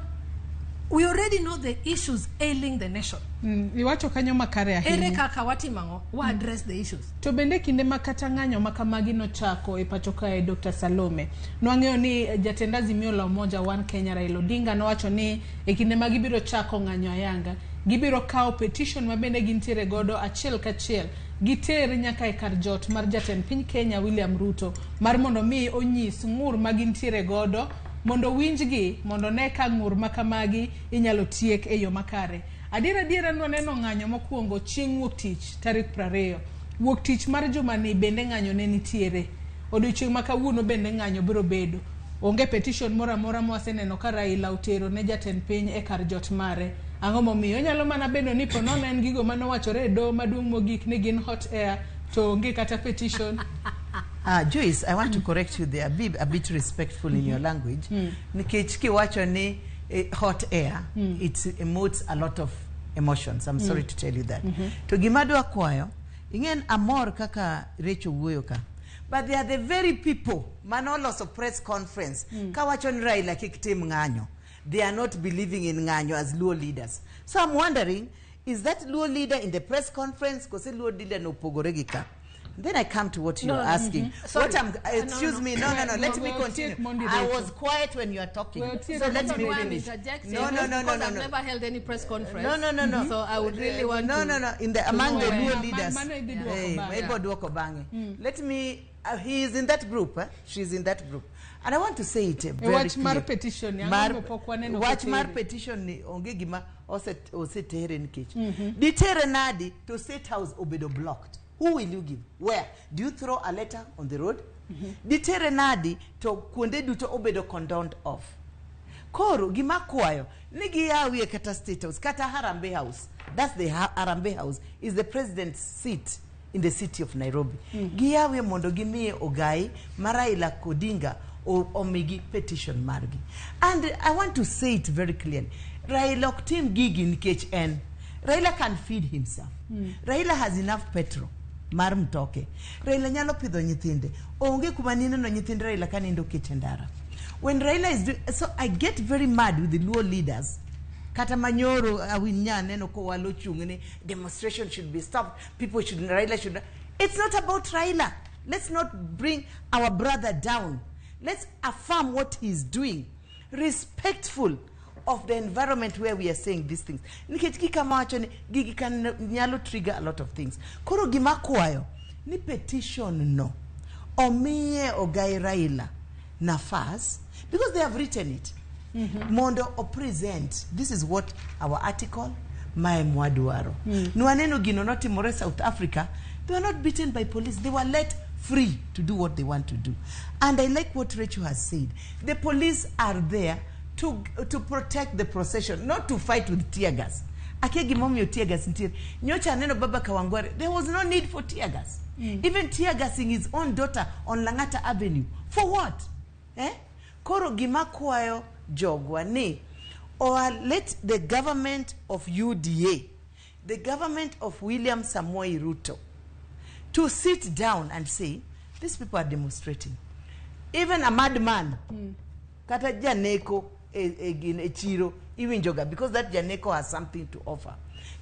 We already know the issues ailing the nation. Iwacho kanyo makare ahinya. Ere kaka watimo ang'o? Wa address the issues. To bende kinde ma kata ng'anyo ma kamagi nochako e pacho kae, Dr. Salome, nwang'eyo ni jatend Azimio la Umoja One Kenya Raila Odinga nowacho ni e kinde ma gibiro chako ng'anyo ayanga, gibiro kawo petition ma bende gintiere godo achiel kachiel, giter nyaka e kar jot mar jatend piny Kenya William Ruto, mar mondo mi onyis ng'ur ma gintiere godo, mondo winjgi, mondo ne ka ng'ur ma kamagi inyalo tiek e yo makare. Adiera adiera nwaneno ng'anyo mokwongo chieng' wuok tich tarik 20. Wuok tich mar jumani bende ng'anyo ne nitiere. Odiochieng' ma kawuono bende ng'anyo biro bedo. Onge petition moro amora mwaseneno ka Raila otero ne jatend piny e kar jot mare. Ang'o momiyo? Onyalo mana bedo ni po nono en gigo manowachore e doho maduong' mogik ni gin hot air, to onge kata petition. Joyce, I want to correct you there. Be a bit respectful in your language. Nikech kiwacho ni hot air, it emotes a lot of emotions. I'm sorry to tell you that. To gima adwa kwayo, ing'en amor kaka Rachel wuoyo ka. But they are the very people manoloso press conference kawacho ni Raila kik tim ng'anyo. They are not believing in ng'anyo as Luo leaders. So I'm wondering, is that Luo leader in the press conference? Kose Luo leader no pogore gi ka? Then I come to what you're asking. Sorry. What I'm, excuse me, no, let me continue. I was quiet when you are talking. So let me finish. No. I've never held any press conference. No. So I would really want to. No. In the, among the Luo leaders. Let me, he is in that group. Eh? She's in that group. And I want to say it very Watch clear. mar petition. Watch mar petition ni onge gima osetere nikech. Ditere nadi to State House obedo blocked. Who will you give? Where? Do you throw a letter on the road? Ditere nadi to kuonde duto obedo condoned off. Koro gima kwayo ni giyawie kata State House, kata Harambee House. That's the Harambee House is the president's seat in the city of Nairobi. Giyawie mondo gimiye ogai Raila Odinga omigi petition margi. And I want to say it very clearly. Raila ok tim gigi nikech en. Raila can feed himself. Raila has enough petrol mar mtoke. Raila nyalo pidho nyithinde. Onge kuma nineno nyithind Raila kanindo kech e ndara. When Raila is doing, so I get very mad with the Luo leaders. Kata manyoro awinya neno ko walo chung ni demonstration should be stopped. People should, Raila should. It's not about Raila. Let's not bring our brother down. Let's affirm what he's doing. Respectful of the environment where we are saying these things. Nikech kika mawacho ni gigi kan nyalo trigger a lot of things. Koro gima kwayo ni petition no omiye ogai Raila nafas, because they have written it. Mondo o present. This is what our article mae mwadwaro. Nwaneno gino notimore South Africa. They were not beaten by police. They were let free to do what they want to do. And I like what Rachel has said. The police are there to protect the procession, not to fight with tear gas. Akia gimomiyo tear gas nitiere. Nyocha aneno Baba Kawangware, there was no need for tear gas. Even tear gassing his own daughter on Langata Avenue. For what? Eh? Koro gima kwayo jogwa ni, or let the government of UDA, the government of William Samoei Ruto, to sit down and say, these people are demonstrating. Even a madman, kata janeko e chiro, iwinjoga, because that janeko has something to offer.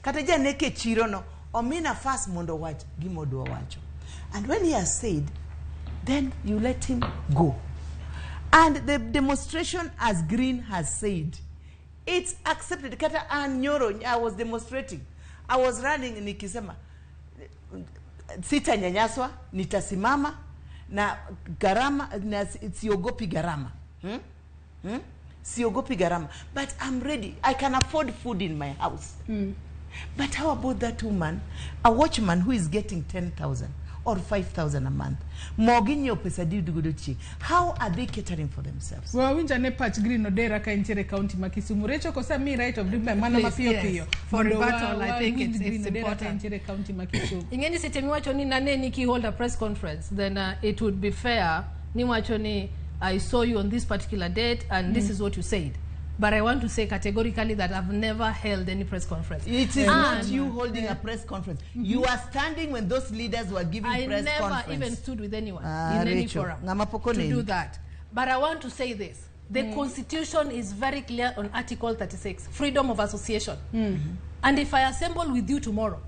Kata janeko e chiro no, Omi nafas mondo owach gima odwa wacho. And when he has said, then you let him go. And the demonstration, as Green has said, it's accepted. Kata an nyoro, I was demonstrating. I was running nikisema sitanyanyaswa, nitasimama na gharama na siogopi gharama. Siogopi gharama. But I'm ready. I can afford food in my house. But how about that woman, a watchman who is getting 10,000 or 5,000 a month? Moginyo pesa di duguduchi. How are they catering for themselves? We wawinjo ane pach Green Odera ka entiere e county ma Kisumu. Recho kosa mi right of reply mana Please, mapiyo yes. piyo. For Mondo rebuttal, I think wawinj it's Green Odera ka important. entiere e county ma Kisumu. Ing'eni seche miwacho ni naneni ki hold a press conference, then it would be fair niwacho ni I saw you on this particular date and this is what you said. But I want to say categorically that I've never held any press conference. It is not And you holding a press conference. You were standing when those leaders were giving I press never conference. even stood with anyone Ah, in any Rachel, forum ng'ama pok to oneni. do that. But I want to say this. The Constitution is very clear on Article 36, freedom of association. And if I assemble with you tomorrow,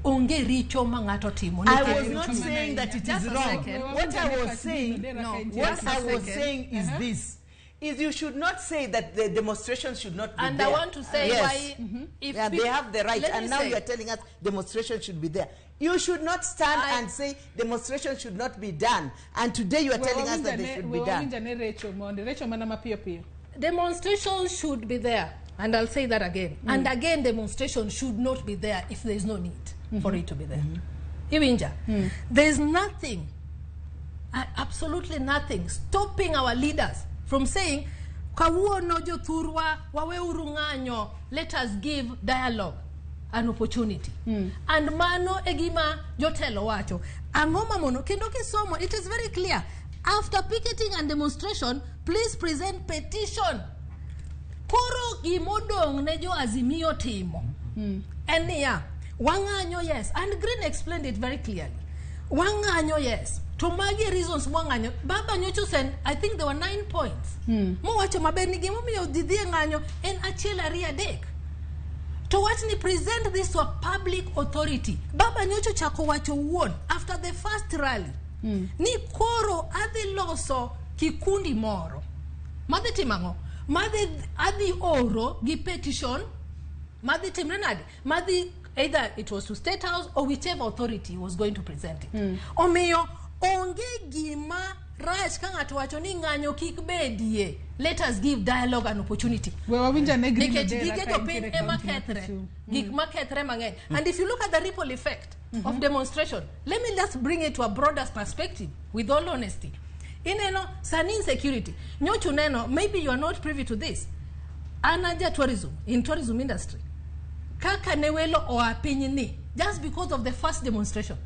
onge richo ma ng'ato timo. I Nikech was not saying that it is Just a wrong. second. What I was saying, No, what just a I was second. saying is this: is you should not say that the demonstration should not be And I there. want to say yes. why if Yeah, they people- have the right, Let and me now say- you are telling us demonstration should be there. You should not stand and say demonstration should not be done. And today you are telling us that they should be done. Wawinj ane Recho mondo. Recho mana mapiyo piyo. Demonstration should be there. And I'll say that again. And again, demonstration should not be there if there is no need for it to be there. Iwinja, there is nothing, absolutely nothing, stopping our leaders from saying, kawuono jothurwa waweuru ng'anyo, let us give dialogue an opportunity. And mano e gima jotelo wacho. Ang'o mamono? Kendo kisomo, it is very clear. After picketing and demonstration, please present petition. Koro gimodong' ne jo Azimio timo en niya, wang'anyo yes, and Green explained it very clearly. Wang'anyo yes, to magi reasons mwang'anyo. Baba nyocha send, I think there were 9 points. Mowacho maber ni gimomiyo ji dhi e ng'anyo en achiel ariyo adek. To wach ni present this to a public authority. Baba nyocha ochako wacho wuon after the first rally ni koro adhi loso kikundi moro madhi timo ang'o? Madhi adhi oro gi petition madhi timre nade? Madhi either it was to State House or whichever authority was going to present it. Omiyo onge gima rach ka ng'ato wacho ni ng'anyo kik bedie. Let us give dialogue an opportunity. We wawinj ane Green Nikech Odera gige ka jopiny entiere e ema county ma kethre. Kisumu. Gik makethre mang'eny. And if you look at the ripple effect of demonstration, let me just bring it to a broader perspective with all honesty. Ineno, sani insecurity. Nyocha uneno, maybe you are not privy to this. An aja tourism, in tourism industry. Kaka ne welo oa piny ni, just because of the first demonstration.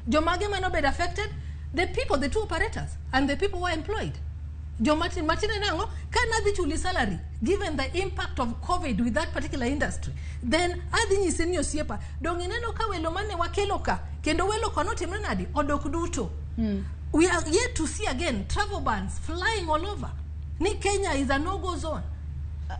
Jomage mane obed affected? The people, the two operators, and the people who are employed. Jomatin matine nang'o, ka nadhi chuli salary, given the impact of COVID with that particular industry, then adhi nyise ni osiepa, dong ineno ka welo mane wakelo ka, kendo welo ka notimre nadi, odok duto. We are yet to see again travel bans flying all over. Ni Kenya is a no-go zone.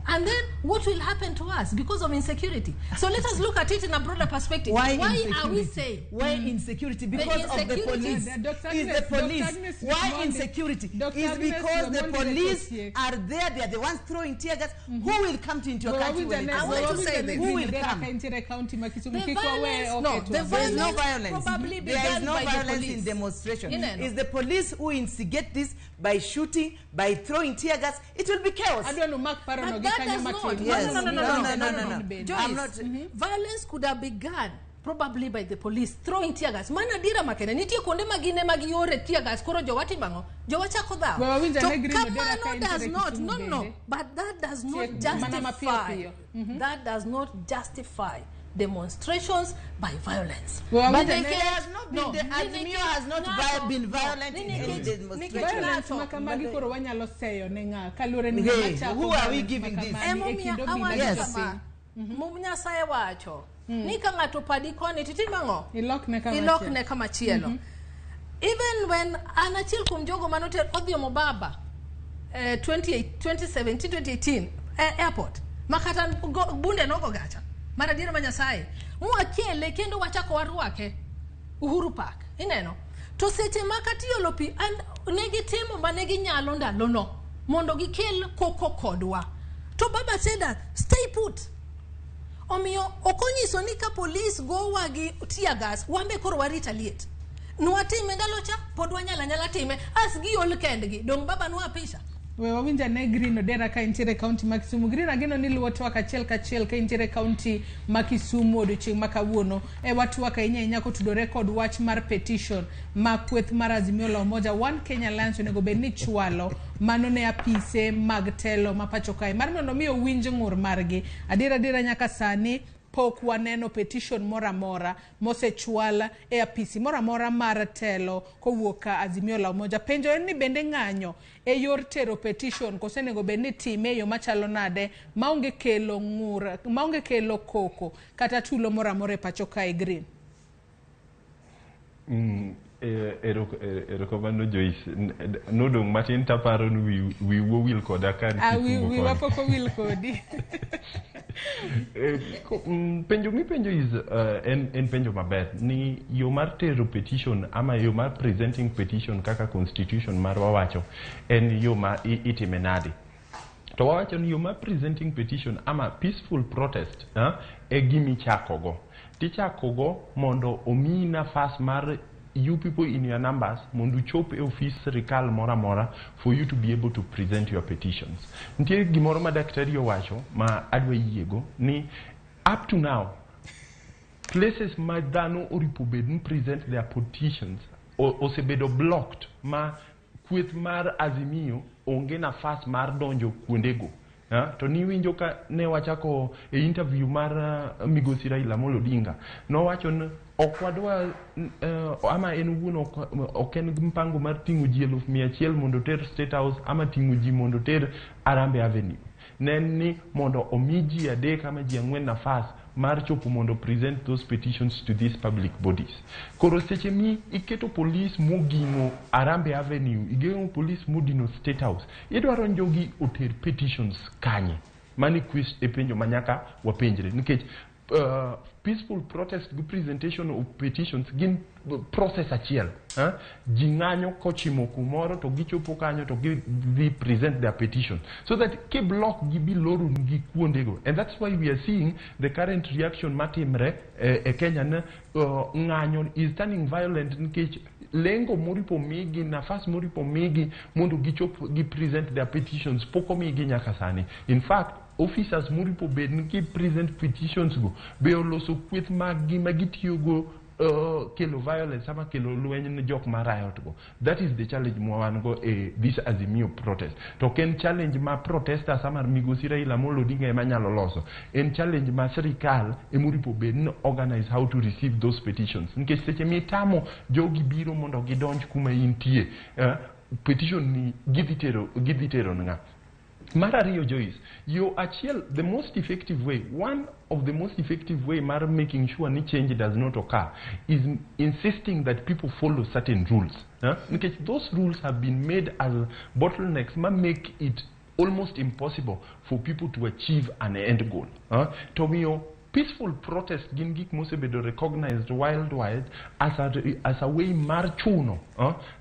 And then what will happen to us because of insecurity? So let us look at it in a broader perspective. Why, are we insecurity? saying? Why insecurity? Because The of the insecurity- police. Dr. Is the Agnes- police. Dr. Agnes Why Mondi- insecurity? Dr. Is Agnes because the Mondi police Rekosie. are there. They are the ones throwing tear gas. Who will come to into your We country wawinj when ane- it is we like wawinj this? ane Who Green will Odera come? ka entiere e county ma Kisumu. The Kik wawe violence- ok no, e the twak. There is no violence violence. probably There is began no by the violence in police. demonstration. Ineno. It's the police who instigate this by shooting, by throwing tear gas. It will be chaos. Adwa ni umak parono But gi that kanyo does not. matin. Yes. No, no, no, no, no, No, no, no, no. Joyce, I'm not- violence could have begun probably by the police throwing tear gas. Mano adiera makende. Nitie kuonde ma gin ema giore tear gas koro jowa timo ang'o? Jowa chako dhawo. We wawinj To ane Green Odera ka kamano does entiere not, Kisumu no, bende. but that does not Tiek mana mapiyo justify. piyo. That does not justify demonstrations by violence. We wawinj But ane- There has not been, the Azimio has not been violent in any demonstration. Violence ma kamagi koro wanyalo seyo ne ng'a kaluwore ni Hey, ng'ama chako who are we violence giving ma this? kamagi e Emomiyo kind obila awacho gi Yes. kama, jopiny. Mum Nyasaye wacho ni ka ng'ato padi koni titimo ang'o? Ilokne kama Ilokne kama chielo. Even when an achiel kuom jogo manoter odhi omo baba 2017 2018 airport makata bunde nogo gacha. Mar adiera ma Nyasaye. Mwakele kendo wachako warwake Uhuru Park. Ineno? To seche ma kata iolo pi, and ne gitimo mane ginyalo ndalono mondo gikel koko kodwa. To baba said that, stay put. Omiyo ok onyiso ni ka polis gowa gi tear gas, wan be koro warita liet. Nwatime ndalo cha, pod wanyalo anyala time, as giol kendgi. Dong baba nwapisha. We wawinj ane Green Odera ka intiere e kaunti ma Kisumu. Green ageno ni luwo twak achiel kachiel ka intiere e kaunti ma Kisumu odiochieng' ma kawuono. E watwak ahinya ahinya kotudore kod wach mar petition ma kweth mar Azimio la Umoja One Kenya Alliance onego bed ni chwalo mano ne apise mag telo ma pacho kae mar mondo mi owinj ng'ur margi. Adiera adiera nyaka sani pok waneno petition moro amora mosechwal e apisi moro amora mar telo kowuok ka Azimio la Umoja. Penjo en ni bende ng'anyo e yor tero petition koso onego bed ni time e yo machalo nade maonge kelo ng'ur, maonge kelo koko kata tulo moro amora e pacho kae Green. Erokamano Joyce. Nodong' matin taparo ni wiu owil koda ka an Kisumu Wiwa koni. pok owil kodi. Penjo mipenjo is en penjo maber ni yo mar tero petition ama yo mar presenting petition kaka constitution marwa wacho en yo ma itime nade. To wawacho ni yo mar presenting petition ama peaceful protest e gimichakogo. Tichakogo mondo omiyi nafas mar you people in your numbers mondo uchop e ofis sirikal moro amora for you to be able to present your petitions. Nitie gimoro ma daktari owacho ma adwa yiego ni up to now places ma dhano oripo bed ni present their petitions osebedo blocked ma kweth mar Azimio onge nafas mar donjo kuondego. To niwinjo ka ne wachako e interview mar migosi Raila Amolo Odinga, nowacho ni ok wadwa ama en owuon ok en gi mpango mar ting'o ji 100,000 mondo oter State House ama ting'o ji mondo oter Harambee Avenue. Ne en ni mondo omi ji 3 ama ji 4 nafas mar chopo mondo present those petitions to these public bodies. Koro seche mi iketo police moging'o Harambee Avenue, igeng'o police modino State House, idwaro ni jogi oter petitions kanye? Mano e penjo ma nyaka wapenjre nikech peaceful protest gi presentation of petitions gin process achiel. Ji ng'anyo kochimo kumoro to gichopo kanyo to gidhi present their petition so that ki block gi biloro gi kuondego, and that's why we are seeing the current reaction matimre e Kenya ne ng'anyo is turning violent nikech lengo moripo migi nafas moripo migi mondo gichop gi present their petitions pok omigi nyaka sani. In fact, officers moripo bed ni gi present petitions go be oloso kweth mag gi ma gitiyogo kelo violence ama kelo lweny ne jok ma riot go. That is the challenge ma wan go e this Azimio protest. To ok en challenge ma protesters ama migosi Raila Amolo Odinga ema nyalo loso. En challenge ma sirikal emoripo bed ni organize how to receive those petitions. Nikech seche mitamo jogi biro mondo gidonj kuma intie, petition ni gidhi tero ne ng'a? Mar ariyo, Joyce, yo achiel, the most effective way, one of the most effective way mar making sure ni change does not occur is insisting that people follow certain rules. Huh? Nikech those rules have been made as bottlenecks ma make it almost impossible for people to achieve an end goal. Huh? To miyo peaceful protest gin gik mosebedo recognized worldwide as a way mar chuno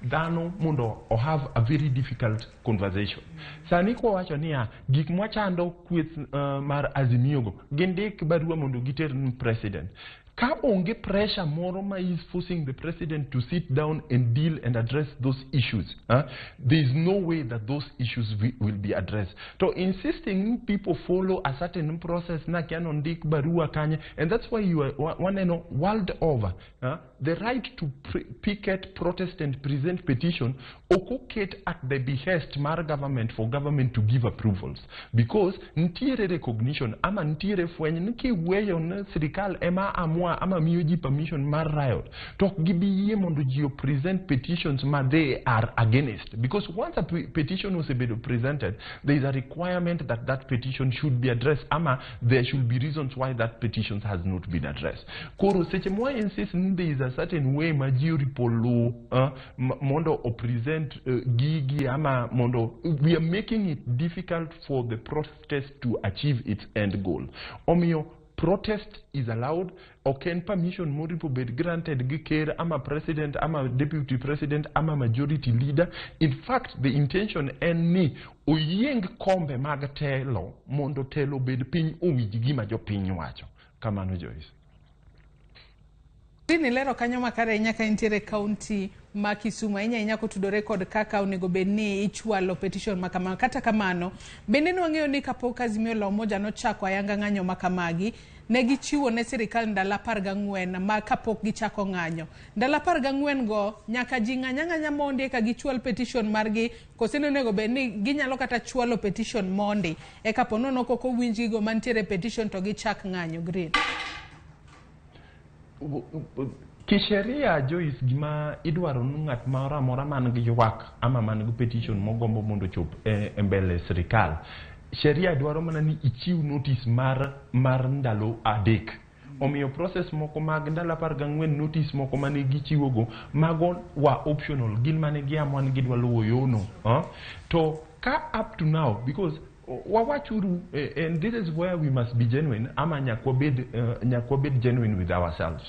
dhano mondo o have a very difficult conversation. Sani kwawacho niya gik mwachando kweth mar Azimio go gindik barua mondo giter ne president. Ka onge pressure moro ma is forcing the president to sit down and deal and address those issues, there is no way that those issues will be addressed. To insisting people follow a certain process na kia nondik barua kanye, and that's why you are waneno world over, the right to picket, protest and present petition ok oket at the behest mar government for government to give approvals, because nitiere recognition ama nitiere fweny ni kiweyo ne sirikal ema amua ama miyo ji permission mar riot to ok gibi yie mondo ji o present petitions ma they are against, because once a petition osebedo presented, there is a requirement that that petition should be addressed ama there should be reasons why that petition has not been addressed. Koro seche mwa insist ni there is a certain way ma ji oripo luw mondo o present gigi ama mondo we are making it difficult for the protest to achieve its end goal. Omiyo Protest is allowed. Ok en permission moripo bed granted gi ker ama president ama deputy president ama majority leader. In fact, the intention en ni oyieng kombe mag telo mondo telo obed piny owinj gima jopiny wacho. Kamano, Joyce. Ni lero kanyo makare ahinya ka intiere kaunti ma Kisumu, ahinya ahinya kotudore kod kaka onego bed ni ichwalo petition ma kamano. Kata kamano, bende nwang'eyo ni kapok Azimio la Umoja nochako ayanga ng'anyo ma kamagi, ne gichiwo ne sirikal ndalo 14 ma kapok gichako ng'anyo. Ndalo 14 go nyaka ji ng'any ang'anya mondi eka gichwal petition margi, kose ne onego bed ni ginyalo kata chwalo petition mondi eka po nono kok owinj gigo mantiere e petition to gichak ng'anyo. Green. Kisheria, Joyce, gima idwaro ni ng'at moro amora man gi ywak ama man gi petition mogombo mondo ochop e mbele sirikal, sheria dwaro mana ni ichiw notice mar ndalo 3. Omiyo process moko mag ndalo 14, notice moko mane gichiwogo, mago wa optional, gin mane giamua ni gidwa luwo yono. To ka up to now, because wawachuru, and this is where we must be genuine, ama nyaka wabed genuine with ourselves.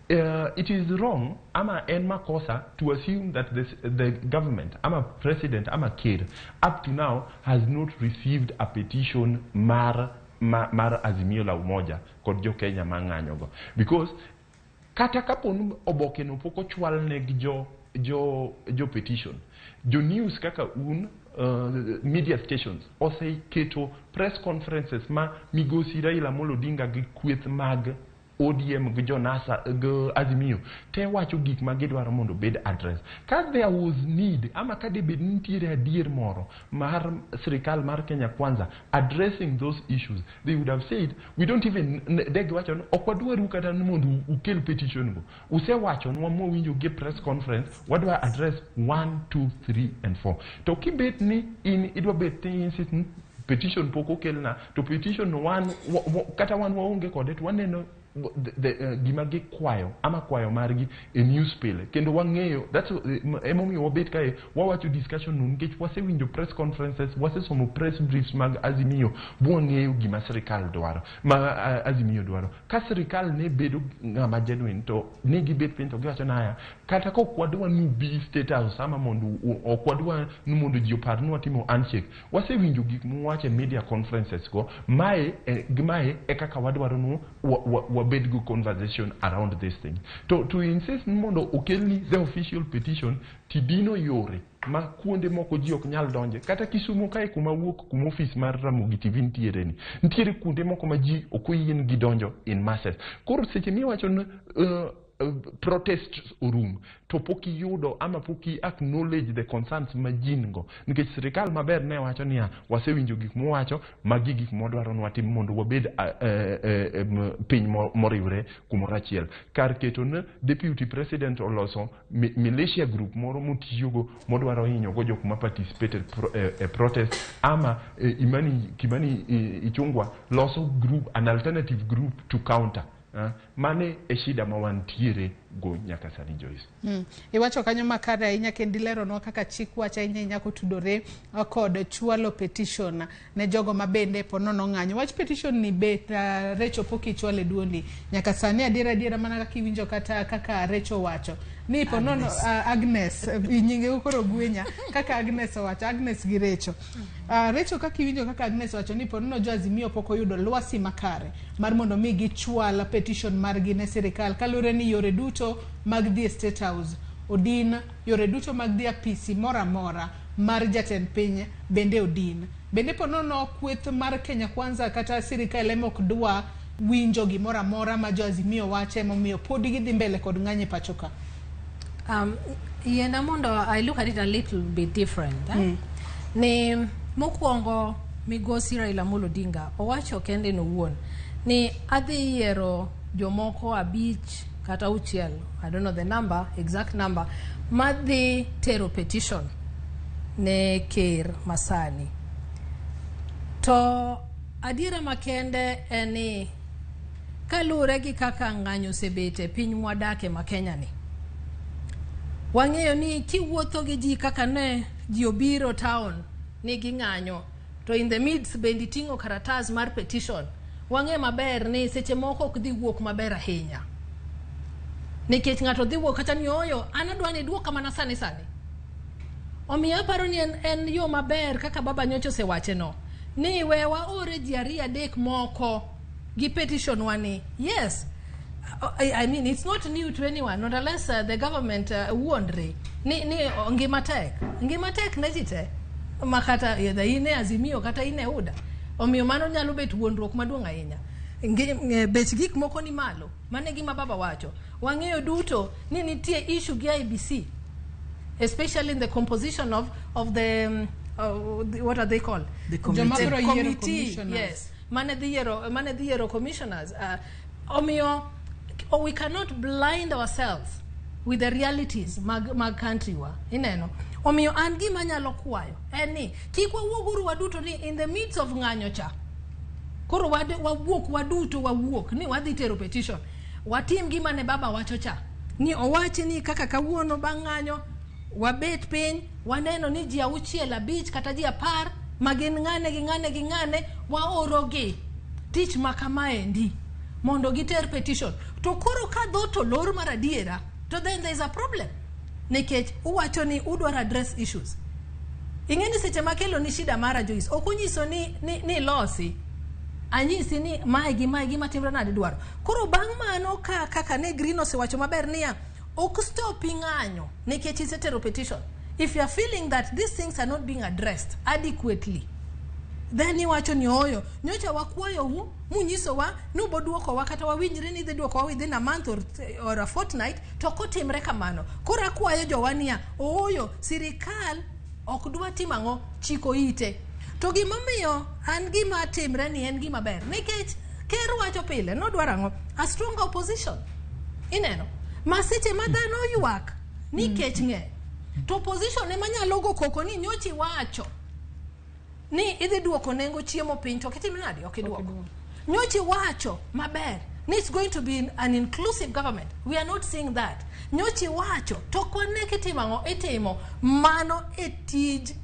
It is wrong ama en makosa to assume that the government ama president ama ker up to now has not received a petition mar Azimio la Umoja kod jo Kenya mang'anyogo, because kata kapo ni oboke no pok ochwal ne gi jo petition, jo news kaka un, media stations oseketo press conferences ma migosi Raila Amolo Odinga gi kweth mag ODM gi jo NASA gi Azimio te wacho gik ma gidwaro mondo obed address. Ka there was need ama ka debed ni nitiere adier moro mar sirikal mar Kenya Kwanza addressing those issues, they would have said we don't even, de giwacho ni ok wadwaru kata ni mondo ukel petition go, usewachonwa mwawinjo gi press conference, wadwa address 1 2 3 and 4. To kibet ni in idwa bet ni insist ni petition pok okelna, to petition wan kata wan waonge kode, to waneno gima gikwayo ama kwayo margi e news pile, kendo wang'eyo that's emomiyo wabet kae wawacho discussion no, nikech wasewinjo press conferences, wasesomo press briefs mag Azimio, bwang'eyo gima sirikal dwaro, ma Azimio dwaro. Ka sirikal ne bedo ng'ama genuine, to ne gibet piny to giwacho naya, kata ka ok wadwa ni ubi State House ama mondo ok wadwa ni mondo ji opar ni watimo handshake, wasewinjo gik muwacho e media conferences go, mae gi mae e kaka wadwaro ni wabed gi conversation around this thing. To insist ni mondo okelni the official petition, tidino yore ma kuonde moko ji ok nyal donje. Kata Kisumu kae kuma wuok, kuma ofis mar Ramogi TV nitiere, ni nitiere kuonde moko ma ji ok oyien gi donjo in masses. Koro seche miwacho ni protest orum, to pok iyudo ama pok i acknowledge the concerns ma ji nigo, nikech sirikal maber ne wacho niya, wasewinjo gik muwacho, magi gik mwadwaro ni watim mondo wabed piny moriwre kumoro achiel, kar keto ne deputy president oloso militia group moro motiyogo modwaro hinyogo jok ma participated e protest, ama Imani Kimani Ichung'wa loso group, an alternative group to counter. Mane e shida ma wantiere go nyaka sani, Joyce. Iwacho kanyo makare ahinya kendo ileronwa kaka chik wacho, ahinya ahinya kotudore kod chwalo petition ne jogo ma bende po nono ng'anyo. Wach petition ni be Recho pok ichwalo e duondi nyaka sani. Adiera adiera, mana kaka iwinjo kata kaka Recho wacho ni po nono Agnes. Agnes, nyinge koro gwenya kaka Agnes owacho, Agnes gi Recho. Recho, kaka iwinjo kaka Agnes owacho ni po nono jo Azimio pok oyudo lwasi makare mar mondo mi gichwal petition margi ne sirikal, kaluwore ni yore duto mag dhi e State House odin, yore duto mag dhi apisi moro amora mar jatend piny bende odin. Bende po nono kweth mar Kenya Kwanza kata sirikal ema ok dwa winjo gimoro amora ma jo Azimio wacho, emomiyo pod gidhi mbele kod ng'anyo e pacho ka? Yiena mondo I look at it a little bit different. Eh? Ni mokwongo migosi Raila Amolo Odinga owacho kende en owuon ni adhi yiero jomoko abich kata auchiel, I don't know the number, exact number, madhi tero petition ne ker masani. To adiera makende en ni kaluwore gi kaka ng'anyo osebet e piny mwadake ma Kenya ni, wang'eyo ni kiwuotho gi ji kaka ne ji obiro town ni ging'anyo, to in the midst bende iting'o karatas mar petition. Wang'e maber ni seche moko ok dhi wuok maber ahinya. Nikech ng'ato dhi wuok kata ni oyo, an adwa ni iduoka mana sani sani. Omiyo aparo ni en yo maber kaka baba nyocha osewache no. Ni we waore ji ariyo adek moko gi petition wani. Yes. I mean, it's not new to anyone, not unless the government wuondre ni ngima tek. Ngima tek ne ji te. Ma kata either in e Azimio kata in e UDA. Omiyo mano nyalo bet wuondruok maduong' ahinya. Bech gik moko ni malo. Mano e gima baba wacho. Wang'eyo duto ni nitie issue gi IEBC. Especially in the composition of the what are they called? The committee. The Joma biro yiero committee, commissioners. yes. Mane dhi yiero commissioners. Omiyo, we cannot blind ourselves with the realities mag country wa. Ineno. Omiyo an gima nyalo kwayo en ni kik wawuoguru waduto ni in the midst of ng'anyo cha. Koro wawuok waduto wawuok ni wadhi tero petition. Watim gima ne baba wacho cha. Ni owachi ni kaka kawuono bang' ng'anyo wabet piny waneno ni ji 6, 5 kata ji 10 ma gin ng'ane gi ng'ane gi ng'ane waorogi tich ma kamaendi mondo giter petition. To koro ka dhoot olor mar adiera to then there is a problem. Nikech uwacho ni udwaro address issues. Ing'e ni seche makelo ni shida mara Joyce, ok onyiso ni losi. Anyisi ni mae gi mae gi matimre nade dwaro. Koro bang' mano ka kaka ne Green osewacho maber niya, ok stopi ng'anyo nikech isetero petition. If you are feeling that these things are not being addressed adequately, then iwacho ni oyo, nyocha wakwayou munyisowa ni ubo duokowa kata wawinjre ni idhi duokowa within a month or a fortnight, to kotimre kamano. Koro akwayo jowa niya, ooyo, sirikal ok dwa timo ang'o, chiko ite. To gimomiyo an gima timre ni en gima ber, nikech ker wacho pile, nodwaro ang'o? A stronger opposition. Ineno? Ma seche ma dhano ywak ni kech ng'eny, to opposition ema nyalo go koko ni nyochi wacho ni idhi duoko nengo chiemo piny to ok itim nade? Ok iduoko. Nyochi wacho maber ni it's going to be an inclusive government. We are not seeing that. Nyochi wacho to ok wane kitimo ang'o? Itimo. Mano e tij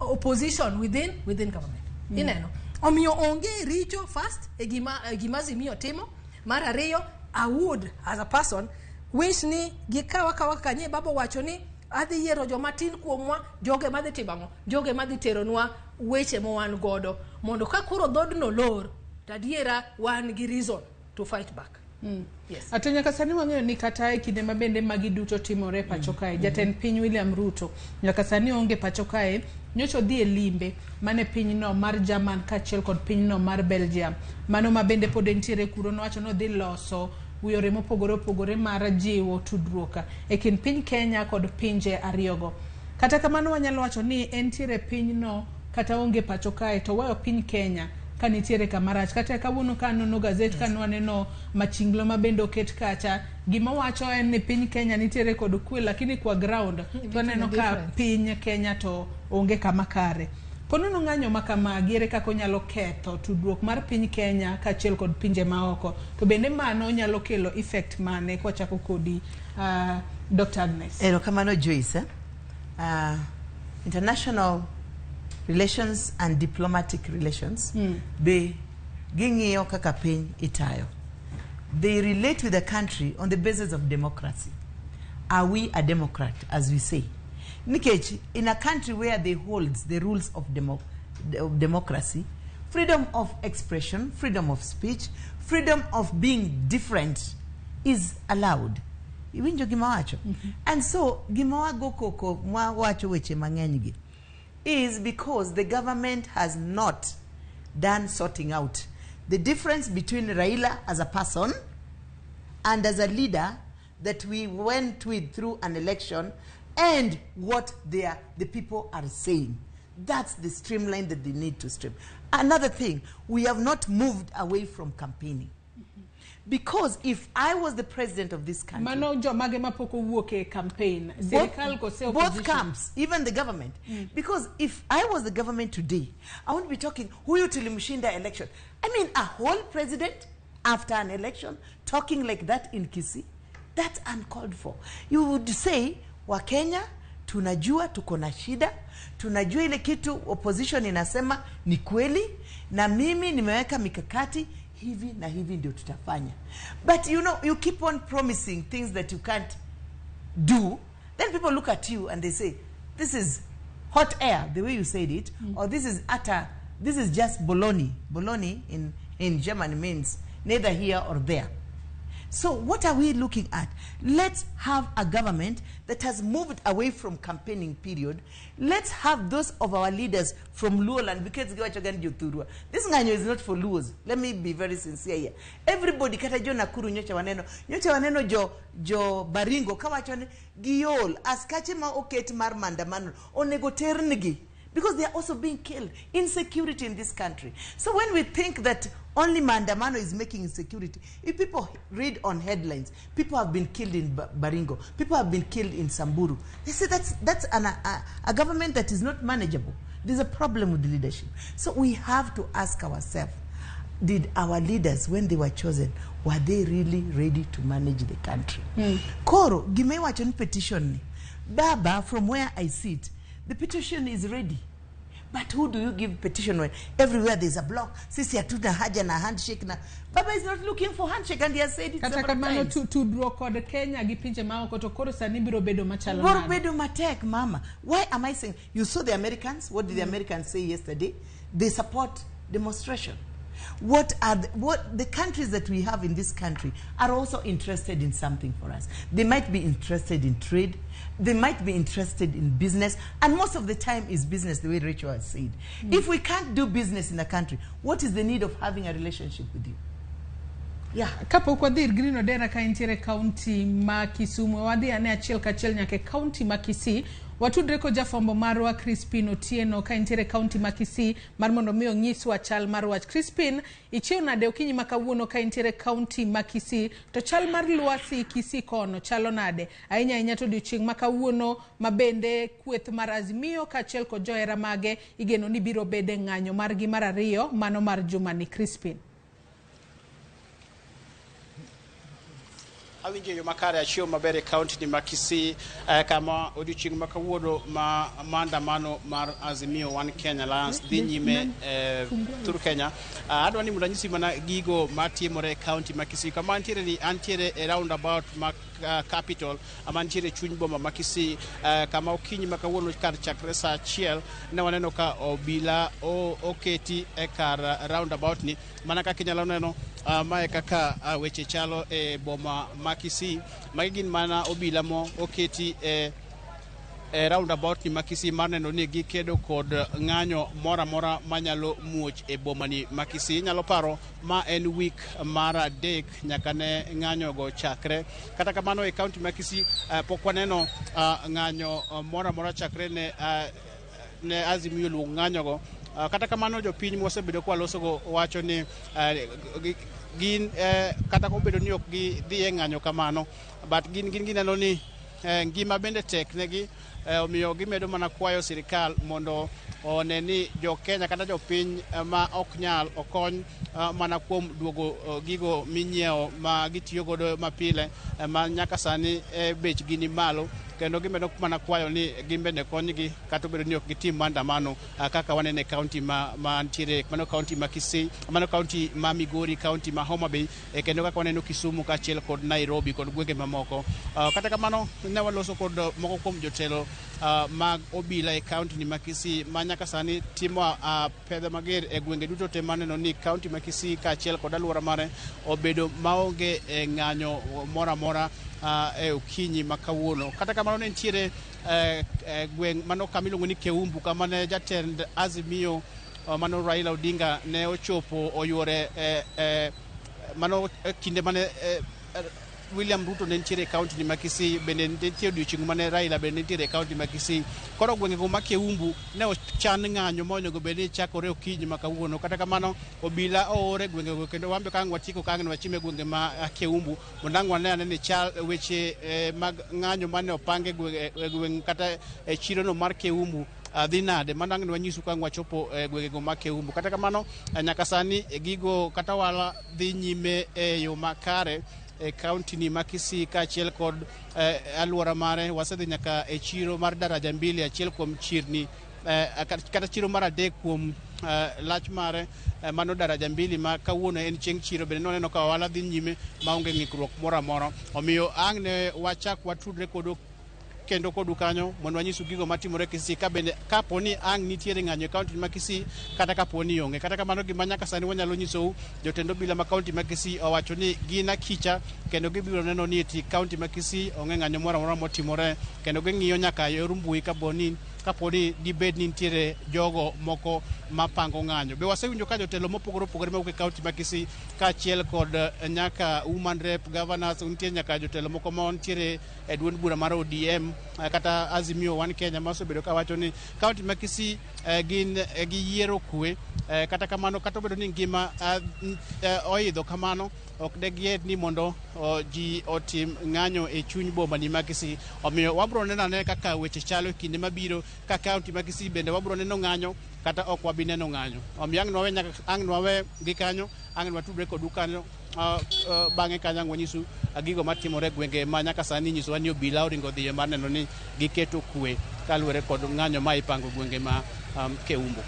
opposition within government. Ineno? Omiyo onge richo first e gima Azimio timo. Mar ariyo, I would as a person wish ni gikawa kawa kaka nye baba wacho ni adhi yiero joma tin kuomwa, joge madhi timo ang'o? Joge madhi teronwa weche ma wan godo mondo ka koro dhodno lor to adiera wan gi reason to fight back. Yes. Ato nyaka sani wang'eyo ni kata e kinde ma bende magi duto timore pacho kae, jatend piny William Ruto nyaka sani onge pacho kae, nyocha odhi e limbe mane pinyno mar German kaachiel kod pinyno mar Belgium. Mano ma bende pod entiere kuro nowacho ni odhi loso yore mopogore opogore mar jiwo tudruok e kind piny Kenya kod pinje ariyogo. Kata kamano wanyalo wacho ni entiere pinyno kata onge pacho kae to weyo piny Kenya ka nitiere kama rach. Kata kawuono ka anono gazet ka nwaneno machinglo ma bende oket kacha, gima wacho en ni piny Kenya nitiere kod kwe, lakini kwa ground to waneno ka piny Kenya to onge kama kare. Ponono ng'anyo ma kamagi, ere kaka onyalo ketho tudruok mar piny Kenya kaachiel kod pinje maoko? To bende mano nyalo kelo effect mane kwachako kodi, Dr. Agnes? Erokamano Joyce. International relations and diplomatic relations be ging'iyo kaka piny itayo. They relate with the country on the basis of democracy. Are we a democrat, as we say? Nikech, in a country where they hold the rules of democracy, freedom of expression, freedom of speech, freedom of being different is allowed. Iwinjo gima wacho? And so, gima wago koko, mwa wacho weche mang'eny gi, is because the government has not done sorting out the difference between Raila as a person and as a leader that we went with through an election and what the people are saying. That's the streamline that they need to stream. Another thing, we have not moved away from campaigning. Because if I was the president of this country... Mano jomage mapok owuok e campaign. Sirikal kose Both opposition? camps, even the government. Because if I was the government today, I wouldn't be talking, huyu tulimshinda election. I mean, a whole president after an election talking like that in Kisii, that's uncalled for. You would say, Wakenya, Tunajua tuko na shida, tunajua ile kitu opposition inasema ni kweli, na mimi nimeweka mikakati hivi na hivi ndio tutafanya. But you know, you keep on promising things that you can't do, then people look at you and they say, this is hot air, the way you said it, or this is utter, this is just baloney. Baloney in German means neither here or there. So what are we looking at? Let's have a government that has moved away from campaigning period. Let's have those of our leaders from Luoland, because giwacho gani jothurwa. This ng'anyo is not for Luos. Let me be very sincere here. Everybody kata jo Nakuru nyocha waneno jo Baringo kawacho ni giol askache ma oket mar maandamano onego ternigi, because they are also being killed. Insecurity in this country. So when we think that only maandamano is making insecurity, if people read on headlines, people have been killed in Baringo, people have been killed in Samburu. They say that's a government that is not manageable. There's a problem with the leadership. So we have to ask ourselves, did our leaders, when they were chosen, were they really ready to manage the country? Koro, gima iwacho ni petition ni. Baba, from where I sit, the petition is ready. But who do you give petition when everywhere there's a block? Sisi hatuna haja na handshake na. Baba is not looking for handshake, and he has said it Kata several kamano times. Tudruok kod Kenya gi pinje maoko to koro sani biro bedo machalo Biro nade? bedo matek, mama. Why am I saying? You saw the Americans. What did the Americans say yesterday? They support demonstration. What are the, what the countries that we have in this country are also interested in something for us. They might be interested in trade, they might be interested in business, and most of the time is business, the way Rachel has said. If we can't do business in a country, what is the need of having a relationship with you? Yeah. Kapok wadhi ir Green Odera ka entiere kaunti ma Kisumu, wadhi ane achiel kachiel nyaka e kaunti ma Kisii. Watudre kod jafwambo marwa Crispin Otieno ka entiere kaunti ma Kisii mar mondo mi onyiswa chal mar wach. Crispin, ichiew nade okinyi ma kawuono ka entiere kaunti ma Kisii, to chal mar lwasi Kisii kono chalo nade? Ahinya ahinya to odiochieng' ma kawuono ma bende kweth mar Azimio kaachiel kod johera mage igeno ni biro bede ng'anyo margi mar ariyo mano mar jumani. Crispin. Awinjo yo makare, achiew maber e kaunti ni ma Kisii, kama odiochieng' ma kawuono ma maandamano mar Azimio One Kenya Alliance dhi nyime thur Kenya. Adwa ni mondo anyisi mana gigo matimore e kaunti ma Kisii. Kama antiere ni antiere e roundabout ma capital, ama ntiere e chuny boma ma Kisii, kama okinyi ma kawuono kar chakre saa 1 ne waneno ka obila oketi e kar roundabout ni. Mana kaka inyalo neno, mae kaka weche chalo e boma ma Kisii. Magi gin mana obila mo oketi e roundabout ni ma Kisii mar neno ni gikedo kod ng'anyo moro amora manyalo muoch e boma ni ma Kisii. Inyalo paro ma en week mar 3 nyaka ne ng'anyo go chakre. Kata kamano e kaunti ma Kisii pok waneno ng'anyo moro amora chakre ne Azimio luong ng'anyo go. Kata kamano jopiny mosebedo kwa losogo wacho ni gin kata kobedo ni ok gidhi e ng'anyo kamano, but gin gineno ni ngima bende tek negi, omiyo gimedo mana kwayo sirikal mondo one ni jo Kenya kata jopiny ma ok nyal okony mana kuom duogo gigo minyiewo ma gitiyo godo mapile, ma nyaka sani bechgi ni malo, kendo gimedo mana kwayo ni gin bende konygi kata obedo ni ok gitim maandamano, kaka waneno e kaunti ma ntiere, mano kaunti ma Kisii, mano kaunti ma Migori, kaunti ma Homa Bay, kendo kaka waneno Kisumu kaachiel kod Nairobi kod gwenge mamoko. Kata kamano ne waloso kod moko kuom jotelo mag obila e kaunti ni ma Kisii ma nyaka sani timo pedha mager e gwenge duto te maneno ni kaunti ma Kisii kaachiel kod alwora mare obedo maonge ng'anyo moro amora e okinyi ma kawuono. Kata kamano ne nitiere gweng' mano kama iluongo ni Keumbu, kama ne jatend Azimio mano Raila Odinga ne ochopo oyuore mano kinde mane William Ruto ne nitiere e kaunti ni ma Kisii, bende nitie odiochieng' mane Raila bende nitiere e kaunti ma Kisii. Koro gwengego ma Keumbu ne ochan ng'anyo ma onego bed ni chakore okinyi ma kawuono. Kata kamano obila oor e gwengego, kendo wan be ka ang' watieko ka ang' wachime gwenge ma Keumbu mondo ang' wane ane ni chal weche mag ng'anyo mane opang e gweng' kata e chirono mar Keumbu dhi nade. Mano ang' ne wanyisu ka ang' wachopo e gwengego ma Keumbu. Kata kamano nyaka sani gigo kata ohala dhi nyime e yo makare. e kaunti ni ma Kisii kaachiel kod alwora mare. Wasedhi nyaka e chiro mar Daraja Mbili, achiel kuom chirni kata chiro mar adek kuom lach mare, mano Daraja Mbili ma kawuono en chieng' chiro. Bende nwaneno ka ohala dhi nyime maonge ng'ikruok moro amora. Omiyo ang' ne wachak watudre kodu kendo kodu kanyo mondo wanyisu gigo matimore Kisii, ka bende kapo ni ang' nitiere ng'anyo e kaunti ma Kisii kata kapo ni onge. Kata kamano, gima nyaka sani wanyalo nyisou, jotend obila ma kaunti ma Kisii owacho ni gin akicha kendo gibiro neno ni eti kaunti ma Kisii onge ng'anyo moro amora motimore, kendo ging'iyo nyaka yor mbui kapo ni dibed ni nitiere jogo moko mapango ng'anyo. Be wasewinjo ka jotelo mopogore opogore mawuok e kaunti ma Kisii kaachiel kod nyaka woman rep, governors, nitie nyaka jotelo moko ma nitiere e duond bura mar ODM kata Azimio One Kenya ma osebedo kawacho ni kaunti ma Kisii gin giyiero kwe. Kata kamano, kata obedo ni ngima oidho kamano, ok de giher ni mondo ji otim ng'anyo e chuny boma ni ma Kisii. Omiyo wabro neno ane kaka weche chalo e kinde mabiro, ka kaunti ma Kisii bende wabro neno ng'anyo kata ok wabi neno ng'anyo. Omiyo ang' nwawe nyaka ang' nwawe gi kanyo, ang' nwatudre kodu kanyo bang'e kanyo ang' wanyisu gigo matimore e gwenge ma nyaka sani nyisowa ni obila oringo dhiye mar neno ni giketo kwe kaluwore kod ng'anyo ma ipango e gwenge ma Keumbo.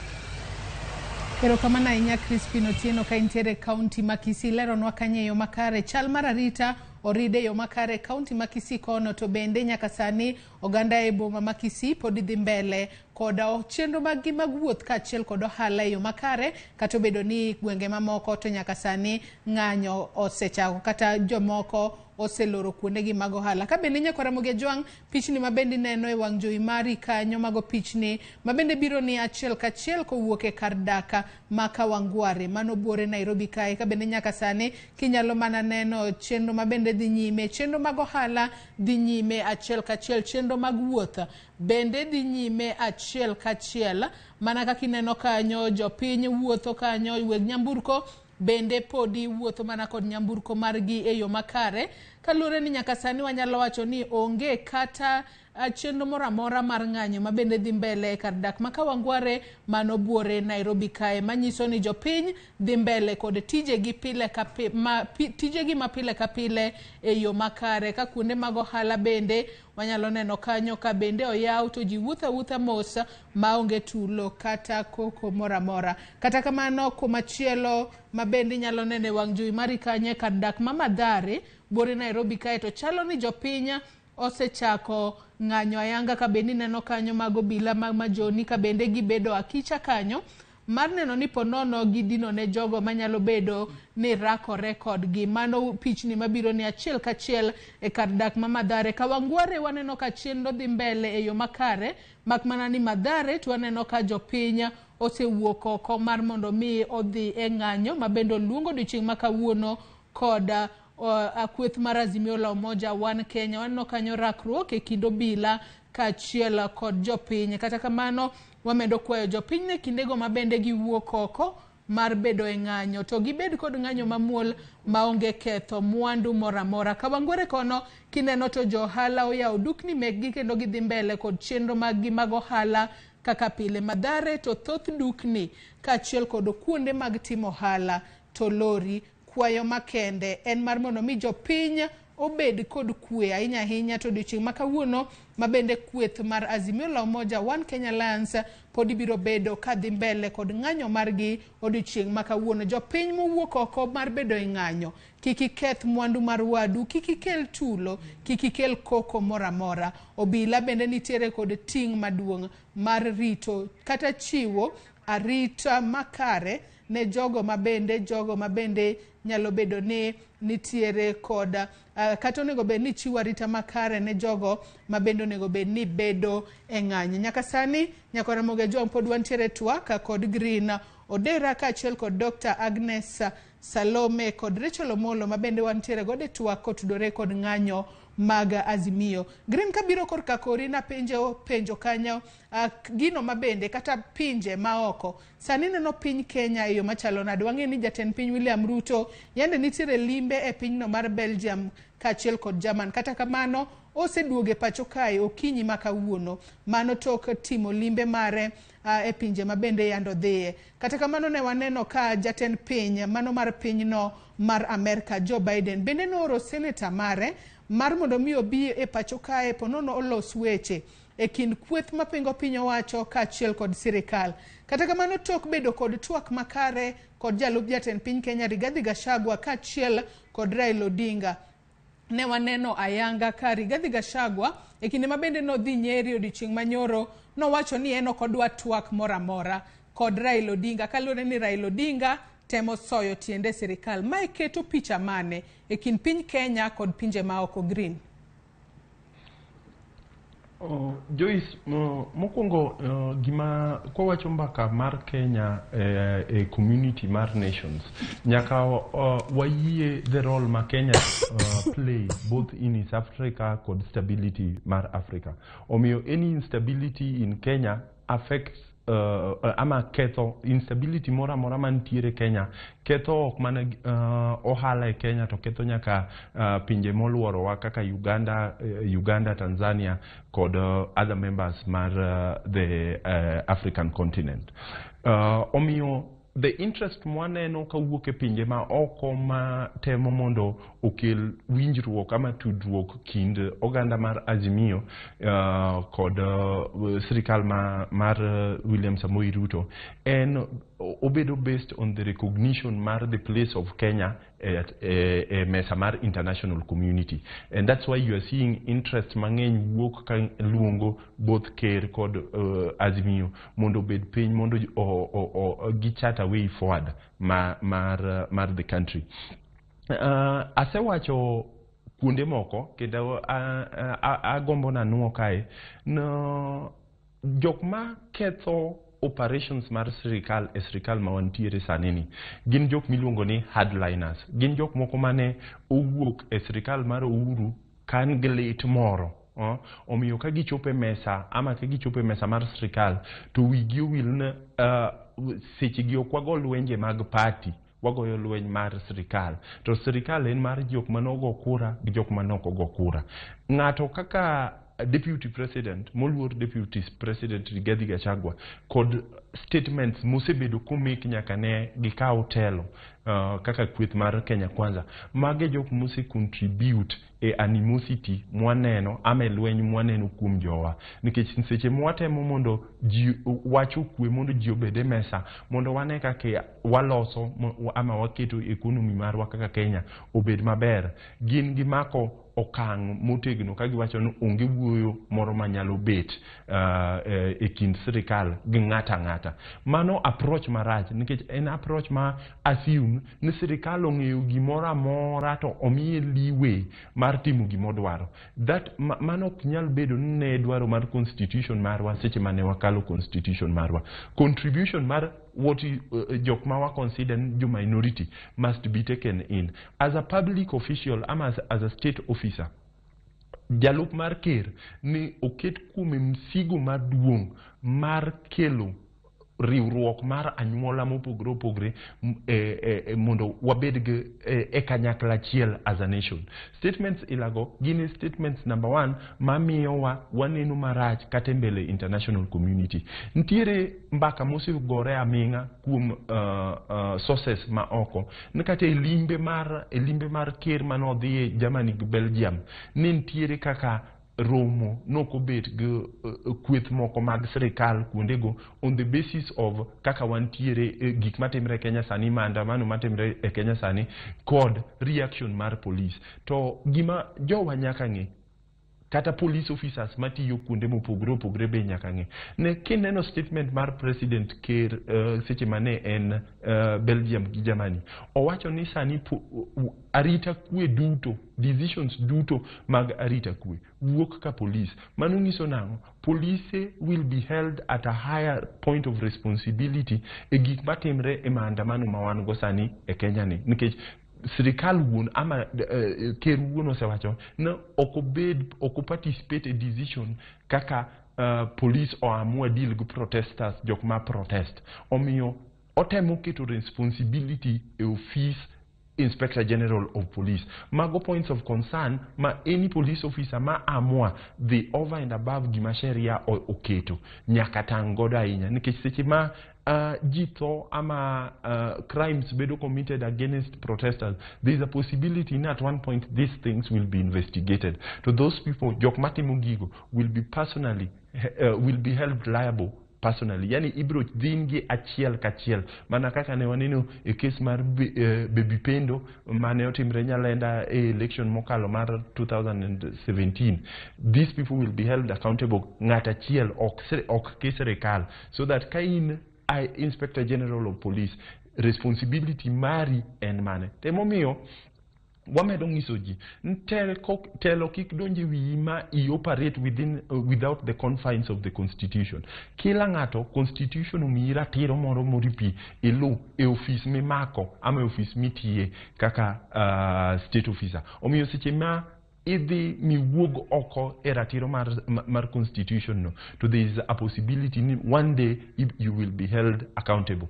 Erokamano ahinya Crispin Otieno ka intiere e kaunti ma Kisii, leronwa kanyo e yo makare chal mar arita oride e yo makare e kaunti ma Kisii kono. To bende nyaka sani oganda e boma ma Kisii pod dhi mbele kod chenro mag gi mag wuoth kaachiel kod ohala e yo makare, kata obedo ni gwenge mamoko to nyaka sani ng'anyo osechako kata jomoko oseloro kuondegi mag ohala. Ka bende nyakwa Ramogi Ajwang', pichni ma bende ineno e wang' jowi mari kanyo, mago pichni ma bende biro ni achiel kachiel kowuok e kar dak ma Kawangware mano buore Nairobi kae. Ka bende nyaka sani kinyalo mana neno chenro ma bende dhi nyime, chenro mag ohala dhi nyime achiel kachiel, chenro mag wuoth bende dhi nyime achiel kachiel, mana kaka ineno kanyo jopiny wuotho kanyo, weg nyamburko bende podi wuotho mana kod nyamburko margi e yo makare, kaluwore ni nyaka sani wanyalo wacho ni onge kata chenro moro amora mar ng'anyo ma bende dhi mbele e kar dak ma Kawangware mano buore Nairobi kae, manyiso ni jopiny dhi mbele kod tijegi pile ka tijegi ma pile ka pile e yo makare. Ka kuonde mag ohala bende wanyalo neno kanyo ka bende oyaw to ji wuotho awuotha mos maonge tulo kata koko moro amora. Kata kamano, kumachielo ma bende inyalo neno e wang' jowi mari kanyo e kar dak ma Mathare buore Nairobi kae, to chalo ni jopiny osechako ng'anyo ayanga, ka bende ineno kanyo mago obila mag majoni ka bende gibedo akicha kanyo mar neno ni ponono gidino ne jogo manyalo bedo ni rakore kodgi. Mano pichni mabiro ni achiel kachiel e kar dak ma Mathare. Kawangware waneno ka chenro dhi mbele e yo makare, mak mana ni Mathare to waneno ka jopiny osewuok oko mar mondo mi odhi e ng'anyo ma bende oluongo odiochieng' ma kawuono kod kweth mar Azimio la Umoja One Kenya. Waneno kanyo rakruok e kind obila kaachiel kod jopiny. Kata kamano, wamedo kwayo jopiny ne kindego ma bende giwuok oko mar bedo e ng'anyo to gibed kod ng'anyo mamuol maonge ketho mwandu moro amora. Kawangware kono kineno to jo ohala oyawo dukni mekgi kendo gidhi mbele kod chenro maggi mag ohala kaka pile. Mathare to thoth dukni kaachiel kod kuonde mag timo ohala to lori. Kwayo makende en mar mondo mi jopiny obed kod kwe ahinya ahinya to odiochieng' ma kawuono ma bende kweth mar Azimio la Umoja One Kenya Alliance pod biro bedo kadhi mbele kod ng'anyo margi odiochieng' ma kawuono. Jopiny mowuok oko mar bedo e ng'anyo, kik iketh mwandu mar wadu, kik ikel tulo, kik ikel koko moro amora. Obila bende nitiere kod ting' maduong' mar rito kata chiwo arita makare ne jogo mabende nyalo bedo ni nitiere kod kata onego bed ni chiwo arita makare ne jogo mabende onego bed ni bedo e ng'anyo. Nyaka sani nyaka Ramogi Ajwang' pod wantiere twak kod Green Odera kaachiel kod Dr. Agnes Salome kod Rachel Omolo mabende wantiere godo e twak kotudore kod ng'anyo mag Azimio. Green, kabiro korka kori napenjo penjo kanyo gino mabende kata pinje maoko sani neno piny Kenya e yo machalo nade. Wang'eyo ni jatend piny William Ruto yande nitiere limbe e pinyno mar Belgium kaachiel kod German. Kata kamano oseduogo e pacho kae okinyi ma kawuono. Mano tok timo limbe mare e pinje ma bende yando dhiye. Kata kamano ne waneno ka jatend piny mano mar pinyno mar Amerka Joe Biden bende nooro seneta mare mar mondo mi obi e pacho kae ponono olos weche e kind kweth mapingo piny owacho kaachiel kod sirikal. Kata kamano tok bedo kod twak makare kod jalup jatend piny Kenya Rigathi Gachagua kaachiel kod Raila Odinga, ne waneno ayanga ka Rigathi Gachagua e kinde ma bende nodhi Nyeri odiochieng' manyoro nowacho ni en ok odwa twak moro amora kod Raila Odinga kaluwore ni Raila Odinga temo soyo tiende sirikal. Mae keto picha mane e kind piny Kenya kod pinje maoko? Green. Oh, Joyce, mokwongo gima kwawacho mbaka mar Kenya e community mar nations, nyaka wayie the role ma Kenya play both in East Africa kod stability mar Africa. Omiyo any instability in Kenya affects ama ketho instability moro amora mantiere Kenya ketho ok mana ohala e Kenya to ketho nyaka pinje moluorowa kaka Uganda, Tanzania kod other members mar the African continent. Omiyo the interest mwaneno kawuok e pinje ma oko ma temo mondo okel winjruok ama tudruok kind oganda mar Azimio kod sirikal mar William Samoei Ruto en obedo based on the recognition mar the place of Kenya e mesa mar international community, and that's why you are seeing interest mang'eny wuok ka luongo both ker kod Azimio mondo obed piny mondo gichart a way forward mar the country. Asewacho kuonde moko kendo agombo nanuo kae no jok ma ketho operations mar sirikal e sirikal ma wantiere sani ni gin jok miluongo ni hardliners. Gin jok moko mane owuok e sirikal mar Uhuru kan gi lit moro. Omiyo ka gichopo e mesa ama ka gichopo e mesa mar sirikal to wigi owil ni seche gi ok wago lwenje mag party, wagoyo lweny mar sirikal, to sirikal en mar jok manogo kura gi jok manok ogo kura. Ng'ato kaka deputy president moluor deputy president Rigathi Gachagua kod statements mosebedo komake nyaka ne gikaw telo kaka kweth mar Kenya Kwanza, mage jok mose contribute e animosity mwaneno ama e lweny mwaneno kuom jowa, nikech seche mwatemo mondo ji wach okwe mondo ji obed e mesa mondo wane kaka waloso ama waketo economy marwa kaka Kenya obed maber, gin gimako okang' motegno ka giwacho ni onge wuoyo moro manyalo bet e kind sirikal gi ng'ato ang'ata. Mano approach marach nikech en approach ma assume ni sirikal ong'eyo gimoro amora to omiye leeway mar timo gimodwaro. That mano ok nyal bedo ni ne dwaro mar constitution marwa seche mane wakalo constitution marwa. Contribution mar what jok ma wa consider ni jo minority must be taken in. As a public official ama as a state officer, jalup mar ker ni oket kuome msigo maduong' mar kelo riwruok mar anyuola mopogore opogore mondo wabed gi e kanyakla achiel as a nation. Statements ilago gin statements number one mamiyowa waneno marach kata e mbele international community. Nitiere mbaka mosegore aming'a kuom sources ma oko ni kata e limbe mar ker manodhiye Germany gi Belgium ni nitiere kaka romo nokobet gi kweth moko mag sirikal kuondego on the basis of kaka wantiere gik matimre e Kenya sani, maandamano matimre e Kenya sani kod reaction mar police. To gima jowa nyaka ng'e kata police officers matiyo kuonde mopogore opogore be nyaka ng'e ne kineno statement mar president ker seche mane en Belgium gi Germany, owacho ni sani arita kwe duto, decisions duto mag arita kwe wuok ka police. Mano nyiso nang'o? Police will be held at a higher point of responsibility e gik matimre e maandamano ma wan go sani e Kenya ni, nikech sirikal wuon ama ker wuon osewacho ni ok obed, ok participate e decision kaka police oamua deal gi protesters, jok ma protest. Omiyo otemo keto responsibility e ofis. Inspector General of Police. Mago points of concern ma any police officer ma amua dhi over and above gima sheria oketo nyaka tang' godo ahinya, nikech seche ma ji tho ama crimes bedo committed against protesters, there is a possibility ni at one point these things will be investigated. To those people, jok matimo gigo will be personally will be held liable personally. Yani ibro dhin gi achiel kachiel, mana kaka ne waneno e case mar Baby Pendo mane otimre Nyalenda e election mokalo mar 2017. These people will be held accountable ng'at achiel, ok ki sirikal. So that ka in Inspector General of Police, responsibility mari en mane? Temomiyo wamedo ng'iso ji telo kik donj e wiyi ma i operate without the confines of the constitution. Kila ng'ato, constitution omiyi ratiro moro moripi ilu e ofis mimako ama e ofis mitiye kaka state officer. Omiyo seche ma idhi miwuog oko e ratiro mar constitution no, to there is a possibility ni one day you will be held accountable.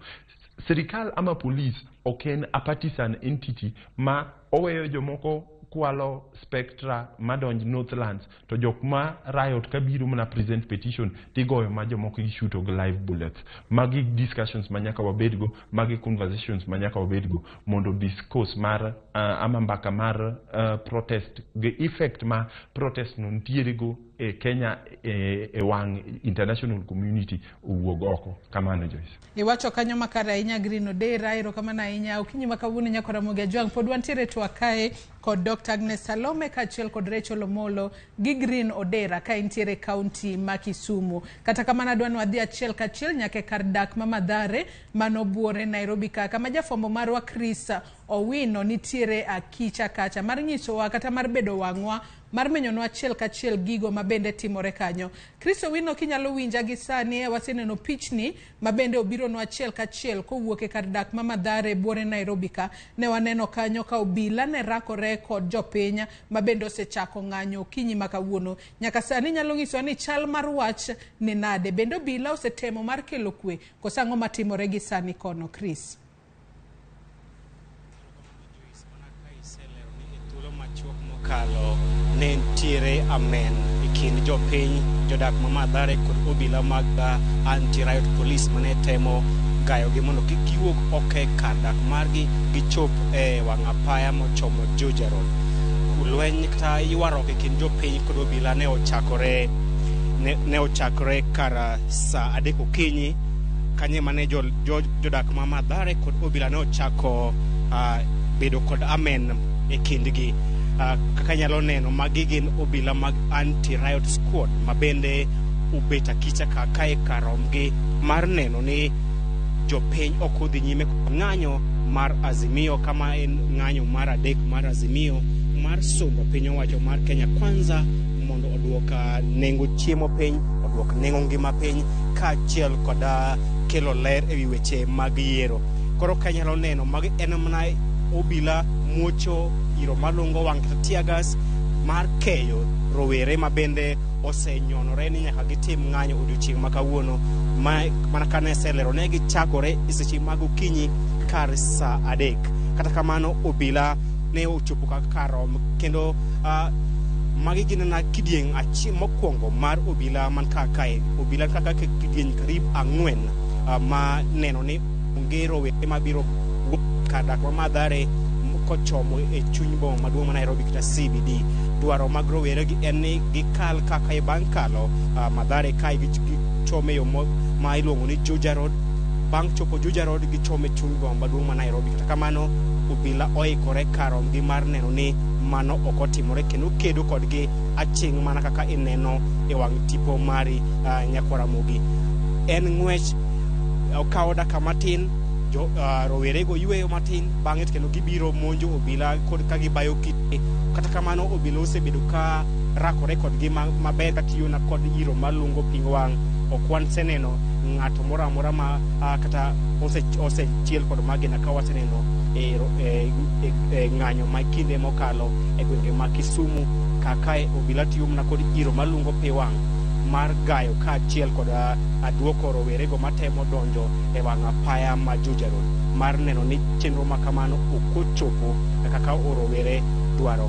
Sirikal ama police ok en a partisan entity ma oweyo jomoko kwalo spectra madonj Northlands, to jok ma riot kabiro mana present petition tigoyo ma jomoko gishuto gi live bullets. Magi discussions ma nyaka wabedgo, magi conversations ma nyaka wabedgo mondo discourse mar ama mbaka mar protest gi effect ma protest no nitiere go e Kenya e wang' international community owuog oko. Kamano, Joyce. Iwacho kanyo makare ahinya, Green Odera, erokamano ahinya. Okinyi ma kawuono, nyakora Ramogi Ajwang', pod wantiere twak kae kod Dr. Agnes Salome kaachiel kod Rachel Omolo gi Green Odera ka intiere kaunti ma Kisumu. Kata kamano adwa ni wadhi achiel kachiel nyaka e kar dak ma Mathare mano buore Nairobi ka, kama jafwambo marwa Chris Owino nitiere akicha kacha mar nyisowa kata mar bedo wang'wa mar menyonwa achiel kachiel gigo mabende timore kanyo. Chris Owino, kinyalo winja gi sani, waseneno pichni mabende obironwa achiel kachiel kowuok e kar dak ma Mathare buore Nairobi ka. Ne waneno kanyo ka obila ne rakore kod jopiny mabende osechako ng'anyo okinyi ma kawuono. Nyaka sani nyalo nyisowa ni chal mar wach ni nade? Bende obila osetemo mar kelo kwe koso ang'o matimore gi sani kono, Chris? Thuolo machuok mokalo ne nitiere amen e kind jopiny, jodak ma Mathare kod obila mag anti-riot police mane temo gayogi mondo kik giwuog oko e kar dak margi gichop e wang' apaya mochomo Juja Road. Lweny kata ywaruok e kind jopiny kod obila ne ochakore kar saa 3 okinyi kanye mane jodak ma Mathare kod obila ne ochako bedo kod amen e kindgi. Kaka inyalo neno, magi gin obila mag anti-riot squad ma bende obet akicha ka kae kar romgi mar neno ni jopiny ok odhi nyime kod ng'anyo mar Azimio, kama en ng'anyo mar adek mar Azimio mar sombo piny owacho mar Kenya Kwanza mondo oduok nengo chiemo piny, oduok nengo ngima piny, kaachiel kod kelo ler ewi weche mag yiero. Koro ka inyalo neno, magi en mana obila muocho iro malungo wang' kata tear gas mar keyo rowere ma bende osenyonore ni nyaka gitim ng'anyo odiochieng' ma kawuono. Mana kane aselero, ne gichakore e seche mag okinyi kar saa 3. Kata kamano obila ne ochopo kaka kar rom kendo magi gin na kidieng' achiel mokwongo mar obila man kar kae. Obila kaka kidieny karibu 4 ma neno ni onge rowere mabiro wuok kar dak ma Mathare kochomo e chuny boma maduong' ma Nairobi kata CBD. Dwaro mag rowere gi en ni gikal kaka e bang' kalo Mathare kae gichome yo ma iluongo ni Juja Road. Bang' chopo Juja Road, gichome chuny boma maduong' ma Nairobi. Kata kamano obila oikore kar romgi mar neno ni mano ok otimore kendo kedo kodgi aching' mana kaka ineno e wang' tipo mari, nyakwar Ramogi. En ng'wech okawo dakika matin, jo rowerego yweyo matin, bang'e to kendo gibiro monjo obila kod ka gibayo kite. Kata kamano obila osebedo ka rakore kodgi maber katiyo na kod iro malungo pi wang'. Ok waseneno ng'ato moro amora ma kata osechiel kod magina ka waseneno e ng'anyo ma kinde mokalo e gwenge ma Kisumu kaka obila tiyo mana kod iro malungo pi wang' mar gayo kaachiel kod duoko rowerego matemo donjo e wang' apaya ma Juja Road mar neno ni chenro ma kamano ok ochopo kaka rowere dwaro.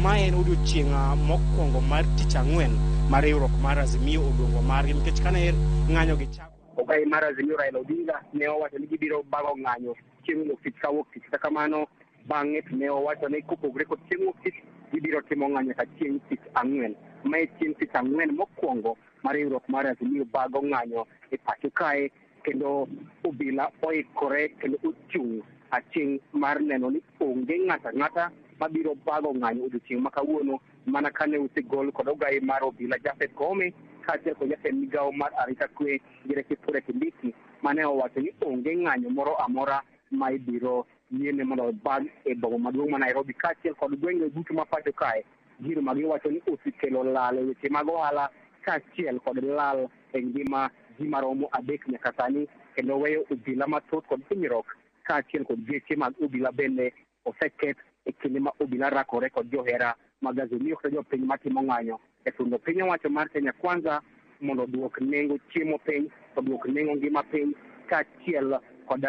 Ma en odiochieng' mokwongo mar tich ang'wen mar riwruok mar Azimio oluongo margi nikech kane ng'anyo gi chako Ogai mar Azimio Raila Odinga ne owacho ni gibiro bago ng'anyo chieng' wuok tich ka wuok tich. Kata kamano, bang'e to ne owacho ni kopogore kod chieng' wuok tich, gibiro timo ng'anyo ka chieng' tich ang'wen. Mae chieng' tich ang'wen mokwongo mar riwruok mar Azimio bago ng'anyo e pacho kae, kendo obila oikore kendo ochung' aching' mar neno ni onge ng'ato ang'ata mabiro bago ng'anyo odiochieng' ma kawuono, mana kane osegol kod ogai mar obila Japhet Koome kaachiel kod jatend migawo mar arita kwe Ngire Kithure Kindiki, mane owacho ni onge ng'anyo moro amora ma ibiro yiene mondo obag e boma maduong' ma Nairobi kaachiel kod gwenge duto ma pacho kae, gino ma giwacho ni osekelo lal e weche mag ohala kaachiel kod lal e ngima ji maromo 3 nyaka sani, kendo weyo obila mathoth kod hinyruok kaachiel kod geche mag obila bende oseketh e kinde ma obila rakore kod johera mag Azimio kod jopiny matimo ng'anyo e sundo piny owacho mar Kenya Kwanza mondo oduok nengo chiemo piny, oduok nengo ngima piny, kaachiel kod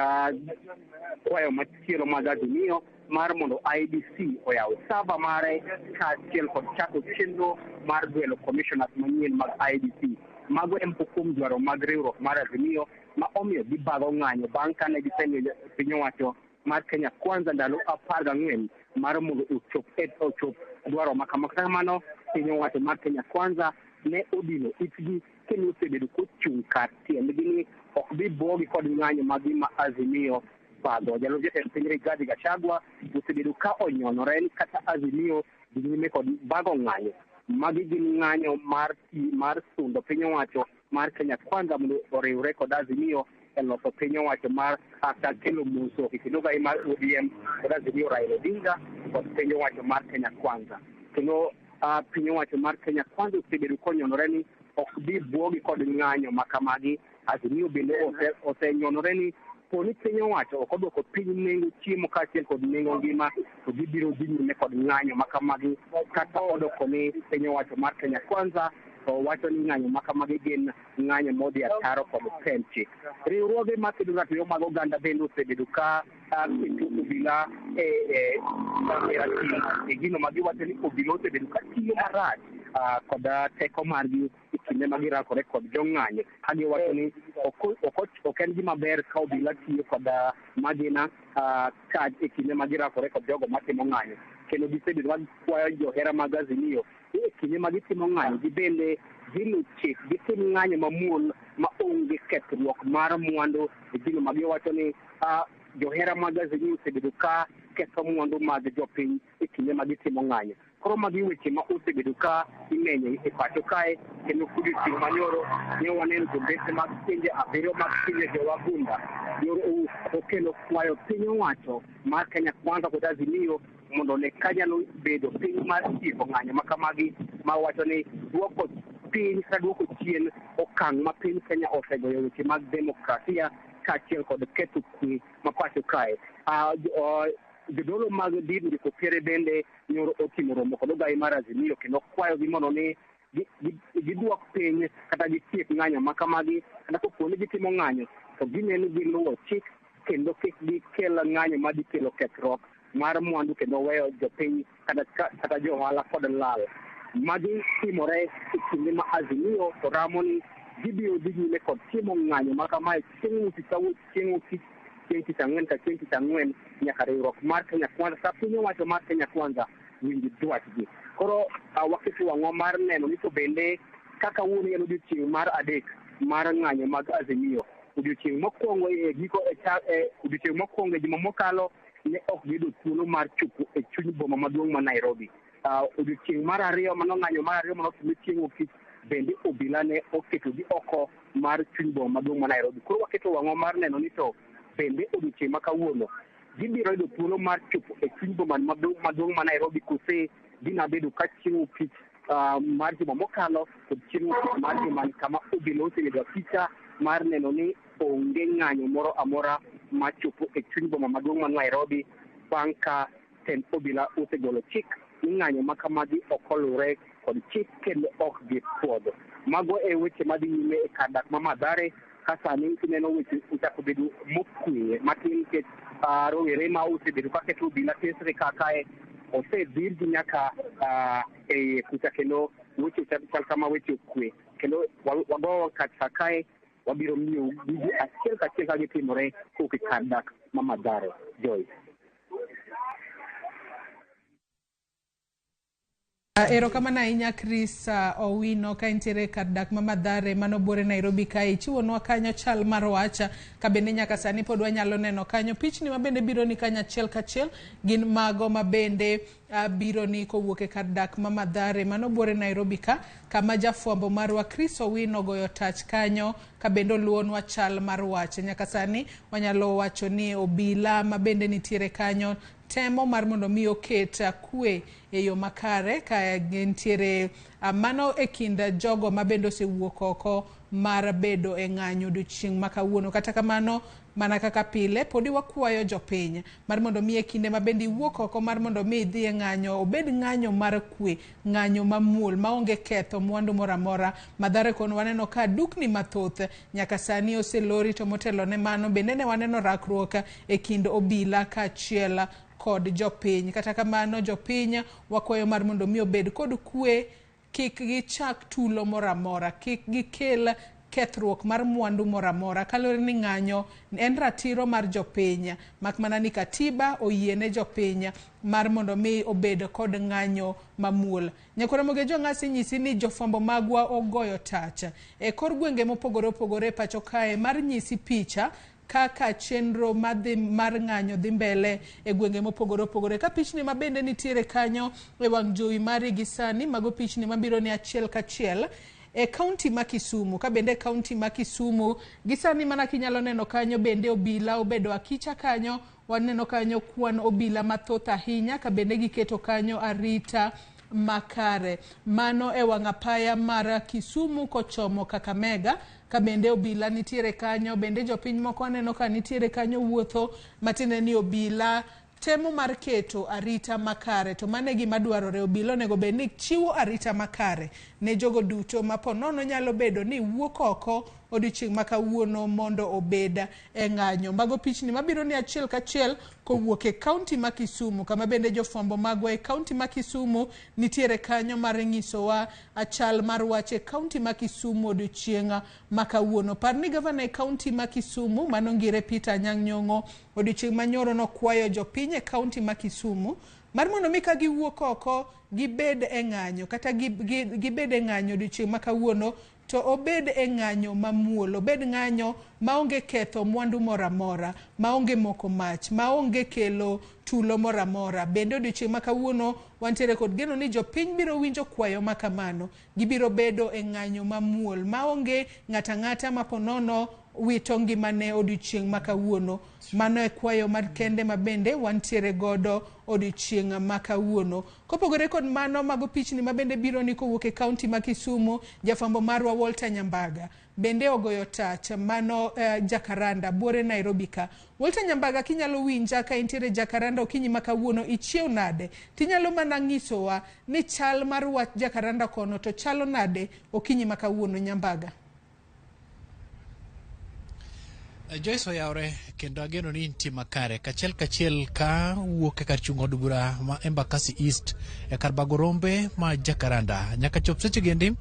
kwayo machielo mag Azimio mar mondo IEBC oyaw sava mare kaachiel kod chako chenro mar gwelo commissioners manyien mag IEBC. Mago e moko kuom dwaro mag riwruok mar Azimio ma omiyo gibago ng'anyo bang' kane gisemiyo piny owacho mar Kenya Kwanza ndalo 14 mar mondo ochop dwaro ma kama. Kata kamano, piny owacho mar Kenya Kwanza ne odino itgi kendo osebedo kochung' kar tiendgi ni ok bi buogi kod ng'anyo magi ma Azimio bago. Jalup jatend piny Rigathi Gachagua osebedo ka onyonore ni kata Azimio dhi nyime kod bago ng'anyo. Magi gin ng'anyo mar sundo piny owacho mar Kenya Kwanza mondo oriwre kod Azimio e loso piny owacho mar kata kelo muso e kind ogai mar ODM kod Azimio Raila Odinga kod piny owacho mar Kenya Kwanza. Kendo piny owacho mar Kenya Kwanza osebedo konyonore ni ok bi buogi kod ng'anyo ma kamagi. Azimio bende osenyonore ni poni piny owacho ok odwoko piny nengo chiemo kaachiel kod nengo ngima, to gibiro dhi nyime kod ng'anyo ma kamagi. Kata odoko ni piny owacho mar Kenya Kwanza to wacho ni ng'anyo ma kamagi gin ng'anyo modhi ataro kod pend chik. Riwruoge makedo ratiro mag oganda bende osebedo ka keto obila e ratil e gino ma giwacho ni obila osebedo ka tiyo marach kod teko margi e kinde ma girakore kod jong'anyo, ka giwacho ni ok en gima ber ka obila tiyo kod magina ka e kinde ma girakore kod jogo matimo ng'anyo. Kendo gisebedo ka gikwayo johera mag Azimio ni e kinde ma gitimo ng'anyo gibende gilu chik, gitim ng'anyo mamuol ma onge kethruok mar mwandu e gino ma giwacho ni johera mag Azimio osebedo ka ketho mwandu mag jopiny e kinde ma gitimo ng'anyo. Koro magi weche ma osebedo ka imenyo e pacho kae, kendo odiochieng' manyoro ne waneno jombese mag pinje 7 mag pinje jowagunda nyoro okelo kwayo piny owacho mar Kenya Kwanza kod Azimio mondo one ka nyalo bedo piny mar tieko ng'anyo ma kamagi, ma wacho ni duoko piny kata duoko chien okang' ma piny Kenya osegoyo weche mag demokrasia kaachiel kod ketho kwe ma pacho kae. Jodolo mag din Jokopere bende nyoro otimo romo kod ogai mar Azimio kendo kwayogi mondo ni giduok piny kata gitiek ng'anyo ma kamagi, kata kopo ni gitimo ng'anyo to gineno giluwo chik kendo kik gikel ng'anyo madhi kelo kethruok mar mwandu kendo weyo jopiny kata jo ohala kod lal. Magi timore e kinde ma Azimio to ramo ni gibiro dhi nyime kod timo ng'anyo ma kamae chieng' tich awuok, chieng' tich, chieng' tich ang'wen ka chieng' tich ang'wen nyaka riwruok mar Kenya Kwanza sa piny owacho mar Kenya Kwanza winj dwachgi. Koro waketo wang'wa mar neno ni to bende kaka wuon en odiochieng' mar 3 mar ng'anyo mag Azimio. Odiochieng' mokwongo e giko odiochieng' mokwongo e juma mokalo ne ok giyudo thuolo mar chopo e chuny boma maduong' ma Nairobi. Odiochieng' mar 2 mano ng'anyo mar 2 manotimre chieng' wuok tich bende obila ne oketogi oko mar chuny boma maduong' ma Nairobi. Koro waketo wang'wa mar neno ni to bende odiochieng' ma kawuono gibiro yudo thuolo mar chopo e chuny boma maduong' ma Nairobi kose gina bedo ka chieng' wuok tich mar juma mokalo kod chieng' wuok tich mar jumani kama obila osebedo apisa mar neno ni onge ng'anyo moro amora machopo e chuny boma maduong' ma Nairobi bang' ka tend obila osegolo chik ni ng'anyo ma kamagi ok oluwre kod chik kendo ok gipuodho. Mago e weche madhi nyime e kar dak ma Mathare ka sani kineno weche ochako bedo mokwe matin nikech rowere ma osebedo ka keto obila tesre ka kae osedhirgi nyaka e iye kucha kendo weche chal kama weche okwe kendo wagoyo kata kae wabiro miyo gigi achiel kachiel ka gitimore kowuok e kar dak ma Mathare. Joyce. Erokamano ahinya Chris Owino ka intiere e kar dak ma Mathare mano buore Nairobi kae ichiwonwa kanyo chal mar wacha ka bende nyaka sani pod wanyalo neno kanyo pichni ma bende biro ni kanyo achiel kachiel gin mago ma bende biro ni kowuok e kar dak ma Mathare mano buore Nairobi ka kama jafwambo marwa Chris Owino goyo tach kanyo ka bende oluwonwa chal mar wach. Nyaka sani wanyalo wacho ni obila ma bende nitiere kanyo temo mar mondo mi oket kwe e yo makare ka gintiere mano e kind jogo ma bende osewuok oko mar bedo e ng'anyo odiochieng' ma kawuono. Kata kamano mana kaka pile podi wakwayo jopiny mar mondo mi e kinde ma bende iwuok oko mar mondo mi idhi e ng'anyo obed ng'anyo mar kwe, ng'anyo mamuol maonge ketho mwandu moro amora. Mathare kono waneno ka dukni mathoth nyaka sani oselori to motelo ne mano bende ne waneno rakruok e kind obila kaachiel kod jopiny. Kata kamano jopiny wakwayo mar mondo mi obed kod kwe, kik gichak tulo moro amora, kik gikel kethruok mar mwandu moro amora kaluwore ni ng'anyo en ratiro mar jopiny mak mana ni katiba oyiene jopiny mar mondo mi obed kod ng'anyo mamuol. Nyakwar Ramogi Jong'asi nyisi ni jofwambo magwa ogoyo tach e kor gwenge mopogore opogore e pacho kae mar nyisi picha kaka chenro madhi mar ng'anyo dhi mbele e gwenge mopogore opogore. Ka pichni ma bende nitiere kanyo e wang' jowi mari gi sani, mago pichni mabiro ni achiel kachiel e kaunti ma Kisumu. Ka bende e kaunti ma Kisumu gi sani mana kinyalo neno kanyo bende obila obedo akicha kanyo, waneno kanyo kwan obila mathoth ahinya ka bende giketo kanyo arita makare. Mano e wang' apaya mar Kisumu kochomo Kakamega ka bende obila nitiere kanyo, bende jopiny moko aneno ka nitiere kanyo wuotho matiende ni obila temo mar keto arita makare to mano e gima dwarore. Obila onego bed ni chiwo arita makare ne jogo duto ma po nono nyalo bedo ni wuok oko odiochieng' ma kawuono mondo obed e ng'anyo. Mago pichni mabiro ni achiel kachiel kowuok e kaunti ma Kisumu kama bende jofwambo magwa e kaunti ma Kisumu nitiere kanyo mar nyisowa chal mar wach e kaunti ma Kisumu odiochieng' ma kawuono. Par ni gavana e kaunti ma Kisumu mano Ngire Peter Anyang' Nyong'o odiochieng' manyoro nokwayo jopiny e kaunti ma Kisumu mar mondo mi ka giwuok oko gibed e ng'anyo kata gibed e ng'anyo odiochieng' ma kawuono to obed e ng'anyo mamuol, obed ng'anyo maonge ketho mwandu moro amora, maonge moko mach, maonge kelo tulo moro amora. Bende odiochieng' ma kawuono wantiere kod geno ni jopiny biro winjo kwayo ma kamano, gibiro bedo e ng'anyo mamuol, maonge ng'ato ang'ata ma ponono wito ngimane odiochieng' ma kawuono. Mano e kwayo mar kende ma bende wantiere godo odiochieng' ma kawuono. Kopogore kod mano, mago pichni ma bende biro ni kowuok e kaunti ma Kisumu, jafwambo marwa Walter Nyambaga bende ogoyo tach mano Jacaranda buore Nairobi ka. Walter Nyambaga, kinyalo winja ka intiere Jacaranda okinyi ma kawuono, ichiew nade? Tinyalo mana nyisowa ni chal mar wach Jacaranda kono to chalo nade okinyi ma kawuono, Nyambaga? Joyce oyawre kendo ageno ni intie makare. Kachiel kachiel ka wuok e kar chung' od bura ma Embakasi East e kar bago rombe ma Jacaranda. Nyaka chop seche gendi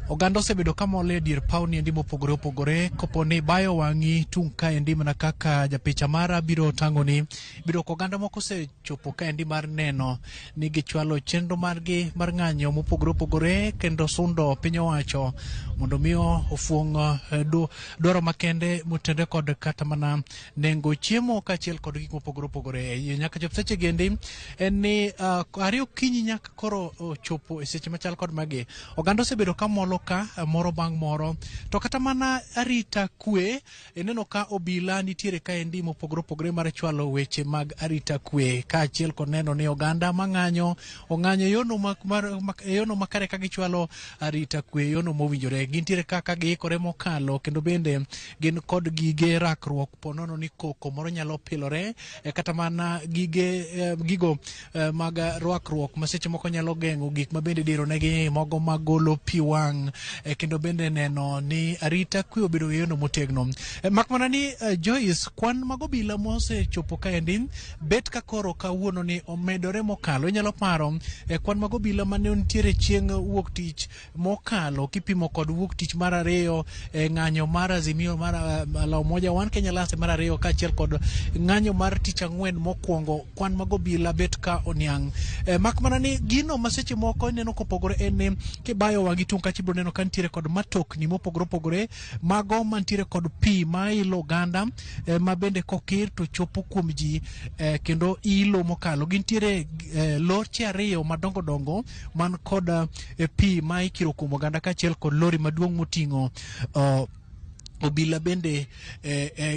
oganda osebedo ka mol e dier paw niendi mopogore opogore kopo ni bayo wang'i tung' kaendi mana kaka japicha mara biro tang'oni. Biro ko oganda moko osechopo kaendi mar neno ni gichwalo chenro margi mar ng'anyo mopogore opogore kendo sundo piny owacho mondo mi ofuong' dwaro makende motenre kod kata mana nengo chiemo kaachiel kod gik mopogore opogore. Nyaka chop seche gendi en ni 2 okinyi nyaka koro ochopo e seche machal kod magi. Oganda osebedo ka molo godo ka moro bang' moro. To kata mana arita kwe, ineno ka obila nitiere kaendi mopogore opogore mar chwalo weche mag arita kwe, kaachiel kod neno ni oganda mang'anyo ong'anyo e yono e yono makare ka gichwalo arita kwe e yono mowinjore. Gintiere kaka giikore mokalo, kendo bende gin kod gige rakruok ponono ni koko moro nyalo pilore, kata mana gige gigo mag rwakruok ma seche moko nyalo geng'o gik ma bende diro negi mogo magolo pi wang', kendo bende neno ni arita kwe obedo e yono motegno. Mak mana ni Joyce, kwan mag obila mosechopo kaendi bet ka koro kawuono ni omedore mokalo. Inyalo paro kwan mag obila mane nitiere chieng' wuok tich mokalo kipimo kod wuok tich mar ariyo, ng'anyo mar Azimio mar la Umoja One Kenya Alliance mar ariyo, kaachiel kod ng'anyo mar tich ang'wen mokwongo, kwan mag obila bet ka oniang'. Mak mana ni gino ma seche moko ineno kopogore en ni kibayo wang'i tung' kacha ibiro neno ka nitiere kod matokni mopogore opogore, mago mantiere kod pi ma ilo oganda, ma bende kokir to chopo kuom ji, kendo ilo mokalo. Gintiere loche ariyo madongo dongo man kod pi ma ikiro kuom oganda, kaachiel kod lori maduong' moting'o obila bende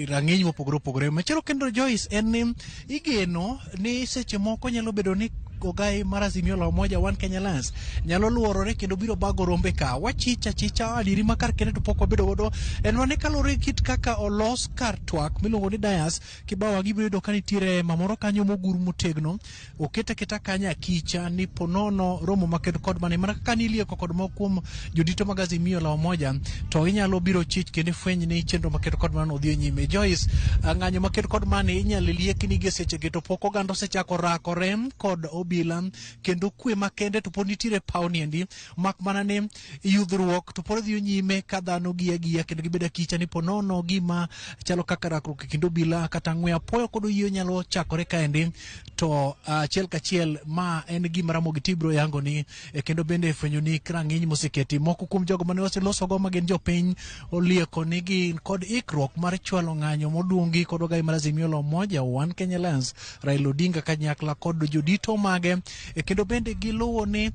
rang'iny mopogore opogore. Machielo kendo Joyce en ni igeno ni seche moko nyalo bedo ni ogai mar Azimio la Umoja One Kenya Alliance nyalo luorore kendo biro bago rombe ka. Wachicha chicha adieri ma kar kende to pok wabedo godo en mana ni kaluwore gi kit kaka olos kar twak miluongo ni dais, kibawa gibiro yudo ka nitiere mamoro kanyo mogur motegno, oket aketa kanyo akicha ni ponono romo maked kod mane mana kaka nilieko kod moko kuom jodito mag Azimio la Umoja, to inyalo biro chich kendo ifweny ni chenro maked kod mano odhi nyime. Joyce, ng'anyo maked kod mane inyalo lieki ni gi sechegi to pok oganda osechako rakore kod obila, kendo kwe makende to pod nitiere paw niendi, mak mana ni yudhruok to pod dhi nyime ka dhano giya giya kendo gibedo akicha ni ponono gima chalo kaka rakruok e kind obila kata ng'we apoyo kod oyieyo nyalo chakore kaendi. To achiel kachiel ma en gima Ramogi TV biro yango ni, kendo bende fwenyo ni rang'iny moseketi. Moko kuom jogo mane waselosogo ma gin jopiny olieko ni gin kod ikruok mar chwalo ng'anyo modungi kod ogai mar Azimio la Umoja One Kenya Alliance Raila Odinga kanyakla kod jodito mage, kendo bende giluwo ni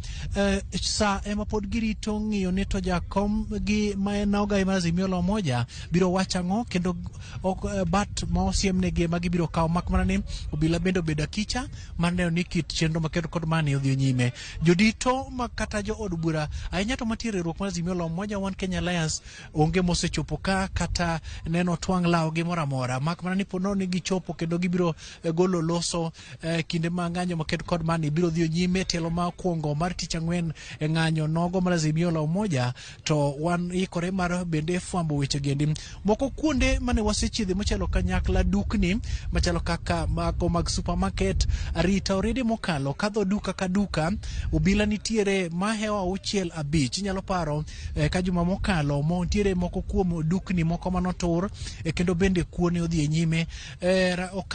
sa ema pod girito ng'iyo ni to jakom gi ma en ogai mar Azimio la Umoja biro wacho ang'o, kendo ok bat ma osiemnegi ema gibiro kawo, mak mana ni obila bende obedo akicha mar neno ni kit chenro makedo kod mani odhi nyime. Jodito ma kata jo od bura ahinya to mantie e riwruok mar Azimio la Umoja One Kenya Alliance onge mosechopo ka kata neno twang' lawgi moro amora, mak mana ni ponono ni gichopo kendo gibiro golo loso kinde ma ng'anyo maked kod mani biro dhi nyime. Tielo ma okwongo mar tich ang'wen e ng'anyo nogo mar Azimio la Umoja, to wan ikore mar bende fwambo weche gendi. Moko kuonde mane wasechiedhe machalo kanyakla dukni machalo kaka mago mag supermarket, arita orede mokalo kadho duka ka duka, obila nitiere mahewo 6 5. Inyalo paro ka juma mokalo mo nitiere moko kuom dukni moko manotur, kendo bende kuo ne odhi e nyime.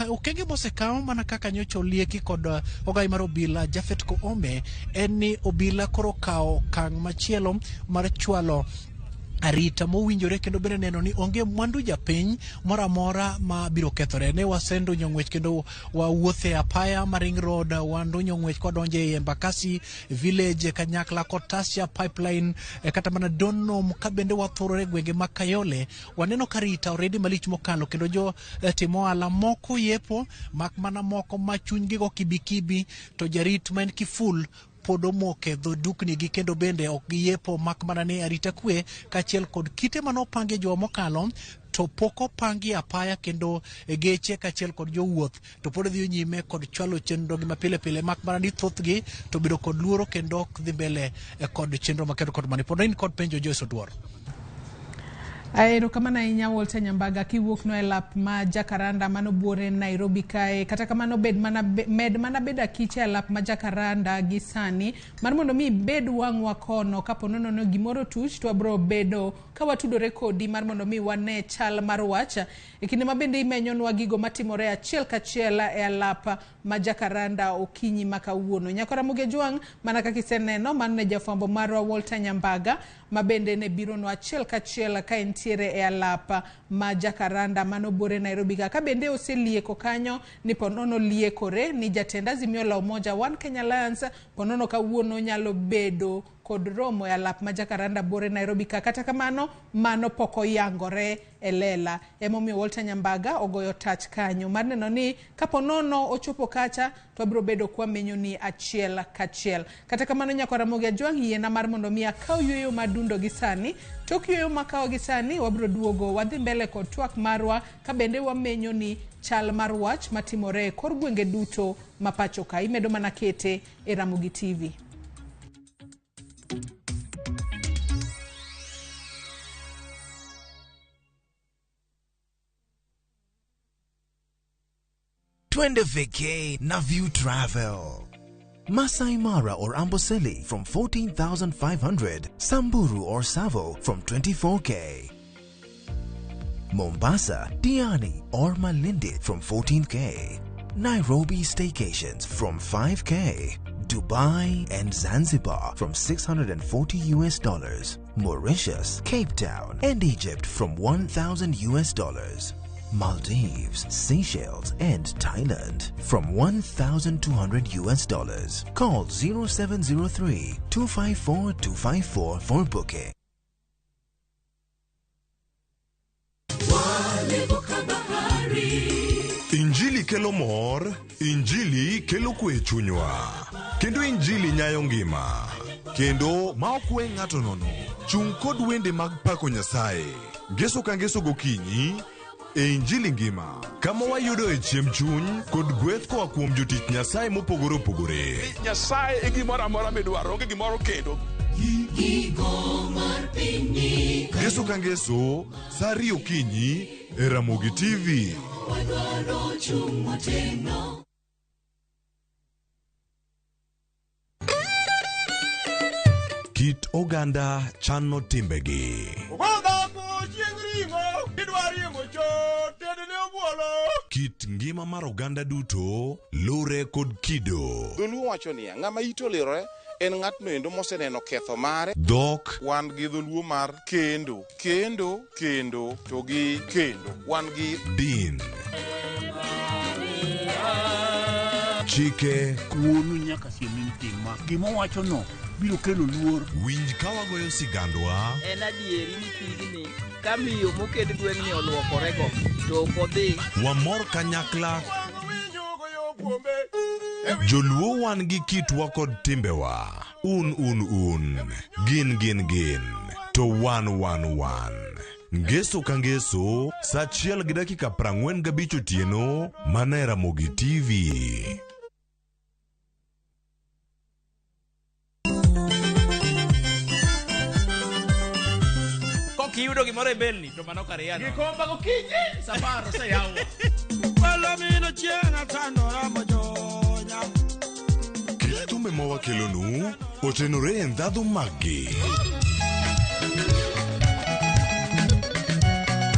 Okenge mosekaw mana kaka nyocha olieki kod ogai mar obila Japhet Koome en ni obila koro kawo okang' machielo mar chwalo arita mowinjore kendo bende neno ni onge mwandu japiny moro amora ma biro kethore. Ne wasendunyo ng'wech kendo wawuothe apaya mar Ring Road, wandunyo ng'wech kwadonjo ei Embakasi Village kanyakla kod Tasia Pipeline, kata mana Donholm, ka bende wathurore gwenge mag Kayole. Waneno ka rita oredi malich mokalo kendo jo timo ohala moko yepo, mak mana moko ma chunygi go kibikibi to jarit ma en kiful pod omoke dho dukni gi kendo bende ok giyepo, mak mana ni arita kwe kaachiel kod kite manopangi e juma mokalo to pok opangi apaya, kendo geche kaachiel kod jowuoth to pod dhi nyime kod chwalo chenro gi mapile pile, mak mana ni thothgi to bedo kod luoro kendo ok dhi mbele kod chenro makedo kod mani. Pod in kod penjo Joyce Oduor. Erokamano ahinya Walter Nyambaga kiwuok no e lap ma Jacaranda mano buore Nairobi kae. Kata kamano med mana bedo akicha e lap ma Jacaranda gi sani mar mondo mi ibed wang'wa kono kapo nono ni gimoro tuch to wabro bedo ka watudore kodi mar mondo mi wane chal mar wach e kinde ma bende imenyonwa gigo matimore achiel kachiel e alap ma Jacaranda okinyi ma kawuono. Nyakora Ramogi Ajwang', mana kaka iseneno, mano ne jafwambo marwa Walter Nyambaga ma bende ne bironwa achiel kachiel ka entiere e alap ma Jacaranda mano buore Nairobi ka. Ka bende oselieko kanyo ni ponono liekore ni jatend Azimio la Umoja One Kenya Alliance ponono kawuono nyalo bedo kod romo e alap ma Jacaranda Bore Nairobi ka. Kata kamano, mano pok oyangore e lela. Emomiyo Walter Nyambaga ogoyo tach kanyo mar neno ni kapo nono ochopo kacha to wabiro bedo kwamenyo ni achiel kachiel. Kata kamano, nyakwar Ramogi Ajwang' yiena mar mondo mi akaw yueyo madundo gi sani. Tok yueyo makawo gi sani, wabiro duogo wadhi mbele kod twak marwa ka bende wamenyo ni chal mar wach matimore e kor gwenge duto ma pacho ka. Imedo mana kete e Ramogi TV. Twende vacay na View Travel. Masai Mara or Amboseli from 14,500, Samburu or Savo from 24K. Mombasa, Diani or Malindi from 14K. Nairobi staycations from 5K. Dubai and Zanzibar from $640 US. Mauritius, Cape Town and Egypt from $1,000 US. Maldives, Seychelles and Thailand from $1,200 US. Call 0703 254 254 for booking. Injili kelo mor, Injili kelo kwe e chunywa. Kendo Injili nyayo ngima. Kendo ma ok we ng'ato nono. Chung' kod wende mag pako Nyasaye. Ngeso ka ngeso gokinyi e Injili ngima. Kama wayudo e chiemb chuny kod gweth koa kuom jotich Nyasaye mopogore opogore. Nyasaye e gimoro amora midwaro, onge gimoro kendo. Ngeso ka ngeso, sa 2 okinyi e Ramogi TV. Kit oganda chano timbegi. Kit ngima mar oganda duto lure kod kido. Dholuo wacho niya, ng'ama ite olirore en ng'atno endo moseneno ketho mare. Dhok Wan gi dholuo mar kendo, kendo, kendo, to gi kendo. Wan gi din. Chike Wuonu nyaka siem ni tim ma gima owachono biro kelo luor. Winj ka wagoyo sigandwa En adieri ni pigni ka miyo moket gweng'ni oluokorego to ok odhi wamor kanyakla. Joluo wan gi kitwa kod timbewa. Un un un, gin gin gin, to wan wan wan. Ngeso ka ngeso, sa 1:45 otieno, mana e Ramogi TV. Kok iyudo gimoro e belni to mano kare yano. Gikomba gokinyi safar oseyaw. Palomino chieng' atandora mojonya. Kit thumbe ma wakelonu otenore e ndhadhu maggi.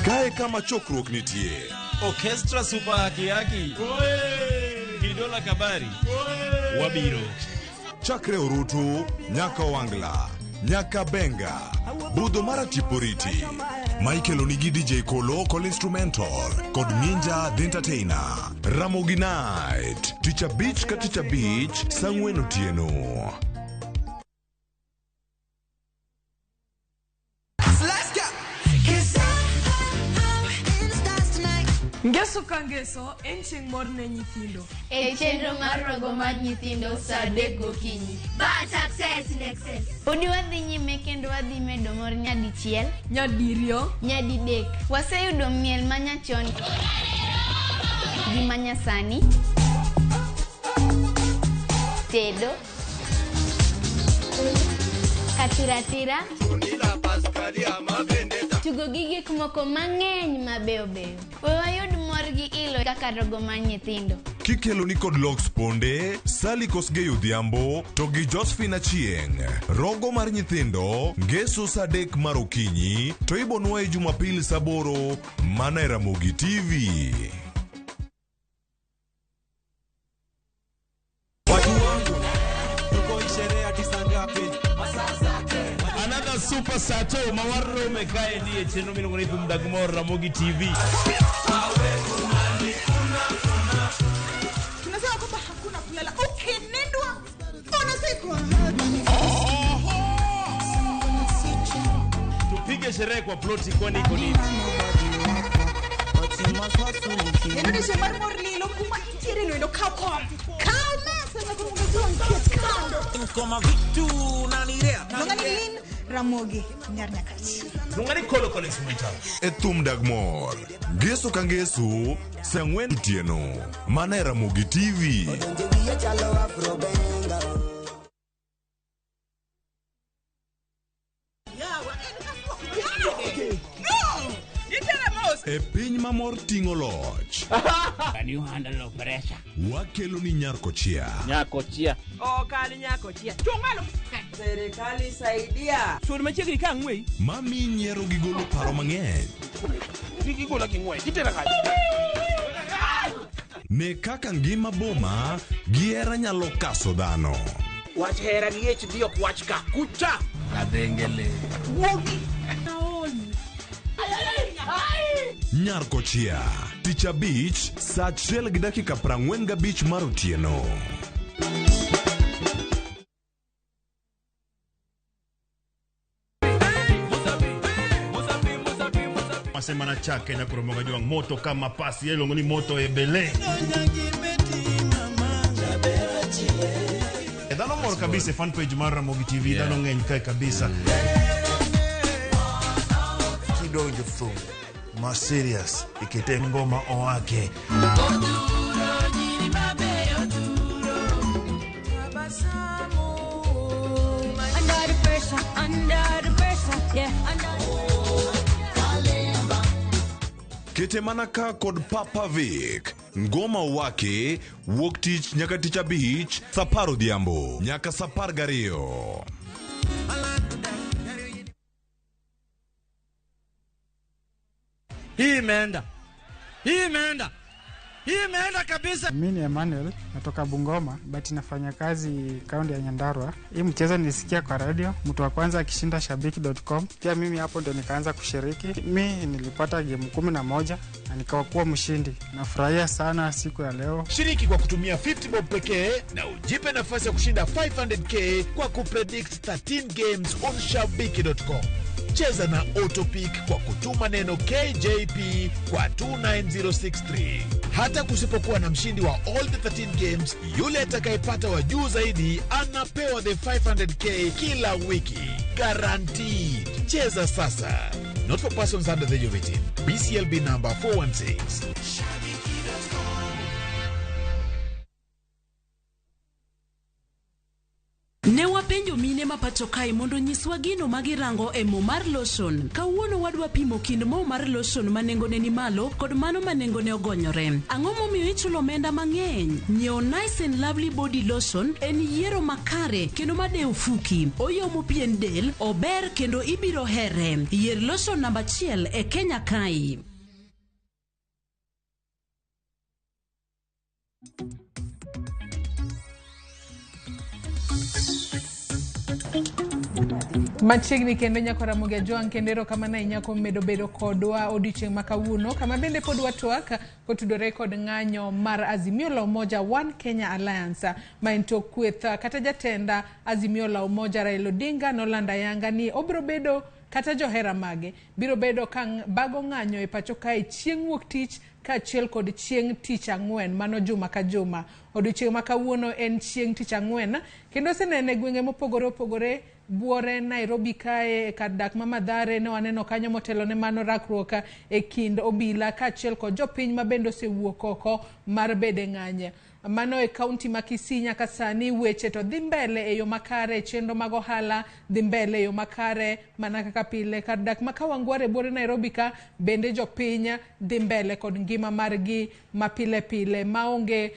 Kae kama chokruok nitie. Orchestra Super Haki Haki. Kidola Kabari. Wabiro. Chakre Orutu, nyaka Wangla, nyaka Benga, budho mar Tiporiti. Michael onigi DJ Kolo kod instrumental kod Ninja the Entertainer. Ramogi Night, tich abich ka tich abich, saa 4 otieno. Ngeso ka ngeso en chieng' mor ne nyithindo. E chenro mar rogo mar nyithindo saa 3 gokinyi. Bad success in excess. Podi wadhi nyime kendo wadhi medo mor nyadichiel, nyadiriyo, nyadidek. Waseyudo miel manyachon gi manyasani, tedo, katiratira, tugo gi gik moko mang'eny mabeyo beyo. We wayud mor gi ilo kaka rogo mar nyithindo. Kikelo ni kod Lox Ponde, Sally Kosgei Odhiambo to gi Josephine Achieng'. Rogo mar nyithindo, ngeso saa 3 mar okinyi to ibonwa e Jumapil saa 8 mana e Ramogi TV. Another super sato mawarome kae ni e chenro miluongo ni Thum Dag Mor Ramogi TV. Tunasema kwamba hakuna kulala. Ukinindwa unazikwa. Piga sherehe kwa ploti kwani iko nini? En odiochieng' mar mor lilo kuma intiere no endo kaw kom. Kaw mesa nyaka mondo ojwang' ket kando. Luonga ni Lynn Ramogi Nyar Nyakach. Luonga ni Kolo Collins Mwita. E thum dag mor. Ngeso ka ngeso, saa ang'wen otieno. Mana e Ramogi TV. E piny ma mor ting'o loch. Can you handle pressure? Wakelo ni Nyarkochia. Nyakochia. Okal nyakochia. Chung' malo. Serikali saidia. Sud machiegni ka ang'wei. Mami nyiero gi golo paro mang'eny. Kik igola gi ng'wech, itera kanye? Ne kaka ngima boma gi hera nyalo kaso dhano. Wach hera gi HD ok wach ka. Kucha. Adhengele. Wuogi. Nyarkochia. Tich abich, saa 1:45 mar otieno. Masema na chake na kuromoga juang moto kama pasi iluongo ni moto ebele. E dhano mor kabisa e fan page mar Ramogi TV, dhano ng'eny kae kabisa. Kidonjo thum ma serious ikete ngoma owake. Under the pressure, under the pressure, yeah, under. Kete mana ka kod Papa Vic. Ngoma wake wuok tich nyaka tich abich saa 10 odhiambo nyaka saa 12. Hii imeenda. Hii imeenda. Hii imeenda kabisa. Mimi ni Emmanuel, natoka Bungoma, but nafanya kazi kaunti ya Nyandarua. Hii mchezo nilisikia kwa radio, mtu wa kwanza akishinda shabiki.com. Pia mimi hapo ndo nikaanza kushiriki. Mimi nilipata game 11 na nikawa mshindi. Nafurahia sana siku ya leo. Shiriki kwa kutumia 50 bob pekee na ujipe nafasi ya kushinda 500k kwa kupredict 13 games on shabiki.com. Cheza na Autopick kwa kutuma neno KJP kwa 29063. Hata kusipokuwa na mshindi wa all the 13 games, yule atakayepata wa juu zaidi anapewa the 500k kila wiki. Guaranteed. Cheza sasa. Not for persons under the age of 18. BCLB number 416. Ne wapenjo mine ma pacho kae mondo nyiswa gino ma girango e mo mar lotion. Kawuono wadwa pimo kind mo mar lotion ma nengone ni malo kod mano ma nengone ogonyore. Ang'o momiyo ichulo omenda mang'eny? Nyiewo Nice and Lovely Body Lotion en yiero makare kendo madewo fuki. Oyomo pien del, ober kendo ibiro here. Yier lotion namba 1 e Kenya kae. Machiegni kendo nyako Ramogi Ajwang' kendo erokamano ahinya kuom medo bedo kodwa odiochieng' ma kawuono kama bende pod watwak kotudore kod ng'anyo mar Azimio la Umoja One Kenya Alliance ma en tok kweth kata jatenda Azimio la Umoja Raila Odinga nolando ayanga ni obiro bedo kata johera mage biro bedo ka bago ng'anyo e pacho kae chieng' wuok tich kaachiel kod chieng' tich ang'wen mano juma ka juma. Odiochieng' ma kawuono en chieng' tich ang'wen kendo osenene e gwenge mopogore opogore buore Nairobi kae kar dak ma Mathare ne waneno kanyo motelo ne mano rakruok e kind obila kaachiel kod jopiny ma bende osewuok oko mar bede ng'anye. Mano e kaunti ma Kisii nyaka sani weche to dhi mbele e yo makare, chenro mag ohala dhi mbele e yo makare mana kaka pile. Kar dak ma Kawangware buore Nairobi ka bende jopiny dhi mbele kod ngima margi ma pile pile maonge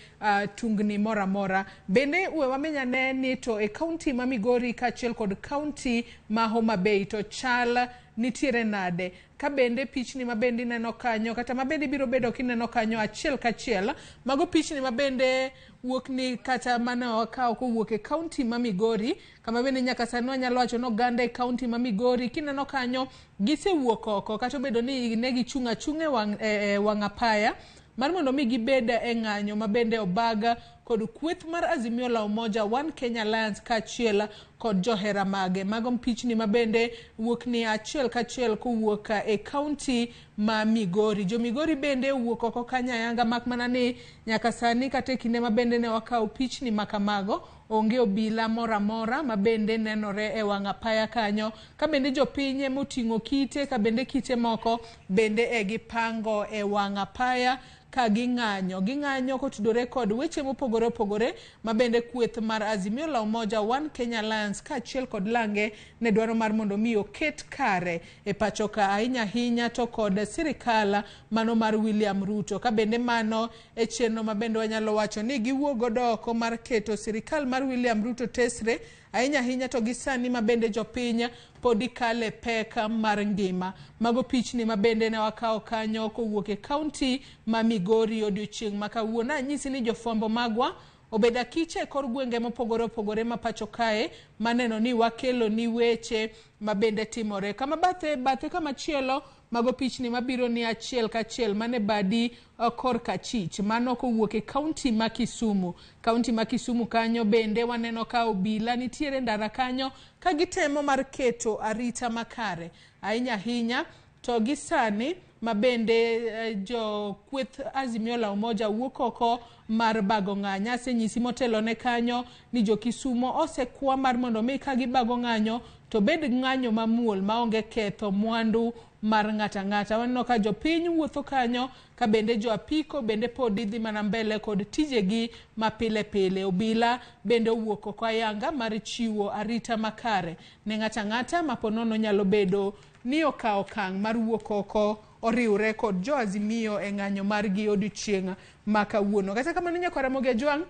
tungni moro amora. Bende we wamenya ne ni to e kaunti ma Migori kaachiel kod kaunti ma Homa Bay to chal nitiere nade? Ka bende pichni ma bende ineno kanyo kata ma bende biro bedo kineno kanyo achiel kachiel, mago pichni ma bende wuok ni kata mane wakawo kowuok e kaunti ma Migori, kama bende nyaka sani wanyalo wacho ni oganda e kaunti ma Migori kineno kanyo gisewuok oko kata obedo ni ne gichung' achung'a e wang' apaya. mar mondo mi gibed e ng'anyo ma bende obaga kod kweth mar Azimio la Umoja One Kenya Alliance kaachiel kod johera mage. Mago pichni ma bende wuok ni achiel kachiel kowuok e kaunti ma Migori. Jo Migori bende owuok oko kanyo ayanga, mak mana ni nyaka sani kata e kinde ma bende ne wakawo pichni ma kamago, onge obila moro amora ma bende nenore e wang' apaya kanyo, ka bende jopiny emoting'o kite, ka bende kite moko bende e gipango e wang' apaya ka ging'anyo. Ging'anyo kotudore kod weche mopogore opogore ma bende kweth mar Azimio la Umoja One Kenya Alliance kaachiel kod lange ne dwaro mar mondo mi oket kare e pacho ka, ahinya ahinya to kod sirikal mano mar William Ruto. Ka bende mano e chenro ma bende wanyalo wacho ni giwuok godo oko mar keto sirikal mar William Ruto tesre, ahinya ahinya to gi sani ma bende jopiny podi kale pek mar ngima. Mago pichni ma bende ne wakawo kanyo kowuok e kaunti ma Migori odiochieng' ma kawuono. Anyisi ni jofwambo magwa obedo akicha e kor gwenge mopogore opogore ma pacho kae, maneno ni wakelo ni weche ma bende timore. Kama bathe bathe kama chielo, mago pichni mabiro ni achiel kachiel mane badi korka chich, mano kowuok e kaunti ma Kisumu. Kaunti ma Kisumu kanyo bende waneno ka obila nitiere ndara kanyo ka gitemo mar keto arita makare, ahinya ahinya to gi sani ma bende jo kweth Azimio la Umoja wuok oko mar bago ng'anyo. Asenyisi motelo ne kanyo ni jo Kisumo osekwa mar mondo mi ka gibago ng'anyo to bed ng'anyo mamuol maonge ketho mwandu mar ng'ata ng'ata. Waneno ka jopiny wuotho kanyo, ka bende jo apiko bende podi dhi mana mbele kod tijegi ma pile pile. Obila bende owuok oko ayanga mar chiwo arita makare ne ng'ata ng'ata ma ponono nyalo bedo ni okawo okang' mar wuok oko oriwre kod jo Azimio e ng'anyo margi odiochieng' ma kawuono. Kata kamano, nyakwar Ramogi Ajwang',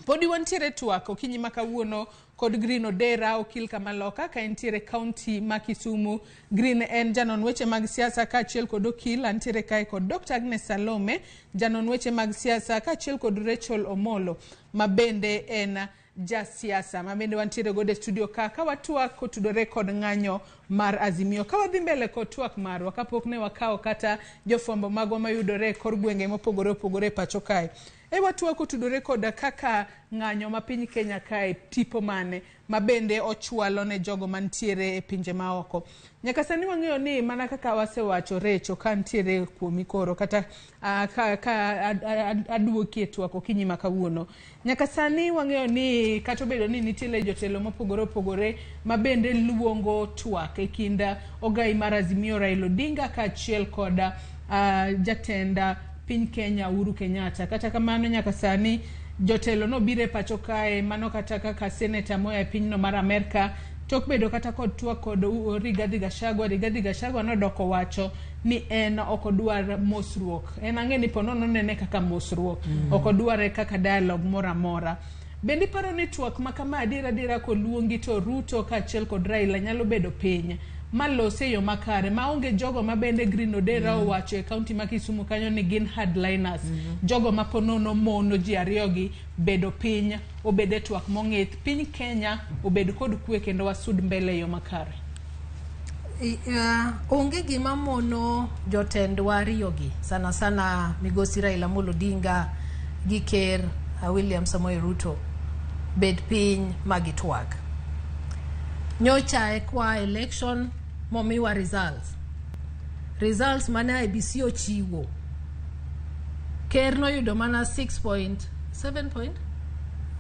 podi wantiere twak okinyi ma kawuono kod Green Odera, okil kamaloka ka entiere kaunti ma Kisumu. Green en janon weche mag siasa kaachiel kod okil. Antiere kae kod Dr. Agnes Salome, janon weche mag siasa, kaachiel kod Rachel Omolo ma bende en jasiasa ma bende wantiere godo e studio ka ka watwak kotudore kod ng'anyo mar Azimio. Ka wadhi mbele kod twak marwa, kapok ne wakawo kata jofwambo magwa mayudore e kor gwenge mopogore opogore e pacho kae, e watwak otudore kod kaka ng'anyo ma piny Kenya kae tipo mane ma bende ochwalo ne jogo mantiere e pinje maoko. Nyaka sani wang'eyo ni mana kaka wasewacho, Recho, ka ntiere kuomi koro kata ka aduoki e twak okinyi ma kawuono. Nyaka sani wang'eyo ni kata obedo ni nitiere jotelo mopogore opogore ma bende luongo twak e kind ogai mar Azimio Raila Odinga kaachiel kod jatend piny Kenya Uhuru Kenyatta. Kata kamano, nyaka sani jotelo nobiro e pacho kae, mano kata kaka seneta moa e pinyno mar Amerka, tok bedo kata kod twak kod Rigathi Gachagua. Rigathi Gachagua nodoko wacho ni en ok odwar mosruok. En ang'e ni ponono nene kaka mosruok, ok odware kaka dialogue moro amora. Bende iparo ni twak ma kama adiera adiera koluongi to Ruto kaachiel kod Raila nyalo bedo piny malose e yo makare maonge jogo ma bende Green Odera owacho e kaunti ma Kisumu kanyo ni gin hardliners, jogo ma ponono mono ji ariyogi bedo piny obed e twak mong'ith, piny Kenya obed kod kwe kendo wasud mbele e yo makare? Onge gima mono jotendwa ariyogi, sana sana migosi Raila Amolo Odinga gi ker William Samoei Ruto, bed piny ma gitwak. Nyocha ekwa election momiwa results mane IEBC ochiwo, ker noyudo mana 6.7 point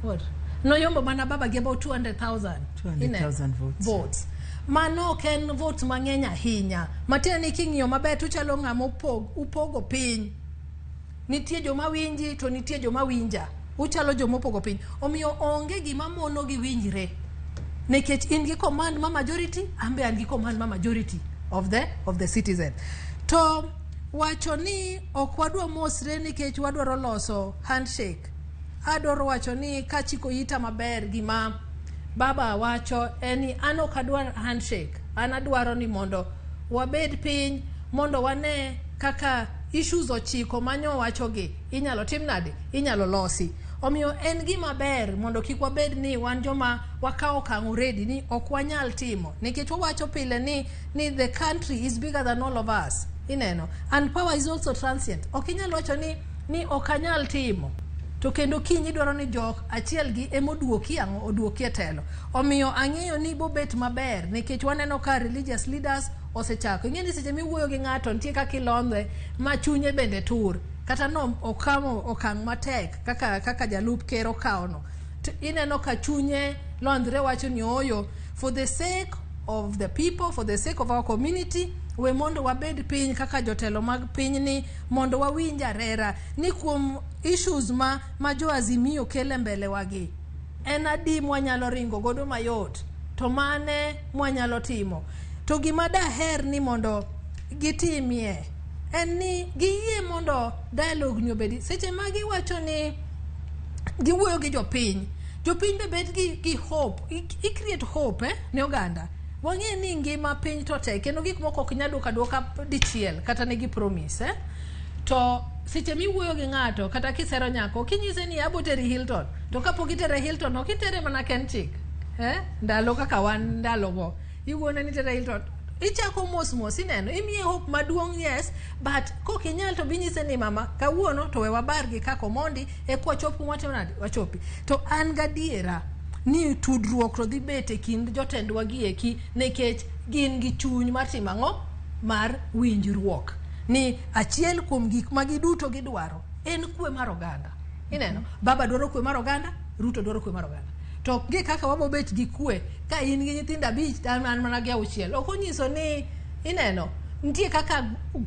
what, noyombo mana baba gi about 200,000. 200,000 votes. Votes mano ok en votes mang'eny ahinya, matiende ni king'iyo maber to uchalo ng'ama upogo piny. Nitie joma winji to nitie joma winja, uchalo joma opogo piny. Omiyo onge gima mono gi winjre, nikech in gi command ma majority, an be an gi command ma majority of the citizen. To wacho ni ok wadwa mosre nikech wadwaro loso handshake, adwaro wacho ni kachiko ita maber gima baba wacho en ni an ok adwar handshake. An adwaro ni mondo wabed piny mondo wane kaka issues 9 manyo wachogi inyalo tim nade, inyalo losi. Omiyo en gima ber mondo kik wabed ni wan joma wakawo okang' already ni ok wanyal timo, nikech wawacho pile ni the country is bigger than all of us. Ineno, and power is also transient. Ok inyal wacho ni ok anyal timo, to kendo kiny idwaro ni jok achiel gi emoduoki ang'o, oduoki e telo. Omiyo ang'eyo ni bobet maber, nikech waneno ka religious leaders osechako. Ing'e ni seche miwuoyo gi ng'ato, nitie kaka ilondhe ma chunye bende tur, kata no okamo okang' matek kaka jalup ker okawono. To ineno ka chunye londre, wacho ni oyo, for the sake of the people, for the sake of our community, we mondo wabed piny kaka jotelo mag pinyni mondo wawinj arera ni kuom issues ma jo Azimio kele mbele wagi, en adi mwanyalo ringo godo mayot, to mane mwanyalo timo. To gima daher ni mondo gitimie en ni giyie mondo dialogue ni obedi. Seche ma giwacho ni giwuoyo gi jopiny, jopiny be bet gi hope, i create hope ne oganda. Wang'e ni ngima piny to tek, kendo gik moko ok nyal duoko aduoka dichiel kata negi promise. To seche miwuoyo gi ng'ato, kata kisero nyako, kinyise ni abo teri Hilton, to kapok itere Hilton, ok itere mana Kenchik. Ndalo kaka wan ndalogo, iwuone ni itere Hilton, ichako mos mos, ineno imiye hope maduong'. Yes, but kok inyal to binyise ni mama, kawuono to we wabar gi kaka omondi e kwachop kuma watimo nade, wachopi. To an gadiera ni tudruok to dhi bet e kind jotendwa gi eki, nikech gin gi chuny mar timo ang'o, mar winjruok, ni achiel kuom gik ma giduto gidwaro en kwe mar oganda. Ineno, baba dwaro kwe mar oganda, Ruto dwaro kwe mar oganda. To gi kaka wabobet gi kwe ka in gi nyithindo 5 to an mana gi 6, ok onyiso ni ineno nitie kaka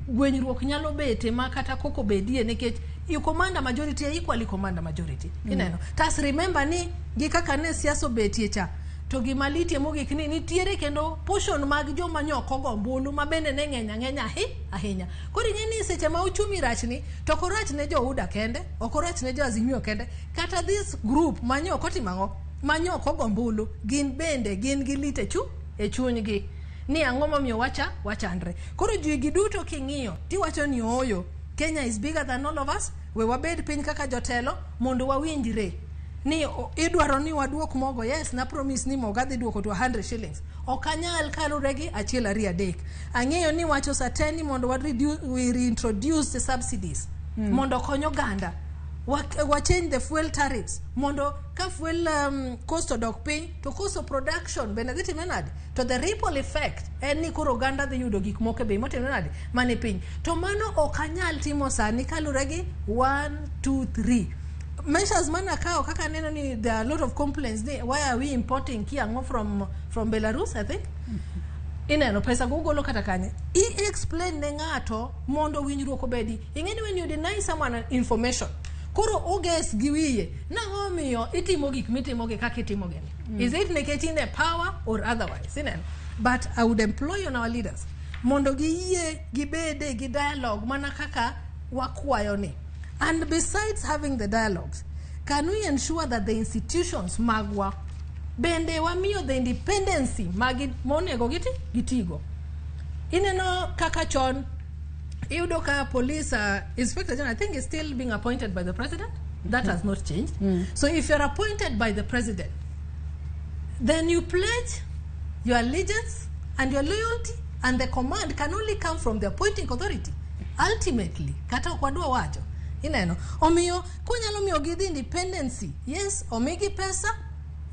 gwenyruok nyalo bete ma kata koko bedie, nikech you command a majority, equally command a majority. Ineno, tas remember ni gi kaka ne siasa obetie cha, to gima litie mogik ni nitiere kendo portion mag joma nyok ogo ombulu ma bende ne ng'eny ang'enya ahinya. Koro ing'e ni seche ma uchumi rachni, to ok orach ne jo UDA kende, ok orach ne jo Azimio kende, kata this group ma nyok otimo ang'o, ma nyok ogo ombulu, gin bende gin gi lit e chunygi ni ang'o momiyo wacha wachandre. Koro ji duto king'iyo tiwacho ni ooyo, Kenya is bigger than all of us. We wabed piny kaka jotelo mondo wawinjre ni idwaro ni waduok mogo. Yes, na promise ni mogo adhi duoko to 100 shillings, ok anyal kalure gi 1, 2, 3. Ang'eyo ni wacho sa ni mondo wa reduce, we reintroduce the subsidies mondo okony oganda, wa change the fuel tariffs mondo ka fuel cost odok piny, to cost of production bende dhi timre nade, to the ripple effect en ni koro oganda dhi yudo gik moko e bei motimre nade, mane piny. To mano ok anyal timo sani kalure gi 1 2 3 measures mana kawo kaka aneno ni there are a lot of complaints ni why are we importing kiang'o from Belarus, I think. Ineno pesa go ugolo kata kanye? I explain ne ng'ato mondo winjruok obedi. Ing'e ni when you deny someone information, koro oges gi wiye nang'o miyo itimo gik mitimo gi kaka itimo gi ni. Is it nikech in e power or otherwise? Ineno, but I would employ on our leaders mondo giyie gibede gi dialogue mana kaka wakwayo ni. And besides having the dialogues, can we ensure that the institutions magwa bende wamiyo the independency magi monego giti gitigo? Ineno kaka chon iyudo ka police inspector general, I think, is still being appointed by the president. That has not changed. So if you're appointed by the president, then you pledge your allegiance and your loyalty, and the command can only come from the appointing authority ultimately, kata ok wadwa wacho. Ineno, omiyo kunyalo miyo gi the independency, yes, omigi pesa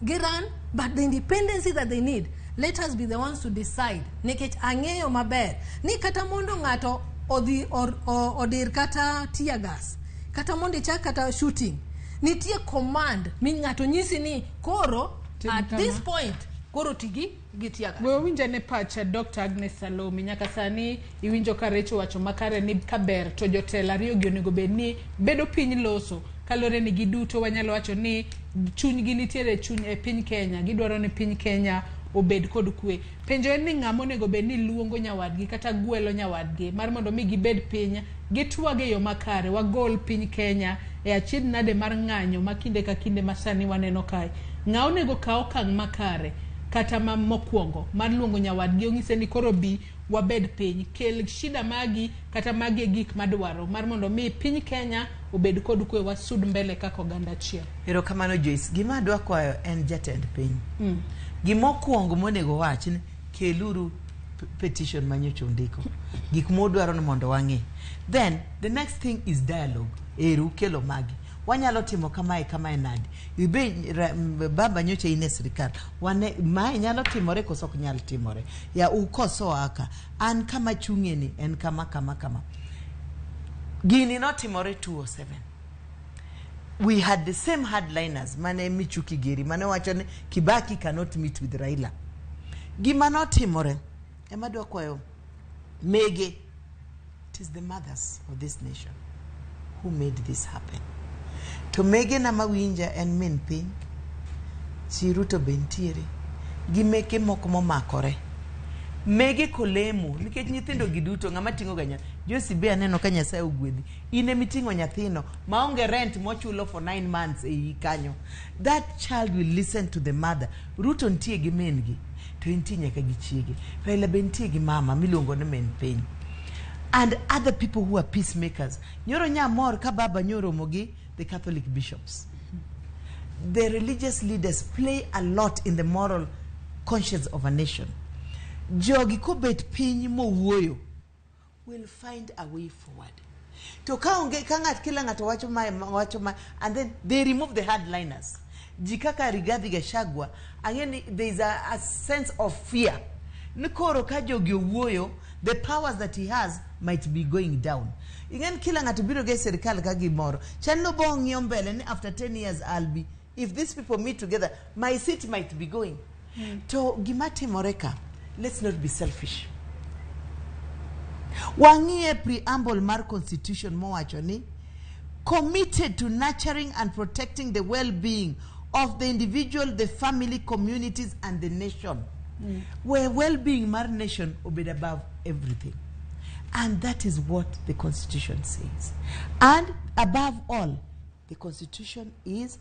giran, but the independency that they need, let us be the ones to decide, nikech ang'eyo maber ni kata mondo ng'ato odhi odir kata tear gas, kata mondo ichak kata shooting, nitie command mi ng'ato nyisi ni koro Tim at kama. this point koro tigi gi tear gas. We winja ne pacha Dr. Agnes Salomi. Nyaka sani iwinjo ka Recho wacho makare ni kaber to jotelo ariyo gi onego bed ni bedo piny loso, kaluwore ni giduto wanyalo wacho ni chunygi nitiere chuny e piny Kenya, gidwaro ni piny Kenya obed kod kwe. Penjo en ni ng'ama onego bed ni luongo nyawadgi kata gwelo nyawadgi mar mondo mi gibed piny gitwag e yo makare, wagol piny Kenya e achiedh nade mar ng'anyo ma kinde ka kinde ma sani waneno kae. Ng'a onego kaw okang' makare kata ma mokwongo mar luongo nyawadgi onyise ni koro bi Wabed piny, kel shida magi kata magi e gik madwaro mar mondo mi piny Kenya obed kod kwe, wasud mbele kaka oganda achiel. Erokamano Joyce. Gima adwa kwayo en jatend piny. Gimokwongo monego wach ni keluru petition manyocha undiko. Gik modwaro ni mondo wang'e. Then the next thing is dialogue. Eru kelo magi. Wanyalo timo kamae kamae nade. Ibe baba nyocha in e sirikal. Wane mae nyalo timore koso ok nyal timore. Ya ukosoa ka. An kama chung'e ni en kama kama kama. Gini notimore 2007. We had the same hardliners mane Michuki Geri mane wacho ni Kibaki cannot meet with Raila. Gima notimore ema adwa kwayo mege, it is the mothers of this nation who made this happen. To mege na mawinja en min piny, chi Ruto be nitiere gi meke moko momakore. Mege kolemo nikech nyithindo gi duto ng'ama ting'o ga nyathi. Josi be aneno ka Nyasaye ogwedhi. In emiting'o nyathino maonge rent mochulo for 9 months e iyi kanyo. That child will listen to the mother. Ruto nitie gi min gi to entie nyaka gi chiege. Raila be nitie gi mama miluongo ni min piny. And other people who are peacemakers. Nyoro nyamor ka baba nyoromo gi the Catholic bishops. The religious leaders play a lot in the moral conscience of a nation. Jogi kobet piny mowuoyo will find a way forward. To ka onge ka ng'at kila ng'ato wacho mae wacho mae and then they remove the hardliners. Ji kaka Rigathi Gachagua ang'e ni there is a sense of fear. Ni koro ka jogi owuoyo the powers that he has might be going down. Ing'e ni kila ng'ato biro ga e sirikal ka gimoro. Chal no bo ng'iyo mbele ni after 10 years I'll be if these people meet together my seat might be going. To gima timore ka let's not be selfish. Wang'iye preamble mar constitution mowacho ni committed to nurturing and protecting the well-being of the individual, the family, communities and the nation. Where well-being mar nation obed above everything. And that is what the constitution says. And above all, the constitution is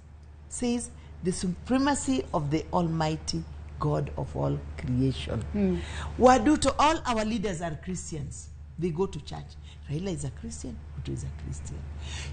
says the supremacy of the Almighty God of all creation. Waduto, all our leaders are Christians. They go to church. Raila is a Christian, Ruto is a Christian.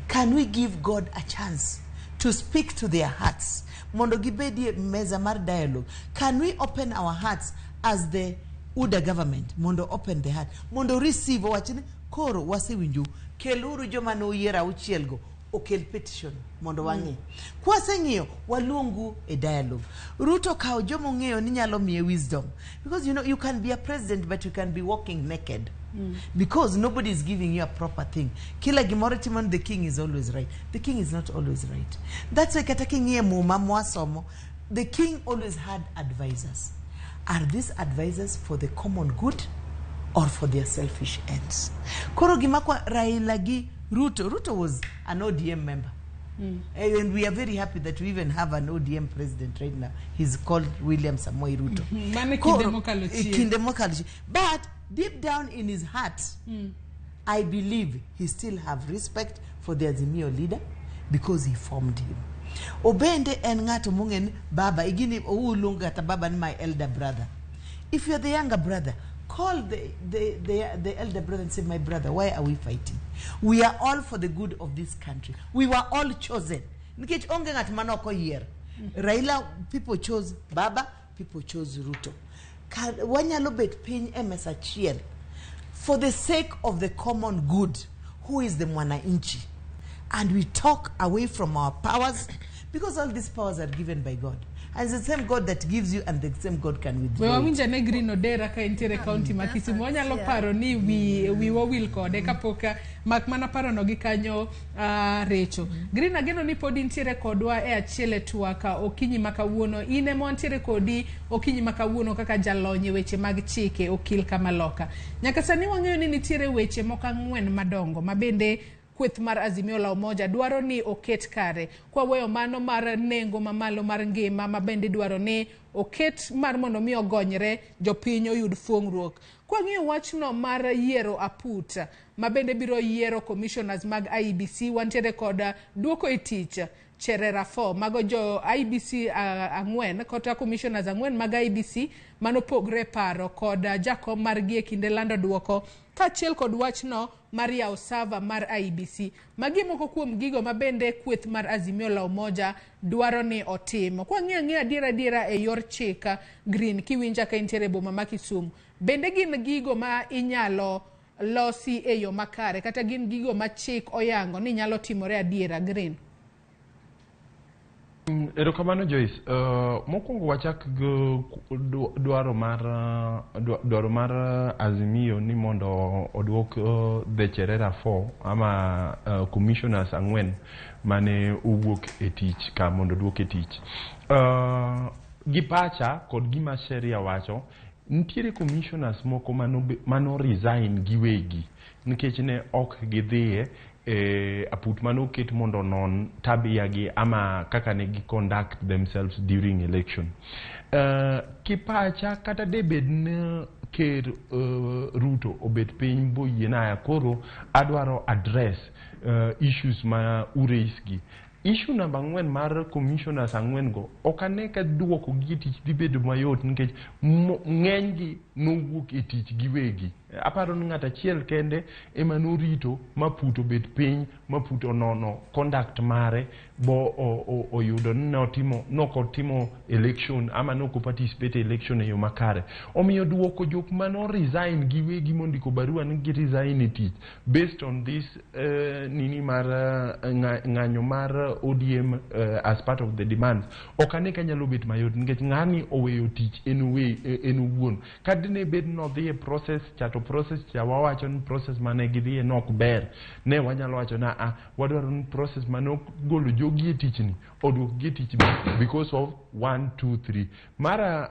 Can we give God a chance to speak to their hearts? Mondo gibedie meza mar dialogue. Can we open our hearts as the UDA government? Mondo open the heart. Mondo receive owach ni koro wasewinjo keluru joma noyier auchiel go okel petition mondo wang'i. Kwaseng'iyo waluongu e dialogue. Ruto kawo joma ong'eyo ni nyalo miye wisdom because you know you can be a president but you can be walking naked. Because nobody is giving you a proper thing. Kila gimoro timo ni the king is always right. The king is not always right. That's why kata king'iye muma mwasomo, the king always had advisors. Are these advisors for the common good or for their selfish ends? Koro gima kwa Raila gi Ruto, Ruto was an ODM member. And we are very happy that we even have an ODM president right now. He's called William Samoei Ruto. Mano kinde Koro- mokalo eh, chien. Kinde mokalo chien. But deep down in his heart, I believe he still have respect for the Azimio leader because he formed him. Obende en ng'ato mong'e ni baba igini uluongo kata baba ni my elder brother. If you're the younger brother, call the elder brother and say, my brother, why are we fighting? We are all for the good of this country. We were all chosen. Nikech onge ng'at mane ok oyier. Raila, people chose baba, people chose Ruto. Ka, wanyalo bet piny e mesa achiel for the sake of the common good, who is the mwananchi. And we talk away from our powers, because all these powers are given by God. And it's the same God that gives you, and the same God can We withdraw. it. wawinj ane Green Odera ka entiere e kaunti ma Kisumu. Wanyalo paro ni wi wiwa wil kode kapok mak mana parono gi kanyo recho. Green ageno ni pod intiere kodwa e achiel e twak okinyi ma kawuono. In ema wantiere kodi okinyi ma kawuono kaka jalony e weche mag chike okil kamaloka. Nyaka sani wang'eyo ni nitiere weche moko ang'wen madongo ma bende kweth mar Azimio la Umoja dwaro ni oket kare. Kwaweyo mano mar nengo mamalo mar ngima ma bende dwaro ni oket mar mondo mi ogonyre jopiny oyud fuong'ruok. Kwang'iyo wachno mar yiero aput ma bende biro yiero commissioners mag IEBC. Wantiere kod duoko e tich Cherera 4 mago jo IEBC ang'wen kata commissioners ang'wen mag IEBC manopogre paro kod jakom margi e kinde lando duoko kaachiel kod wachno mar yawo server mar IEBC. Magi moko kuom gigo ma bende kweth mar Azimio la Umoja dwaro ni otim. Kwang'iyo ang'iya adiera adiera e yor chik Green kiwinja ka intiere e boma ma Kisumu, bende gin gigo ma inyalo losi e yo makare kata gin gigo ma chik oyango ni nyalo timore adiera Green? Erokamano Joyce. Mokwongo wachak gi dwaro mar Azimio ni mondo oduok the Cherera 4 ama commissioners ang'wen mane owuok e tich ka mondo oduok e tich. Gi pacha kod gima sheria wacho, nitiere commissioners moko mano resign giwegi nikech ne ok gidhiye e aput manoket mondo onon tabia gi ama kaka ne gi conduct themselves during election. Kipacha kata debed ni ker Ruto obet piny boyie naya koro adwaro address issues ma uraise gi. Issue namba 4 mar commissioners ang'wen go ok ane ka duoko gi e tich dhi bedo mayot nikech ng'eny gi nowuok e tich giwegi. Aparo ni ng'at achiel kende ema norito ma put obet piny ma put onono conduct mare bo oyudo ni nok otimo election ama nok participate e election e yo makare. Omiyo duoko jok mano resign giwegi mondiko barua ni gi resign e tich based on this nini mar ng'anyo mar ODM as part of the demands ok ane ka nyalo bet mayot nikech ng'ani oweyo tich en owuon. Ka dine bed nodhi e process cha to process cha wawacho ni process mane gidhiye nok ber, ne wanyalo wacho na wadwaro ni process mane ogolo jogi e tichni oduok gi e tich because of 1 2 3.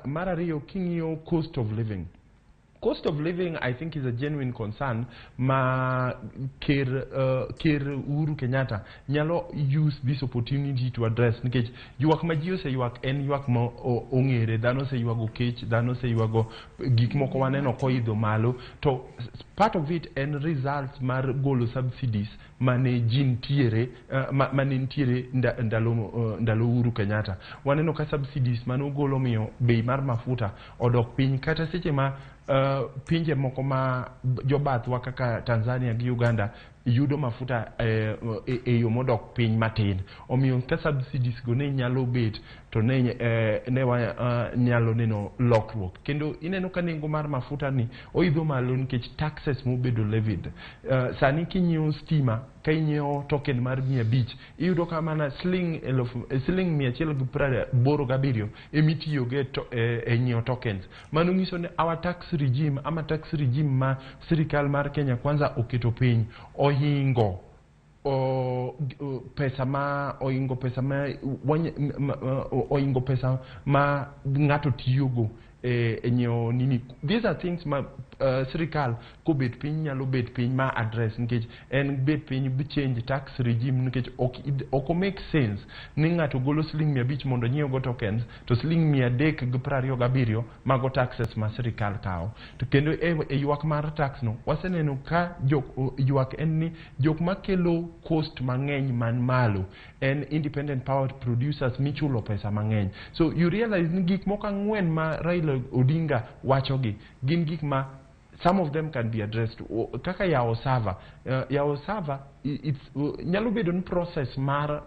Mar ariyo king'iyo cost of living. Cost of living, I think, is a genuine concern ma Ker Uhuru Kenyatta nyalo use this opportunity to address nikech ywak ma ji oseywak en ywak ma ong'ere, dhano oseywago kech, dhano oseywago gik moko waneno koidho malo, to part of it en results mar golo subsidies mane ji nitiere mane nitiere ndalo Uhuru Kenyatta. Waneno ka subsidies mane ogolo miyo bei mar mafuta odok piny kata seche ma pinje moko ma jobathwa kaka Tanzania gi Uganda yudo mafuta e yo modok piny matin. Omiyo ka subsidies go ne nyalo bet to ne nyalo neno lokruok. Kendo ineno ka nengo mar mafuta ni oidho malo nikech taxes mobedo levied. Sani kinyiewo stima, ka inyiewo token mar 500, iyudo ka mana siling 187 emitiyogo e nyiewo tokens. Mano nyiso ni our tax regime ama tax regime ma sirikal mar Kenya Kwanza oketo piny ohingo pesa ma ohingo pesa ma ng'ato tiyogo e nyiewo nini. These are things ma sirikal kobet piny nyalo bet piny ma address nikech en bet piny bi change tax regime nikech ok make sense ni ng'ato golo siling 500 mondo nyiew go tokens to siling 327 mago taxes ma sirikal kawo. To kendo e ywak mar tax no waseneno ka ywak en ni jok makelo cost mang'eny man malo en independent power producers michulo pesa mang'eny. So you realize ni gik moko ang'wen ma Raila Odinga wachogi gin gik ma some of them can be addressed. Kaka yawo server, it's nyalo bedo ni process mar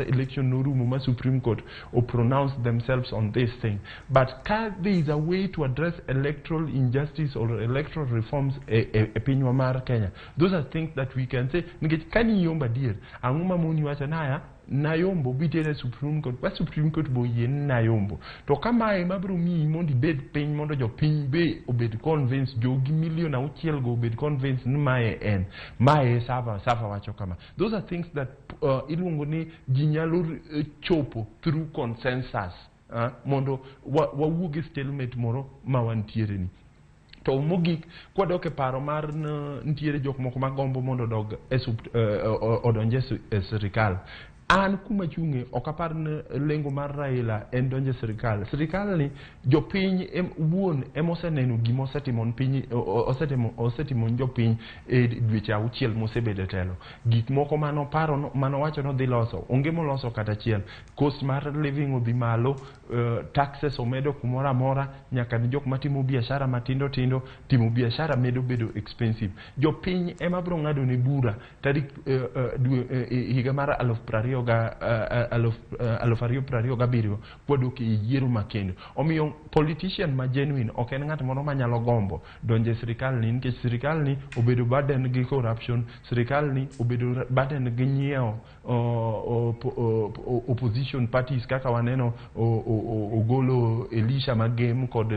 election norumo ma Supreme Court o pronounce themselves on this thing, but ka there is a way to address electoral injustice or electoral reforms e pinywa mar Kenya, those are things that we can say nikech kani yomba adier ang'o mamoni wacho naya nayombo bitere Supreme Court ba Supreme Court bo yie nayombo to kamae mabiro miyi mondo ibed piny mondo jopiny be obed convinced, jogi milion 6 go obed convinced ni mae en mae server wacho kama. Those are things that iluongo ni ji nyalo chopo through consensus mondo wawuog e stalemate moro ma wantiere ni. To mogik kwadok e paro mar nitiere jok moko magombo mondo odog e odonje e sirikal. An kuma chung'e ok apar ni lengo mar Raila en donjo e sirikal. Sirikal ni jopiny wuon emoseneno gima osetimo ne piny osetimo ne jopiny e dweche auchiel mosebedo e telo. Gik moko manoparo manowacho ni odhi loso onge moloso kata achiel. Cost mar living odhi malo, taxes omedo kumoro amora nyaka ne jok matimo biashara matindo tindo, timo biashara medo bedo expensive. Jopiny ema biro ng'ado ne bura tarik dwe higa mar 2027 kwadok e yiero makendo. Omiyo politician ma genuine ok en ng'at moro manyalo gombo donjo e sirikal ni nikech sirikal ni obedo burden gi corruption, sirikal ni obedo burden gi nyiewo opposition parties kaka waneno ogolo Elisha Magem kod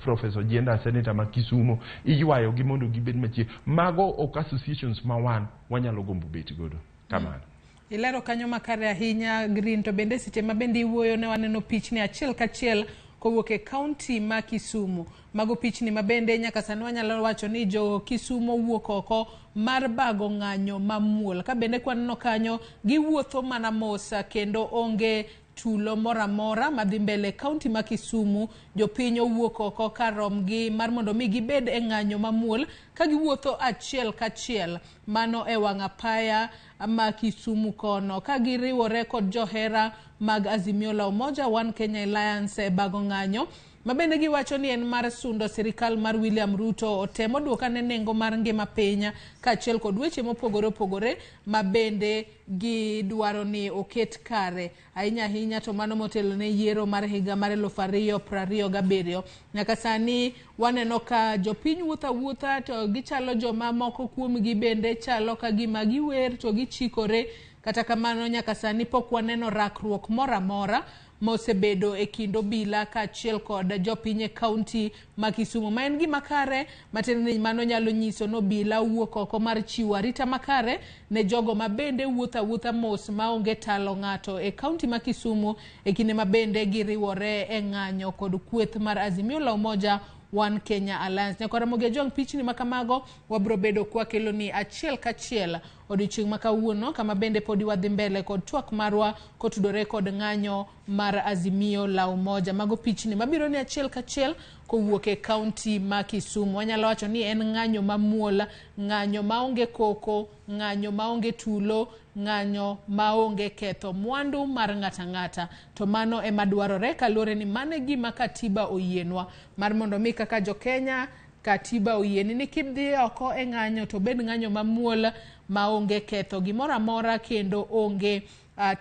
Professor Jienda senator ma Kisumo iywayo gi mondo gibed machiegni. Mago ok associations ma wan wanyalo gombo bet godo. Kamano. Ilero kanyo makare ahinya Green, to bende seche ma bende iwuoyo ne waneno pichni achiel kachiel kowuok e kaunti ma Kisumu. Mago pichni ma bende nyaka sani wanyalo wacho ni jo Kisumu wuok oko mar bago ng'anyo mamuol. Ka bende kwaneno kanyo giwuotho mana mos kendo onge tulo moro amora madhi mbele e kaunti ma Kisumu. Jopiny owuok oko kar romgi mar mondo mi gibed e ng'anyo mamuol ka giwuotho achiel kachiel mano e wang' apaya ma Kisumu kono ka giriwore kod johera mag Azimio la Umoja One Kenya Alliance e bago ng'anyo ma bende giwacho ni en mar sundo sirikal mar William Ruto otemo duokane nengo mar ngima piny kaachiel kod weche mopogore opogore ma bende gidwaro ni oket kare ahinya ahinya to mano motelo ne yiero mar higa mar 2027. Nyaka sani waneno ka jopiny wuotho awuotha to gichalo joma moko kuomgi bende chalo ka gima giwer to gichikore. Kata kamano nyaka sani pok waneno rakruok moro amora mosebedo e kind obila kaachiel kod jopiny e kaunti ma Kisumu, ma en gima kare matiende ni mano nyalo nyiso ni obila wuok oko mar chiwo arita makare ne jogo ma bende wuotho awuotha mos maonge talo ng'ato e kaunti ma Kisumu e kinde ma bende giriwore e ng'anyo kod kweth mar Azimio la Umoja One Kenya Alliance. Nyakwa Ramogi Ajwang', pichni ma kamago wabro bedo kwakelo ni achiel kachiel odiochieng' ma kawuono, kama bende podi wadhi mbele kod twak marwa kotudore kod ng'anyo mar Azimio la Umoja. Mago pichni mabiro ni achiel kachiel kowuok e kaunti ma Kisumu. Wanyalo wacho ni en ng'anyo mamuol, ng'anyo maonge koko, ng'anyo maonge tulo, ng'anyo maonge ketho mwandu mar ng'ata ng'ata. To mano ema dwarore kaluwore ni mano e gima katiba oyienwa mar mondo mi kaka jo-Kenya katiba oyieni ni kidhi oko e ng'anyo to obed ng'anyo mamuol maonge ketho gimoro amora kendo onge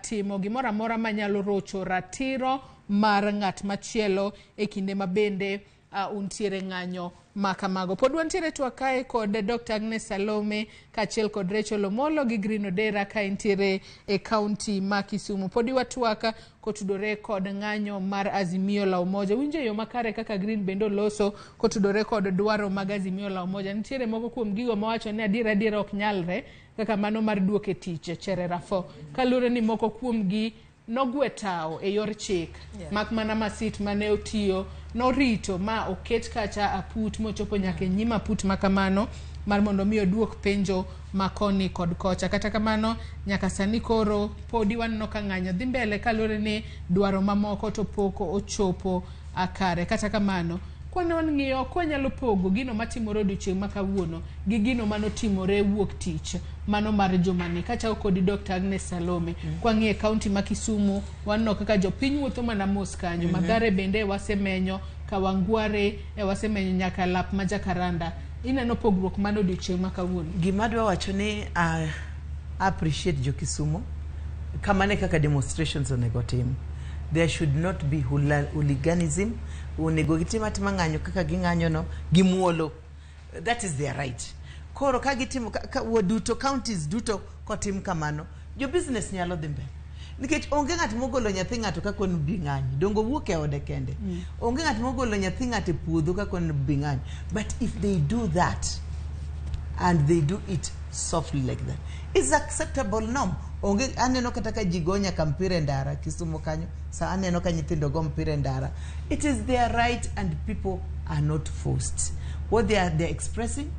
timo gimoro amora manyalo rocho ratiro mar ng'at machielo e kinde ma bende untiere ng'anyo ma kamago. Pod wantiere twak kae kod Dr. Agnes Salome kaachiel kod Rachel Omolo gi Green Odera ka entiere e kaunti ma Kisumu. Podi watwak kotudore kod ng'anyo mar Azimio la Umoja. Winjo e yo makare kaka Green bende oloso kotudore kod dwaro mag Azimio la Umoja. Nitiere moko kuom gigo mawacho ni adiera adiera ok nyalre kaka mano mar duoko e tich Cherera 4. Kaluwore ni moko kuomgi nogwe tawo e yor chik, mak mana masit mane otiyo norito ma oket kacha aput mochopo nyaka e nyim aput ma kamano mar mondo mi oduok penjo ma koni kod kocha. Kata kamano nyaka sani koro podi waneno ka ng'anyo dhi mbele kaluwore ni dwaro mamoko to pok ochopo kare. Kata kamano kwane wang'iyo kwanyalo pogo gino matimore odiochieng' ma kawuono gi gino manotimore wuok tich mano mar jumani. Kachako kodi Dr. Agnes Salome, kwang'iyo e kaunti ma Kisumu waneno kaka jopiny wuotho mana mos kanyo. Mathare bende wasemenyo, Kawangware wasemenyo nyaka lap ma Jacaranda. Ineno pogruok mano odiochieng' ma kawuono? Gima adwa wacho ni appreciate jo Kisumu. Kamano e kaka demonstrations onego tim. There should not be hooliganism. Onego gitim atima ng'anyo kaka ging'anyo no gi muolo. That is their right. Koro ka gitimo ka duto counties duto kotim kamano, jo business nyalo dhi mbele. Nikech onge ng'at mogolo nyathi ng'ato kaka on bi ng'anyo. Dongo wuok e ode kende. Onge ng'at mogolo nyathi ng'ato e puodho kaka on bi ng'anyo. But if they do that, and they do it softly like that, it's acceptable norm. Onge aneno kata ka ji go nyaka mpira e ndara Kisumu kanyo. Sa aneno ka nyithindo go mpira e ndara. It is their right and people are not forced. What they are expressing,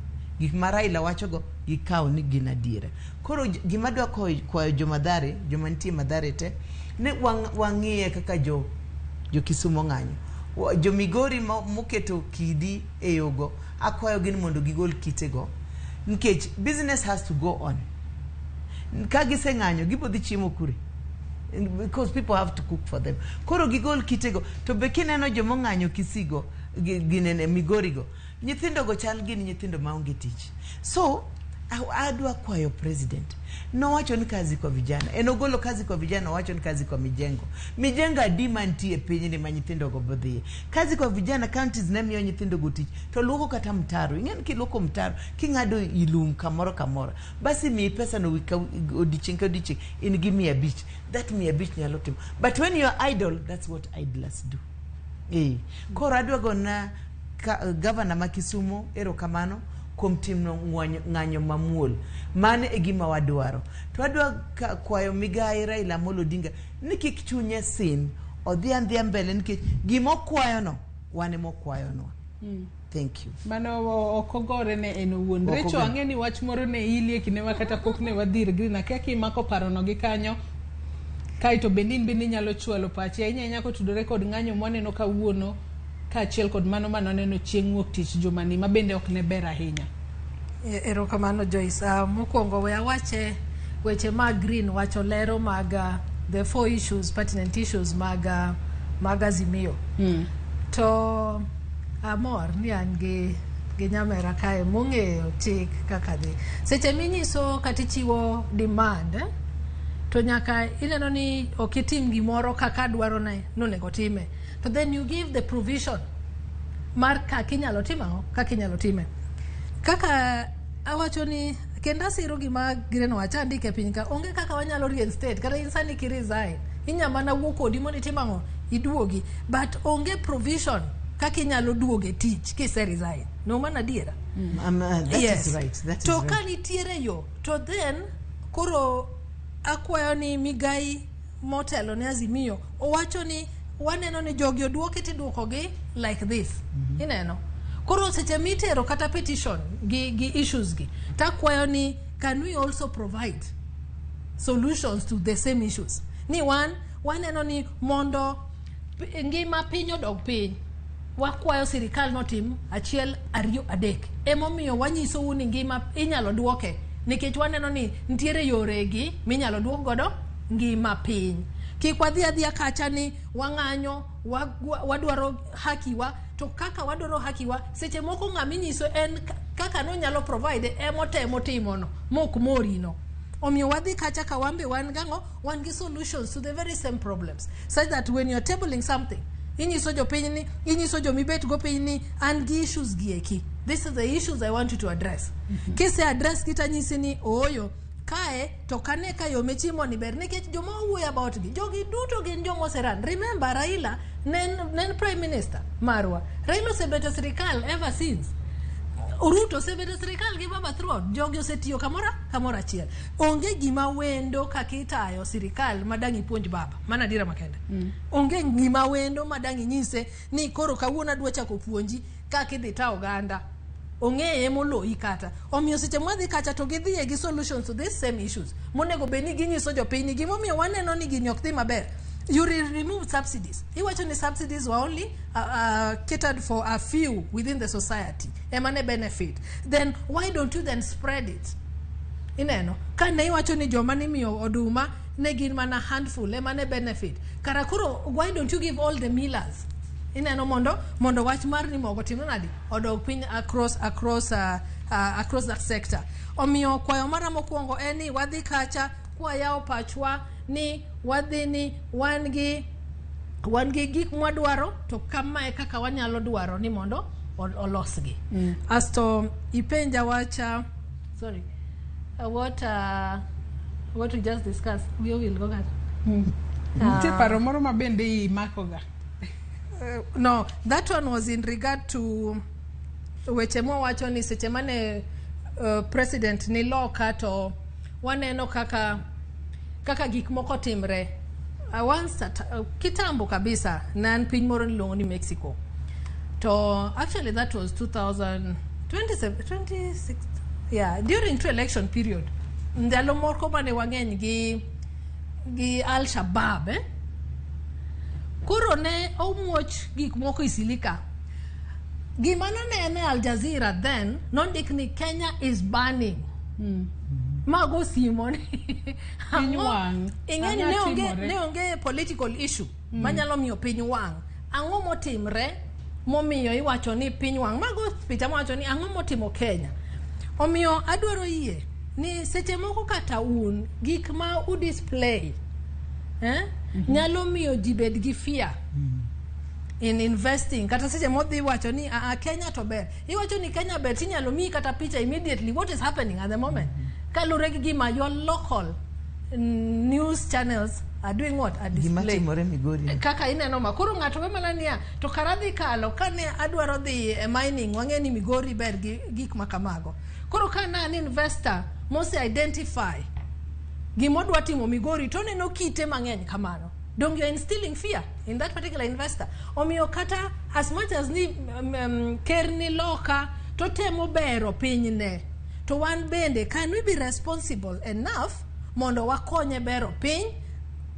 Gik ma Raila wachogo gikawo ni gin adiera. Koro gima adwa kwayo jo Mathare, joma nitie Mathare te, ni wang'iye kaka jo Kisumo ng'anyo. Jo Migori moketo kidi e yogo, akwayo gi ni mondo gigol kitego. Nikech business has to go on. Ka giseng'anyo, gibo dhi chiemo kure? Because people have to cook for them. Koro gigol kitego. To be kineno jomong'anyo Kisigo, ginene Migorigo, nyithindo go chal gin nyithindo maonge tich. So, adwa kwayo president. Nowacho ni kazi kwa vijana. En ogolo kazi kwa vijana, owacho ni kazi kwa mijengo. Mijengo adi mantie e pinyni ma nyithindo go bodhiye. Kazi kwa vijana counties ne miyo nyithindo go tich. To luoko kata mtaro. Ing'e ni kiluoko mtaro, king'ado ilum kamoro kamoro. Basi miyi pesa no wik ka odiochieng' ka odiochieng' in gi 500. That 500 nyalo timo. But when you are idle, that's what idlers do. Koro adwa gona governor ma Kisumu erokamano kuom timo ng'anyo mamuol. Mano e gima wadwaro. To adwa kwayo migayi Raila Amolo Odinga ni kik chunye sin, odhi andhiya mbele nikech gima okwayono wan ema okwayonwa. Thank you. Mano ok ogore ne en owuon. Ok Recho ogore. ang'e ni wach moro ne ilie kinde ma kata pok ne wadhi ir Green. Akia kimako parono gi kanyo. Kaeto bende in bende inyalo chwalo pachi ahinya ahinya kotudore kod ng'anyo mwaneno kawuono kaachiel kod mano manwaneno chieng' wuok tich jumani ma bende ok ne ber ahinya. Erokamano Joyce. Mokwongo we awache weche mag Green wacho lero mag the four issues, pertinent issues mag Azimio. To amor ni an gi nyamera kae mong'eyo chik kaka dhi. Seche minyiso kata ichiwo demand, to nyaka ineno ni ok itim gimoro kaka dwaro ne nonego time. To then you give the provision mar kaka inyalo tim ang'o, kaka inyalo time. Kaka awacho ni kendo asiro gima Green wacho andike piny ka onge kaka wanyalo reinstate kata in sani ki resign inya mana wuok kodi mondo itim ang'o iduogi, but onge provision kaka inyalo duogo e tich kise resign no mano adiera. That is right. That is To right. ka nitiere yo to then koro akwayo ni migai motelo ne Azimio owacho ni waneno ni jogi oduoki tiduokogi like this. Ineno koro seche mitero kata petition gi issues gi takwayo ni can we also provide solutions to the same issues ni wan waneno ni mondo ngima piny odog piny wakwayo sirikal notim achiel ariyo adek emomiyo wanyisou ni ngima inyalo duoke nikech waneno ni nitiere yore gi minyalo duok godo ngima piny. Kik wadhi adhiya kacha ni wang'anyo wadwaro hakiwa to kaka wadwaro hakiwa seche moko ng'ama inyiso en kaka nonyalo provide emotemo timono mok morino. Omiyo wadhi kacha ka wan be wan gang'o wan gi solutions to the very same problems such that when you're tabling something inyiso jopiny ni inyiso jomibet go piny ni an gi issues gi eki, this is the issues I want you to address. Kise address gi tanyisi ni ooyo kae to kane ka yo michimo ni ber nikech joma owuoyo about gi jogi duto gin joma oseran. Remember Raila ne en prime minister marwa. Raila osebedo e sirikal ever since. Ruto osebedo e sirikal gi baba throughout. Jogi osetiyo kamoro achiel. Onge gima wendo kaka itayo sirikal madang' ipuonj baba. Mano adiera makende. Onge gima wendo madang' inyise ni koro kawuono adwa chako puonji kaka idhi ta oganda. Ong'eye moloyi kata. Omiyo seche mwadhi kacha to gidhiye gi solutions to these same issues. Monego bed ni ginyiso jopiny ni gimomiyo waneno ni gini ok dhi maber. You remove subsidies. Iwacho ni subsidies were only catered for a few within the society. Ema ne benefit. Then why don't you then spread it? Ineno, ka ne iwacho ni joma nimiyo oduma ne gin mana handful ema ne benefit. Kara koro why don't you give all the millers? Ineno mondo wach mar ni mogo timre nadi odog piny across that sector. Omiyo kwayo mara mokwongo en ni wadhi kacha kwayawo pachwa ni wadhi ni wan gi gik mwadwaro to kamae kaka wanyalo dwaro ni mondo olosgi. Asto ipenja wacha sorry what we just discussed we will go back. Nitie paro moro ma bende imakoga. No, that one was in regard to weche mwawacho ni seche mane president ni loka to waneno kaka gik moko timre. Once at, kitambo kabisa ne an piny moro niluongo ni Mexico. To actually that was 2000, 27, 26, Yeah, during two election period, ndalo moko mane wang'eny gi Al Shabaab, eh? Koro ne omuoch gik moko Isilika. Gima nonene Al Jazeera then nondik ni Kenya is burning. Mago simo ni Piny wang'. Ing'e ni Ang'o ne onge timore? Ne onge political issue manyalo miyo piny wang'. Ang'o motimre momiyo iwacho ni piny wang'? Mago picha mawacho ni ang'o motimo Kenya. Omiyo adwaro yie ni seche moko kata un gik ma u display, eh, nyalo miyo ji bed gi fear in investing. Kata seche modhi wacho ni a Kenya to ber, iwacho ni Kenya ber, tinyalo miyi kata picha immediately what is happening at the moment, kalure gi gima your local news channels are doing, what are Gima display timore Migori. Kaka ineno ma koro ng'ato we mana niya to kara dhi kalo kane adwaro dhi e mining, wang'e ni Migori ber gi gik ma kamago. Koro ka na an investor mose identify gimodwa timo Migori to oneno kite mang'eny kamano, dong you're instilling fear in that particular investor. Omiyo kata as much as ni ker ni loka to temo bero pinyne, to wan bende can we be responsible enough mondo wakonye bero piny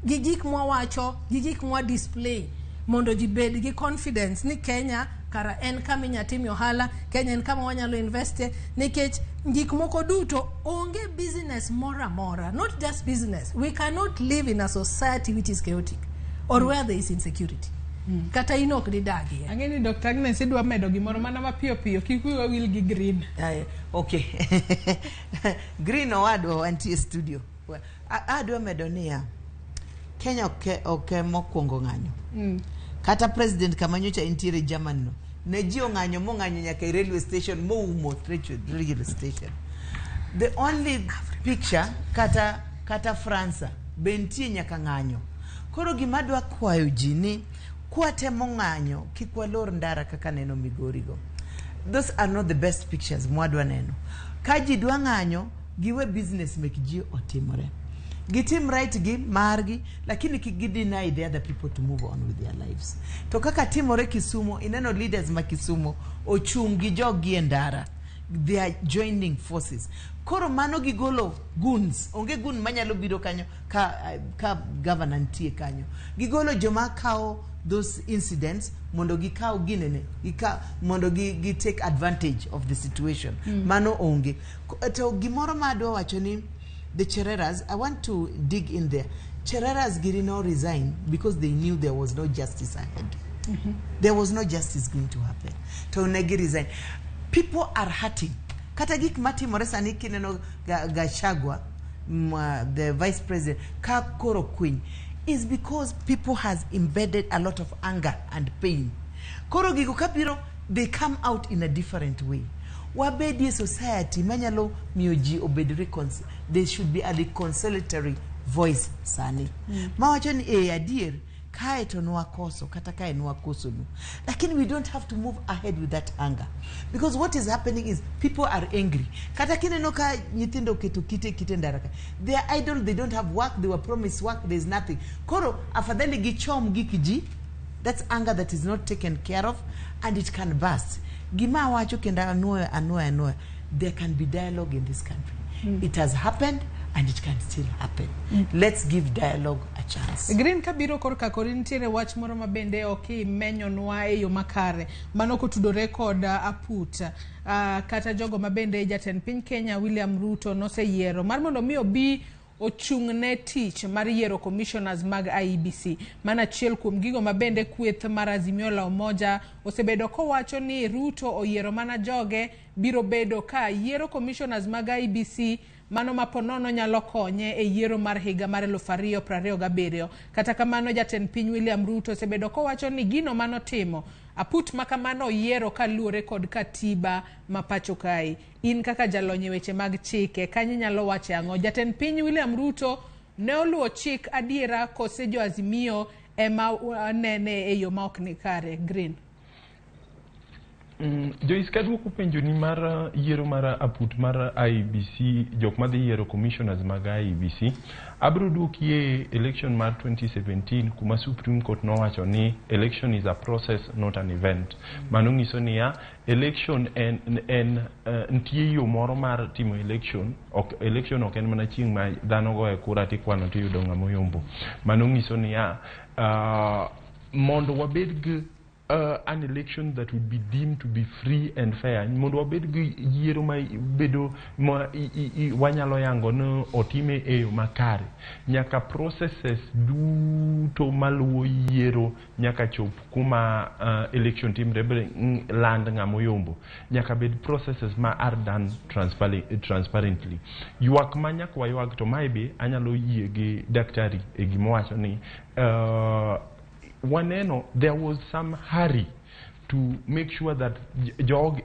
gi gik mwawacho, gi gik mwa display, mondo ji bed gi confidence ni Kenya kara en kama inya timie ohala, Kenya en kama wanyalo investe, nikech gik moko duto onge business moro amora, not just business, we cannot live in a society which is chaotic or where there is insecurity. Kata in ok didagie. Ang'e ni Dr. Agnes idwa medo gimoro mana mapiyo piyo, kik wiwa wil gi Green. Aye, okay. Green owadwa wantie studio. Adwa medo niya, Kenya ok mokwongo ng'anyo. Kata president kama nyocha entiere Germany no, ne ji ong'anyo mong'anyo nyaka e railway station moumo railway station. The only picture kata Fransa be nitie nyaka ng'anyo. Koro gima adwa kwayo ji ni kwatemo ng'anyo kik walor ndara kaka neno Migori go. Those are not the best pictures mwadwa neno. Ka ji dwa ng'anyo, giwe business mek ji otimore. Gitim right gi margi, lakini kik gi deny the other people to move on with their lives. To kaka timore Kisumu, ineno leaders ma Kisumu ochung' gi jog gi e ndara. They are joining forces. Koro mano gigolo goons. Onge goon manyalo biro kanyo ka governor nitie kanyo. Gigolo joma kawo those incidents mondo gikaw ginene, mondo gi take advantage of the situation. Mano onge. To gimoro ma adwa wacho ni the Chereras, I want to dig in there. Chereras giri no resign because they knew there was no justice ahead. There was no justice going to happen. To negi resign. People are hurting. Kata gik matimore sani kineno Gachagua, the vice president, ka koro kwiny, is because people has embedded a lot of anger and pain. Koro gigo kabiro, they come out in a different way. Wabedie society manyalo miyo ji obed there should be a reconciliatory voice sani. Mawacho ni e adier kae to nwakoso kata kae nwakosonu, lakini we don't have to move ahead with that anger, because what is happening is people are angry. Kata kineno ka nyithindo oketo kite ndara ka, they are idle, they don't have work, they were promised work, there is nothing. Koro afadhali gichom gik ji. That's anger that is not taken care of and it can burst. Gima awacho kendo anuoyo anuoyo anuoyo, there can be dialogue in this country. It has happened and it can still happen. Let's give dialogue a chance. Green, kabiro korka kori, nitiere wach moro ma bende ok imenyonwa e yo makare, mano kotudore kod aput kata jogo ma bende jatend piny Kenya William Ruto noseyiero mar mondo mi obi ochung' ne tich mar yiero commissioners mag IEBC. Mano achiel kuom gigo ma bende kweth mar Azimio la Umoja osebedo kowacho ni Ruto oyiero mana joge biro bedo ka yiero commissioners mag IEBC, mano ma ponono nyalo konye e yiero mar higa mar 2027. Kata kamano, jatend piny William Ruto osebedo kowacho ni gino manotimo aput ma kamano oyiero kaluwore kod katiba ma pacho kae. In kaka jalony e weche mag chike, kanyo inyalo wache ang'o? Jatend piny William Ruto ne oluwo chik adiera kose jo Azimio ema nene e yo ma ok ni kare? Green. Joyce, kaduoko penjo ni mar yiero mar aput mar IEBC, jok madhi yiero commissioners mag IEBC, abro duoki e election mar 2017 kuma Supreme Court nowacho ni election is a process, not an event. Mano nyiso niya, election en nitie yo moro mar timo election, ok election ok en mana chieng' ma dhano goye kura tikwano tiyudo ng'ama oyombo. Mano nyiso niya, mondo wabed gi an election that would be deemed to be free and fair, mondo wabed gi yiero ma bedo ma wanyalo yango ni otime e yo makare, nyaka processes duto maluwo yiero nyaka chop kuma election timre land ng'ama oyombo nyaka bed processes ma are done transparently. Ywak ma nyaka waywag to mae be anyalo yie gi daktari e gimowacho ni waneno there was some hurry to make sure that jog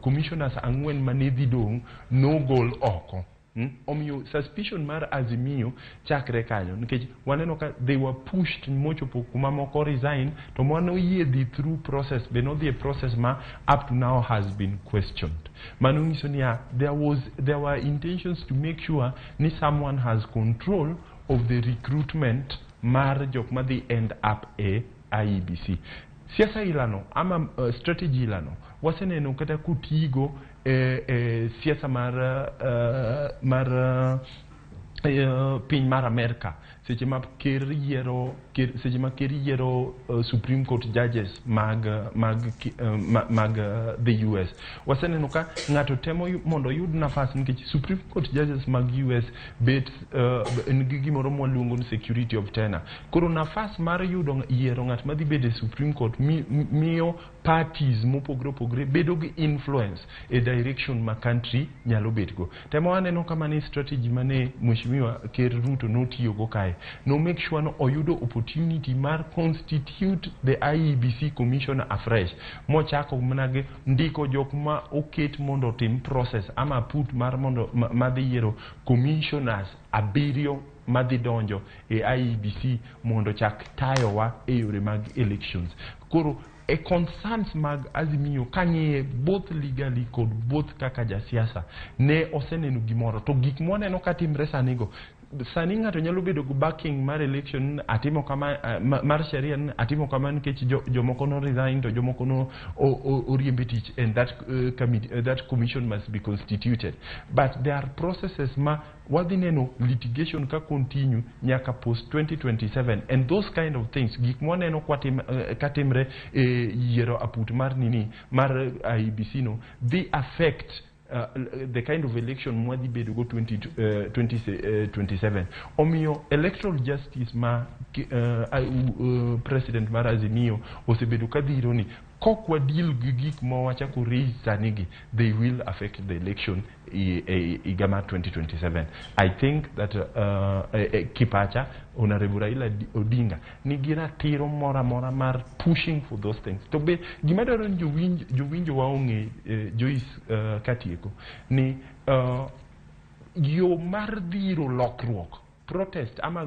commissioners ang'wen mane dhi dong' nogol oko. Omiyo suspicion mar Azimio chakre kanyo nikech waneno ka they were pushed mochopo kuma moko resign to mano yie dhi through process be nodhi e process ma up to now has been questioned. Mano nyiso niya, there were intentions to make sure ni someone has control of the recruitment mar jok madhi end up e IEBC. Siasa ilano ama strategy ilano waseneno kata kutigo e siasa mar piny mar Amerka seche ma ker yiero ker, seche ma ker yiero Supreme Court judges mag the US. Waseneno ka ng'ato temo mondo oyud nafas nikech Supreme Court judges mag US bet nigi gimoro mwaluongo ni security of tenure. Koro nafas mar yudo yiero ng'at madhi bedo e Supreme Court miyo parties mopogore opogore bedo gi influence e direction ma country nyalo betgo. Temo waneno kama ni strategy mane Mheshimiwa Ker Ruto notiyogo kae no make sure no oyudo opportunity mar constitute the IEBC commission afresh, mochako mana gi ndiko jok ma oket mondo otim process ama put mar mondo madhi yiero commissioners abiriyo madhi donjo e IEBC mondo chak tayowa e yore mag elections. Koro e concerns mag Azimio kang'iye both legally kod both kaka jasiasa ne oseneno gimoro to gik mwaneno katimre sani go, sani ng'ato nyalo bedo gi backing mar election atimo kama mar sheria ni atimo kama nikech jomoko no resign to jomoko no oriemb e tich and that committee, that commission must be constituted, but there are processes ma wadhi neno litigation ka continue nyaka post 2027 and those kind of things. Gik mwaneno katimre e yiero aput mar nini mar IEBC no dhi affect the kind of election mwadhi bedo go 2027. Omiyo electoral justice ma president mar Azimio osebedo ka dhiro ni kok wadeal gi gik ma wachako raise sani gi, they will affect the election e higa mar 2027. I think that kipacha Honorable Raila Odinga nigi ratiro moro amora mar pushing for those things. To be gima dwaro ni jowinjo wa ong'e, Joyce, katieko ni yo mar dhiro lokruok, protest ama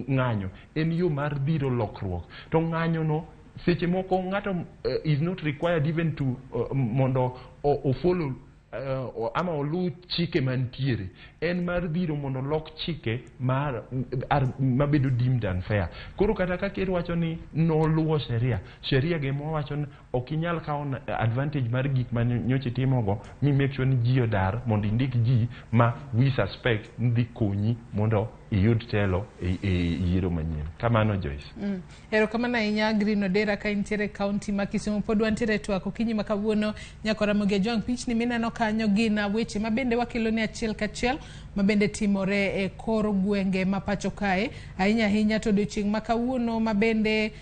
ng'anyo en yo mar dhiro lokruok, to ng'anyo no seche moko ng'ato is not required even to mondo o follow ama oluw chike mantiere. En mar dhiro mondo olok chike mar mabedo deemed unfair. Koro kata ka ker wacho ni noluwo sheria, sheria ge mowacho ni ok inyal kawo advantage mar gik ma nyocha itimogo mi make sure ni ji odar mondo indik ji ma we suspect ni dhi konyi mondo iyud telo e yiero manyien. Kamano, Joyce. Erokamano ahinya, Green Odera, ka intiere e kaunti ma Kisumu. Pod wantiere e twak okinyi ma kawuono nyakora Ramogi Ajwang'. Pichni mineno kanyo gin weche ma bende wakelo ni achiel kachiel ma bende timore e kor gwenge ma pacho kae, ahinya ahinya to odiochieng' ma kawuono ma bende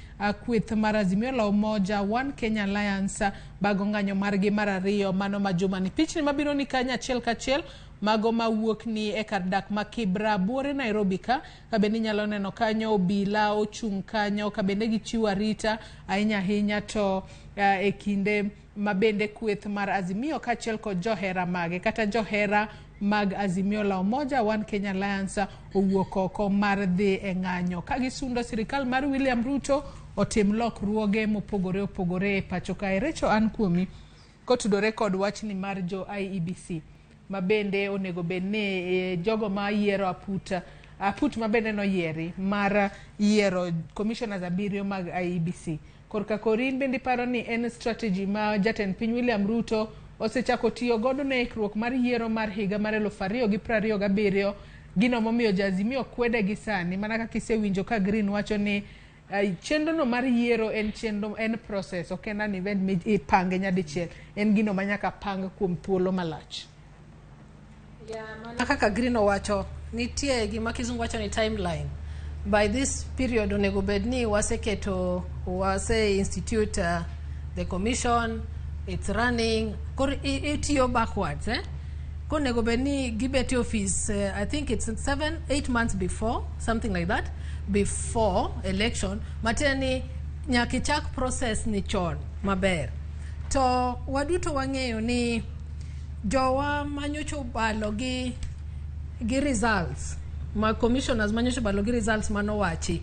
kweth mar Azimio la Umoja One Kenya Alliance bago ng'anyo margi mar ariyo mano ma jumani. Pichni mabiro ni kanyo achiel kachiel mago mawuok ni e kar dak ma Kibra buore Nairobi ka bende inyalo neno kanyo obila ochung' kanyo ka bende gichiwo arita ahinya ahinya to e kinde ma bende kweth mar Azimio kaachiel kod johera mage kata johera mag Azimio la Umoja One Kenya Alliance owuok oko mar dhi e ng'anyo ka gisundo sirikal mar William Ruto. otim lokruoge mopogore opogore e pacho kae. Recho an kuomi kotudore kod wachni mar jo IEBC ma bende onego bed ni jogo ma yiero aput ma bende noyieri mar yiero commissioners 7 mag IEBC. Korka kori in bende iparo ni en strategy ma jatend piny William Ruto osechako tiyo godo ne ikruok mar yiero mar higa mar 2027, gino momiyo jo Azimio kwede gi sani, mana kaka isewinjo ka Green wacho ni chenro no mar yiero en chenro, en process, ok en an event mi ipange nyadichiel, en gino ma nyaka pang kuom thuolo malach. Mana kaka Green owacho, nitie gima kizungu wacho ni timeline. By this period onego bed ni waseketo, wase institute the commission, it's running. Koro itiyo backwards, eh? Konego bed ni gibet e office, I think it's 7, 8 months before, something like that, before election. Matiende ni nyaka ichak process ni chon maber. To waduto wang'eyo ni jowa manyocha obalo gi results ma commissioners manyocha obalo gi results manowachi,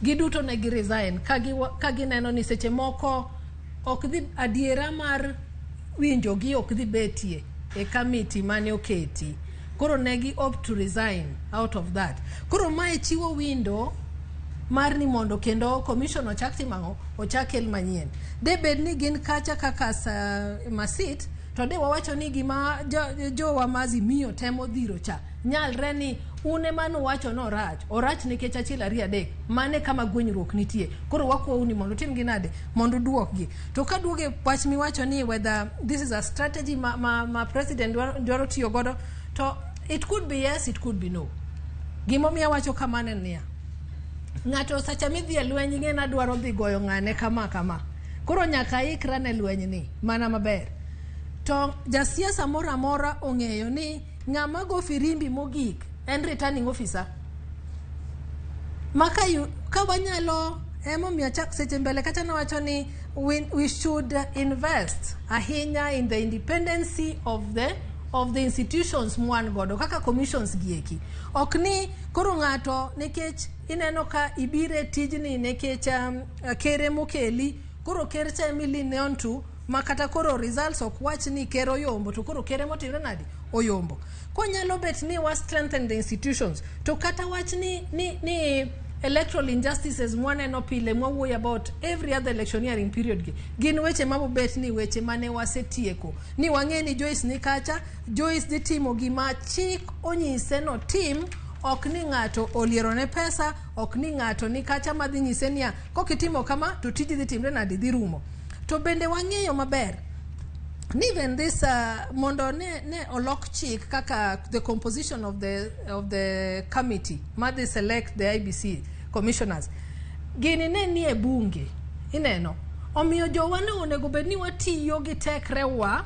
giduto ne gi resign ka gineno ni seche moko ok dhi adiera mar winjogi ok dhi betie e committee mane oketi. Koro ne gi opt to resign out of that. Koro mae chiwo window mar ni mondo kendo commission ochak timo ang'o, ochak kel manyien. De bed ni gin kacha kaka sa masit, to de wawacho ni gima jowa ma Azimio temo dhiro cha nyalre ni un ema nuwacho ni orach, orach nikech achiel, ariyo, adek. Mane kama gwenyruok nitie. Koro wakwau ni mondo utim gi nade mondo uduokgi. To ka duoge wach miwacho ni whether this is a strategy ma president dwaro tiyo godo, to it could be yes, it could be no. Gimomiyo awacho kamano en niya, ng'ato sacha midhi e lweny ing'e nadwaro dhi goyo ng'ane kama kama, koro nyaka ikra ne lweny ni mana maber. To jasiasa moro amora ong'eyo ni ng'ama go firimbi mogik en returning officer. Maka ka wanyalo, emomiyo achak seche mbele kacha nawacho ni we should invest ahinya in the independency of the institutions mwan godo kaka commissions gieki. Ok ni koro ng'ato nikech ineno ka ibire tijni nikech kere mokeli, koro ker cha emi lean on to, ma kata koro results ok wach ni ker oyombo, to koro kere motimre nadi oyombo. Konyalo bet ni wa strengthen the institutions, to kata wach ni electoral injustices mwaneno pile, mwawuoyo about every other electioneering period, gi gin weche mabobet ni weche mane wasetieko, ni wang'e ni Joyce ni kacha, Joyce dhi timo gima chik onyise notim, ok ni ng'ato olierone pesa, ok ni ng'ato ni kacha madhi nyise niya kokitimo kama to tiji dhi timre nadi, dhi rumo. To bende wang'eyo maber ni even this mondo ne olok chik kaka the composition of the committee madhi select the IEBC commissioners, gini ne nie bunge ineno. Omiyo jowa ne onego bed ni watiyo gi tekrewa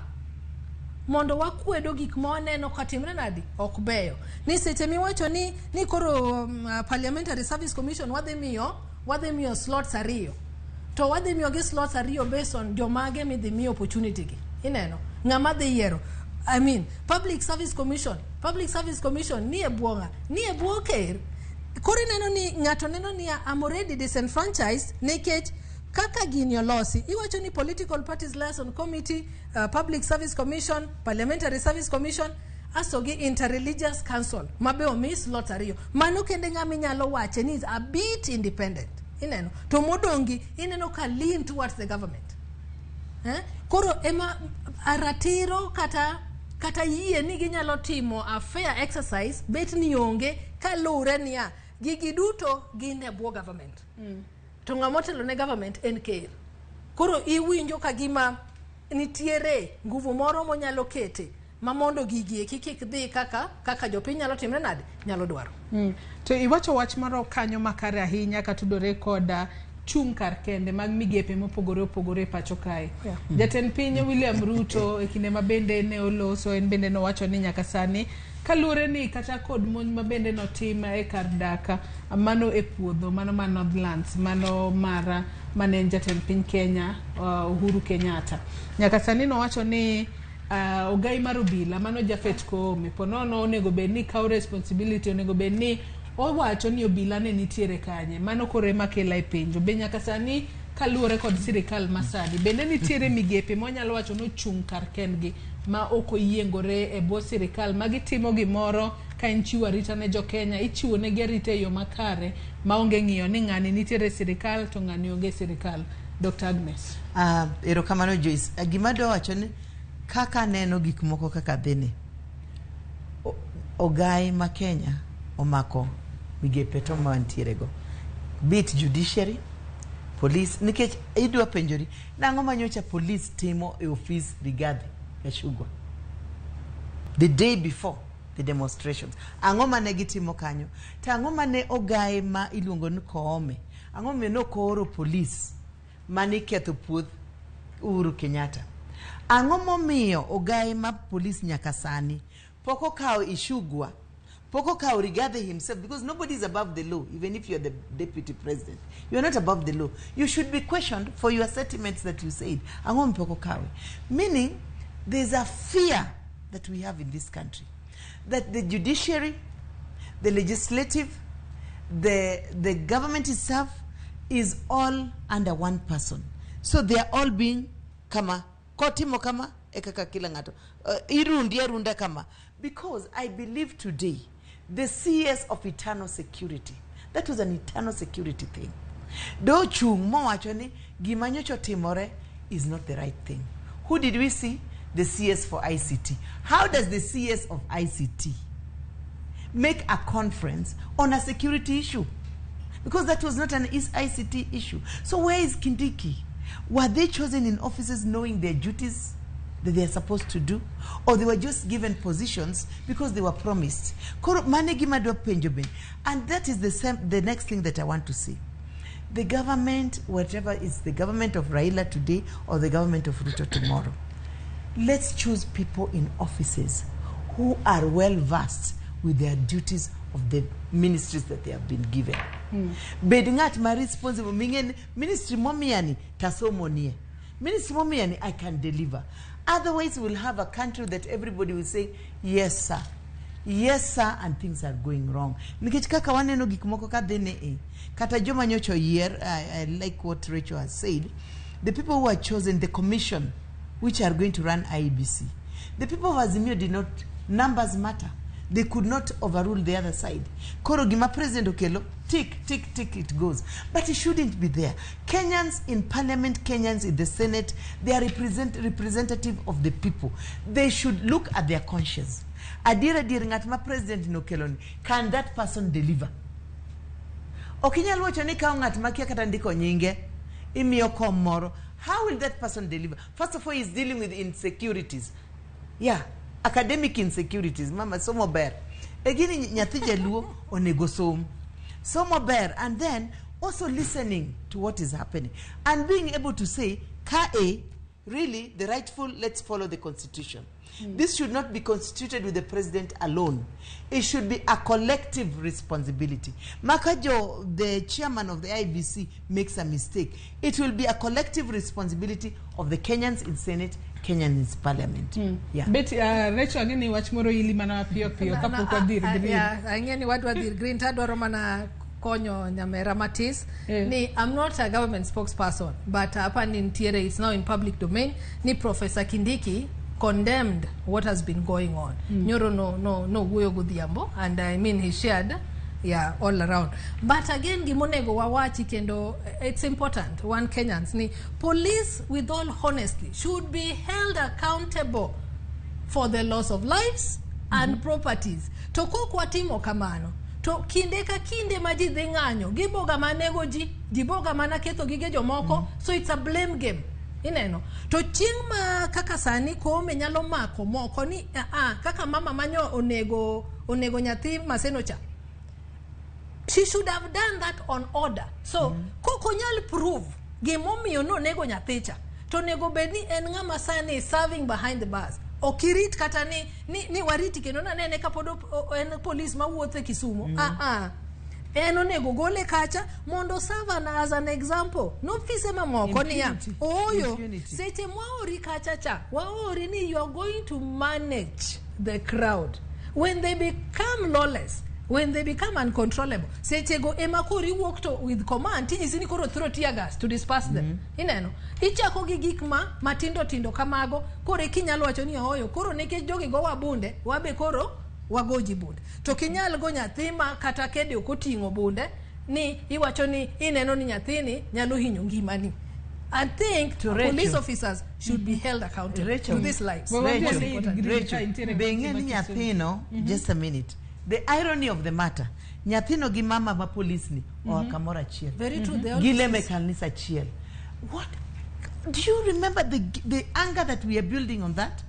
mondo wakwedo gik ma waneno katimre nadi ok beyo. Ni seche miwacho ni koro Parliamentary Service Commission wadhi miyo slots ariyo, to wadhi miyo gi slots ariyo based on jomage midhi mi opportunity gi, ineno ng'ama dhi yiero. I mean, Public Service Commission ni e bwo ng'a? Ni e bwo ker. Koro ineno ni ng'ato neno ni I'm already disenfranchised nikech kaka gini olosi. Iwacho ni Political Parties Liaison Committee, Public Service Commission, Parliamentary Service Commission, aso gi Interreligious Council mabe omi slot ariyo. Mano kende ng'ama inyalo wache ni is a bit independent, ineno. To modongi ineno ka lean towards the government, eh? Koro ema ratiro kata yie ni ginyalo timo a fair exercise bet ni onge, kaluwre niya gigi duto gin e bwo government. To ng'ama otelo ne government en ker. Koro iwinjo ka gima nitiere nguvu moro monyalo kete ma mondo gigi eki kik dhi kaka jopiny nyalo timre nade, nyalo dwaro. To iwacho wach moro kanyo makare ahinya katudore koda chung' kar kende mag migepe mopogore opogore e pacho kae. Jatend piny William Ruto e kinde ma bende ne oloso, en bende nowacho ni nyaka sani kaluwore ni kata kod monj ma bende notim e kar dak mano e puodho mano ma Northlands mano mara mane en jatend piny Kenya Uhuru Kenyatta, nyaka sani nowacho ni ogai mar obila mano Japhet Koome ponono onego bed ni kawo responsibility, onego bed ni Owacho ni obila ne nitiere kanye. Mano koro ema kela e penjo. Be nyaka sani kaluwore kod sirikal masani, bende nitiere migepe mwanyalo wacho ni ochung' kar kendgi ma ok oyiengore e bwo sirikal ma gitimo gimoro ka en chiwo arita ne jokenya, ichiwo negi arita e yo makare maonge ng'iyo ni ng'ani nitiere e sirikal to ng'ani onge e sirikal. Dr. Agnes. Erokamano Joyce. Gima adwa wacho ni kaka aneno gik moko kaka dhini, ogai ma Kenya omako migepe to mantiere go, be it judiciary, police, nikech idwa penjori nang'o ma nyocha police timo e ofis Rigathi Gachagua the day before the demonstrations, ang'o mane gitimo kanyo, to ang'o mane ogaye ma iluongo ni Koome, ang'o momiyo ne ok ooro police mane iketho puoth Uhuru Kenyatta, ang'o momiyo ogaye ma police nyaka sani pok okawo Ichung'wah, pok okawo Rigathi himself, because nobody is above the law. Even if you're the deputy president, you are not above the law. You should be questioned for your sentiments that you said. Ang'o pok okawe? Meaning there's a fear that we have in this country that the judiciary, the legislative, the government itself is all under one person. So they are all being kama kotimo kama e kaka kila ng'ato irundi arunda kama, because I believe today the CS of internal security, that was an internal security thing, do chung mowacho ni gima nyocha otimore is not the right thing. Who did we see? The CS for ICT. How does the CS of ICT make a conference on a security issue? Because that was not an ICT issue. So where is Kindiki? Were they chosen in offices knowing their duties that they are supposed to do? Or they were just given positions because they were promised? Koro mane gima dwa penjo ben. And that is the next thing that I want to say. The government, whatever is the government of Raila today or the government of Ruto tomorrow, let's choose people in offices who are well versed with their duties of the ministries that they have been given. Bed ng'at ma responsible ming'e ministry momiyani tasomo nie. Ministry momiyani I can deliver. Otherwise we'll have a country that everybody will say, yes sir, yes sir, and things are going wrong. Nikech kaka waneno gik moko ka dhi ne e, kata joma nyocha oyier, I like what Rachel has said, the people who are chosen, the commission, which are going to run IEBC, the people of Azimio did not, numbers matter. They could not overrule the other side. Koro gima President Okelo, tick, tick, tick, it goes. But it shouldn't be there. Kenyans in parliament, Kenyans in the Senate, they are representative of the people. They should look at their conscience. Adier adier ng'at ma President nokelo ni, can that person deliver? Ok inyal wacho ni kawo ng'at makia kata ndiko nyinge, imiyo kom moro. How will that person deliver? First of all, he's dealing with insecurities. Yeah, academic insecurities. Mama, somo ber. E gini nyathi jaluo onego som. Somo ber, and then also listening to what is happening and being able to say, ka e, really, the rightful, let's follow the constitution. This should not be constituted with the president alone. It should be a collective responsibility. Makajo, the chairman of the IEBC, makes a mistake. It will be a collective responsibility of the Kenyans in Senate, Kenyans in Parliament. Yeah. Betty, Rachel, ang'e wach moro ili mana piyo piyo kapok wadhir green. Yeah, ang'e ni wadwa dhir green tadwaro mana konyo nyamera matis ni I'm not a government spokesperson, but hapa ni nitiere, it's now in public domain, ni Professor Kindiki condemned what has been going on. Nyoro no wuoyo godhiambo, and I mean he shared, yeah, all around. But again, gimonego wawachi kendo, it's important, one Kenyans, ni police, with all honesty, should be held accountable for the loss of lives and properties. To kok watimo kamano, to kinde ka kinde ma ji dhi ng'anyo, giboga manego ji, ji boga mana ketho gige jomoko, so it's a blame game. Ineno. To chieng' ma kaka sani Koome nyalo mako moko ni kaka mama manyo onego nyathi Maseno cha. She should have done that on order. So koko nyal prove gimomiyo nonego nyathi cha. To onego bed ni en ng'ama sani serving behind the bars. Okirit kata ni wariti kendo nanene kapod en police mawuotho e Kisumu. En onego gole kacha mondo serve as an example. No fise mamoko niya. Oyo, seche mwaori kacha cha, waori ni you are going to manage the crowd. When they become lawless, When they become uncontrollable, sechego ema koro iwuok to with command tinyisi ni koro throw tear gas to disperse them. Ineno, ichako gi gik ma matindo tindo kamago, koro ikinyalo wacho ni ooyo, koro nikech jogi gowa bunde, wabe koro wagoji bunde. To kinyal go nyathi ma kata kede ok oting'o bunde, ni iwacho ni ineno ni nyathini nyalo hinyo ngimani. I think To Rachel. police officers should be held accountable Rachel, to these lives. Rachel, Most important. Rachel, be ing'e ni nyathino, just a minute. The irony of the matter, nyathino gi mama ma police ni oa kamoro achiel. Very true, they all Gileme police. kanisa achiel. What? Do you remember the anger that we are building on that?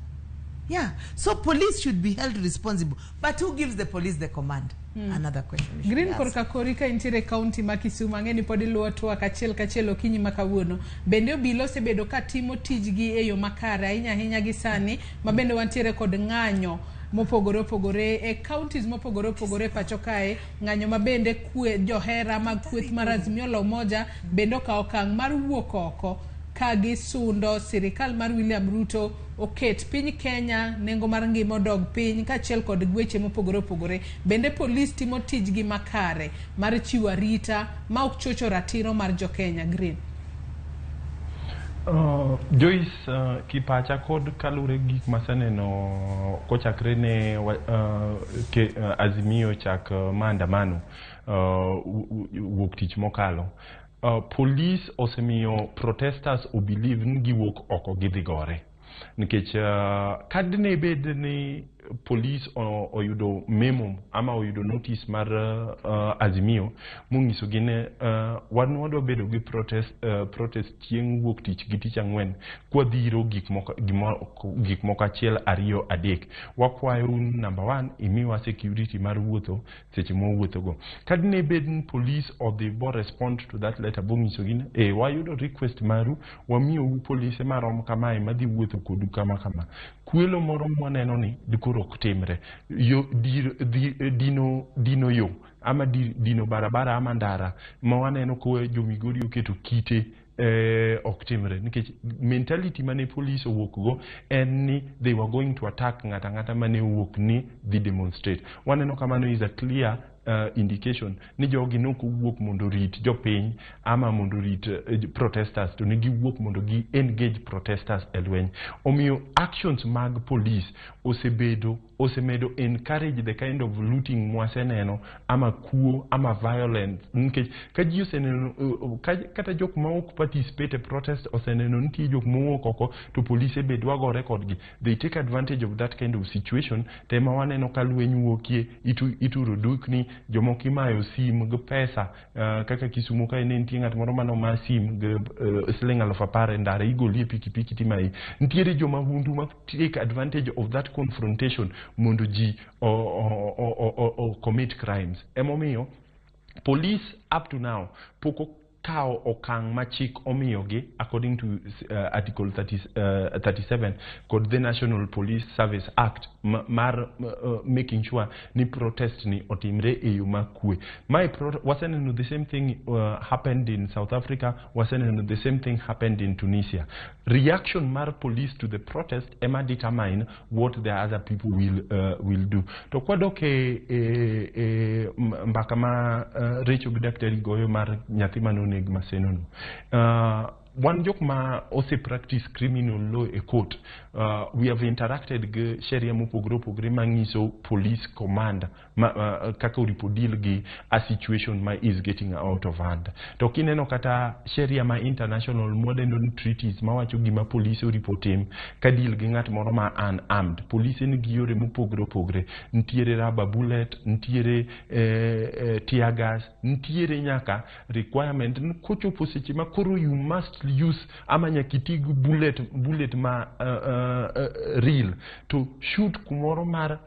Yeah. So police should be held responsible. But who gives the police the command? Another question. we should Green ask. korka kori ka intiere kaunti ma Kisumu ang'e ni pod iluwo twak achiel kachiel okinyi ma kawuono. Bende obila osebedo ka timo tijgi e yo makare ahinya ahinya gi sani ma bende wantiere kod ng'anyo mopogore opogore e counties mopogore opogore pacho kae, ng'anyo ma bende kwe johera mag kweth mar Azimio la Umoja bende okawo okang' mar wuok oko ka gisundo sirikal mar William Ruto oket piny Kenya nengo mar ngima odog piny kaachiel kod weche mopogore opogore. Bende polis timo tijgi makare mar chiwo arita ma ok chocho ratiro mar jokenya. Green. Joyce, kipacha kod kalure gi gik maseneno kochakre ne Azimio chak maandamano wuok tich mokalo. Police osemiyo protesters obelieve ni giwuok oko gidhi gore. Nikech kadne bed ni police oyudo memo ama oyudo notice mar Azimio monyisogi ni wan wadwa bedo gi protest chieng' wuok tich gi tich ang'wen kwadhiro gik moko achiel ariyo adek wakwayo number one imiwa security mar wuotho seche mwawuothogo kadne bed ni police odhi bo respond to that letter bonyisogi ni e wayudo request maru wamiyou polise marom kamae madhi wuotho kodu kama kama kwelo moro mwaneno ni dikoro ok timre yo, dir, di, dino, dino yo ama dino barabara ama ndara ma waneno ka jomigori oketo kite ok timre nikech mentality mane police owuok go en ni they were going to attack ng'ata ang'ata mane owuok ni dhi demonstrate. Waneno kamano is a clear indication ni jogi nok owuok mondo orit jopiny ama mondo orit protesters to ne giwuok mondo gi engage protesters e lweny. Omiyo actions mag police osebedo osemedo encourage the kind of looting mwaseneno ama kuo ama violence nikech ka ji oseneno kata jok ma ok participate e protest oseneno nitie jok mowuok oko to polise be dwa gore kodgi, they take advantage of that kind of situation to ema waneno ka lweny wuokie ituro dukni jomoko imayo sim gi pesa kaka Kisumu kae ne nitie ng'at moro manoma sim gi siling 10,000 e ndara igolie pikipiki timayi. Nitiere jomahundu ma take advantage of that confrontation mondo ji o commit crimes. Emomiyo police up to now pok okawo okang' ma chik omiyogi according to article 37 kod the National Police Service Act mar making sure ni protest ni otimre e yo makwe. Waseneno the same thing happened in South Africa, waseneno the same thing happened in Tunisia. Reaction mar police to the protest ema determine what the other people will do. To kwadok e mbaka ma Rachel gi daktari goyo mar nyathi manoneg Maseno no. Wan jok ma ose practice criminal law e court, we have interacted gi sheria mopogore opogore manyiso police command ma, kaka oripo deal gi a situation ma is getting out of hand. To kineno kata sheria ma international mwadendo ni treaties mawacho gima police oripo tim ka deal gi ng'at moro ma unarmed. Police nigi yore mopogore opogore. Nitiere rubber bullet, nitiere tear gas, nitiere nyaka requirement ni kochopo seche ma koro you must use ama nyaka iti gi bullet ma real to shoot kumoro mar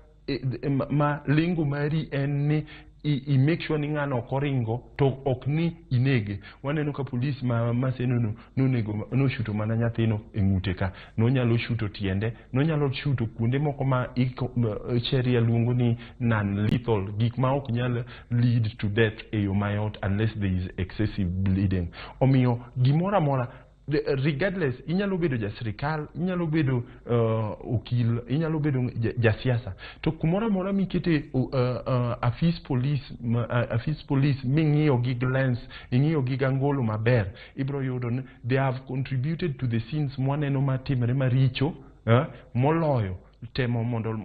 ma lengo mari en ni i make sure ni ng'ano ok oringo to ok ni inege. Waneno ka police ma Maseno no nonego noshuto mana nyathino e ng'ute ka, nonyalo shuto tiende, nonyalo shuto kuonde moko ma sheria luongo ni non lethal, gik ma ok nyal lead to death e yo mayot unless there is excessive bleeding. Omiyo gimoro amora Regardless, inyalo bedo ja sirikal, inyalo bedo okil, inyalo bedo jasiasa, to kumoro amora mikete afis police, afis police ming'iyo gi glance, ing'iyo gi gangolo maber, ibiro yudo ni they have contributed to the scenes mwaneno matimre maricho, moloyo temo mondo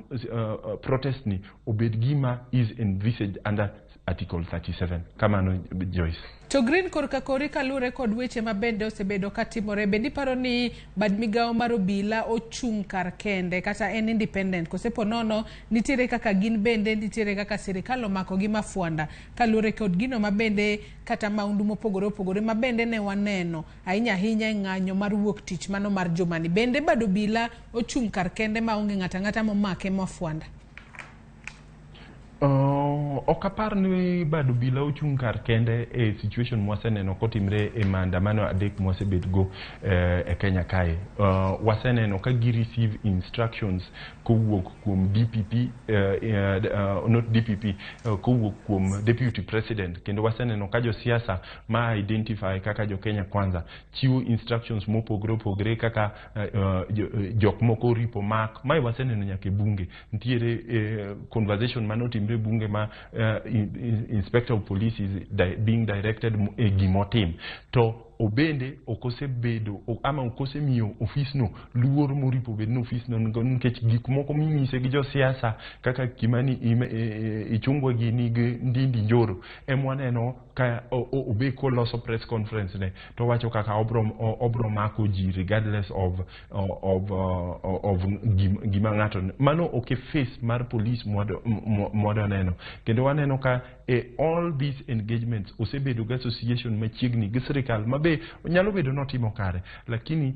protest ni obed gima is envisaged under Article 37. Kamano, Joyce. To Green, korka kori kaluwore kod weche ma bende osebedo katimore, bende iparo ni bad migawo mar obila ochung' kar kende kata en independent, kose po nono nitiere kaka gin bende nitiere kaka sirikal omako gi mafwanda kaluwore kod gino ma bende kata maundu mopogore opogore ma bende ne waneno ahinya ahinya e ng'anyo mar wuok tich mano mar jumani? Bende bad obila ochung' kar kende maonge ng'ato ang'ata momake mafwanda? Ok apar ni bad obila ochung' kar kende e situation mwaseneno kotimre e maandamano 3 mwasebet go e Kenya kae. Waseneno ka gi receive instructions kowuok kuom DPP, not DPP, kowuok kuom Deputy President, kendo waseneno ka josiasa ma identify kaka jo Kenya Kwanza chiwo instructions mopogore opogore kaka jok moko oripo mak. Mae waseneno nyaka e bunge. Nitiere conversation manotimre e bunge ma inspector of police is being directed e gimotim, to obende ok osebedo ama ok osemiyo ofisno luor moripo bed ni ofisno nigo, nikech gik moko minyise gi josiasa kaka Kimani Ichung'wa gini gi Ndindi Njoro ema waneno ka obe koloso press conference ne to wacho kaka obro mako ji regardless of gima ng'ato. Mano ok e face mar police mwadwa neno. Kendo waneno ka e all these engagements osebedo gi association machiegni gi sirikal, mabe nyalo bedo notimo kare, lakini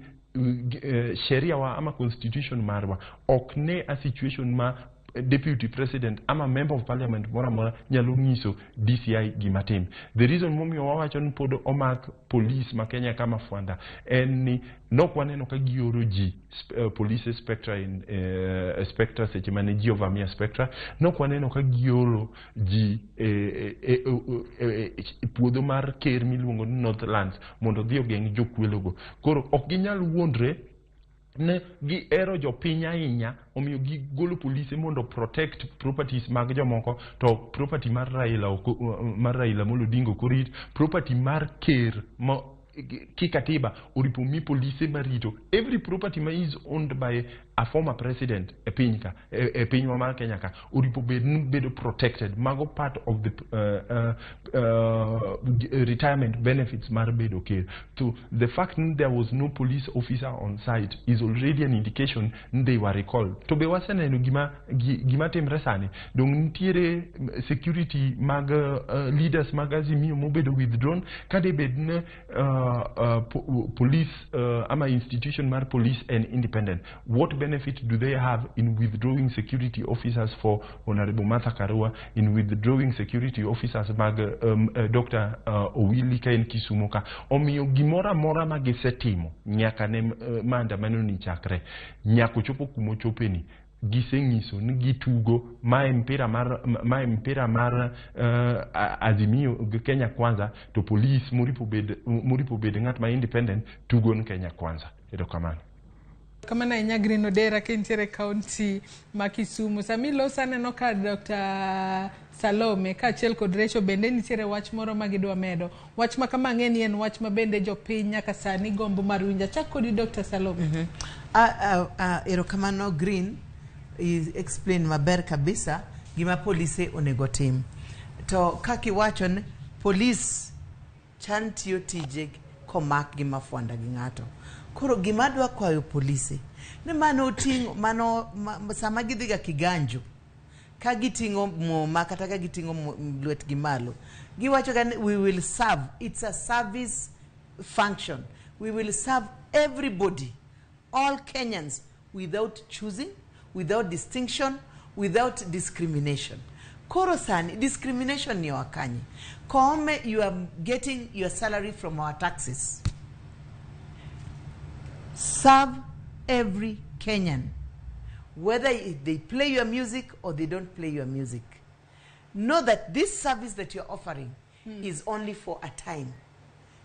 sheria wa ama constitution marwa ok ne a situation ma deputy president ama member of parliament moro amora nyalo nyiso DCI gima tim. The reason momiyo wawacho ni pod omak police ma Kenya kama fwanda en ni nok waneno ka gioro ji police spectra in spectra seche mane ji ovamia Spectra, nok waneno ka gioro ji e puodho mar ker miluongo ni Northlands mondo odhi ogeng' jokwelogo. Koro ok ginyal wuondre ne gihero jopiny ahinya, omiyo gigolo polise mondo protect properties mag jomoko, to property mar Raila mar Raila Amolo Odinga ok orit, property mar ker ma kikatiba oripo mi polise marito every property ma is owned by a former president e piny ka, e pinywa mar Kenya ka, oripo bed ni bedo protected. Mago part of the retirement benefits mar bedo ker. So the fact that there was no police officer on site is already an indication ni they were recalled. To be waseneno gima timre sani dong nitiere security mag leaders mag Azimio mobedo withdrawn. Ka de bed ni police ama institution mar police en independent, what benefit do they have in withdrawing security officers for Honorable Martha Karua, in withdrawing security officers mag Dr. Owili ka en Kisumu ka? Omiyo gimoro amora ma gisetimo nyaka ne maandamano ni chakre nyaka ochopo kuma ochopeni, giseng'iso ni gitugo mae mpira mar Azimio gi Kenya Kwanza, to police moripo bed ng'at ma independent tugo ni Kenya Kwanza. Erokamano. Kamano ahinya, Green Odera, kintiere kaunti ma Kisumu. Sami loso aneno ka Dr. Salome kaachiel kod Recho bende nitiere wach moro ma gidwa medo. Wach ma kama ang'e ni en wach ma bende jopiny nyaka sani gombo mar winjo. Achak kodi, Dr. Salome. Erokamano Green is explain maber kabisa gima polise onego tim. To kaka iwacho ni police chan tiyo tije komak gi mafwanda gi ng'ato. Koro gima adwa kwayo polise ni mano oting'o mano sama gidhiga kiganjo ka giting'o muma kata ka giting'o lwetgi malo, giwacho ga ni we will serve. It's a service function. We will serve everybody, all Kenyans, without choosing, without distinction, without discrimination. Koro sani discrimination ni wakanye Koome, you are getting your salary from our taxes. Serve every Kenyan, whether they play your music or they don't play your music. Know that this service that you're offering is only for a time.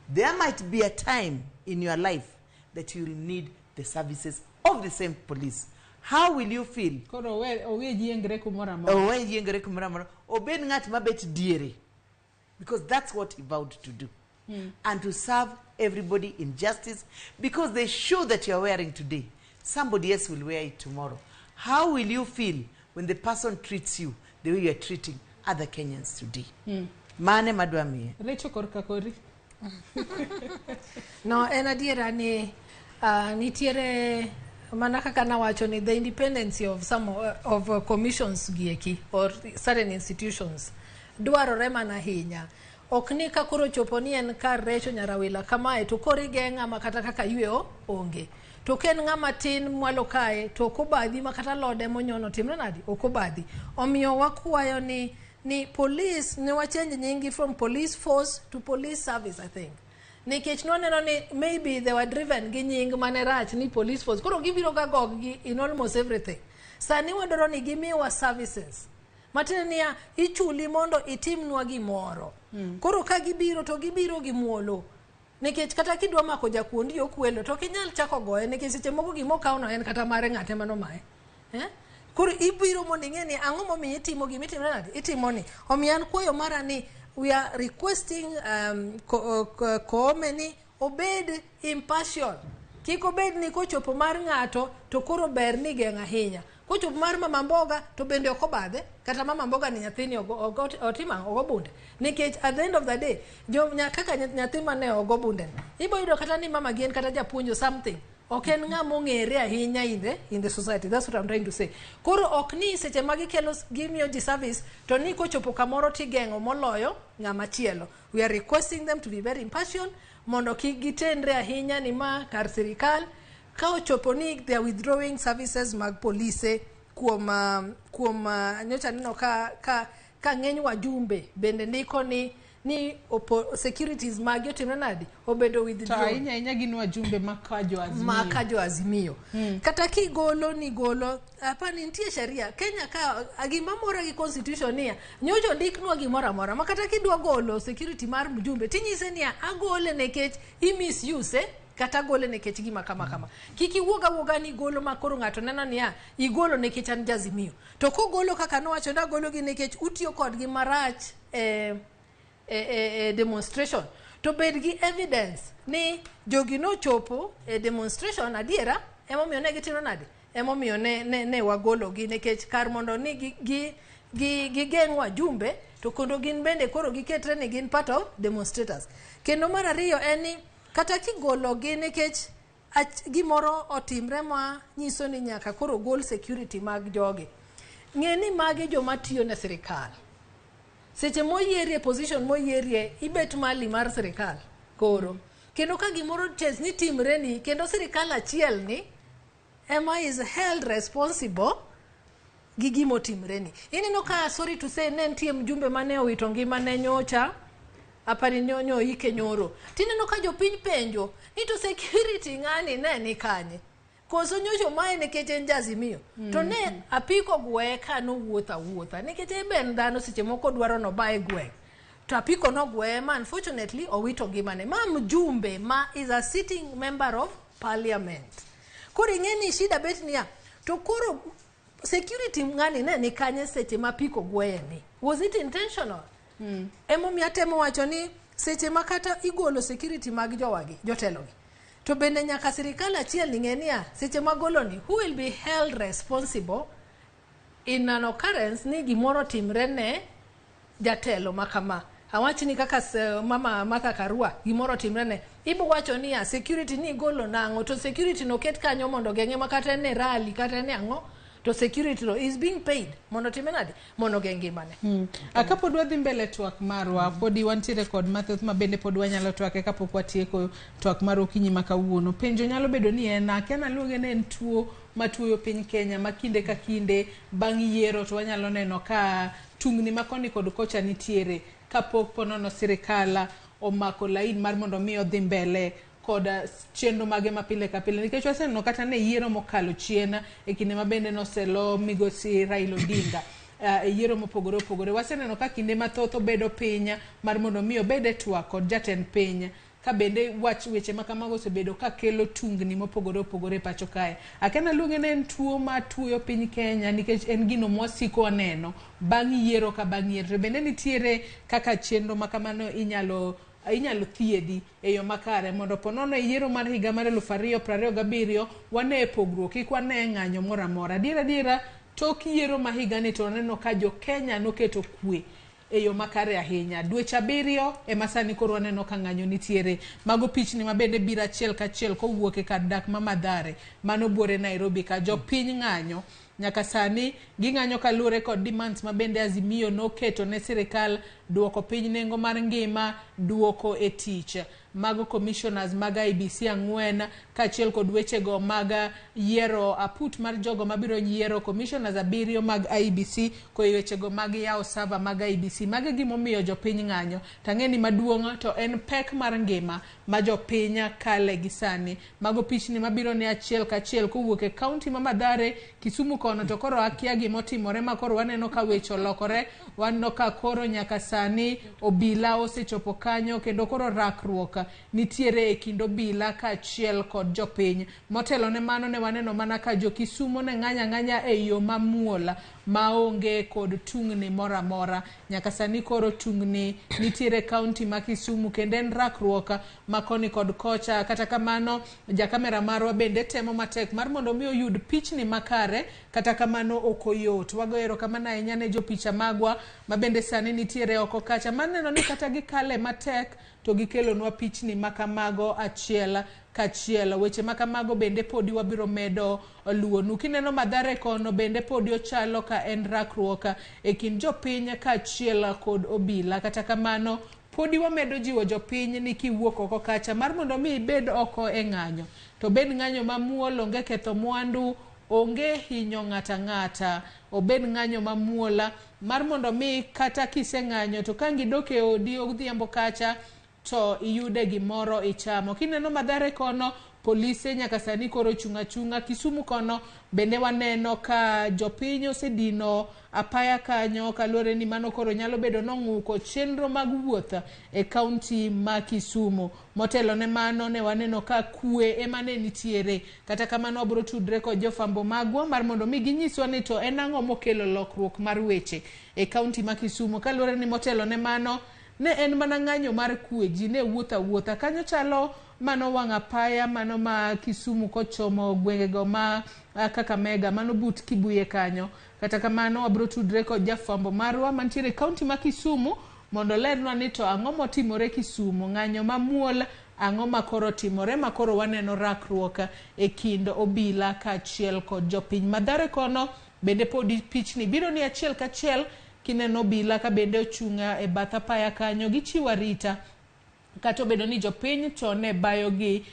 There might be a time in your life that you will need the services of the same police. How will you feel? Koro owe jiengre kumoro amora. Owe yiengre kumoro amora. Obed ng'at mabet diere. Because that's what he vowed to do. And to serve everybody in justice. Because the shoe that you're wearing today, somebody else will wear it tomorrow. How will you feel when the person treats you the way you are treating other Kenyans today? Mane madwa miye. Recho korka kori. No, en adiera ni nitiere mana kaka nawacho ni the independence of some of commissions gieki or certain institutions dwarore mana ahinya. Ok ni ka koro chopo ni en kar Recho Nyarawila kamae to koro igeng'a ma kata kaka yweyo onge. To ka en ng'ama tin mwalo kae to ok obadhi ma kata lode monyono timre nadi ok obadhi. Omiyo wakwayo ni police ne wachange nyingi from police force to police service, I think. Nikech nwaneno ni maybe they were driven gi nying mane rach ni police force. Koro gibiro ga gog gi in almost everything. Sani wadwaro ni gimiwa services. Matiende niya, ichuli mondo itimnwa gimoro. Koro ka gibiro to gibiro gi muolo. Nikech kata kidwa mako jakuo okwelo to ok inyal chako goye nikech seche moko gima okawono en kata mare ng'ate manomaye. Koro ibiro mondo ing'e ni ang'o momiyo itimo gima itimre nade? Itimo ni. Omiyo an kwayo mara ni we are requesting Koome ni obed impartial. Kik obed ni kochopo mar ng'ato to koro ber ni geng'o ahinya. Kochopo mar mama mboga to bende ok obadhe. Kata mama mboga ni nyathini otimo ang'o? Ogo bunde. Nikech at the end of the day, kaka nyathi mane ogo bunde ni, ibo yudo kata ni mama gi en kata japuonj or something. Ok en ng'ama ong'ere ahinya in the society. That's what I'm trying to say. Koro ok ni seche ma gikelo gimiyo ji service to ni kochopo kamoro tigeng'o moloyo ng'ama chielo. We are requesting them to be very impartial mondo kik gitenre ahinya ni ma kar sirikal. Ka ochopo ni they are withdrawing services mag polise kuom nyocha neno ka ng'eny wajumbe bende ndiko ni securities magi otimre nadi obedo withdrawn. To ahinya ahinya gin wajumbe maka jo Azimio. Maka jo Azimio. Kata kigolo ni golo, hapana nitie sheria. Kenya ka gima mora gi constitution niya, nyocha ndiknwa gimoro amora. Ma kata kidwa golo security mar mjumbe, tinyise niya agole nikech i misuse kata gole nikech gima kama kama. Kik iwuog awuoga ni golo ma koro ng'ato neno niya igolo nikech an Azimio. To kogolo kaka nowacho ni agolo gi nikech utiyo kodgi marach e demonstration. To bed gi evidence ni jogi nochopo e demonstration adiera emomiyo ne gitimo nade? Emomiyo ne wagolo gi nikech kar mondo ni gigeng' wajumbe to kondo gin bende koro giketre ni gin part of demonstrators. Kendo mar ariyo en ni kata kigolo gi nikech gimoro otimre ma nyiso ni nyaka koro gol security mag jogi. Ng'e ni magi joma tiyo ne sirikal. Seche moyierie position moyierie ibet mali mar sirikal koro. Kendo ka gimoro ches ni timre ni kendo sirikal achiel ni ema is held responsible gi gimo timre ni. Ineno ka sorry to say ne nitie mjumbe mane owito ngima ne nyocha apani nyonyo ike nyoro. Tineno ka jopiny penjo ni to security ng'ani ne ni kanye? Koso nyocho mae nikech en Azimio. To ne apiko gwe ka nowuotho awuotha nikech en be en dhano seche moko dwaro noba e gweng'. To apiko nogweye ma unfortunately owito ngimane. Ma mjumbe ma is a sitting member of parliament. Koro ing'e ni shida bet niya to koro security ng'ani ne ni kanye seche ma apiko gweye ni? Was it intentional? Emomiyo atemo wacho ni seche ma kata igolo security mag jowagi, jotelogi, to bende nyaka sirikal achiel ni ng'e niya seche magolo ni who will be held responsible in an occurrence ni gimoro timre ne jatelo makama. Awach ni kaka mama Martha Karua gimoro timre ne, ibo wacho niya security ni igolo nang'o to security no ket kanyo mondo geng'e ma kata en e rally kata en e ang'o to security no is being paid mondo time nade mondo geng' ngimane. Kapod wadhi mbele twak marwa, podi wantiere kod mathoth ma bende pod wanyalo twake kapok watieko twak mar okinyi ma kawuono. Penjo nyalo bedo ni en akia naluonge ni en tuo matuoyo piny Kenya ma kinde ka kinde bang' yiero to wanyalo neno ka tungni ma koni kod kocha nitiere kapok ponono sirikal omako lain mar mondo mi odhi mbele kod chenro mage ma pile ka pile nikech waseneno kata ne yiero mokalo chien e kinde ma bende noselo migosi Raila Odinga e yiero mopogore opogore. Waseneno ka kinde mathoth obedo piny mar mondo mi obed e twak kod jatend piny Ka bende wach weche ma kamago osebedo ka kelo tungni mopogore opogore e pacho kae. Akia naluonge ni en tuo ma tuoyo piny Kenya nikech en gino mwasiko waneno bang' yiero ka bang' yiero. To bende nitiere kaka chenro ma kamano inyalo inyalo thiedhi e yo makare mondo po nono e yiero mar higa mar 2027 wane pogruok, kik wane ng'anyo moro amora. Adiera adiera tok yiero ma higani to waneno ka jo Kenya noketo kwe e yo makare ahinya. Dweche 7 ema sani koro waneno ka ng'anyo nitiere. Mago pichni ma bende biro achiel kachiel kowuok e kar dak ma Mathare, mano buore Nairobi ka. Jopiny ng'anyo nyaka sani, ging'anyo kaluwore kod demands ma bende Azimio noketo ne sirikal, duoko piny nengo mar ngima, duoko e tich mago commissioners mag IEBC 4 kaachiel kod wechego mag yiero aput mar jogo mabiro yiero commissioners 7 mag IEBC kod wechego mag yawo server mag IEBC. Mago e gimomiyo jopiny ng'anyo. To ang'e ni maduong' to en pek mar ngima ma jopiny kale gi sani. Mago pichni mabiro ne achiel kachiel kowuok e kaunti ma Mathare, Kisumu kono to koro akia gimotimore ma koro waneno ka weche olokore. Waneno ka koro nyaka sani obila osechopo kanyo kendo koro rakruok nitiere e kind obila kaachiel kod jopiny. Motelo ne mano ne waneno mana ka jo Kisumo ne ng'anyo ang'anya e yo mamuol maonge kod tungni moro amora. Nyaka sani koro tungni nitiere e kaunti ma Kisumu kendo en rakruok ma koni kod kocha. Kata kamano jakamera marwa bende temo matek mar mondo mi oyud pichni makare, kata kamano ok oyot. Wagoyo erokamano ahinya ne jopicha magwa ma bende sani nitiere oko kacha, maneno ni kata gikale matek to gikelonwa pichni makamago achiel kachiel. Weche makamago bende podi wabiro medo luwonu. Kineno Mathare kono bende podi ochalo ka en rakruok e kind jopiny kaachiel kod obila. Kata kamano podi wamedo jiwo jopiny ni kiwuok oko kacha mar mondo mi ibed oko e ng'anyo, to bed ng'anyo mamuol, onge ketho mwandu, onge hinyo ng'ata ng'ata, obed ng'anyo mamuol mar mondo mi kata kiseng'anyo to ka gidok e odi odhiambo kacha to iyude gimoro ichamo. Kineno Mathare kono, polise nyaka sani koro chung' achung'a. Kisumu kono bende waneno ka jopiny osedino apaya kanyo kaluwore ni mano koro nyalo bedo nong'uko chenro mag wuoth e kaunti ma Kisumu. Motelo ne mano ne waneno ka kwe ema ne nitiere. Kata kamano wabiro tudre kod jofwambo magwa mar mondo mi ginyiswa ni to en ang'o mokelo lokruok mar weche e kaunti ma Kisumu. Kaluwore ni motelo ne mano ne en mana ng'anyo mar kwe, ji ne wuotho awuotha. Kanyo chalo mano wang' apaya mano ma Kisumu kochomo gwengego ma Kakamega, mano but Kibuye kanyo. Kata kamano wabiro tudre kod jafwambo marwa mantiere e kaunti ma Kisumu mondo olernwa ni to ang'o motimore Kisumu, ng'anyo mamuol ang'o ma koro timore ma koro waneno rakruok e kind obila kaachiel kod jopiny. Mathare kono bende podi pichni biro ni achiel kachiel. Kineno obila ka bende ochung' e bath apaya kanyo, gichiwo arita kata obedo ni jopiny to ne bayogi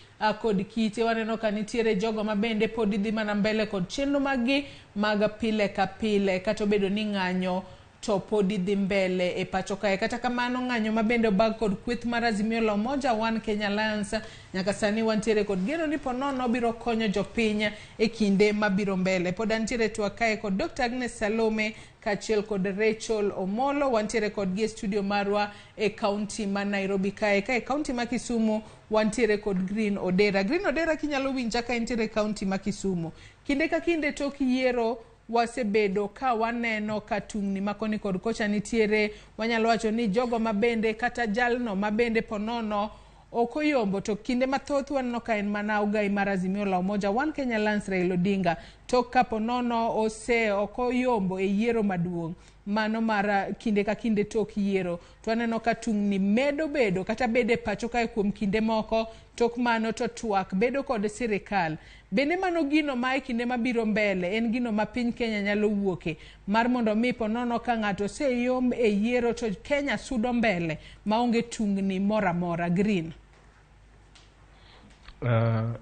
kod kite. Waneno ka nitiere jogo ma bende pod dhi mana mbele kod chenro maggi mag pile ka pile kata obedo ni ng'anyo to pod dhi mbele e pacho kae. Kata kamano ng'anyo ma bende obag kod kweth mar Azimio la Umoja One Kenya Alliance nyaka sani wantiere kod geno ni ponono biro konyo jopiny e kinde mabiro mbele. Pod antiere twak kae kod Dr. Agnes Salome kaachiel kod Rachel Omolo. Wantiere kodgi e studio marwa e kaunti ma Nairobi kae. Ka e kaunti ma Kisumu wantiere kod Green Odera. Green Odera, kinyalo winja ka intiere e kaunti ma Kisumu. Kinde ka kinde tok yiero wasebedo ka waneno ka tungni ma koni kod kocha nitiere. Wanyalo wacho ni jogo mabende kata jalno mabende ponono ok oyombo, to kinde mathoth waneno ka en mana ogai mar Azimio la Umoja One Kenya Alliance Raila Odinga. Tok ka ponono ose ok oyombo e yiero maduong' mano mar kinde ka kinde tok yiero, to waneno ka tungni medo bedo kata bedo e pacho kae kuom kinde moko. Tok mano to twak bedo kod sirikal. Bende mano gino ma e kinde mabiro mbele en gino ma piny Kenya nyalo wuoke mar mondo mi ponono ka ng'ato oseyomb e yiero to Kenya sudo mbele maonge tungni moro amora. Green.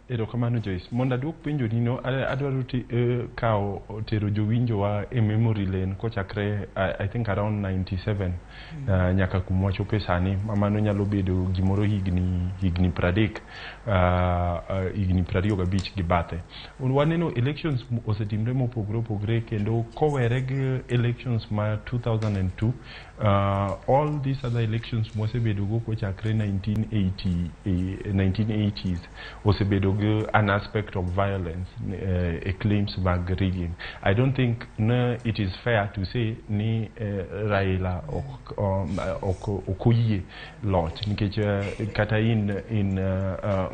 Erokamano Joyce. Mondo aduok penjo nino, adwaro kawo tero jowinjowa e memory lane kochakre I think around 97 nyaka kuma wachope sani, ma mano nyalo bedo gimoro higni 30, higni 25 gi bathe. Waneno elections osetimre mopogore opogore, kendo kowere gi elections ma 2002 All these other elections mwasebedo go kochakre 1980, 1980s osebedo gi an aspect of violence, e claims mag rigging. I don't think no, it is fair to say ni Raila ok oyie loch nikech kata in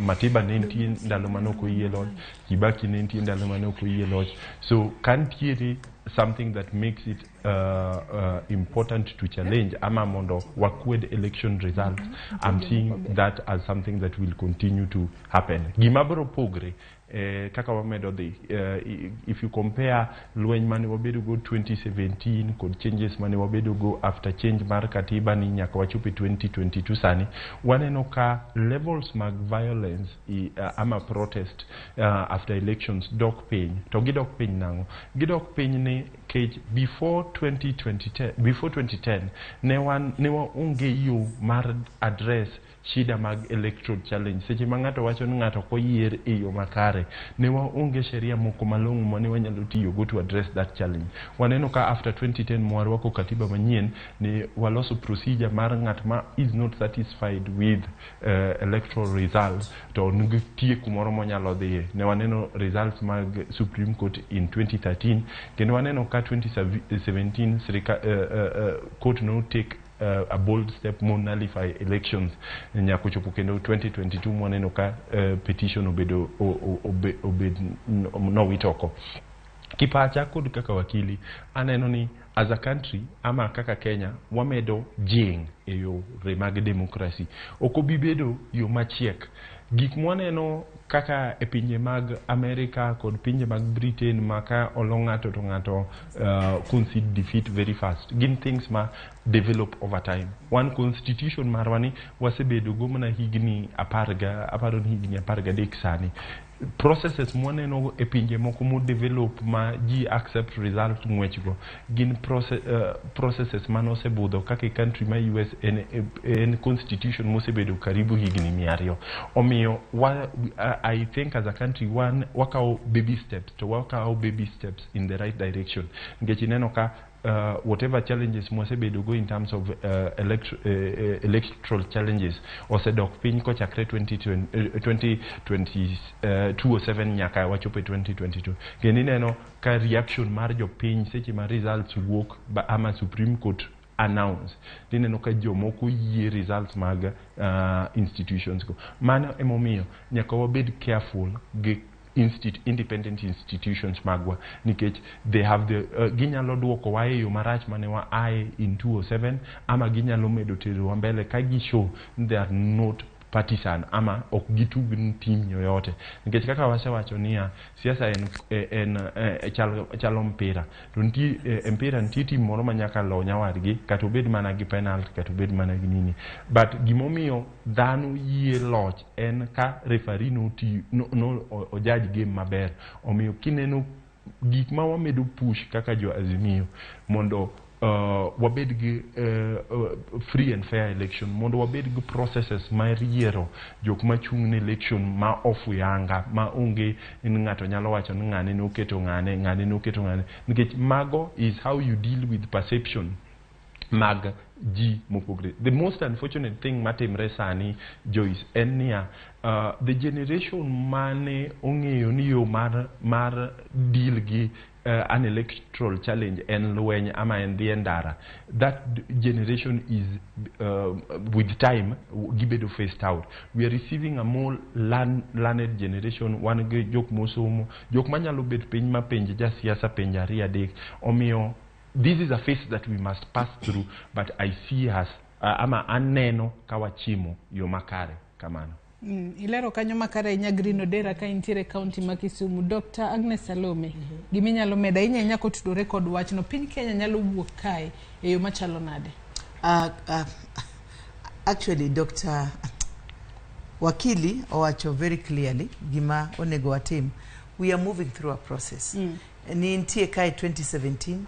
Matiba ne nitie ndalo mane ok oyie loch, Kibaki ne nitie ndalo mane ok oyie loch. So ka ntiere something that makes it important to challenge ama mondo wakwed election results, I'm seeing that as something that will continue to happen. Gima biro pogre kaka wamedo dhi, if you compare lweny mane wabedo go 2017 kod changes mane wabedo go after change mar katiba ni nyaka wachopo e 2022, sani waneno ka levels mag violence ama protest after elections dok piny. To gidok piny nang'o? Gidok piny ni kech before 2020, before 2010 ne wan ne waonge yo mar address shida mag electoral challenge. Seche ma ng'ato wacho ni ng'ato ok oyier e yo makare, ne waonge sheria moko malong'o mane wanyalo tiyogo to address that challenge. Waneno ka after 2010 mwarwako katiba manyien, ne waloso procedure mar ng'at ma is not satisfied with electoral results to nitie kumoro monyalo dhiye. Ne waneno results mag Supreme Court in 2013, kendo waneno ka 2017 sirika, court no take a bold step mo nullify elections nyaka ochopo kendo 2022 mwaneno ka petition obedo obed nowit oko. Kipacha kod kaka wakili, aneno ni as a country ama kaka Kenya wamedo jing e yore mag democracy. Ok obi bedo yo machiek. Gik mwaneno kaka e pinje mag America kod pinje mag Britain ma ka olo ng'ato to ng'ato concede defeat very fast, gin things ma develop over time. Wan constitution marwa ni wasebedo go mana higni apar ga aparo ni higni 13 sani. Processes mwaneno e pinje moko mo develop ma ji accept result ng'wech go gin processes manosebudho kaka e country ma US en constitution mosebedo karibu higni 200. Omiyo I think as a country wan wakawo baby steps, to wakawo baby steps in the right direction, nikech ineno ka whatever challenges mwasebedo go in terms of electoral challenges osedok piny kochakre 2020, 2020, 2007 nyaka wachopo e 2022. Kendo ineno ka reaction mar jopiny seche ma results wuok ama Supreme Court announce, tineno ka jomoko yie results mag institutions go. Mano emomiyo nyaka wabed careful gi independent institutions magwa, nikech they have the ginyalo duoko wa e yo marach mane wa ae in 2007 ama ginyalo medo terowa mbele ka gi show they are not partisan ama ok gitug team yoyote. Nikech kaka wasewacho niya, siasa en chalo mpira, to nitie e mpira nitie team moro ma nyaka lo nyawadgi, kata obed mana gi penalty, kata obed mana gi nini. But gimomiyo dhano yie loch en ka referee no ojudge game maber. Omiyo kineno gik ma wamedo push kaka jo Azimio mondo wabed gi free and fair election, mondo wabed gi processes mar yiero jok machung' ne election ma ofuyanga ma onge ni ng'ato nyalo wacho ni ng'ane noketo ng'ane, ng'ane noketo ng'ane, nikech mago is how you deal with perception mag ji mopogre. The most unfortunate thing matimre sani, Joyce, en niya, the generation mane ong'eyo ni yo mar deal gi an electoral challenge en lweny ama en dhi e ndara, that generation is with time gibedo phased out. We are receiving a more learned generation. Wan gi jok mosomo, jok manyalo bet piny ma penj jasiasa penj ariyo adek. Omiyo this is a phase that we must pass through, but I see us ama aneno ka wachimo yo makare kamano. Ilero kanyo makare ahinya, Green Odera, ka intiere kaunti ma Kisumu. Dr. Agnes Salome, giminyalo medo ahinya ahinya kotudore kod wachno, piny Kenya nyalo wuok kae e yo machalo nade? Actually, Dr. Wakili owacho very clearly gima onego watim. We are moving through a process. Ni nitie kae 2017,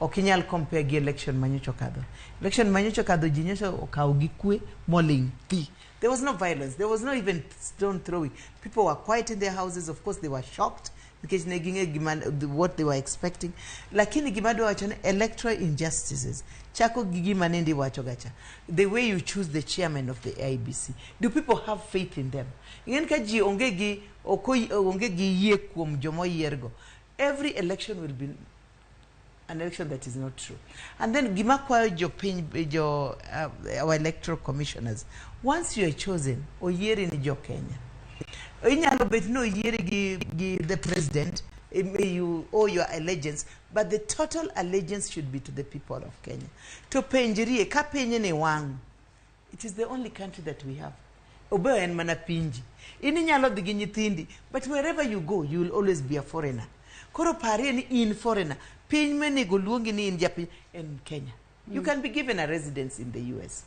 ok inyal compare gi election manyocha okadho. Election manyocha okadho ji nyocha okawo gi kwe moling thi. There was no violence. There was no even stone throwing. People were quiet in their houses. Of course, they were shocked. Nikech ne ging'e gima what they were expecting. Lakini gima adwa wacho ni electoral injustices chako gi gima nende iwacho gacha. The way you choose the chairman of the IEBC. Do people have faith in them? Ing'eni ka ji onge gi onge gi yie kuom joma oyiergo. Every election will be an election that is not true. And then gima kwayo jopiny jo our electoral commissioners, once you are chosen, oyieri ni jo Kenya. Inyalo bet ni oyieri gi the president, you owe your allegiance, but the total allegiance should be to the people of Kenya. To penjrie, ka piny ni wang', it is the only country that we have. Obe en mana pinji. In inyalo dhi gi nyithindi, but wherever you go, you will always be a foreigner. Koro parie ni in foreigner. Piny monego luongi ni in japiny en Kenya. You can be given a residence in the US,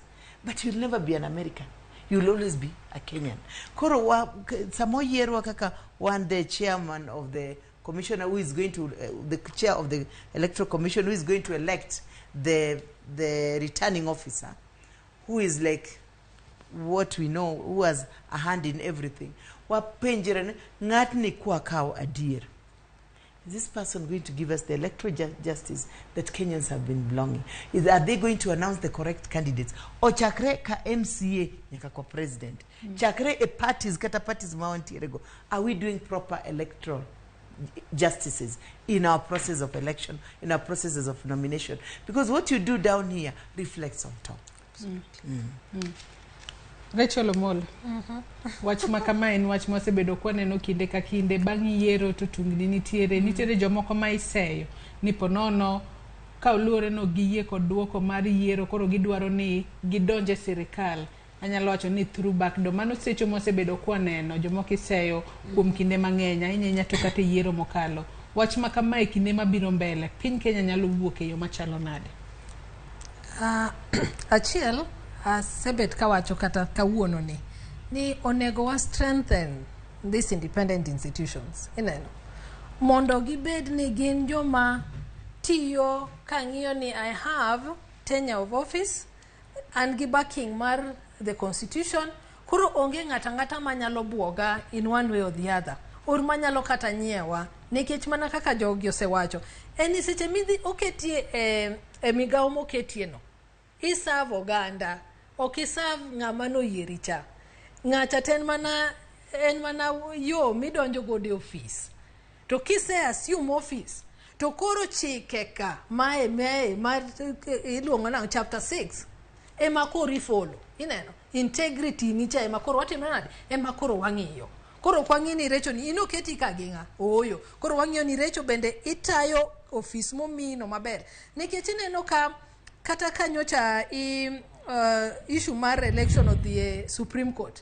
but you'll never be an American. You'll always be a Kenyan. Koro wa, samo yierwa kaka wan the chairman of the commissioner who is going to, the chair of the electoral commission who is going to elect the returning officer, who is like what we know, who has a hand in everything. Wapenjre ni ng'atni kwa kawo adier. Is this person going to give us the electoral justice that Kenyans have been belonging? Are they going to announce the correct candidates? Ochakre ka MCA nyaka kwa president. Chakre e parties, kata parties ma wantiere go. Are we doing proper electoral justices in our process of election, in our processes of nomination? Because what you do down here reflects on top. Rachel Omolo, wach ma kama en wach mawasebedo kwaneno kinde ka kinde bang' yiero to tungni nitiere, nitiere jomoko ma iseyo ni ponono ka oluwore no giyie kod duoko mar yiero koro gidwaro ni gidonj e sirikal. Anyalo wacho ni through back door. Mano secho mwasebedo kwaneno jomoko iseyo kuom kinde mang'eny ahinya ahinya to kata e yiero mokalo. Wach ma kama e kinde mabiro mbele piny Kenya nyalo wuok e yo machalo nade? Achiel asebet kawacho kata kawuono ni onego wa strengthen these independent institutions, ineno, mondo gibed ni gin joma tiyo kang'iyo ni I have tenure of office and gi backing mar the constitution. Koro onge ng'ata ng'ata manyalo buoga in one way or the other, or manyalo kata nyiewa, nikech mana kaka jogi osewacho en ni seche midhi oketie e migawo moketie no, iserve oganda, ok iserve ng'ama noyieri cha. Ng'acha to en mana yo midonjo godo e ofis. To kise assume office, to koro chike ka mae ma iluongo nang'o chapter 6 ema koro ifollow. Ineno, integrity ni cha ema koro watimo nade, ema koro wang'iyo. Koro ok wang'i ni Recho ni in oketi ka gi ng'a, ooyo. Koro wang'iyo ni Recho bende itayo ofis momino maber. Nikech ineno ka kata ka nyocha issue mar election odhi e Supreme Court,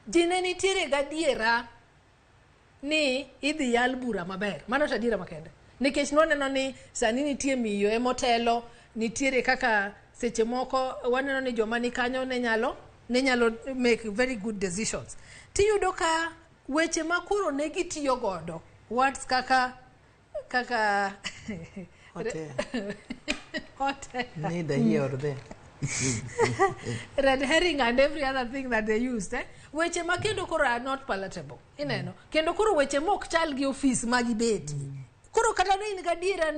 ji ne nitiere gadiera ni idhi yal bura maber. Mano to adiera makende. Nikech nwaneno ni sani nitie miyo emotelo, nitiere kaka seche moko waneno ni joma ni kanyo ne nyalo make very good decisions. Tiyudo ka weche ma koro ne gitiyo godo, words kaka Hotel. Hotel. Neither here or there. Red herring and every other thing that they used. Weche ma kendo koro are not palatable. Ineno. Kendo koro weche mok chal gi office ma gibet. Koro kata ne in gadiera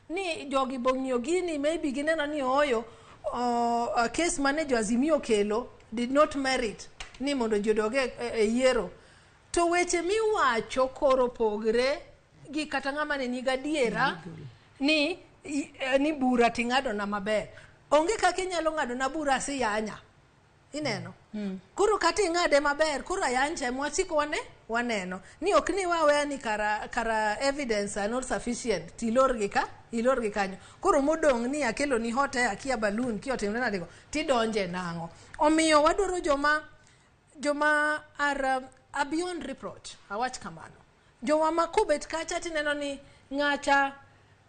ni jogi bong'iyo gini, maybe gineno ni oyo case mane jo Azimio kelo did not merit ni mondo ji odog e yiero. To weche miwacho koro pogre gi kata ng'ama ne ni gadiera ni bura ting'ado na maber. Onge kaka inyalo ng'ado na bura asiyanya. Ineno. Koro kata ing'ade maber, koro ayancha mwasiko waneno. Ni ok ni waweya ni kara evidence are not sufficient, tilor gi kanyo. Koro modong' ni akelo ni hot air, akia balloon, kia otimre nade go, tidonje nang'o. Omiyo wadwaro joma are beyond reproach. Awach kamano. Joma ma kobet kacha tineno ni ng'acha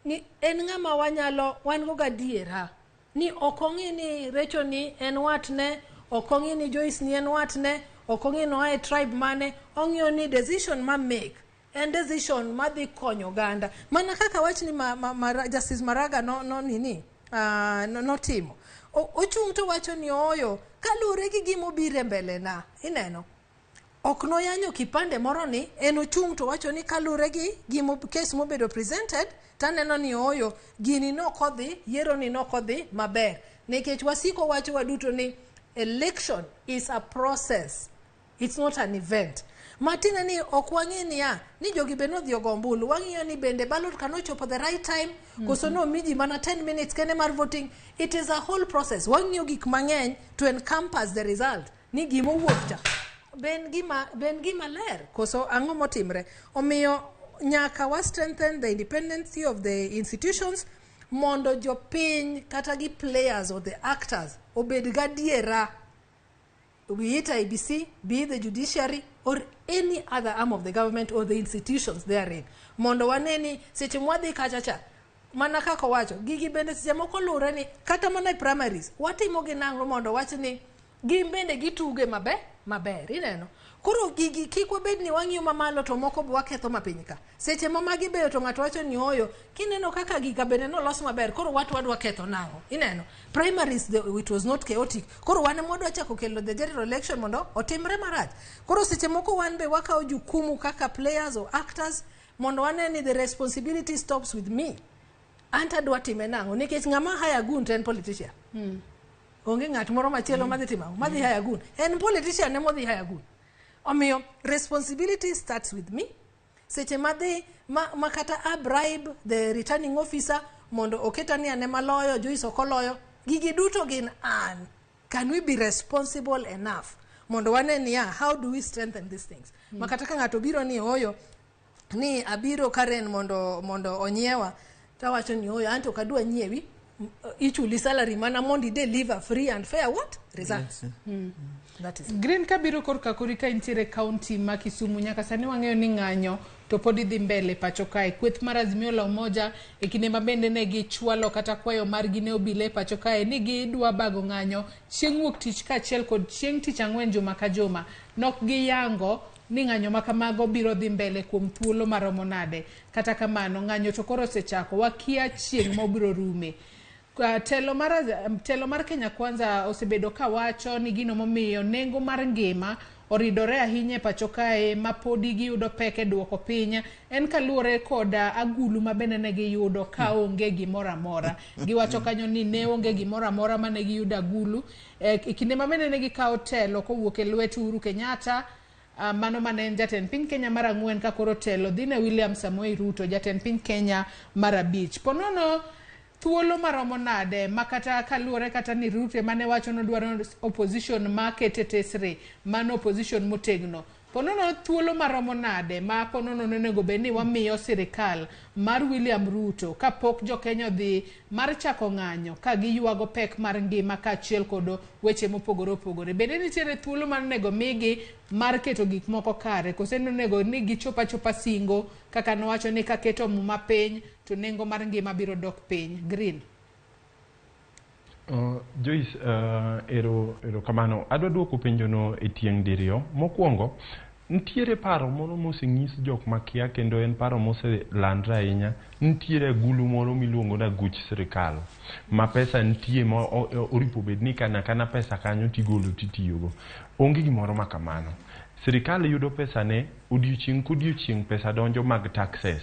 ni en ng'ama wanyalo wan go gadiera ni ok ong'i ni Recho ni en watne, ok ong'i ni Joyce ni en watne, ok ong'i ni oa e tribe mane, ong'iyo ni decision ma make en decision madhi konyo oganda. Mana kaka wach ni Justice Maraga no nini notimo. Ochung' to wacho ni ooyo kaluwore gi gima obiro e mbele na, ineno. Ok noyanyo kipande moro ni en ochung' to wacho ni kalure gi gimo case mobedo presented taneno ni ooyo gini nokodhi yiero ni nokodhi maber nikech wasiko wacho waduto ni election is a process, it's not an event. Matiende ni ok wang'e niya ni jogi be nodhi ogo ombulu, wang'iyo ni bende ballot ka nochopo the right time koso nomi ji mana 10 minutes kende mar voting. It is a whole process. Wang'iyo gik mang'eny to encompass the result ni gimowuok cha ben gima ler koso ang'o motimre. Omiyo nyaka wa strengthen the independence of the institutions mondo jopiny kata gi players or the actors obed gadiera, be it IBC, be it the judiciary or any other arm of the government or the institutions therein. Mondo wane ni seche mwadhi kacha cha mana kaka owacho gigi bende seche moko luwre ni kata mana e primaries watimo gi nang'o mondo wach ni gin bende gituge maber maber ineno. Koro gigi kik wabed ni wang'iyo mamalo to moko be waketho mapiny ka. Seche ma magi beyo to ng'ato wacho ni oyo kineno kaka giga bende nolos maber koro wat wadwa ketho nang'o ineno. Primaries it was not chaotic. Koro wan ema wadwa chako kelo the general election mondo otimre marach. Koro seche moko wan be wakawo jukumu kaka players or actors mondo wane ni the responsibility stops with me. Anta dwa time nang'o nikech ng'ama hire gun to en politician. Onge ng'at moro machielo madhi timo ang'o madhi hire gun. En politician ema odhi hire gun. Omiyo responsibility starts with me. Seche madhi ma kata a bribe the returning officer mondo oketa ni ane maloyo, Joyce ok oloyo, gigi duto gin an. Can we be responsible enough mondo wane niya how do we strengthen these things? Ma kata ka ng'ato biro ni oyo ni abiro Karen mondo onyiewa tawacho ni oyo anto ok adwa nyiewi, ichuli salary mana mondo i deliver free and fair what results. Yes. That is Green kabiro korka kori ka intiere county ma Kisumu nyaka sani wang'eyo ni ng'anyo to pod idhi mbele pacho kae. Kweth mar Azimio la Umoja e kinde ma bende ne gichwalo kata kwayo margi ne obila e pacho kae ni gidwa bago ng'anyo chieng' wuok tich kaachiel kod chieng' tich ang'wen juma ka juma. Nok giyango ni ng'anyo ma kamago biro dhi mbele kuom thuolo maromo nade. Kata kamano ng'anyo to koro osechako, wakia chieng' mobiro rume. Telo mar Kenya Kwanza osebedo kawacho ni gino momiyo nengo mar ngima oridore ahinya e pacho kae ma podi giyudo pek e duoko piny en kaluwore kod agulu ma bende ne giyudo ka onge gimoro amora. Giwacho kanyo ni ne onge gimoro amora mane giyudo agulu e kinde ma bende ne gikawo telo kowuok e lwet Uhuru Kenyatta. Mano mane en jatend piny Kenya mar ang'wen ka koro telo dhi ne William Samoei Ruto jatend piny Kenya mar abich. Ponono thuolo maromo nade ma kata kaluwore kata ni Ruto mane wacho nodwaro opposition ma kete tesre mano opposition motegno. Ponono thuolo maromo nade ma ponono onego bed ni wamiyo sirikal mar William Ruto kapok jokenya odhi mar chako ng'anyo ka giywago pek mar ngima kaachiel kod weche mopogore opogore. Bende nitiere thuolo mar onego migi mar keto gik moko kare kose onego ni gichop achopa singo kaka nowacho ni kaketo muma piny to nengo mar ngima biro dok piny. Green. Joyce, ero kamano. Adwa duoko penjono e tieng' diriyo. Mokwongo, nitiere paro moro moseng'is jok makia kendo en paro moselandre ahinya. Nitiere agulu moro miluongo ni aguch sirikal ma pesa nitie ma oripo bed ni kana kana pesa kanyo tigolo titiyogo. Onge gimoro ma kamano. Sirikal yudo pesane odiochieng' kodiochieng' pesa donjo mag taxes.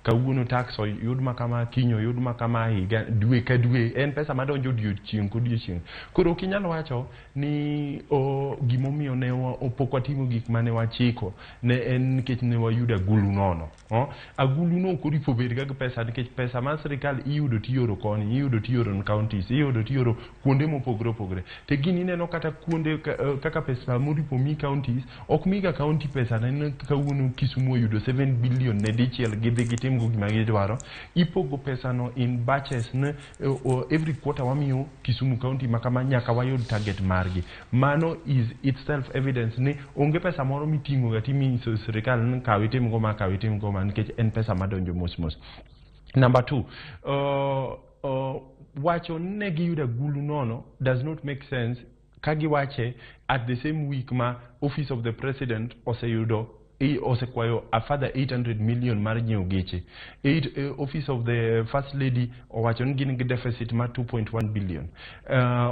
Kawuono tax oyud makama, kiny oyud makama, higa dwe ka dwe, en pesa madonjo odiochieng' kodiochieng'. Koro ok inyal wacho ni gimomiyo ne pok watimo gik mane wachiko ne en nikech ne wayudo agulu nono. Agulu no ok oripo bed ga gi pesa nikech pesa mar sirikal iyudo tiyoro koni, iyudo tiyoro ne counties, iyudo tiyoro kuonde mopogore opogore. To gini ineno kata kuonde kaka pesa moripo mi counties, ok miga county pesa ne kawuono Kisumu oyudo 7 billion ne dichiel gidhi gitim gima gidwaro. Ipogo pesa no in batches ne every quarter wamiyo Kisumu county makama nyaka wayud target margi. Mano is itself evidence ni onge pesa moro miting'o ga timiso sirikal ni kaw itim go ma, kaw itim go ma, nikech en pesa madonjo mos mos. Number 2, wacho ni ne giyudo agulu nono does not make sense ka giwache at the same week ma office of the president oseyudo Osekwayo a further 800 million mar nyiewo geche. Office of the First Lady owacho ni gin gi deficit mar 2.1 billion.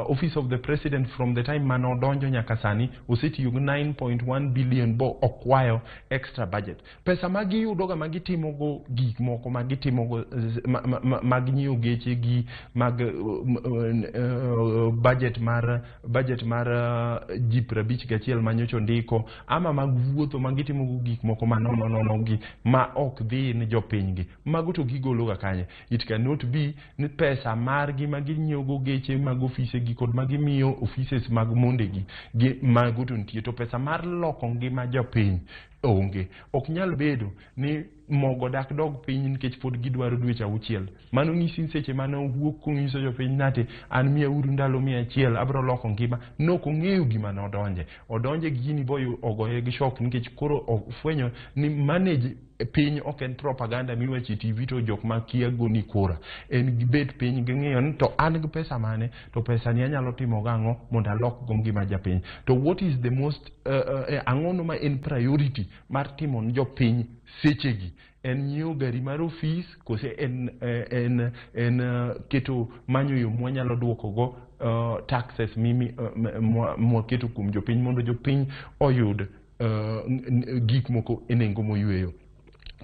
Office of the President, from the time mane odonjo nyaka sani, osetiyo gi 9.1 billion bo okwayo extra budget. Pesa ma giyudoga ma gitimogo gik moko ma gitimogo mag nyiewo geche gi mag budget mar ji 51 manyocha ondiko, ama mag wuotho ma gitimogo gik moko ma nono nono gi ma ok dhi ni jopiny gi, mago to gigolo ga kanye? It cannot be ni pesa margi ma ginyiewogo geche mag ofise gi kod ma gimiyo offices mag mondegi gi mago to nitie, to pesa mar loko ngima jopiny onge. Ok nyal bedo ni mogo dak dog piny nikech pod gidwaro dweche 6. Mano nyisi ni seche mane owuok konyiso jopiny nate an miyauru ndalo 100 abiro loko ngima, nok ong'eyo gima nodonje. Odonje gini boyo ogoye gi shock, nikech koro ofwenyo ni manage piny ok en propaganda miwacho e TV to jok ma kia goni kura. En gibet piny ging'iyo ni to an gi pesa mane, to pesa ni anyalo timo gang'o mondo alok go ngima japiny, to what is the most ang'ono ma en priority mar timo ne jopiny sechegi? En nyiewo gari mar ofis kose en keto manyo yo mwanyalo duoko go taxes mimi mwaketo kuom jopiny mondo jopiny oyud gik moko e nengo moyweyo?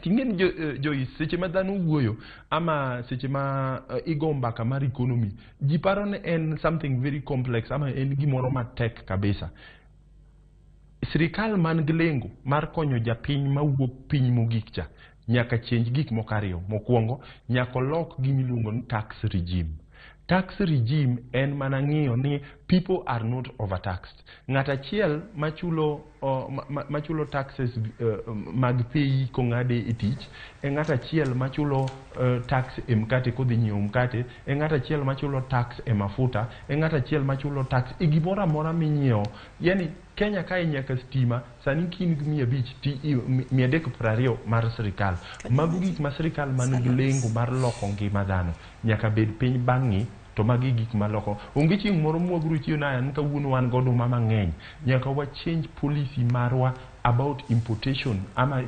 Ting'eni Joyce, seche ma dhano wuoyo ama seche ma igo mbaka mar economy, ji paro ni en something very complex ama en gimoro matek kabisa. Sirikal man gi lengo mar konyo japiny mawuok piny mogik cha nyaka change gik moko ariyo. Mokwongo, nyaka olok gimiluongo ni tax regime. Tax regime en mana ng'iyo ni people are not overtaxed. Ng'at achiel machulo taxes mag PAYE kong'ade e tich e ng'at achiel machulo tax e mkate kodhi nyiewo mkate, e ng'at achiel machulo tax e mafuta, e ng'at achiel machulo tax e gimoro amora minyiewo. Yani Kenya kae nyaka stima sani kin gi 500 ti 320 mar sirikal. Mago gik ma sirikal man gi lengo mar loko ngima dhano nyaka bed piny bang'i to magi gik maloko. Onge chieng' moro mwabiro chiewo naya ni kawuono wan goduma mang'eny. Nyaka wa change policy marwa about importation ama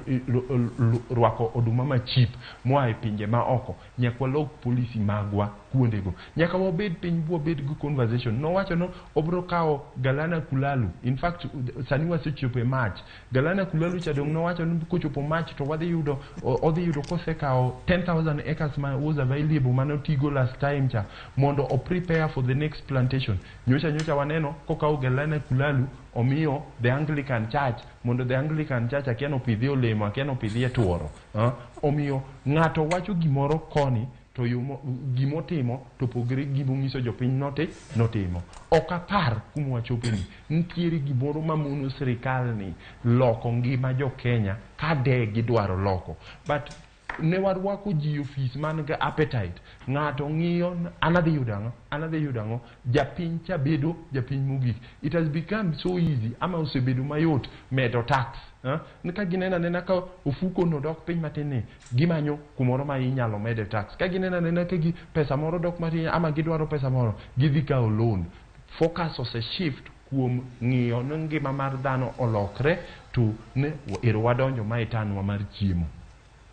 rwako oduma ma cheap moa e pinje ma oko. Nyaka walok policy magwa kuondego. Nyaka wabed piny bwabed gi conversation. Nowacho no obiro kawo Galana Kulalu. In fact, sani wasechopo e March. Galana Kulalu cha dong nowacho ni kochopo March to wadhi yudo odhi yudo kosekawo 10,000 acres ma was available mane otigo last time cha mondo o prepare for the next plantation. Nyocha waneno kokawo Galana Kulalu omiyo the Anglican Church mondo the Anglican Church akia nopidhie olemo, akia nopidhie tuoro. Omiyo ng'ato wacho gimoro koni to yo gimotimo to pogre gi gimong'iso jopiny notimo. Ok apar kuma wachopeni nitiere gimoro mamono sirikal ni loko ngima jo Kenya ka de gidwaro loko, but ne warwako ji e ofis man gi appetite. Ng'ato ng'iyo an adhi yudo ang'o, an adhi yudo ang'o. Japiny cha bedo japiny mogik. It has become so easy ama osebedo mayot medo tax, eh? Ni ka gineno anena ka ofuko no dok piny matin ni gimanyo kumoro ma inyalo mede tax. Ka gineno anena ka gi pesa moro dok matin ama gidwaro pesa moro, gidhi kawo loan. Focus ose shift kuom ng'iyo ni ngima mar dhano olokre to ne ero wadonjo ma e tanwa mar chiemo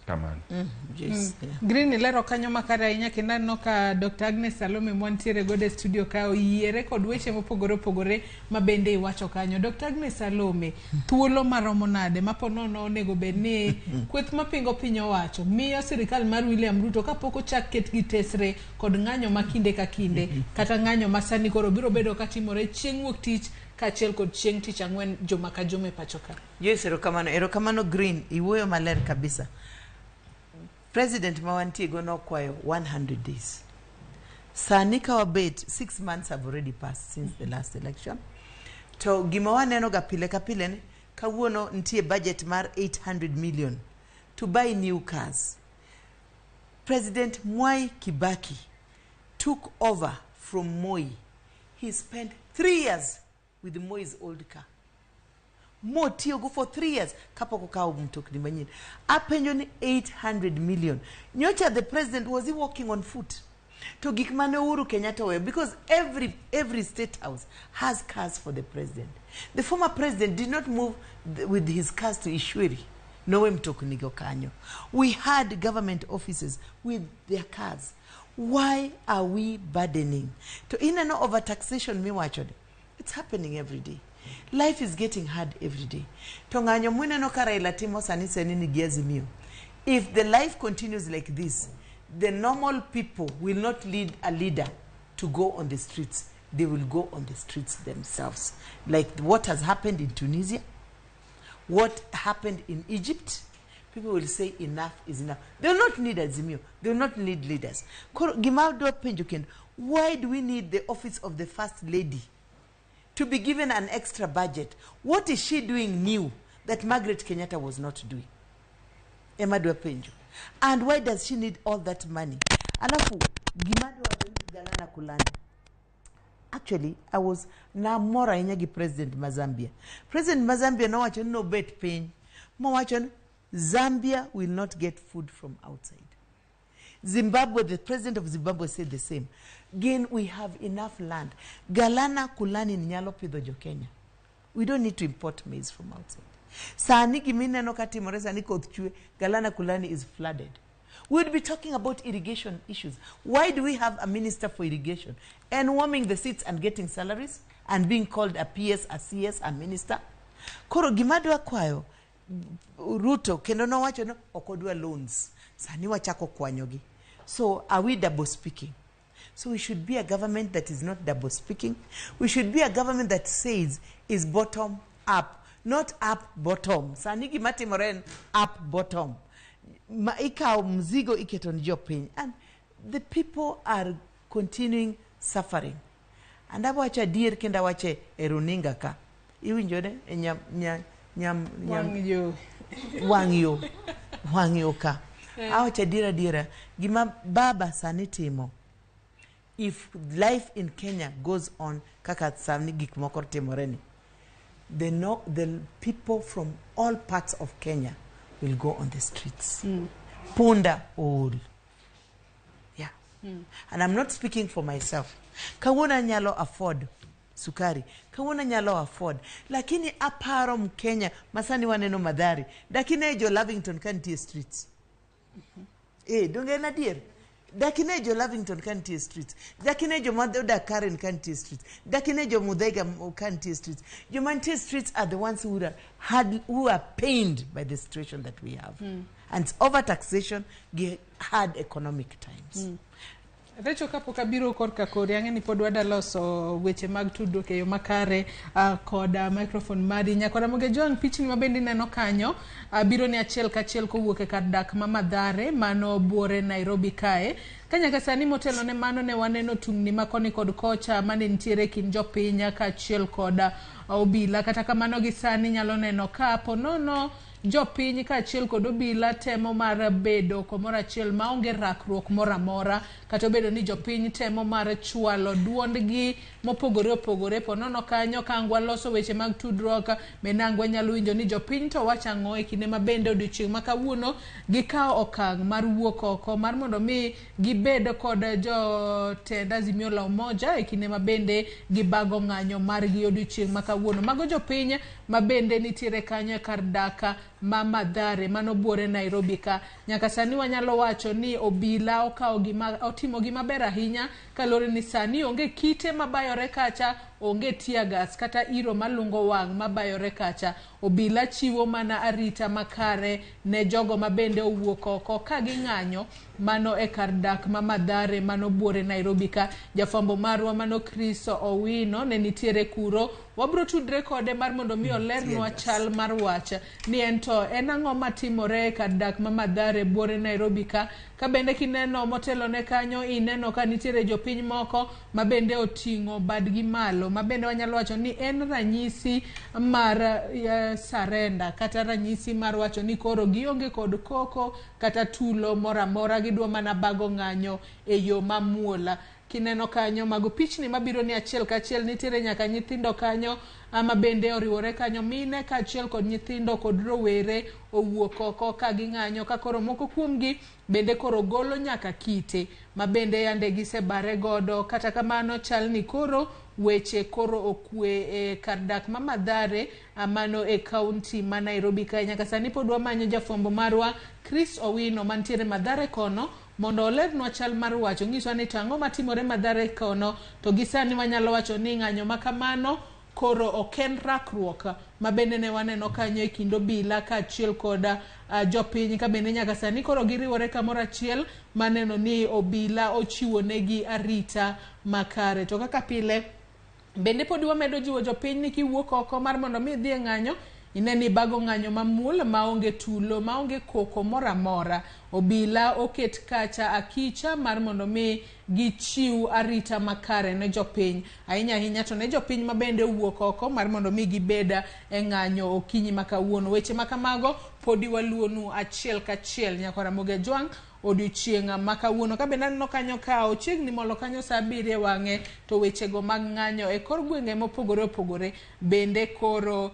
kamano. Green, ilero kanyo makare ahinya kendo aneno ka Dr. Agnes Salome mwantiere godo e studio ka oyiere kod weche mopogore opogore ma bende iwacho kanyo. Dr. Agnes Salome, thuolo maromo nade ma po nono onego bed ni kweth mapingo piny owacho miyo sirikal mar William Ruto kapok ochak ket gi tesre kod ng'anyo ma kinde ka kinde, kata ng'anyo ma sani koro biro bedo katimore chieng' wuok tich kaachiel kod chieng' tich ang'wen juma ka juma e pacho ka? Yes, erokamano, erokamano Green, iwuoyo maler kabisa. President ma wantie go nokwayo 100 days. Sani ka wabet, 6 months have already passed since the last election. To gima waneno ga pile ka pile ni kawuono nitie budget mar 800 million to buy new cars. President Mwai Kibaki took over from Moi. He spent 3 years with Moi's old car. Motiyogo for 3 years kapok okawo mtokni manyien. Apenjo ni 800 million. Nyocha the president, was he walking on foot? To gik mane Uhuru Kenyatta oweyo, because every state house has cars for the president. The former president did not move with his cars to Ishwiri. Nowe mtokni go kanyo. We had government offices with their cars. Why are we burdening? To ineno overtaxation miwachoni, it's happening every day. Life is getting hard every day. To ng'anyo mwineno ka Raila timo sani sani ni gi Azimio. If the life continues like this, the normal people will not lead a leader to go on the streets. They will go on the streets themselves. Like what has happened in Tunisia, what happened in Egypt, people will say enough is enough. They will not need Azimio. They will not need leaders. Koro gima adwa penjo kendo, why do we need the office of the first lady to be given an extra budget? What is she doing new that Margaret Kenyatta was not doing? Ema adwa penjo. And why does she need all that money? Alafu, gima adwa wacho ni Galana Kulani. Actually, I was namor ahinya gi president ma Zambia. President ma Zambia nowacho ni nobet piny mowacho ni Zambia will not get food from outside. Zimbabwe, the president of Zimbabwe said the same. Again, we have enough land. Galana Kulani ni nyalo pidho jo Kenya. We don't need to import maize from outside. Sani gimineno katimore sani koth chwe, Galana Kulani is flooded. We'd be talking about irrigation issues. Why do we have a minister for irrigation? And warming the seats and getting salaries and being called a PS, a CS, a minister? Koro gimadwa kwayo, Ruto, kendo nowacho no, ok odwa loans. Sani wachako kwanyogi. So are we double speaking? So we should be a government that is not double speaking. We should be a government that says is bottom up, not up bottom. Sani gimatimore en up bottom. Ma ikawo mzigo iketo ne jopiny. And the people are continuing suffering. And awacho adier kendo awache e runinga ka. Iwinjo ne? E nyam, nyam, nyam, nyam, Wang' yo. wang' yo. Wang' yo ka. Eh. Awacho adier adiera. Gima baba sani timo, if life in Kenya goes on kaka sani gik moko timore ni, the, no, the people from all parts of Kenya will go on the streets. Punda all. Yeah. And I'm not speaking for myself. Kawuono anyalo afford sukari. Kawuono anyalo afford. Lakini aparo Mkenya, masani waneno Mathare. Dakine jo Lavington ka nitie streets. Eh, donge en adier? Dakine jo Lavington ka nitie streets. Dakine jo odak Karen ka nitie streets. Dakine jo Muthaiga ka nitie streets. Joma nitie streets are the ones who are pained by the situation that we have. And it's overtaxation, gi hard economic times. Recho, kapok abiro korka kori, ang'e ni pod wada loso weche mag tudruok e yo makare kod microphone mari. Nyakora Moge John, pichni ma bende ineno kanyo biro ni achiel kachiel kowuok e kar dak ma Mathare mano buore Nairobi kae. Ka nyaka sani motelo ne mano ne waneno tungni ma koni kod kocha mane nitiere e kind jopiny kaachiel kod obila. Kata kamano gi sani nyalo neno ka ponono jopiny kaachiel kod obila temo mar bedo komoro achiel maonge rakruok moro amora, kata obedo ni jopiny temo mar chwalo duondgi mopogore opogore. Ponono kanyo ka ang' waloso weche mag tudruok, bende ang' wanyalo winjo ni jopiny to wacho ang'o e kinde ma bende odiochieng' ma kawuono gikawo okang' mar wuok oko mar mondo mi gibed kod jotend Azimio la Umoja e kinde ma bende gibago ng'anyo margi odiochieng' ma kawuono. Mago jopiny ma bende nitiere kanyo e kar dak ma Mathare mano buore Nairobi ka. Nyaka sani wanyalo wacho ni obila okawo gima otimo gima ber ahinya kaluwore ni sani onge kite mabayore kacha, onge tear gas kata iro malungo wang' mabayore kacha. Obila chiwo mana arita makare ne jogo mabende owuok oko ka ging'anyo mano e kar dak ma Mathare mano buore Nairobi ka. Jafwambo marwa mano Chris Owino ne nitiere kuro. Wabro tudre kode mar mondo mi olernwa chal mar wach ni en to en ang'o matimore e kar dak ma Mathare buore Nairobi ka. Ka bende kineno motelo ne kanyo ineno ka nitiere jopiny moko ma bende oting'o badgi malo ma bende wanyalo wacho ni en ranyisi mar surrender kata ranyisi mar wacho ni koro gionge kod koko kata tulo moro amora, gidwa mana bago ng'anyo e yo mamuol. Kineno kanyo mago pichni mabiro ni achiel kachiel, nitiere nyaka nyithindo kanyo ama bende oriwore kanyo, mine kaachiel kod nyithindo kod rowere owuok oko ka ging'anyo, ka koro moko kuomgi bende koro golo nyaka kite ma bende yande gisebare godo. Kata kamano chal ni koro weche koro okwe e kar dak ma Mathare mano e kaunti ma Nairobi kae. Nyaka sani pod wamanyo jafwambo marwa Chris Owino mantiere Mathare kono mondo olernwa chal mar wach, onyiswa ni to ang'o matimore Mathare kono. To gi sani wanyalo wacho ni ng'anyo ma kamano koro ok en rakruok ma bende ne waneno kanyo e kind obila kaachiel kod jopiny, ka bende nyaka sani koro giriwore kamoro achiel maneno ni obila ochiwo negi arita makare. To kaka pile bende pod wamedo jiwo jopiny ni kiwuok oko mar mondo mi idhi e ng'anyo, ine ni ibago ng'anyo mamuol maonge tulo, maonge koko moro amora. Obila oket kacha akicha mar mondo mi gichiw arita makare ne jopiny, ahinya ahinya to ne jopiny ma bende owuok oko mar mondo mi gibed e ng'anyo okinyi ma kawuono. Weche ma kamago podi waluonu achiel kachiel nyaka Ramogi Ajwang' odiochieng' ma kawuono. Ka bende aneno kanyo ka ochiegni molo kanyo saa 7 wang'e, to wechego mag ng'anyo e kor gwenge mopogore opogore bende koro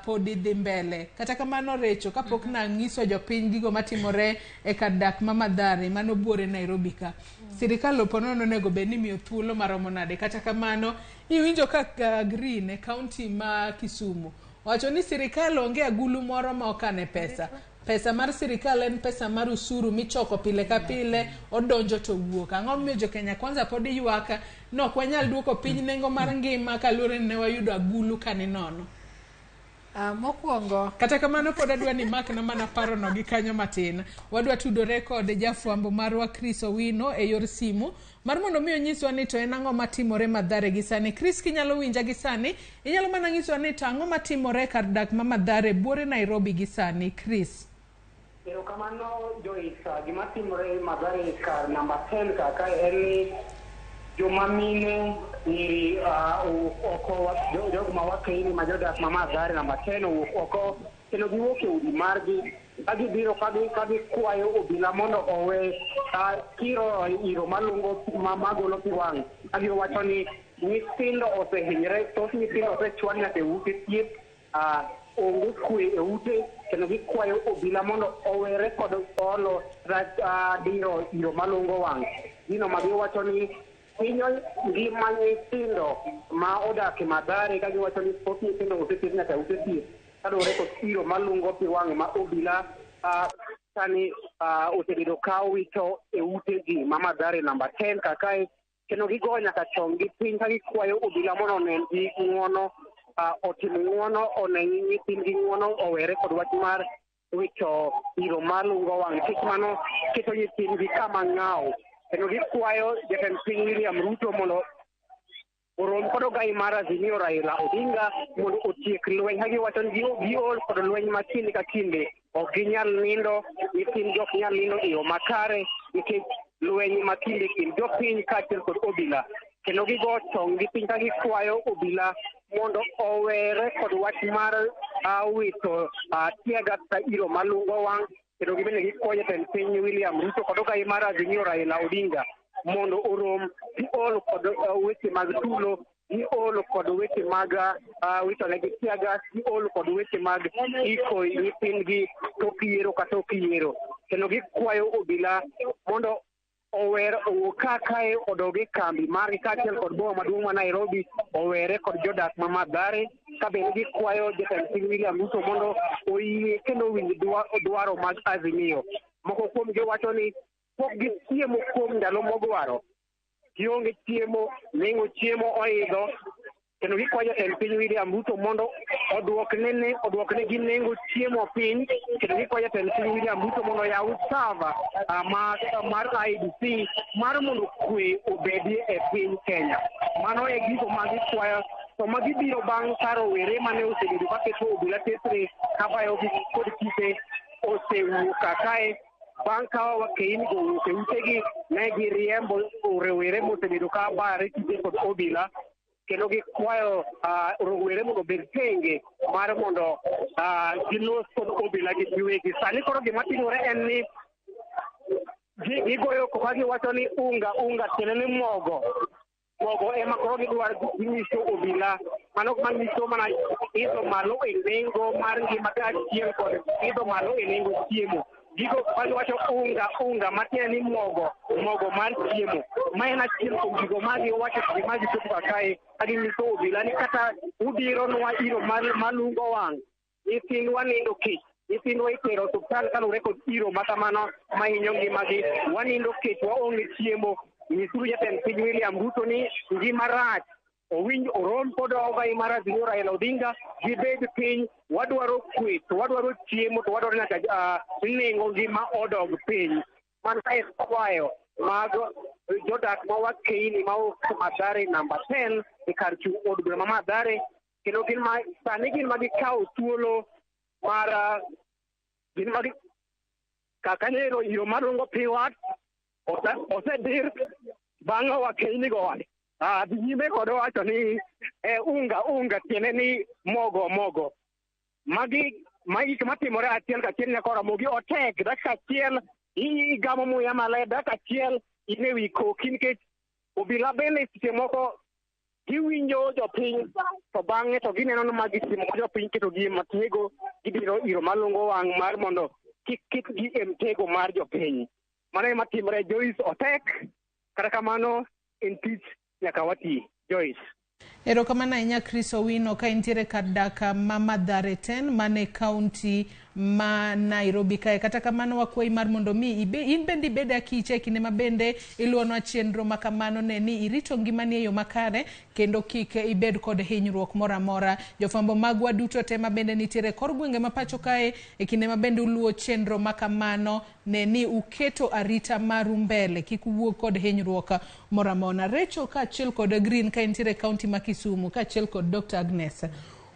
podi dhi mbele. Kata kamano Recho, kapok nang'iso jopiny gigo matimore e kar dak ma Mathare mano buore Nairobi ka, sirikal oponono onego bed ni miyo thuolo maromo nade? Kata kamano iwinjo ka Green e kaunti ma Kisumu wacho ni sirikal onge agulu moro ma okane pesa. Pesa mar sirikal en pesa mar usuru michoko pile ka pile, odonjo to wuok. Ang'o momiyo jo Kenya Kwanza pod ywak ni ok wanyal duoko piny nengo mar ngima kaluwore ni ne wayudo agulu kani nono? Mokwongo kata kamano pod adwa ni makna mana parono gi kanyo matin. Wadwa tudore kod jafwambo marwa Chris Owino e yor simu mar mondo mi onyiswa ni to en ang'o matimore Mathare gi sani. Chris, kinyalo winja gi sani, inyalo mana nyiswa ni to ang'o matimore kar dak ma Mathare buore Nairobi gi sani, Chris? Erokamano Joyce, gima timore Mathare kar namba 10 kaka en ni joma mine nyiri owuok oko, jogo ma wakeini ma jodak ma Mathare namba 10 owuok oko kendo giwuok e udi margi ka gibiro ka gikwayo obila mondo owe kiro iro malungo magolo pi wang' ka giwacho ni nyithindo osehinyre, thoth nyithindo osechwal nyaka e ute thieth, onge kwe e ute, kendo gikwayo obila mondo owere kod olo diro iro malungo wang'. Gino ma giwacho ni hinyo ngima nyithindo ma odak e Mathare ka giwacho ni thoth nyithindo oseter nyaka e ute thieth kaluwore kod iro malungo pi wang' ma obila sani osebedo ka wito e ute ji ma Mathare namba 10 kakae, kendo gigo nyaka chong gi piny ka gikwayo obila mondo onen gi ng'uono, otim ng'uono, one nyithindgi ng'uono, owere kod wach mar wito iro malungo wang' nikech mano keto nyithindgi kama ng'aw. Kendo gikwayo jatend piny William Ruto mondo orom kod ogai mar Azimio Raila Odinga mondo otiek lweny ka giwacho ni giol kod lweny ma kinde ka kinde, ok ginyal nindo, nyithindgi ok nyal nindo e yo makare nikech lweny ma kinde kind jopiny kaachiel kod obila. Kendo gigo tong' gi piny ka gikwayo obila mondo owere kod wach mar wito tear gas kata iro malungo wang'. Kendo gibende gikwayo jatend piny William Ruto kod ogai mar Azimio Raila Odinga mondo orom giol kod weche mag tulo, giol kod weche mag wito negi tear gas, giol kod weche mag iko nyithindgi tok yiero ka tok yiero. Kendo gikwayo obila mondo ower owuok ka kae odog e kambi margi kaachiel kod boma maduong' ma Nairobi, owere kod jodak ma Mathare. Ka bende gikwayo jatend piny William Ruto mondo oyie kendo owinj dwaro mag Azimio. Moko kuomgi wacho ni pok gichiemo kuom ndalo mogwaro, gionge chiemo, nengo chiemo oidho, kendo gikwayo jatend piny William Ruto mondo oduoknegi nengo chiemo piny, kendo gikwayo jatend piny William Ruto mondo oyaw sava mar IEBC mar mondo kwe obedie e piny Kenya. Mano e gigo ma gikwayo. To magi biro bang' ka rowere mane osebedo kaketo obila tesre kabayogi kod kite osewuok kae. Bang' ka wakeini go owuok e utegi, ne giriembo rowere mosebedo ka bare kite kod obila, kendo gikwayo rowere mondo obed tenge mar mondo gilos kod obila gi giwegi. Sani koro gima timore en ni Gigoyo koko ka giwacho ni unga unga tiende ni mogo. Mogo ema koro gidwaro nyiso obila. Mano manyiso mana idho malo e nengo mar ngima kaachiel kod idho malo e nengo chiemo. Gigo magiwacho unga unga matiende ni mogo mogo mar chiemo. Ma en achiel kuom gigo magiwacho seche ma gichopo kar kae ka ginyiso obila ni kata udironwa iro malungo wang' nyithindwa nindo kech nyithindwa itero osuptal kaluwore kod iro makamano mahinyo ngimagi wanindo kech waonge chiemo nyisuru jatend piny William Ruto ni ngima rach owinj orom kod ogai mar Azimio Raila Odinga gibed piny wadwaro kwe to wadwaro chiemo to wadwaro nyaka nengo ngima odog piny mano e kwayo mag jodak ma Wakeini ma Mathare namba 10 e kar chung' od bura ma Mathare kendo gin ma sani gin ma gikawo thuolo mar gin ma kaka ero iro marungo pi wat osedir bang'e Wakeini go dhi nyime kod wacho ni unga unga tiende ni mogo mogo magi gik matimore achiel kachiel nyaka Ramogi otek dakika achiel igamo muya maler dakika achiel in e wi koki nikech obila bende seche moko giwinjo jopiny to bang'e to gineno ni magi seche moko jopiny ketogi e matego gibiro iro malungo wang' mar mondo kik ketgi e mtego mar jopiny. Mano ema timore Joyce otek kata kamano en tich nyaka wati Joyce. Erokamano ahinya Chris Owino ka intiere kar dak ma Mathare 10 mane kaunti ma Nairobi kae. Kata kamano wakwayi mar mondo mi in bende ibed akicha e kinde ma bende iluwonwa chenro ma kamano ne ni irito ngimani e yo makare kendo kik ibed kod hinyruok moro amora. Jofwambo magwa duto te ma bende nitiere kor gwenge ma pacho kae e kinde ma bende uluwo chenro ma kamano ne ni uketo arita maru mbele kik uwuog kod hinyruok moro amora. Rachel kaachiel kod Green ka intiere kaunti ma Kisumu kaachiel kod Dr. Agnes.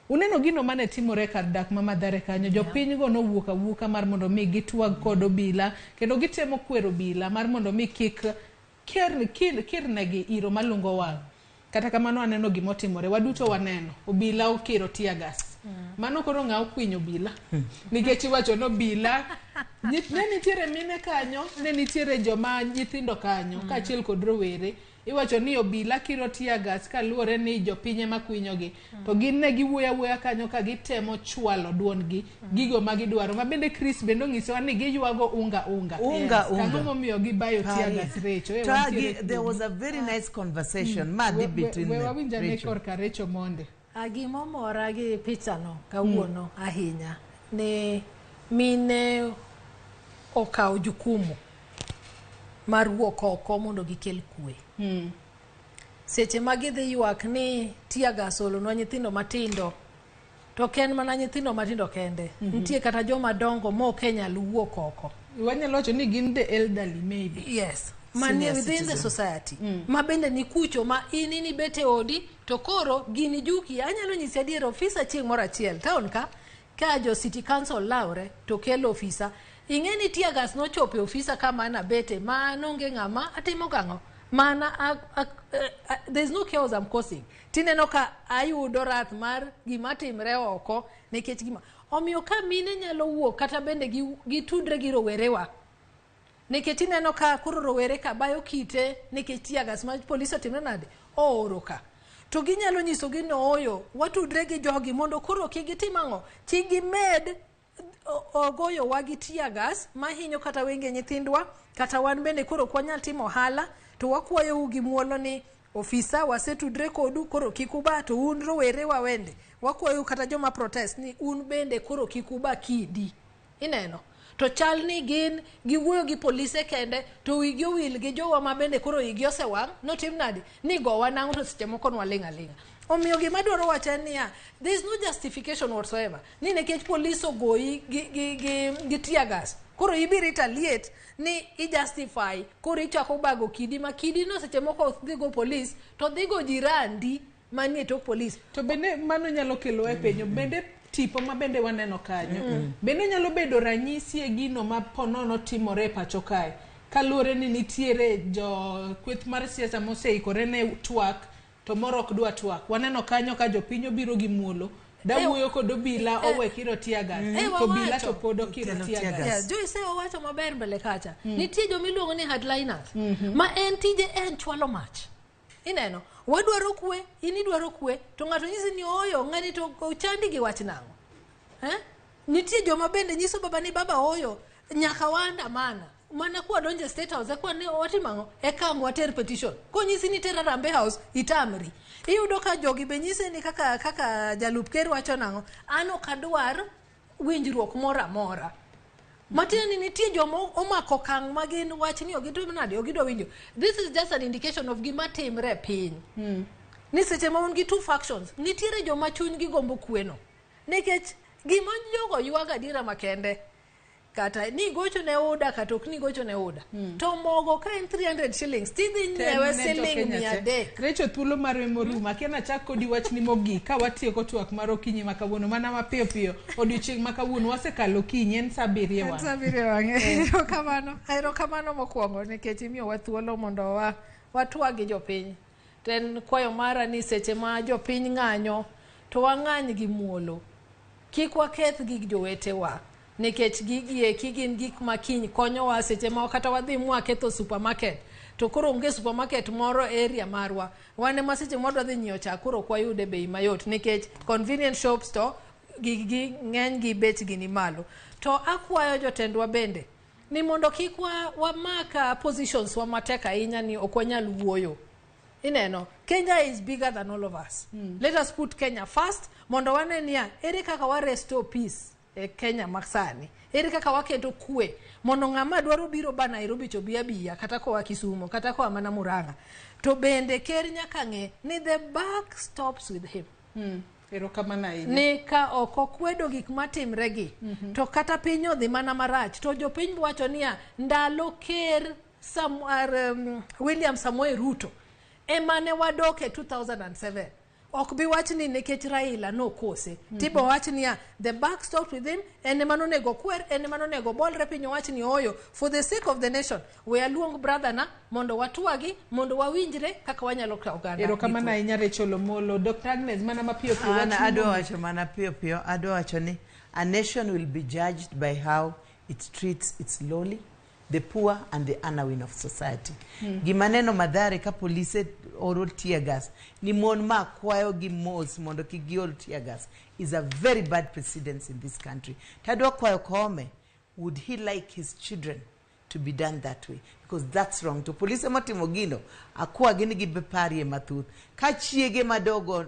Uneno gino mane timore kar dak ma Mathare kanyo, jopiny go nowuok awuoka mar mondo mi gitwag kod obila kendo gitemo kwero obila mar mondo mi kik kirnegi iro malungo wang'. Kata kamano aneno gimotimore, waduto waneno, obila okiro tear gas. Mano koro ng'a okwinyo obila nikech iwacho ni obila ne nitiere mine kanyo, ne nitiere joma nyithindo kanyo kaachiel kod rowere. Iwacho ni obila kiro tear gas kaluwore ni jopiny ema kwinyogi. To gin ne giwuoyo awuoya kanyo ka gitemo chwalo duondgi gigo ma gidwaro. Ma bende Chris bende onyisowa ni giywago unga unga. Unga unga. Ang'o momiyo gibayo tear gas Recho? There was a very nice conversation madhi between them. We wawinj ane korka Recho monde. Gimomora gi pichano kawuono ahinya ni mine okawo jukumu mar wuok oko mondo gikel kwe. Seche ma gidhi ywak ni tear gas olonwa nyithindo matindo, to ok en mana nyithindo matindo kende. Nitie kata joma dongo ma ok nyal wuok oko. Wanyalo wacho ni gin the elderly maybe. Yes. Manie within the society. Ma bende ni kucho ma in inibet e odi to koro gini juki. Anyalo nyisi adier ofisa chieng' moro achiel town ka jo city council lawre to kelo ofisa. Ing'e ni tear gas nochopo e ofisa kama nabete ma nonge ng'ama atimo gang'o. Mana there's no chaos I'm causing. Tineno ka ayudo rath mar gima timre oko nikech gima. Omiyo ka mine nyalo wuok kata bende gitudre gi rowerewa. Nikech ineno ka koro rowere ka bayo kite nikech tear gas ma polis otimre nade ooro ka. To ginyalo nyisogi ni ooyo watudre gi jogi mondo koro kik gitim ang'o? Kik gimed ogoyowa gi tear gas mahinyo kata wenge nyithindwa kata wan bende koro ok wanyal timo ohala to wakwayou gi muolo ni ofisa wasetudre kodu koro kik uba to un rowerewa wende wakwayou kata joma protest ni un bende koro kik uba kidi. Ineno? To chal ni gin giwuoyo gi polise kende to wigi owil gi jowa ma bende koro igi osewang' notim nade ni gowa nang'o to seche moko nwaling' aling'a. Omiyo gima dwaro wacho en niya, there is no justification whatsoever ni nikech polis ogoyi gi tear gas koro ibiro retaliate ni i justify koro ichako bago kidi ma kidi no seche moko ok dhi go polis to dhi go jirandi manie tok polis. To bende mano nyalo kelo e penjo bende tipo ma bende waneno kanyo bende nyalo bedo ranyisi e gino ma ponono timore e pacho kae kaluwore ni nitiere jo kweth mar siasa moseikore ne twak to moro ok dwa twak. Waneno kanyo ka jopiny obiro gi muolo Dawuoyo kod obila owe kiro tear gas. To obila to pod okiro tear gas. Yeah, Joyce owacho maber mbele kacha. Nitie joma iluongo ni hardliners ma en tije en chwalo mach. Ineno, wadwaro kwe, in idwaro kwe, to ng'ato nyisi ni oyo, ng'ani to ochandi gi wach nang'o? Eh? Nitie joma bende nyiso baba ni baba oyo, nyaka waandamana. Mana kwa donjo e State House, ekwa ne watimo ang'o? Eka ang' water petition. Konyisi ni ter Harambee House, itamri. Iyudo ka jogi be nyise ni kaka, kaka jalup ker wacho nang'o, an ok adwar winjruok moro amora. Matiende ni nitie joma omako okang' ma gin wach ni ok gitim nade, ok gidwa winjo. This is just an indication of gima timre e piny. Ni seche ma un gi two factions, nitiere joma chunygi gombo kweno. Nikech gima jogo ywago adiera makende, kata ni gocho ne UDA kata ok ni gocho ne UDA. To mogo ka en 300 shillings, tidhi nyiewe siling 300. Recho thuolo marwa morumo. Akia nachak kodi wachni mogik ka watieko twak mar okinyi ma kawuono mana mapiyo piyo. Odiochieng' ma kawuono wasekalo okinyi en saa abiriyo wang'e. Saa abiriyo wang'e. Erokamano. Erokamano mokwongo nikech imiyowa thuolo mondo wa watwag gi jopiny. To en kwayo mara ni seche ma jopiny ng'anyo to wang'any gi muolo. Kik waketh gig jowetewa. Nikech gigi eki gin gik ma kiny konyowa seche ma kata wadhi mwaketho supermarket to koro onge supermarket moro e area marwa. Wan ema seche mwadwa dhi nyiewo chak koro ok wayude bei mayot nikech convenience shops to gig gi ng'eny gi bechgi ni malo. To akwayo jotendwa bende ni mondo kik wamak positions wa matek ahinya ni ok wanyal wuoyo. Ineno, Kenya is bigger than all of us. Let us put Kenya first mondo wane niya ere kaka wa restore peace e Kenya masani. Ere kaka waketo kwe mondo ng'ama dwaro biro ba Nairobi to bi abiya kata koa Kisumu kata koa mana Murang'a. To bende ker nyaka ng'e ni the buck stops with him. Erokamano ahinya. Ni ka ok okwedo gik matimre gi to kata piny odhi mana marach to jopiny wacho niya ndalo ker William Samoei Ruto ema ne wadok e 2007 ok bi wach ni nikech Raila nokose. Tibo wach niya the buck stops with him, en ema nonego kwer, en ema nonego bolre piny owach ni oyo for the sake of the nation we aluong brother na mondo watwagi mondo wawinjre kaka wanyalo kawo oganda. Erokamano ahinya Rachel Omolo. Dr. Agnes mana mapiyo piyo An wachni adwa mogik. wacho mana piyo piyo, adwa wacho ni a nation will be judged by how it treats its lowly, the poor and the unaware of society. Gima neno Mathare ka polise oro tear gas ni mon ma kwayo gi mos mondo kik giol tear gas is a very bad precedence in this country. Tadwa kwayo Koome, would he like his children to be done that way? Because that's wrong. To polise motimo gino, akwa gin gi parie mathoth. Ka chiege madogo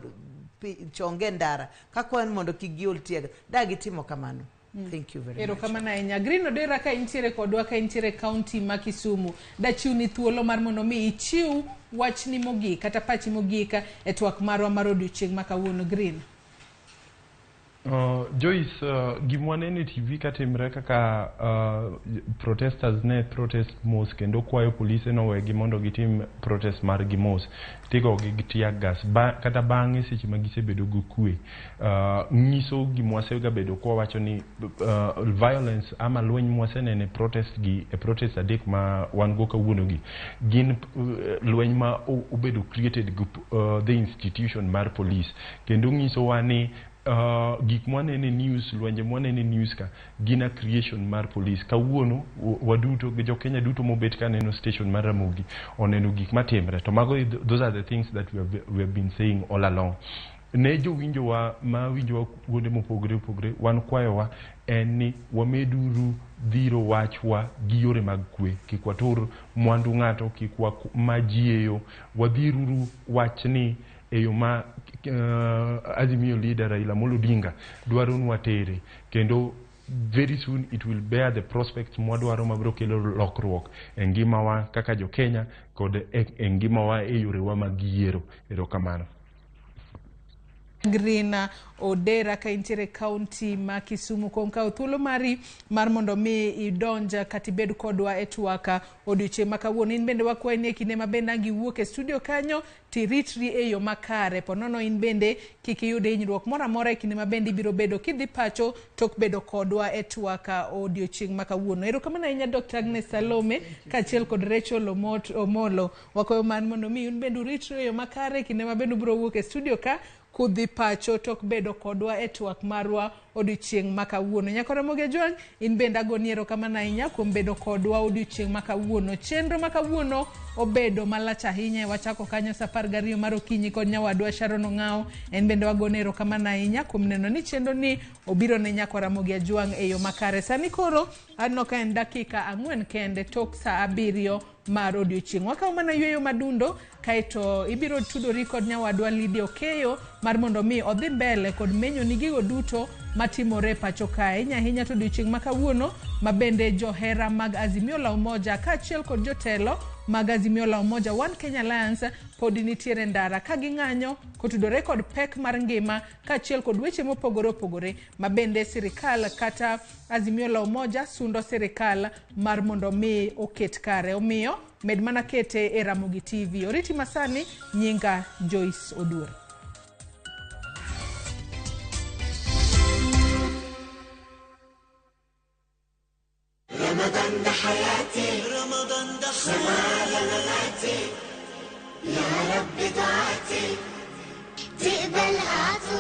chonge ndara, kakwayo ni mondo kik giol tear gas, da gitimo kamano. Thank you very much. Erokamano ahinya. Green Odera ka intiere kodwa ka intiere kaunti ma Kisumu. Dachiwni thuolo mar mondo mi ichiw wachni mogik kata pachi mogik e twak marwa mar odiochieng' ma kawuono. Green. Joyce, gima waneno e TV katimre kaka protesters ne protest mos kendo kwayo polise nowegi mondo gitim protest margi mos tigogi gi tear gas kata bang'e seche ma gisebedo gi kwe nyiso gima wasegabedo kwawacho ni violence ama lweny mwaseneno e protest gi e protest adek ma wan go kawuono gi gin lweny ma obedo created gi the institution mar police kendo nyisowa ni gik mwaneno e news, lwenje mwaneno e news ka gin a creation mar police. Kawuono waduto gi jo Kenya duto mobet kaneno station mar Ramogi oneno gik matimre to mago those are the things that we have been saying all along. Ne jowinjowa ma winjowa kuonde mopogore opogore, wan kwayowa en ni wameduru dhiro wachwa gi yore mag kwe, kik watur mwandu ng'ato, kik wama ji eyo, wadhiruru wachni e yo ma Azimio leader Raila Amolo Odinga dwaro ni watere, kendo very soon it will bear the prospects mwadwaro mabiro kelo lokruok e ngimawa kaka jo Kenya kod e ngimawa e yorewa mag yiero. Erokamano. Green Odera ka intiere kaunti ma Kisumu kuom kawo thuolo mari mar mondo mi idonj kata ibed kodwa e twak odiochieng' ma kawuono. In bende wakwayi ni e kinde ma bende ang' iwuok e studio kanyo tiritri e yo makare ponono in bende kik iyud hinyruok moro amora e kinde ma bende ibiro bedo kidhi pacho tok bedo kodwa e twak odiochieng' ma kawuono. Erokamano ahinya Dr. Agnes Salome kaachiel kod Rachel Omolo. Wakwayo mar mondo mi un bende uritru e yo makare e kinde ma bende ubiro wuok e studio ka. kudhi pacho tok bedo kodwa e twak marwa odiochieng' ma kawuono. Nyako Ramogi Ajwang', in bende agoni erokamano ahinya kuom bedo kodwa odiochieng' ma kawuono. Chenro ma kawuono obedo malach ahinya, wachako kanyo sa 12 mar okinyi kod nyawadwa Sharon Ong'ao. En bende wagone erokamano ahinya kuom neno ni chenro ni obiro ne Nyako Ramogi Ajwang' e yo makare. Sani koro aneno ka en dakika 4 kende tok sa 7 mar odiochieng'. Wakawo mana yueyo madundo kaeto ibiro tudori kod nyawadwa Lydia Okeyo mar mondo mi odhi mbele kod menyo ni gigo duto matimore pacho kae. Ahinya ahinya to odiochieng' ma kawuono ma bende johera mag Azimio la Umoja kaachiel kod jotelo mag Azimio la Umoja One Kenya Alliance pod nitiere ndara ka ging'anyo kotudore kod pek mar ngima kaachiel kod weche mopogore opogore ma bende sirikal kata Azimio la Umoja sundo sirikal mar mondo mi oket kare. Omiyo med mana kete e Ramogi TV. Oriti masani, nyinga Joyce Oduor. رمضان ده حياتي، رمضان ده على مماتي، يا رب دعاتي تقبلها.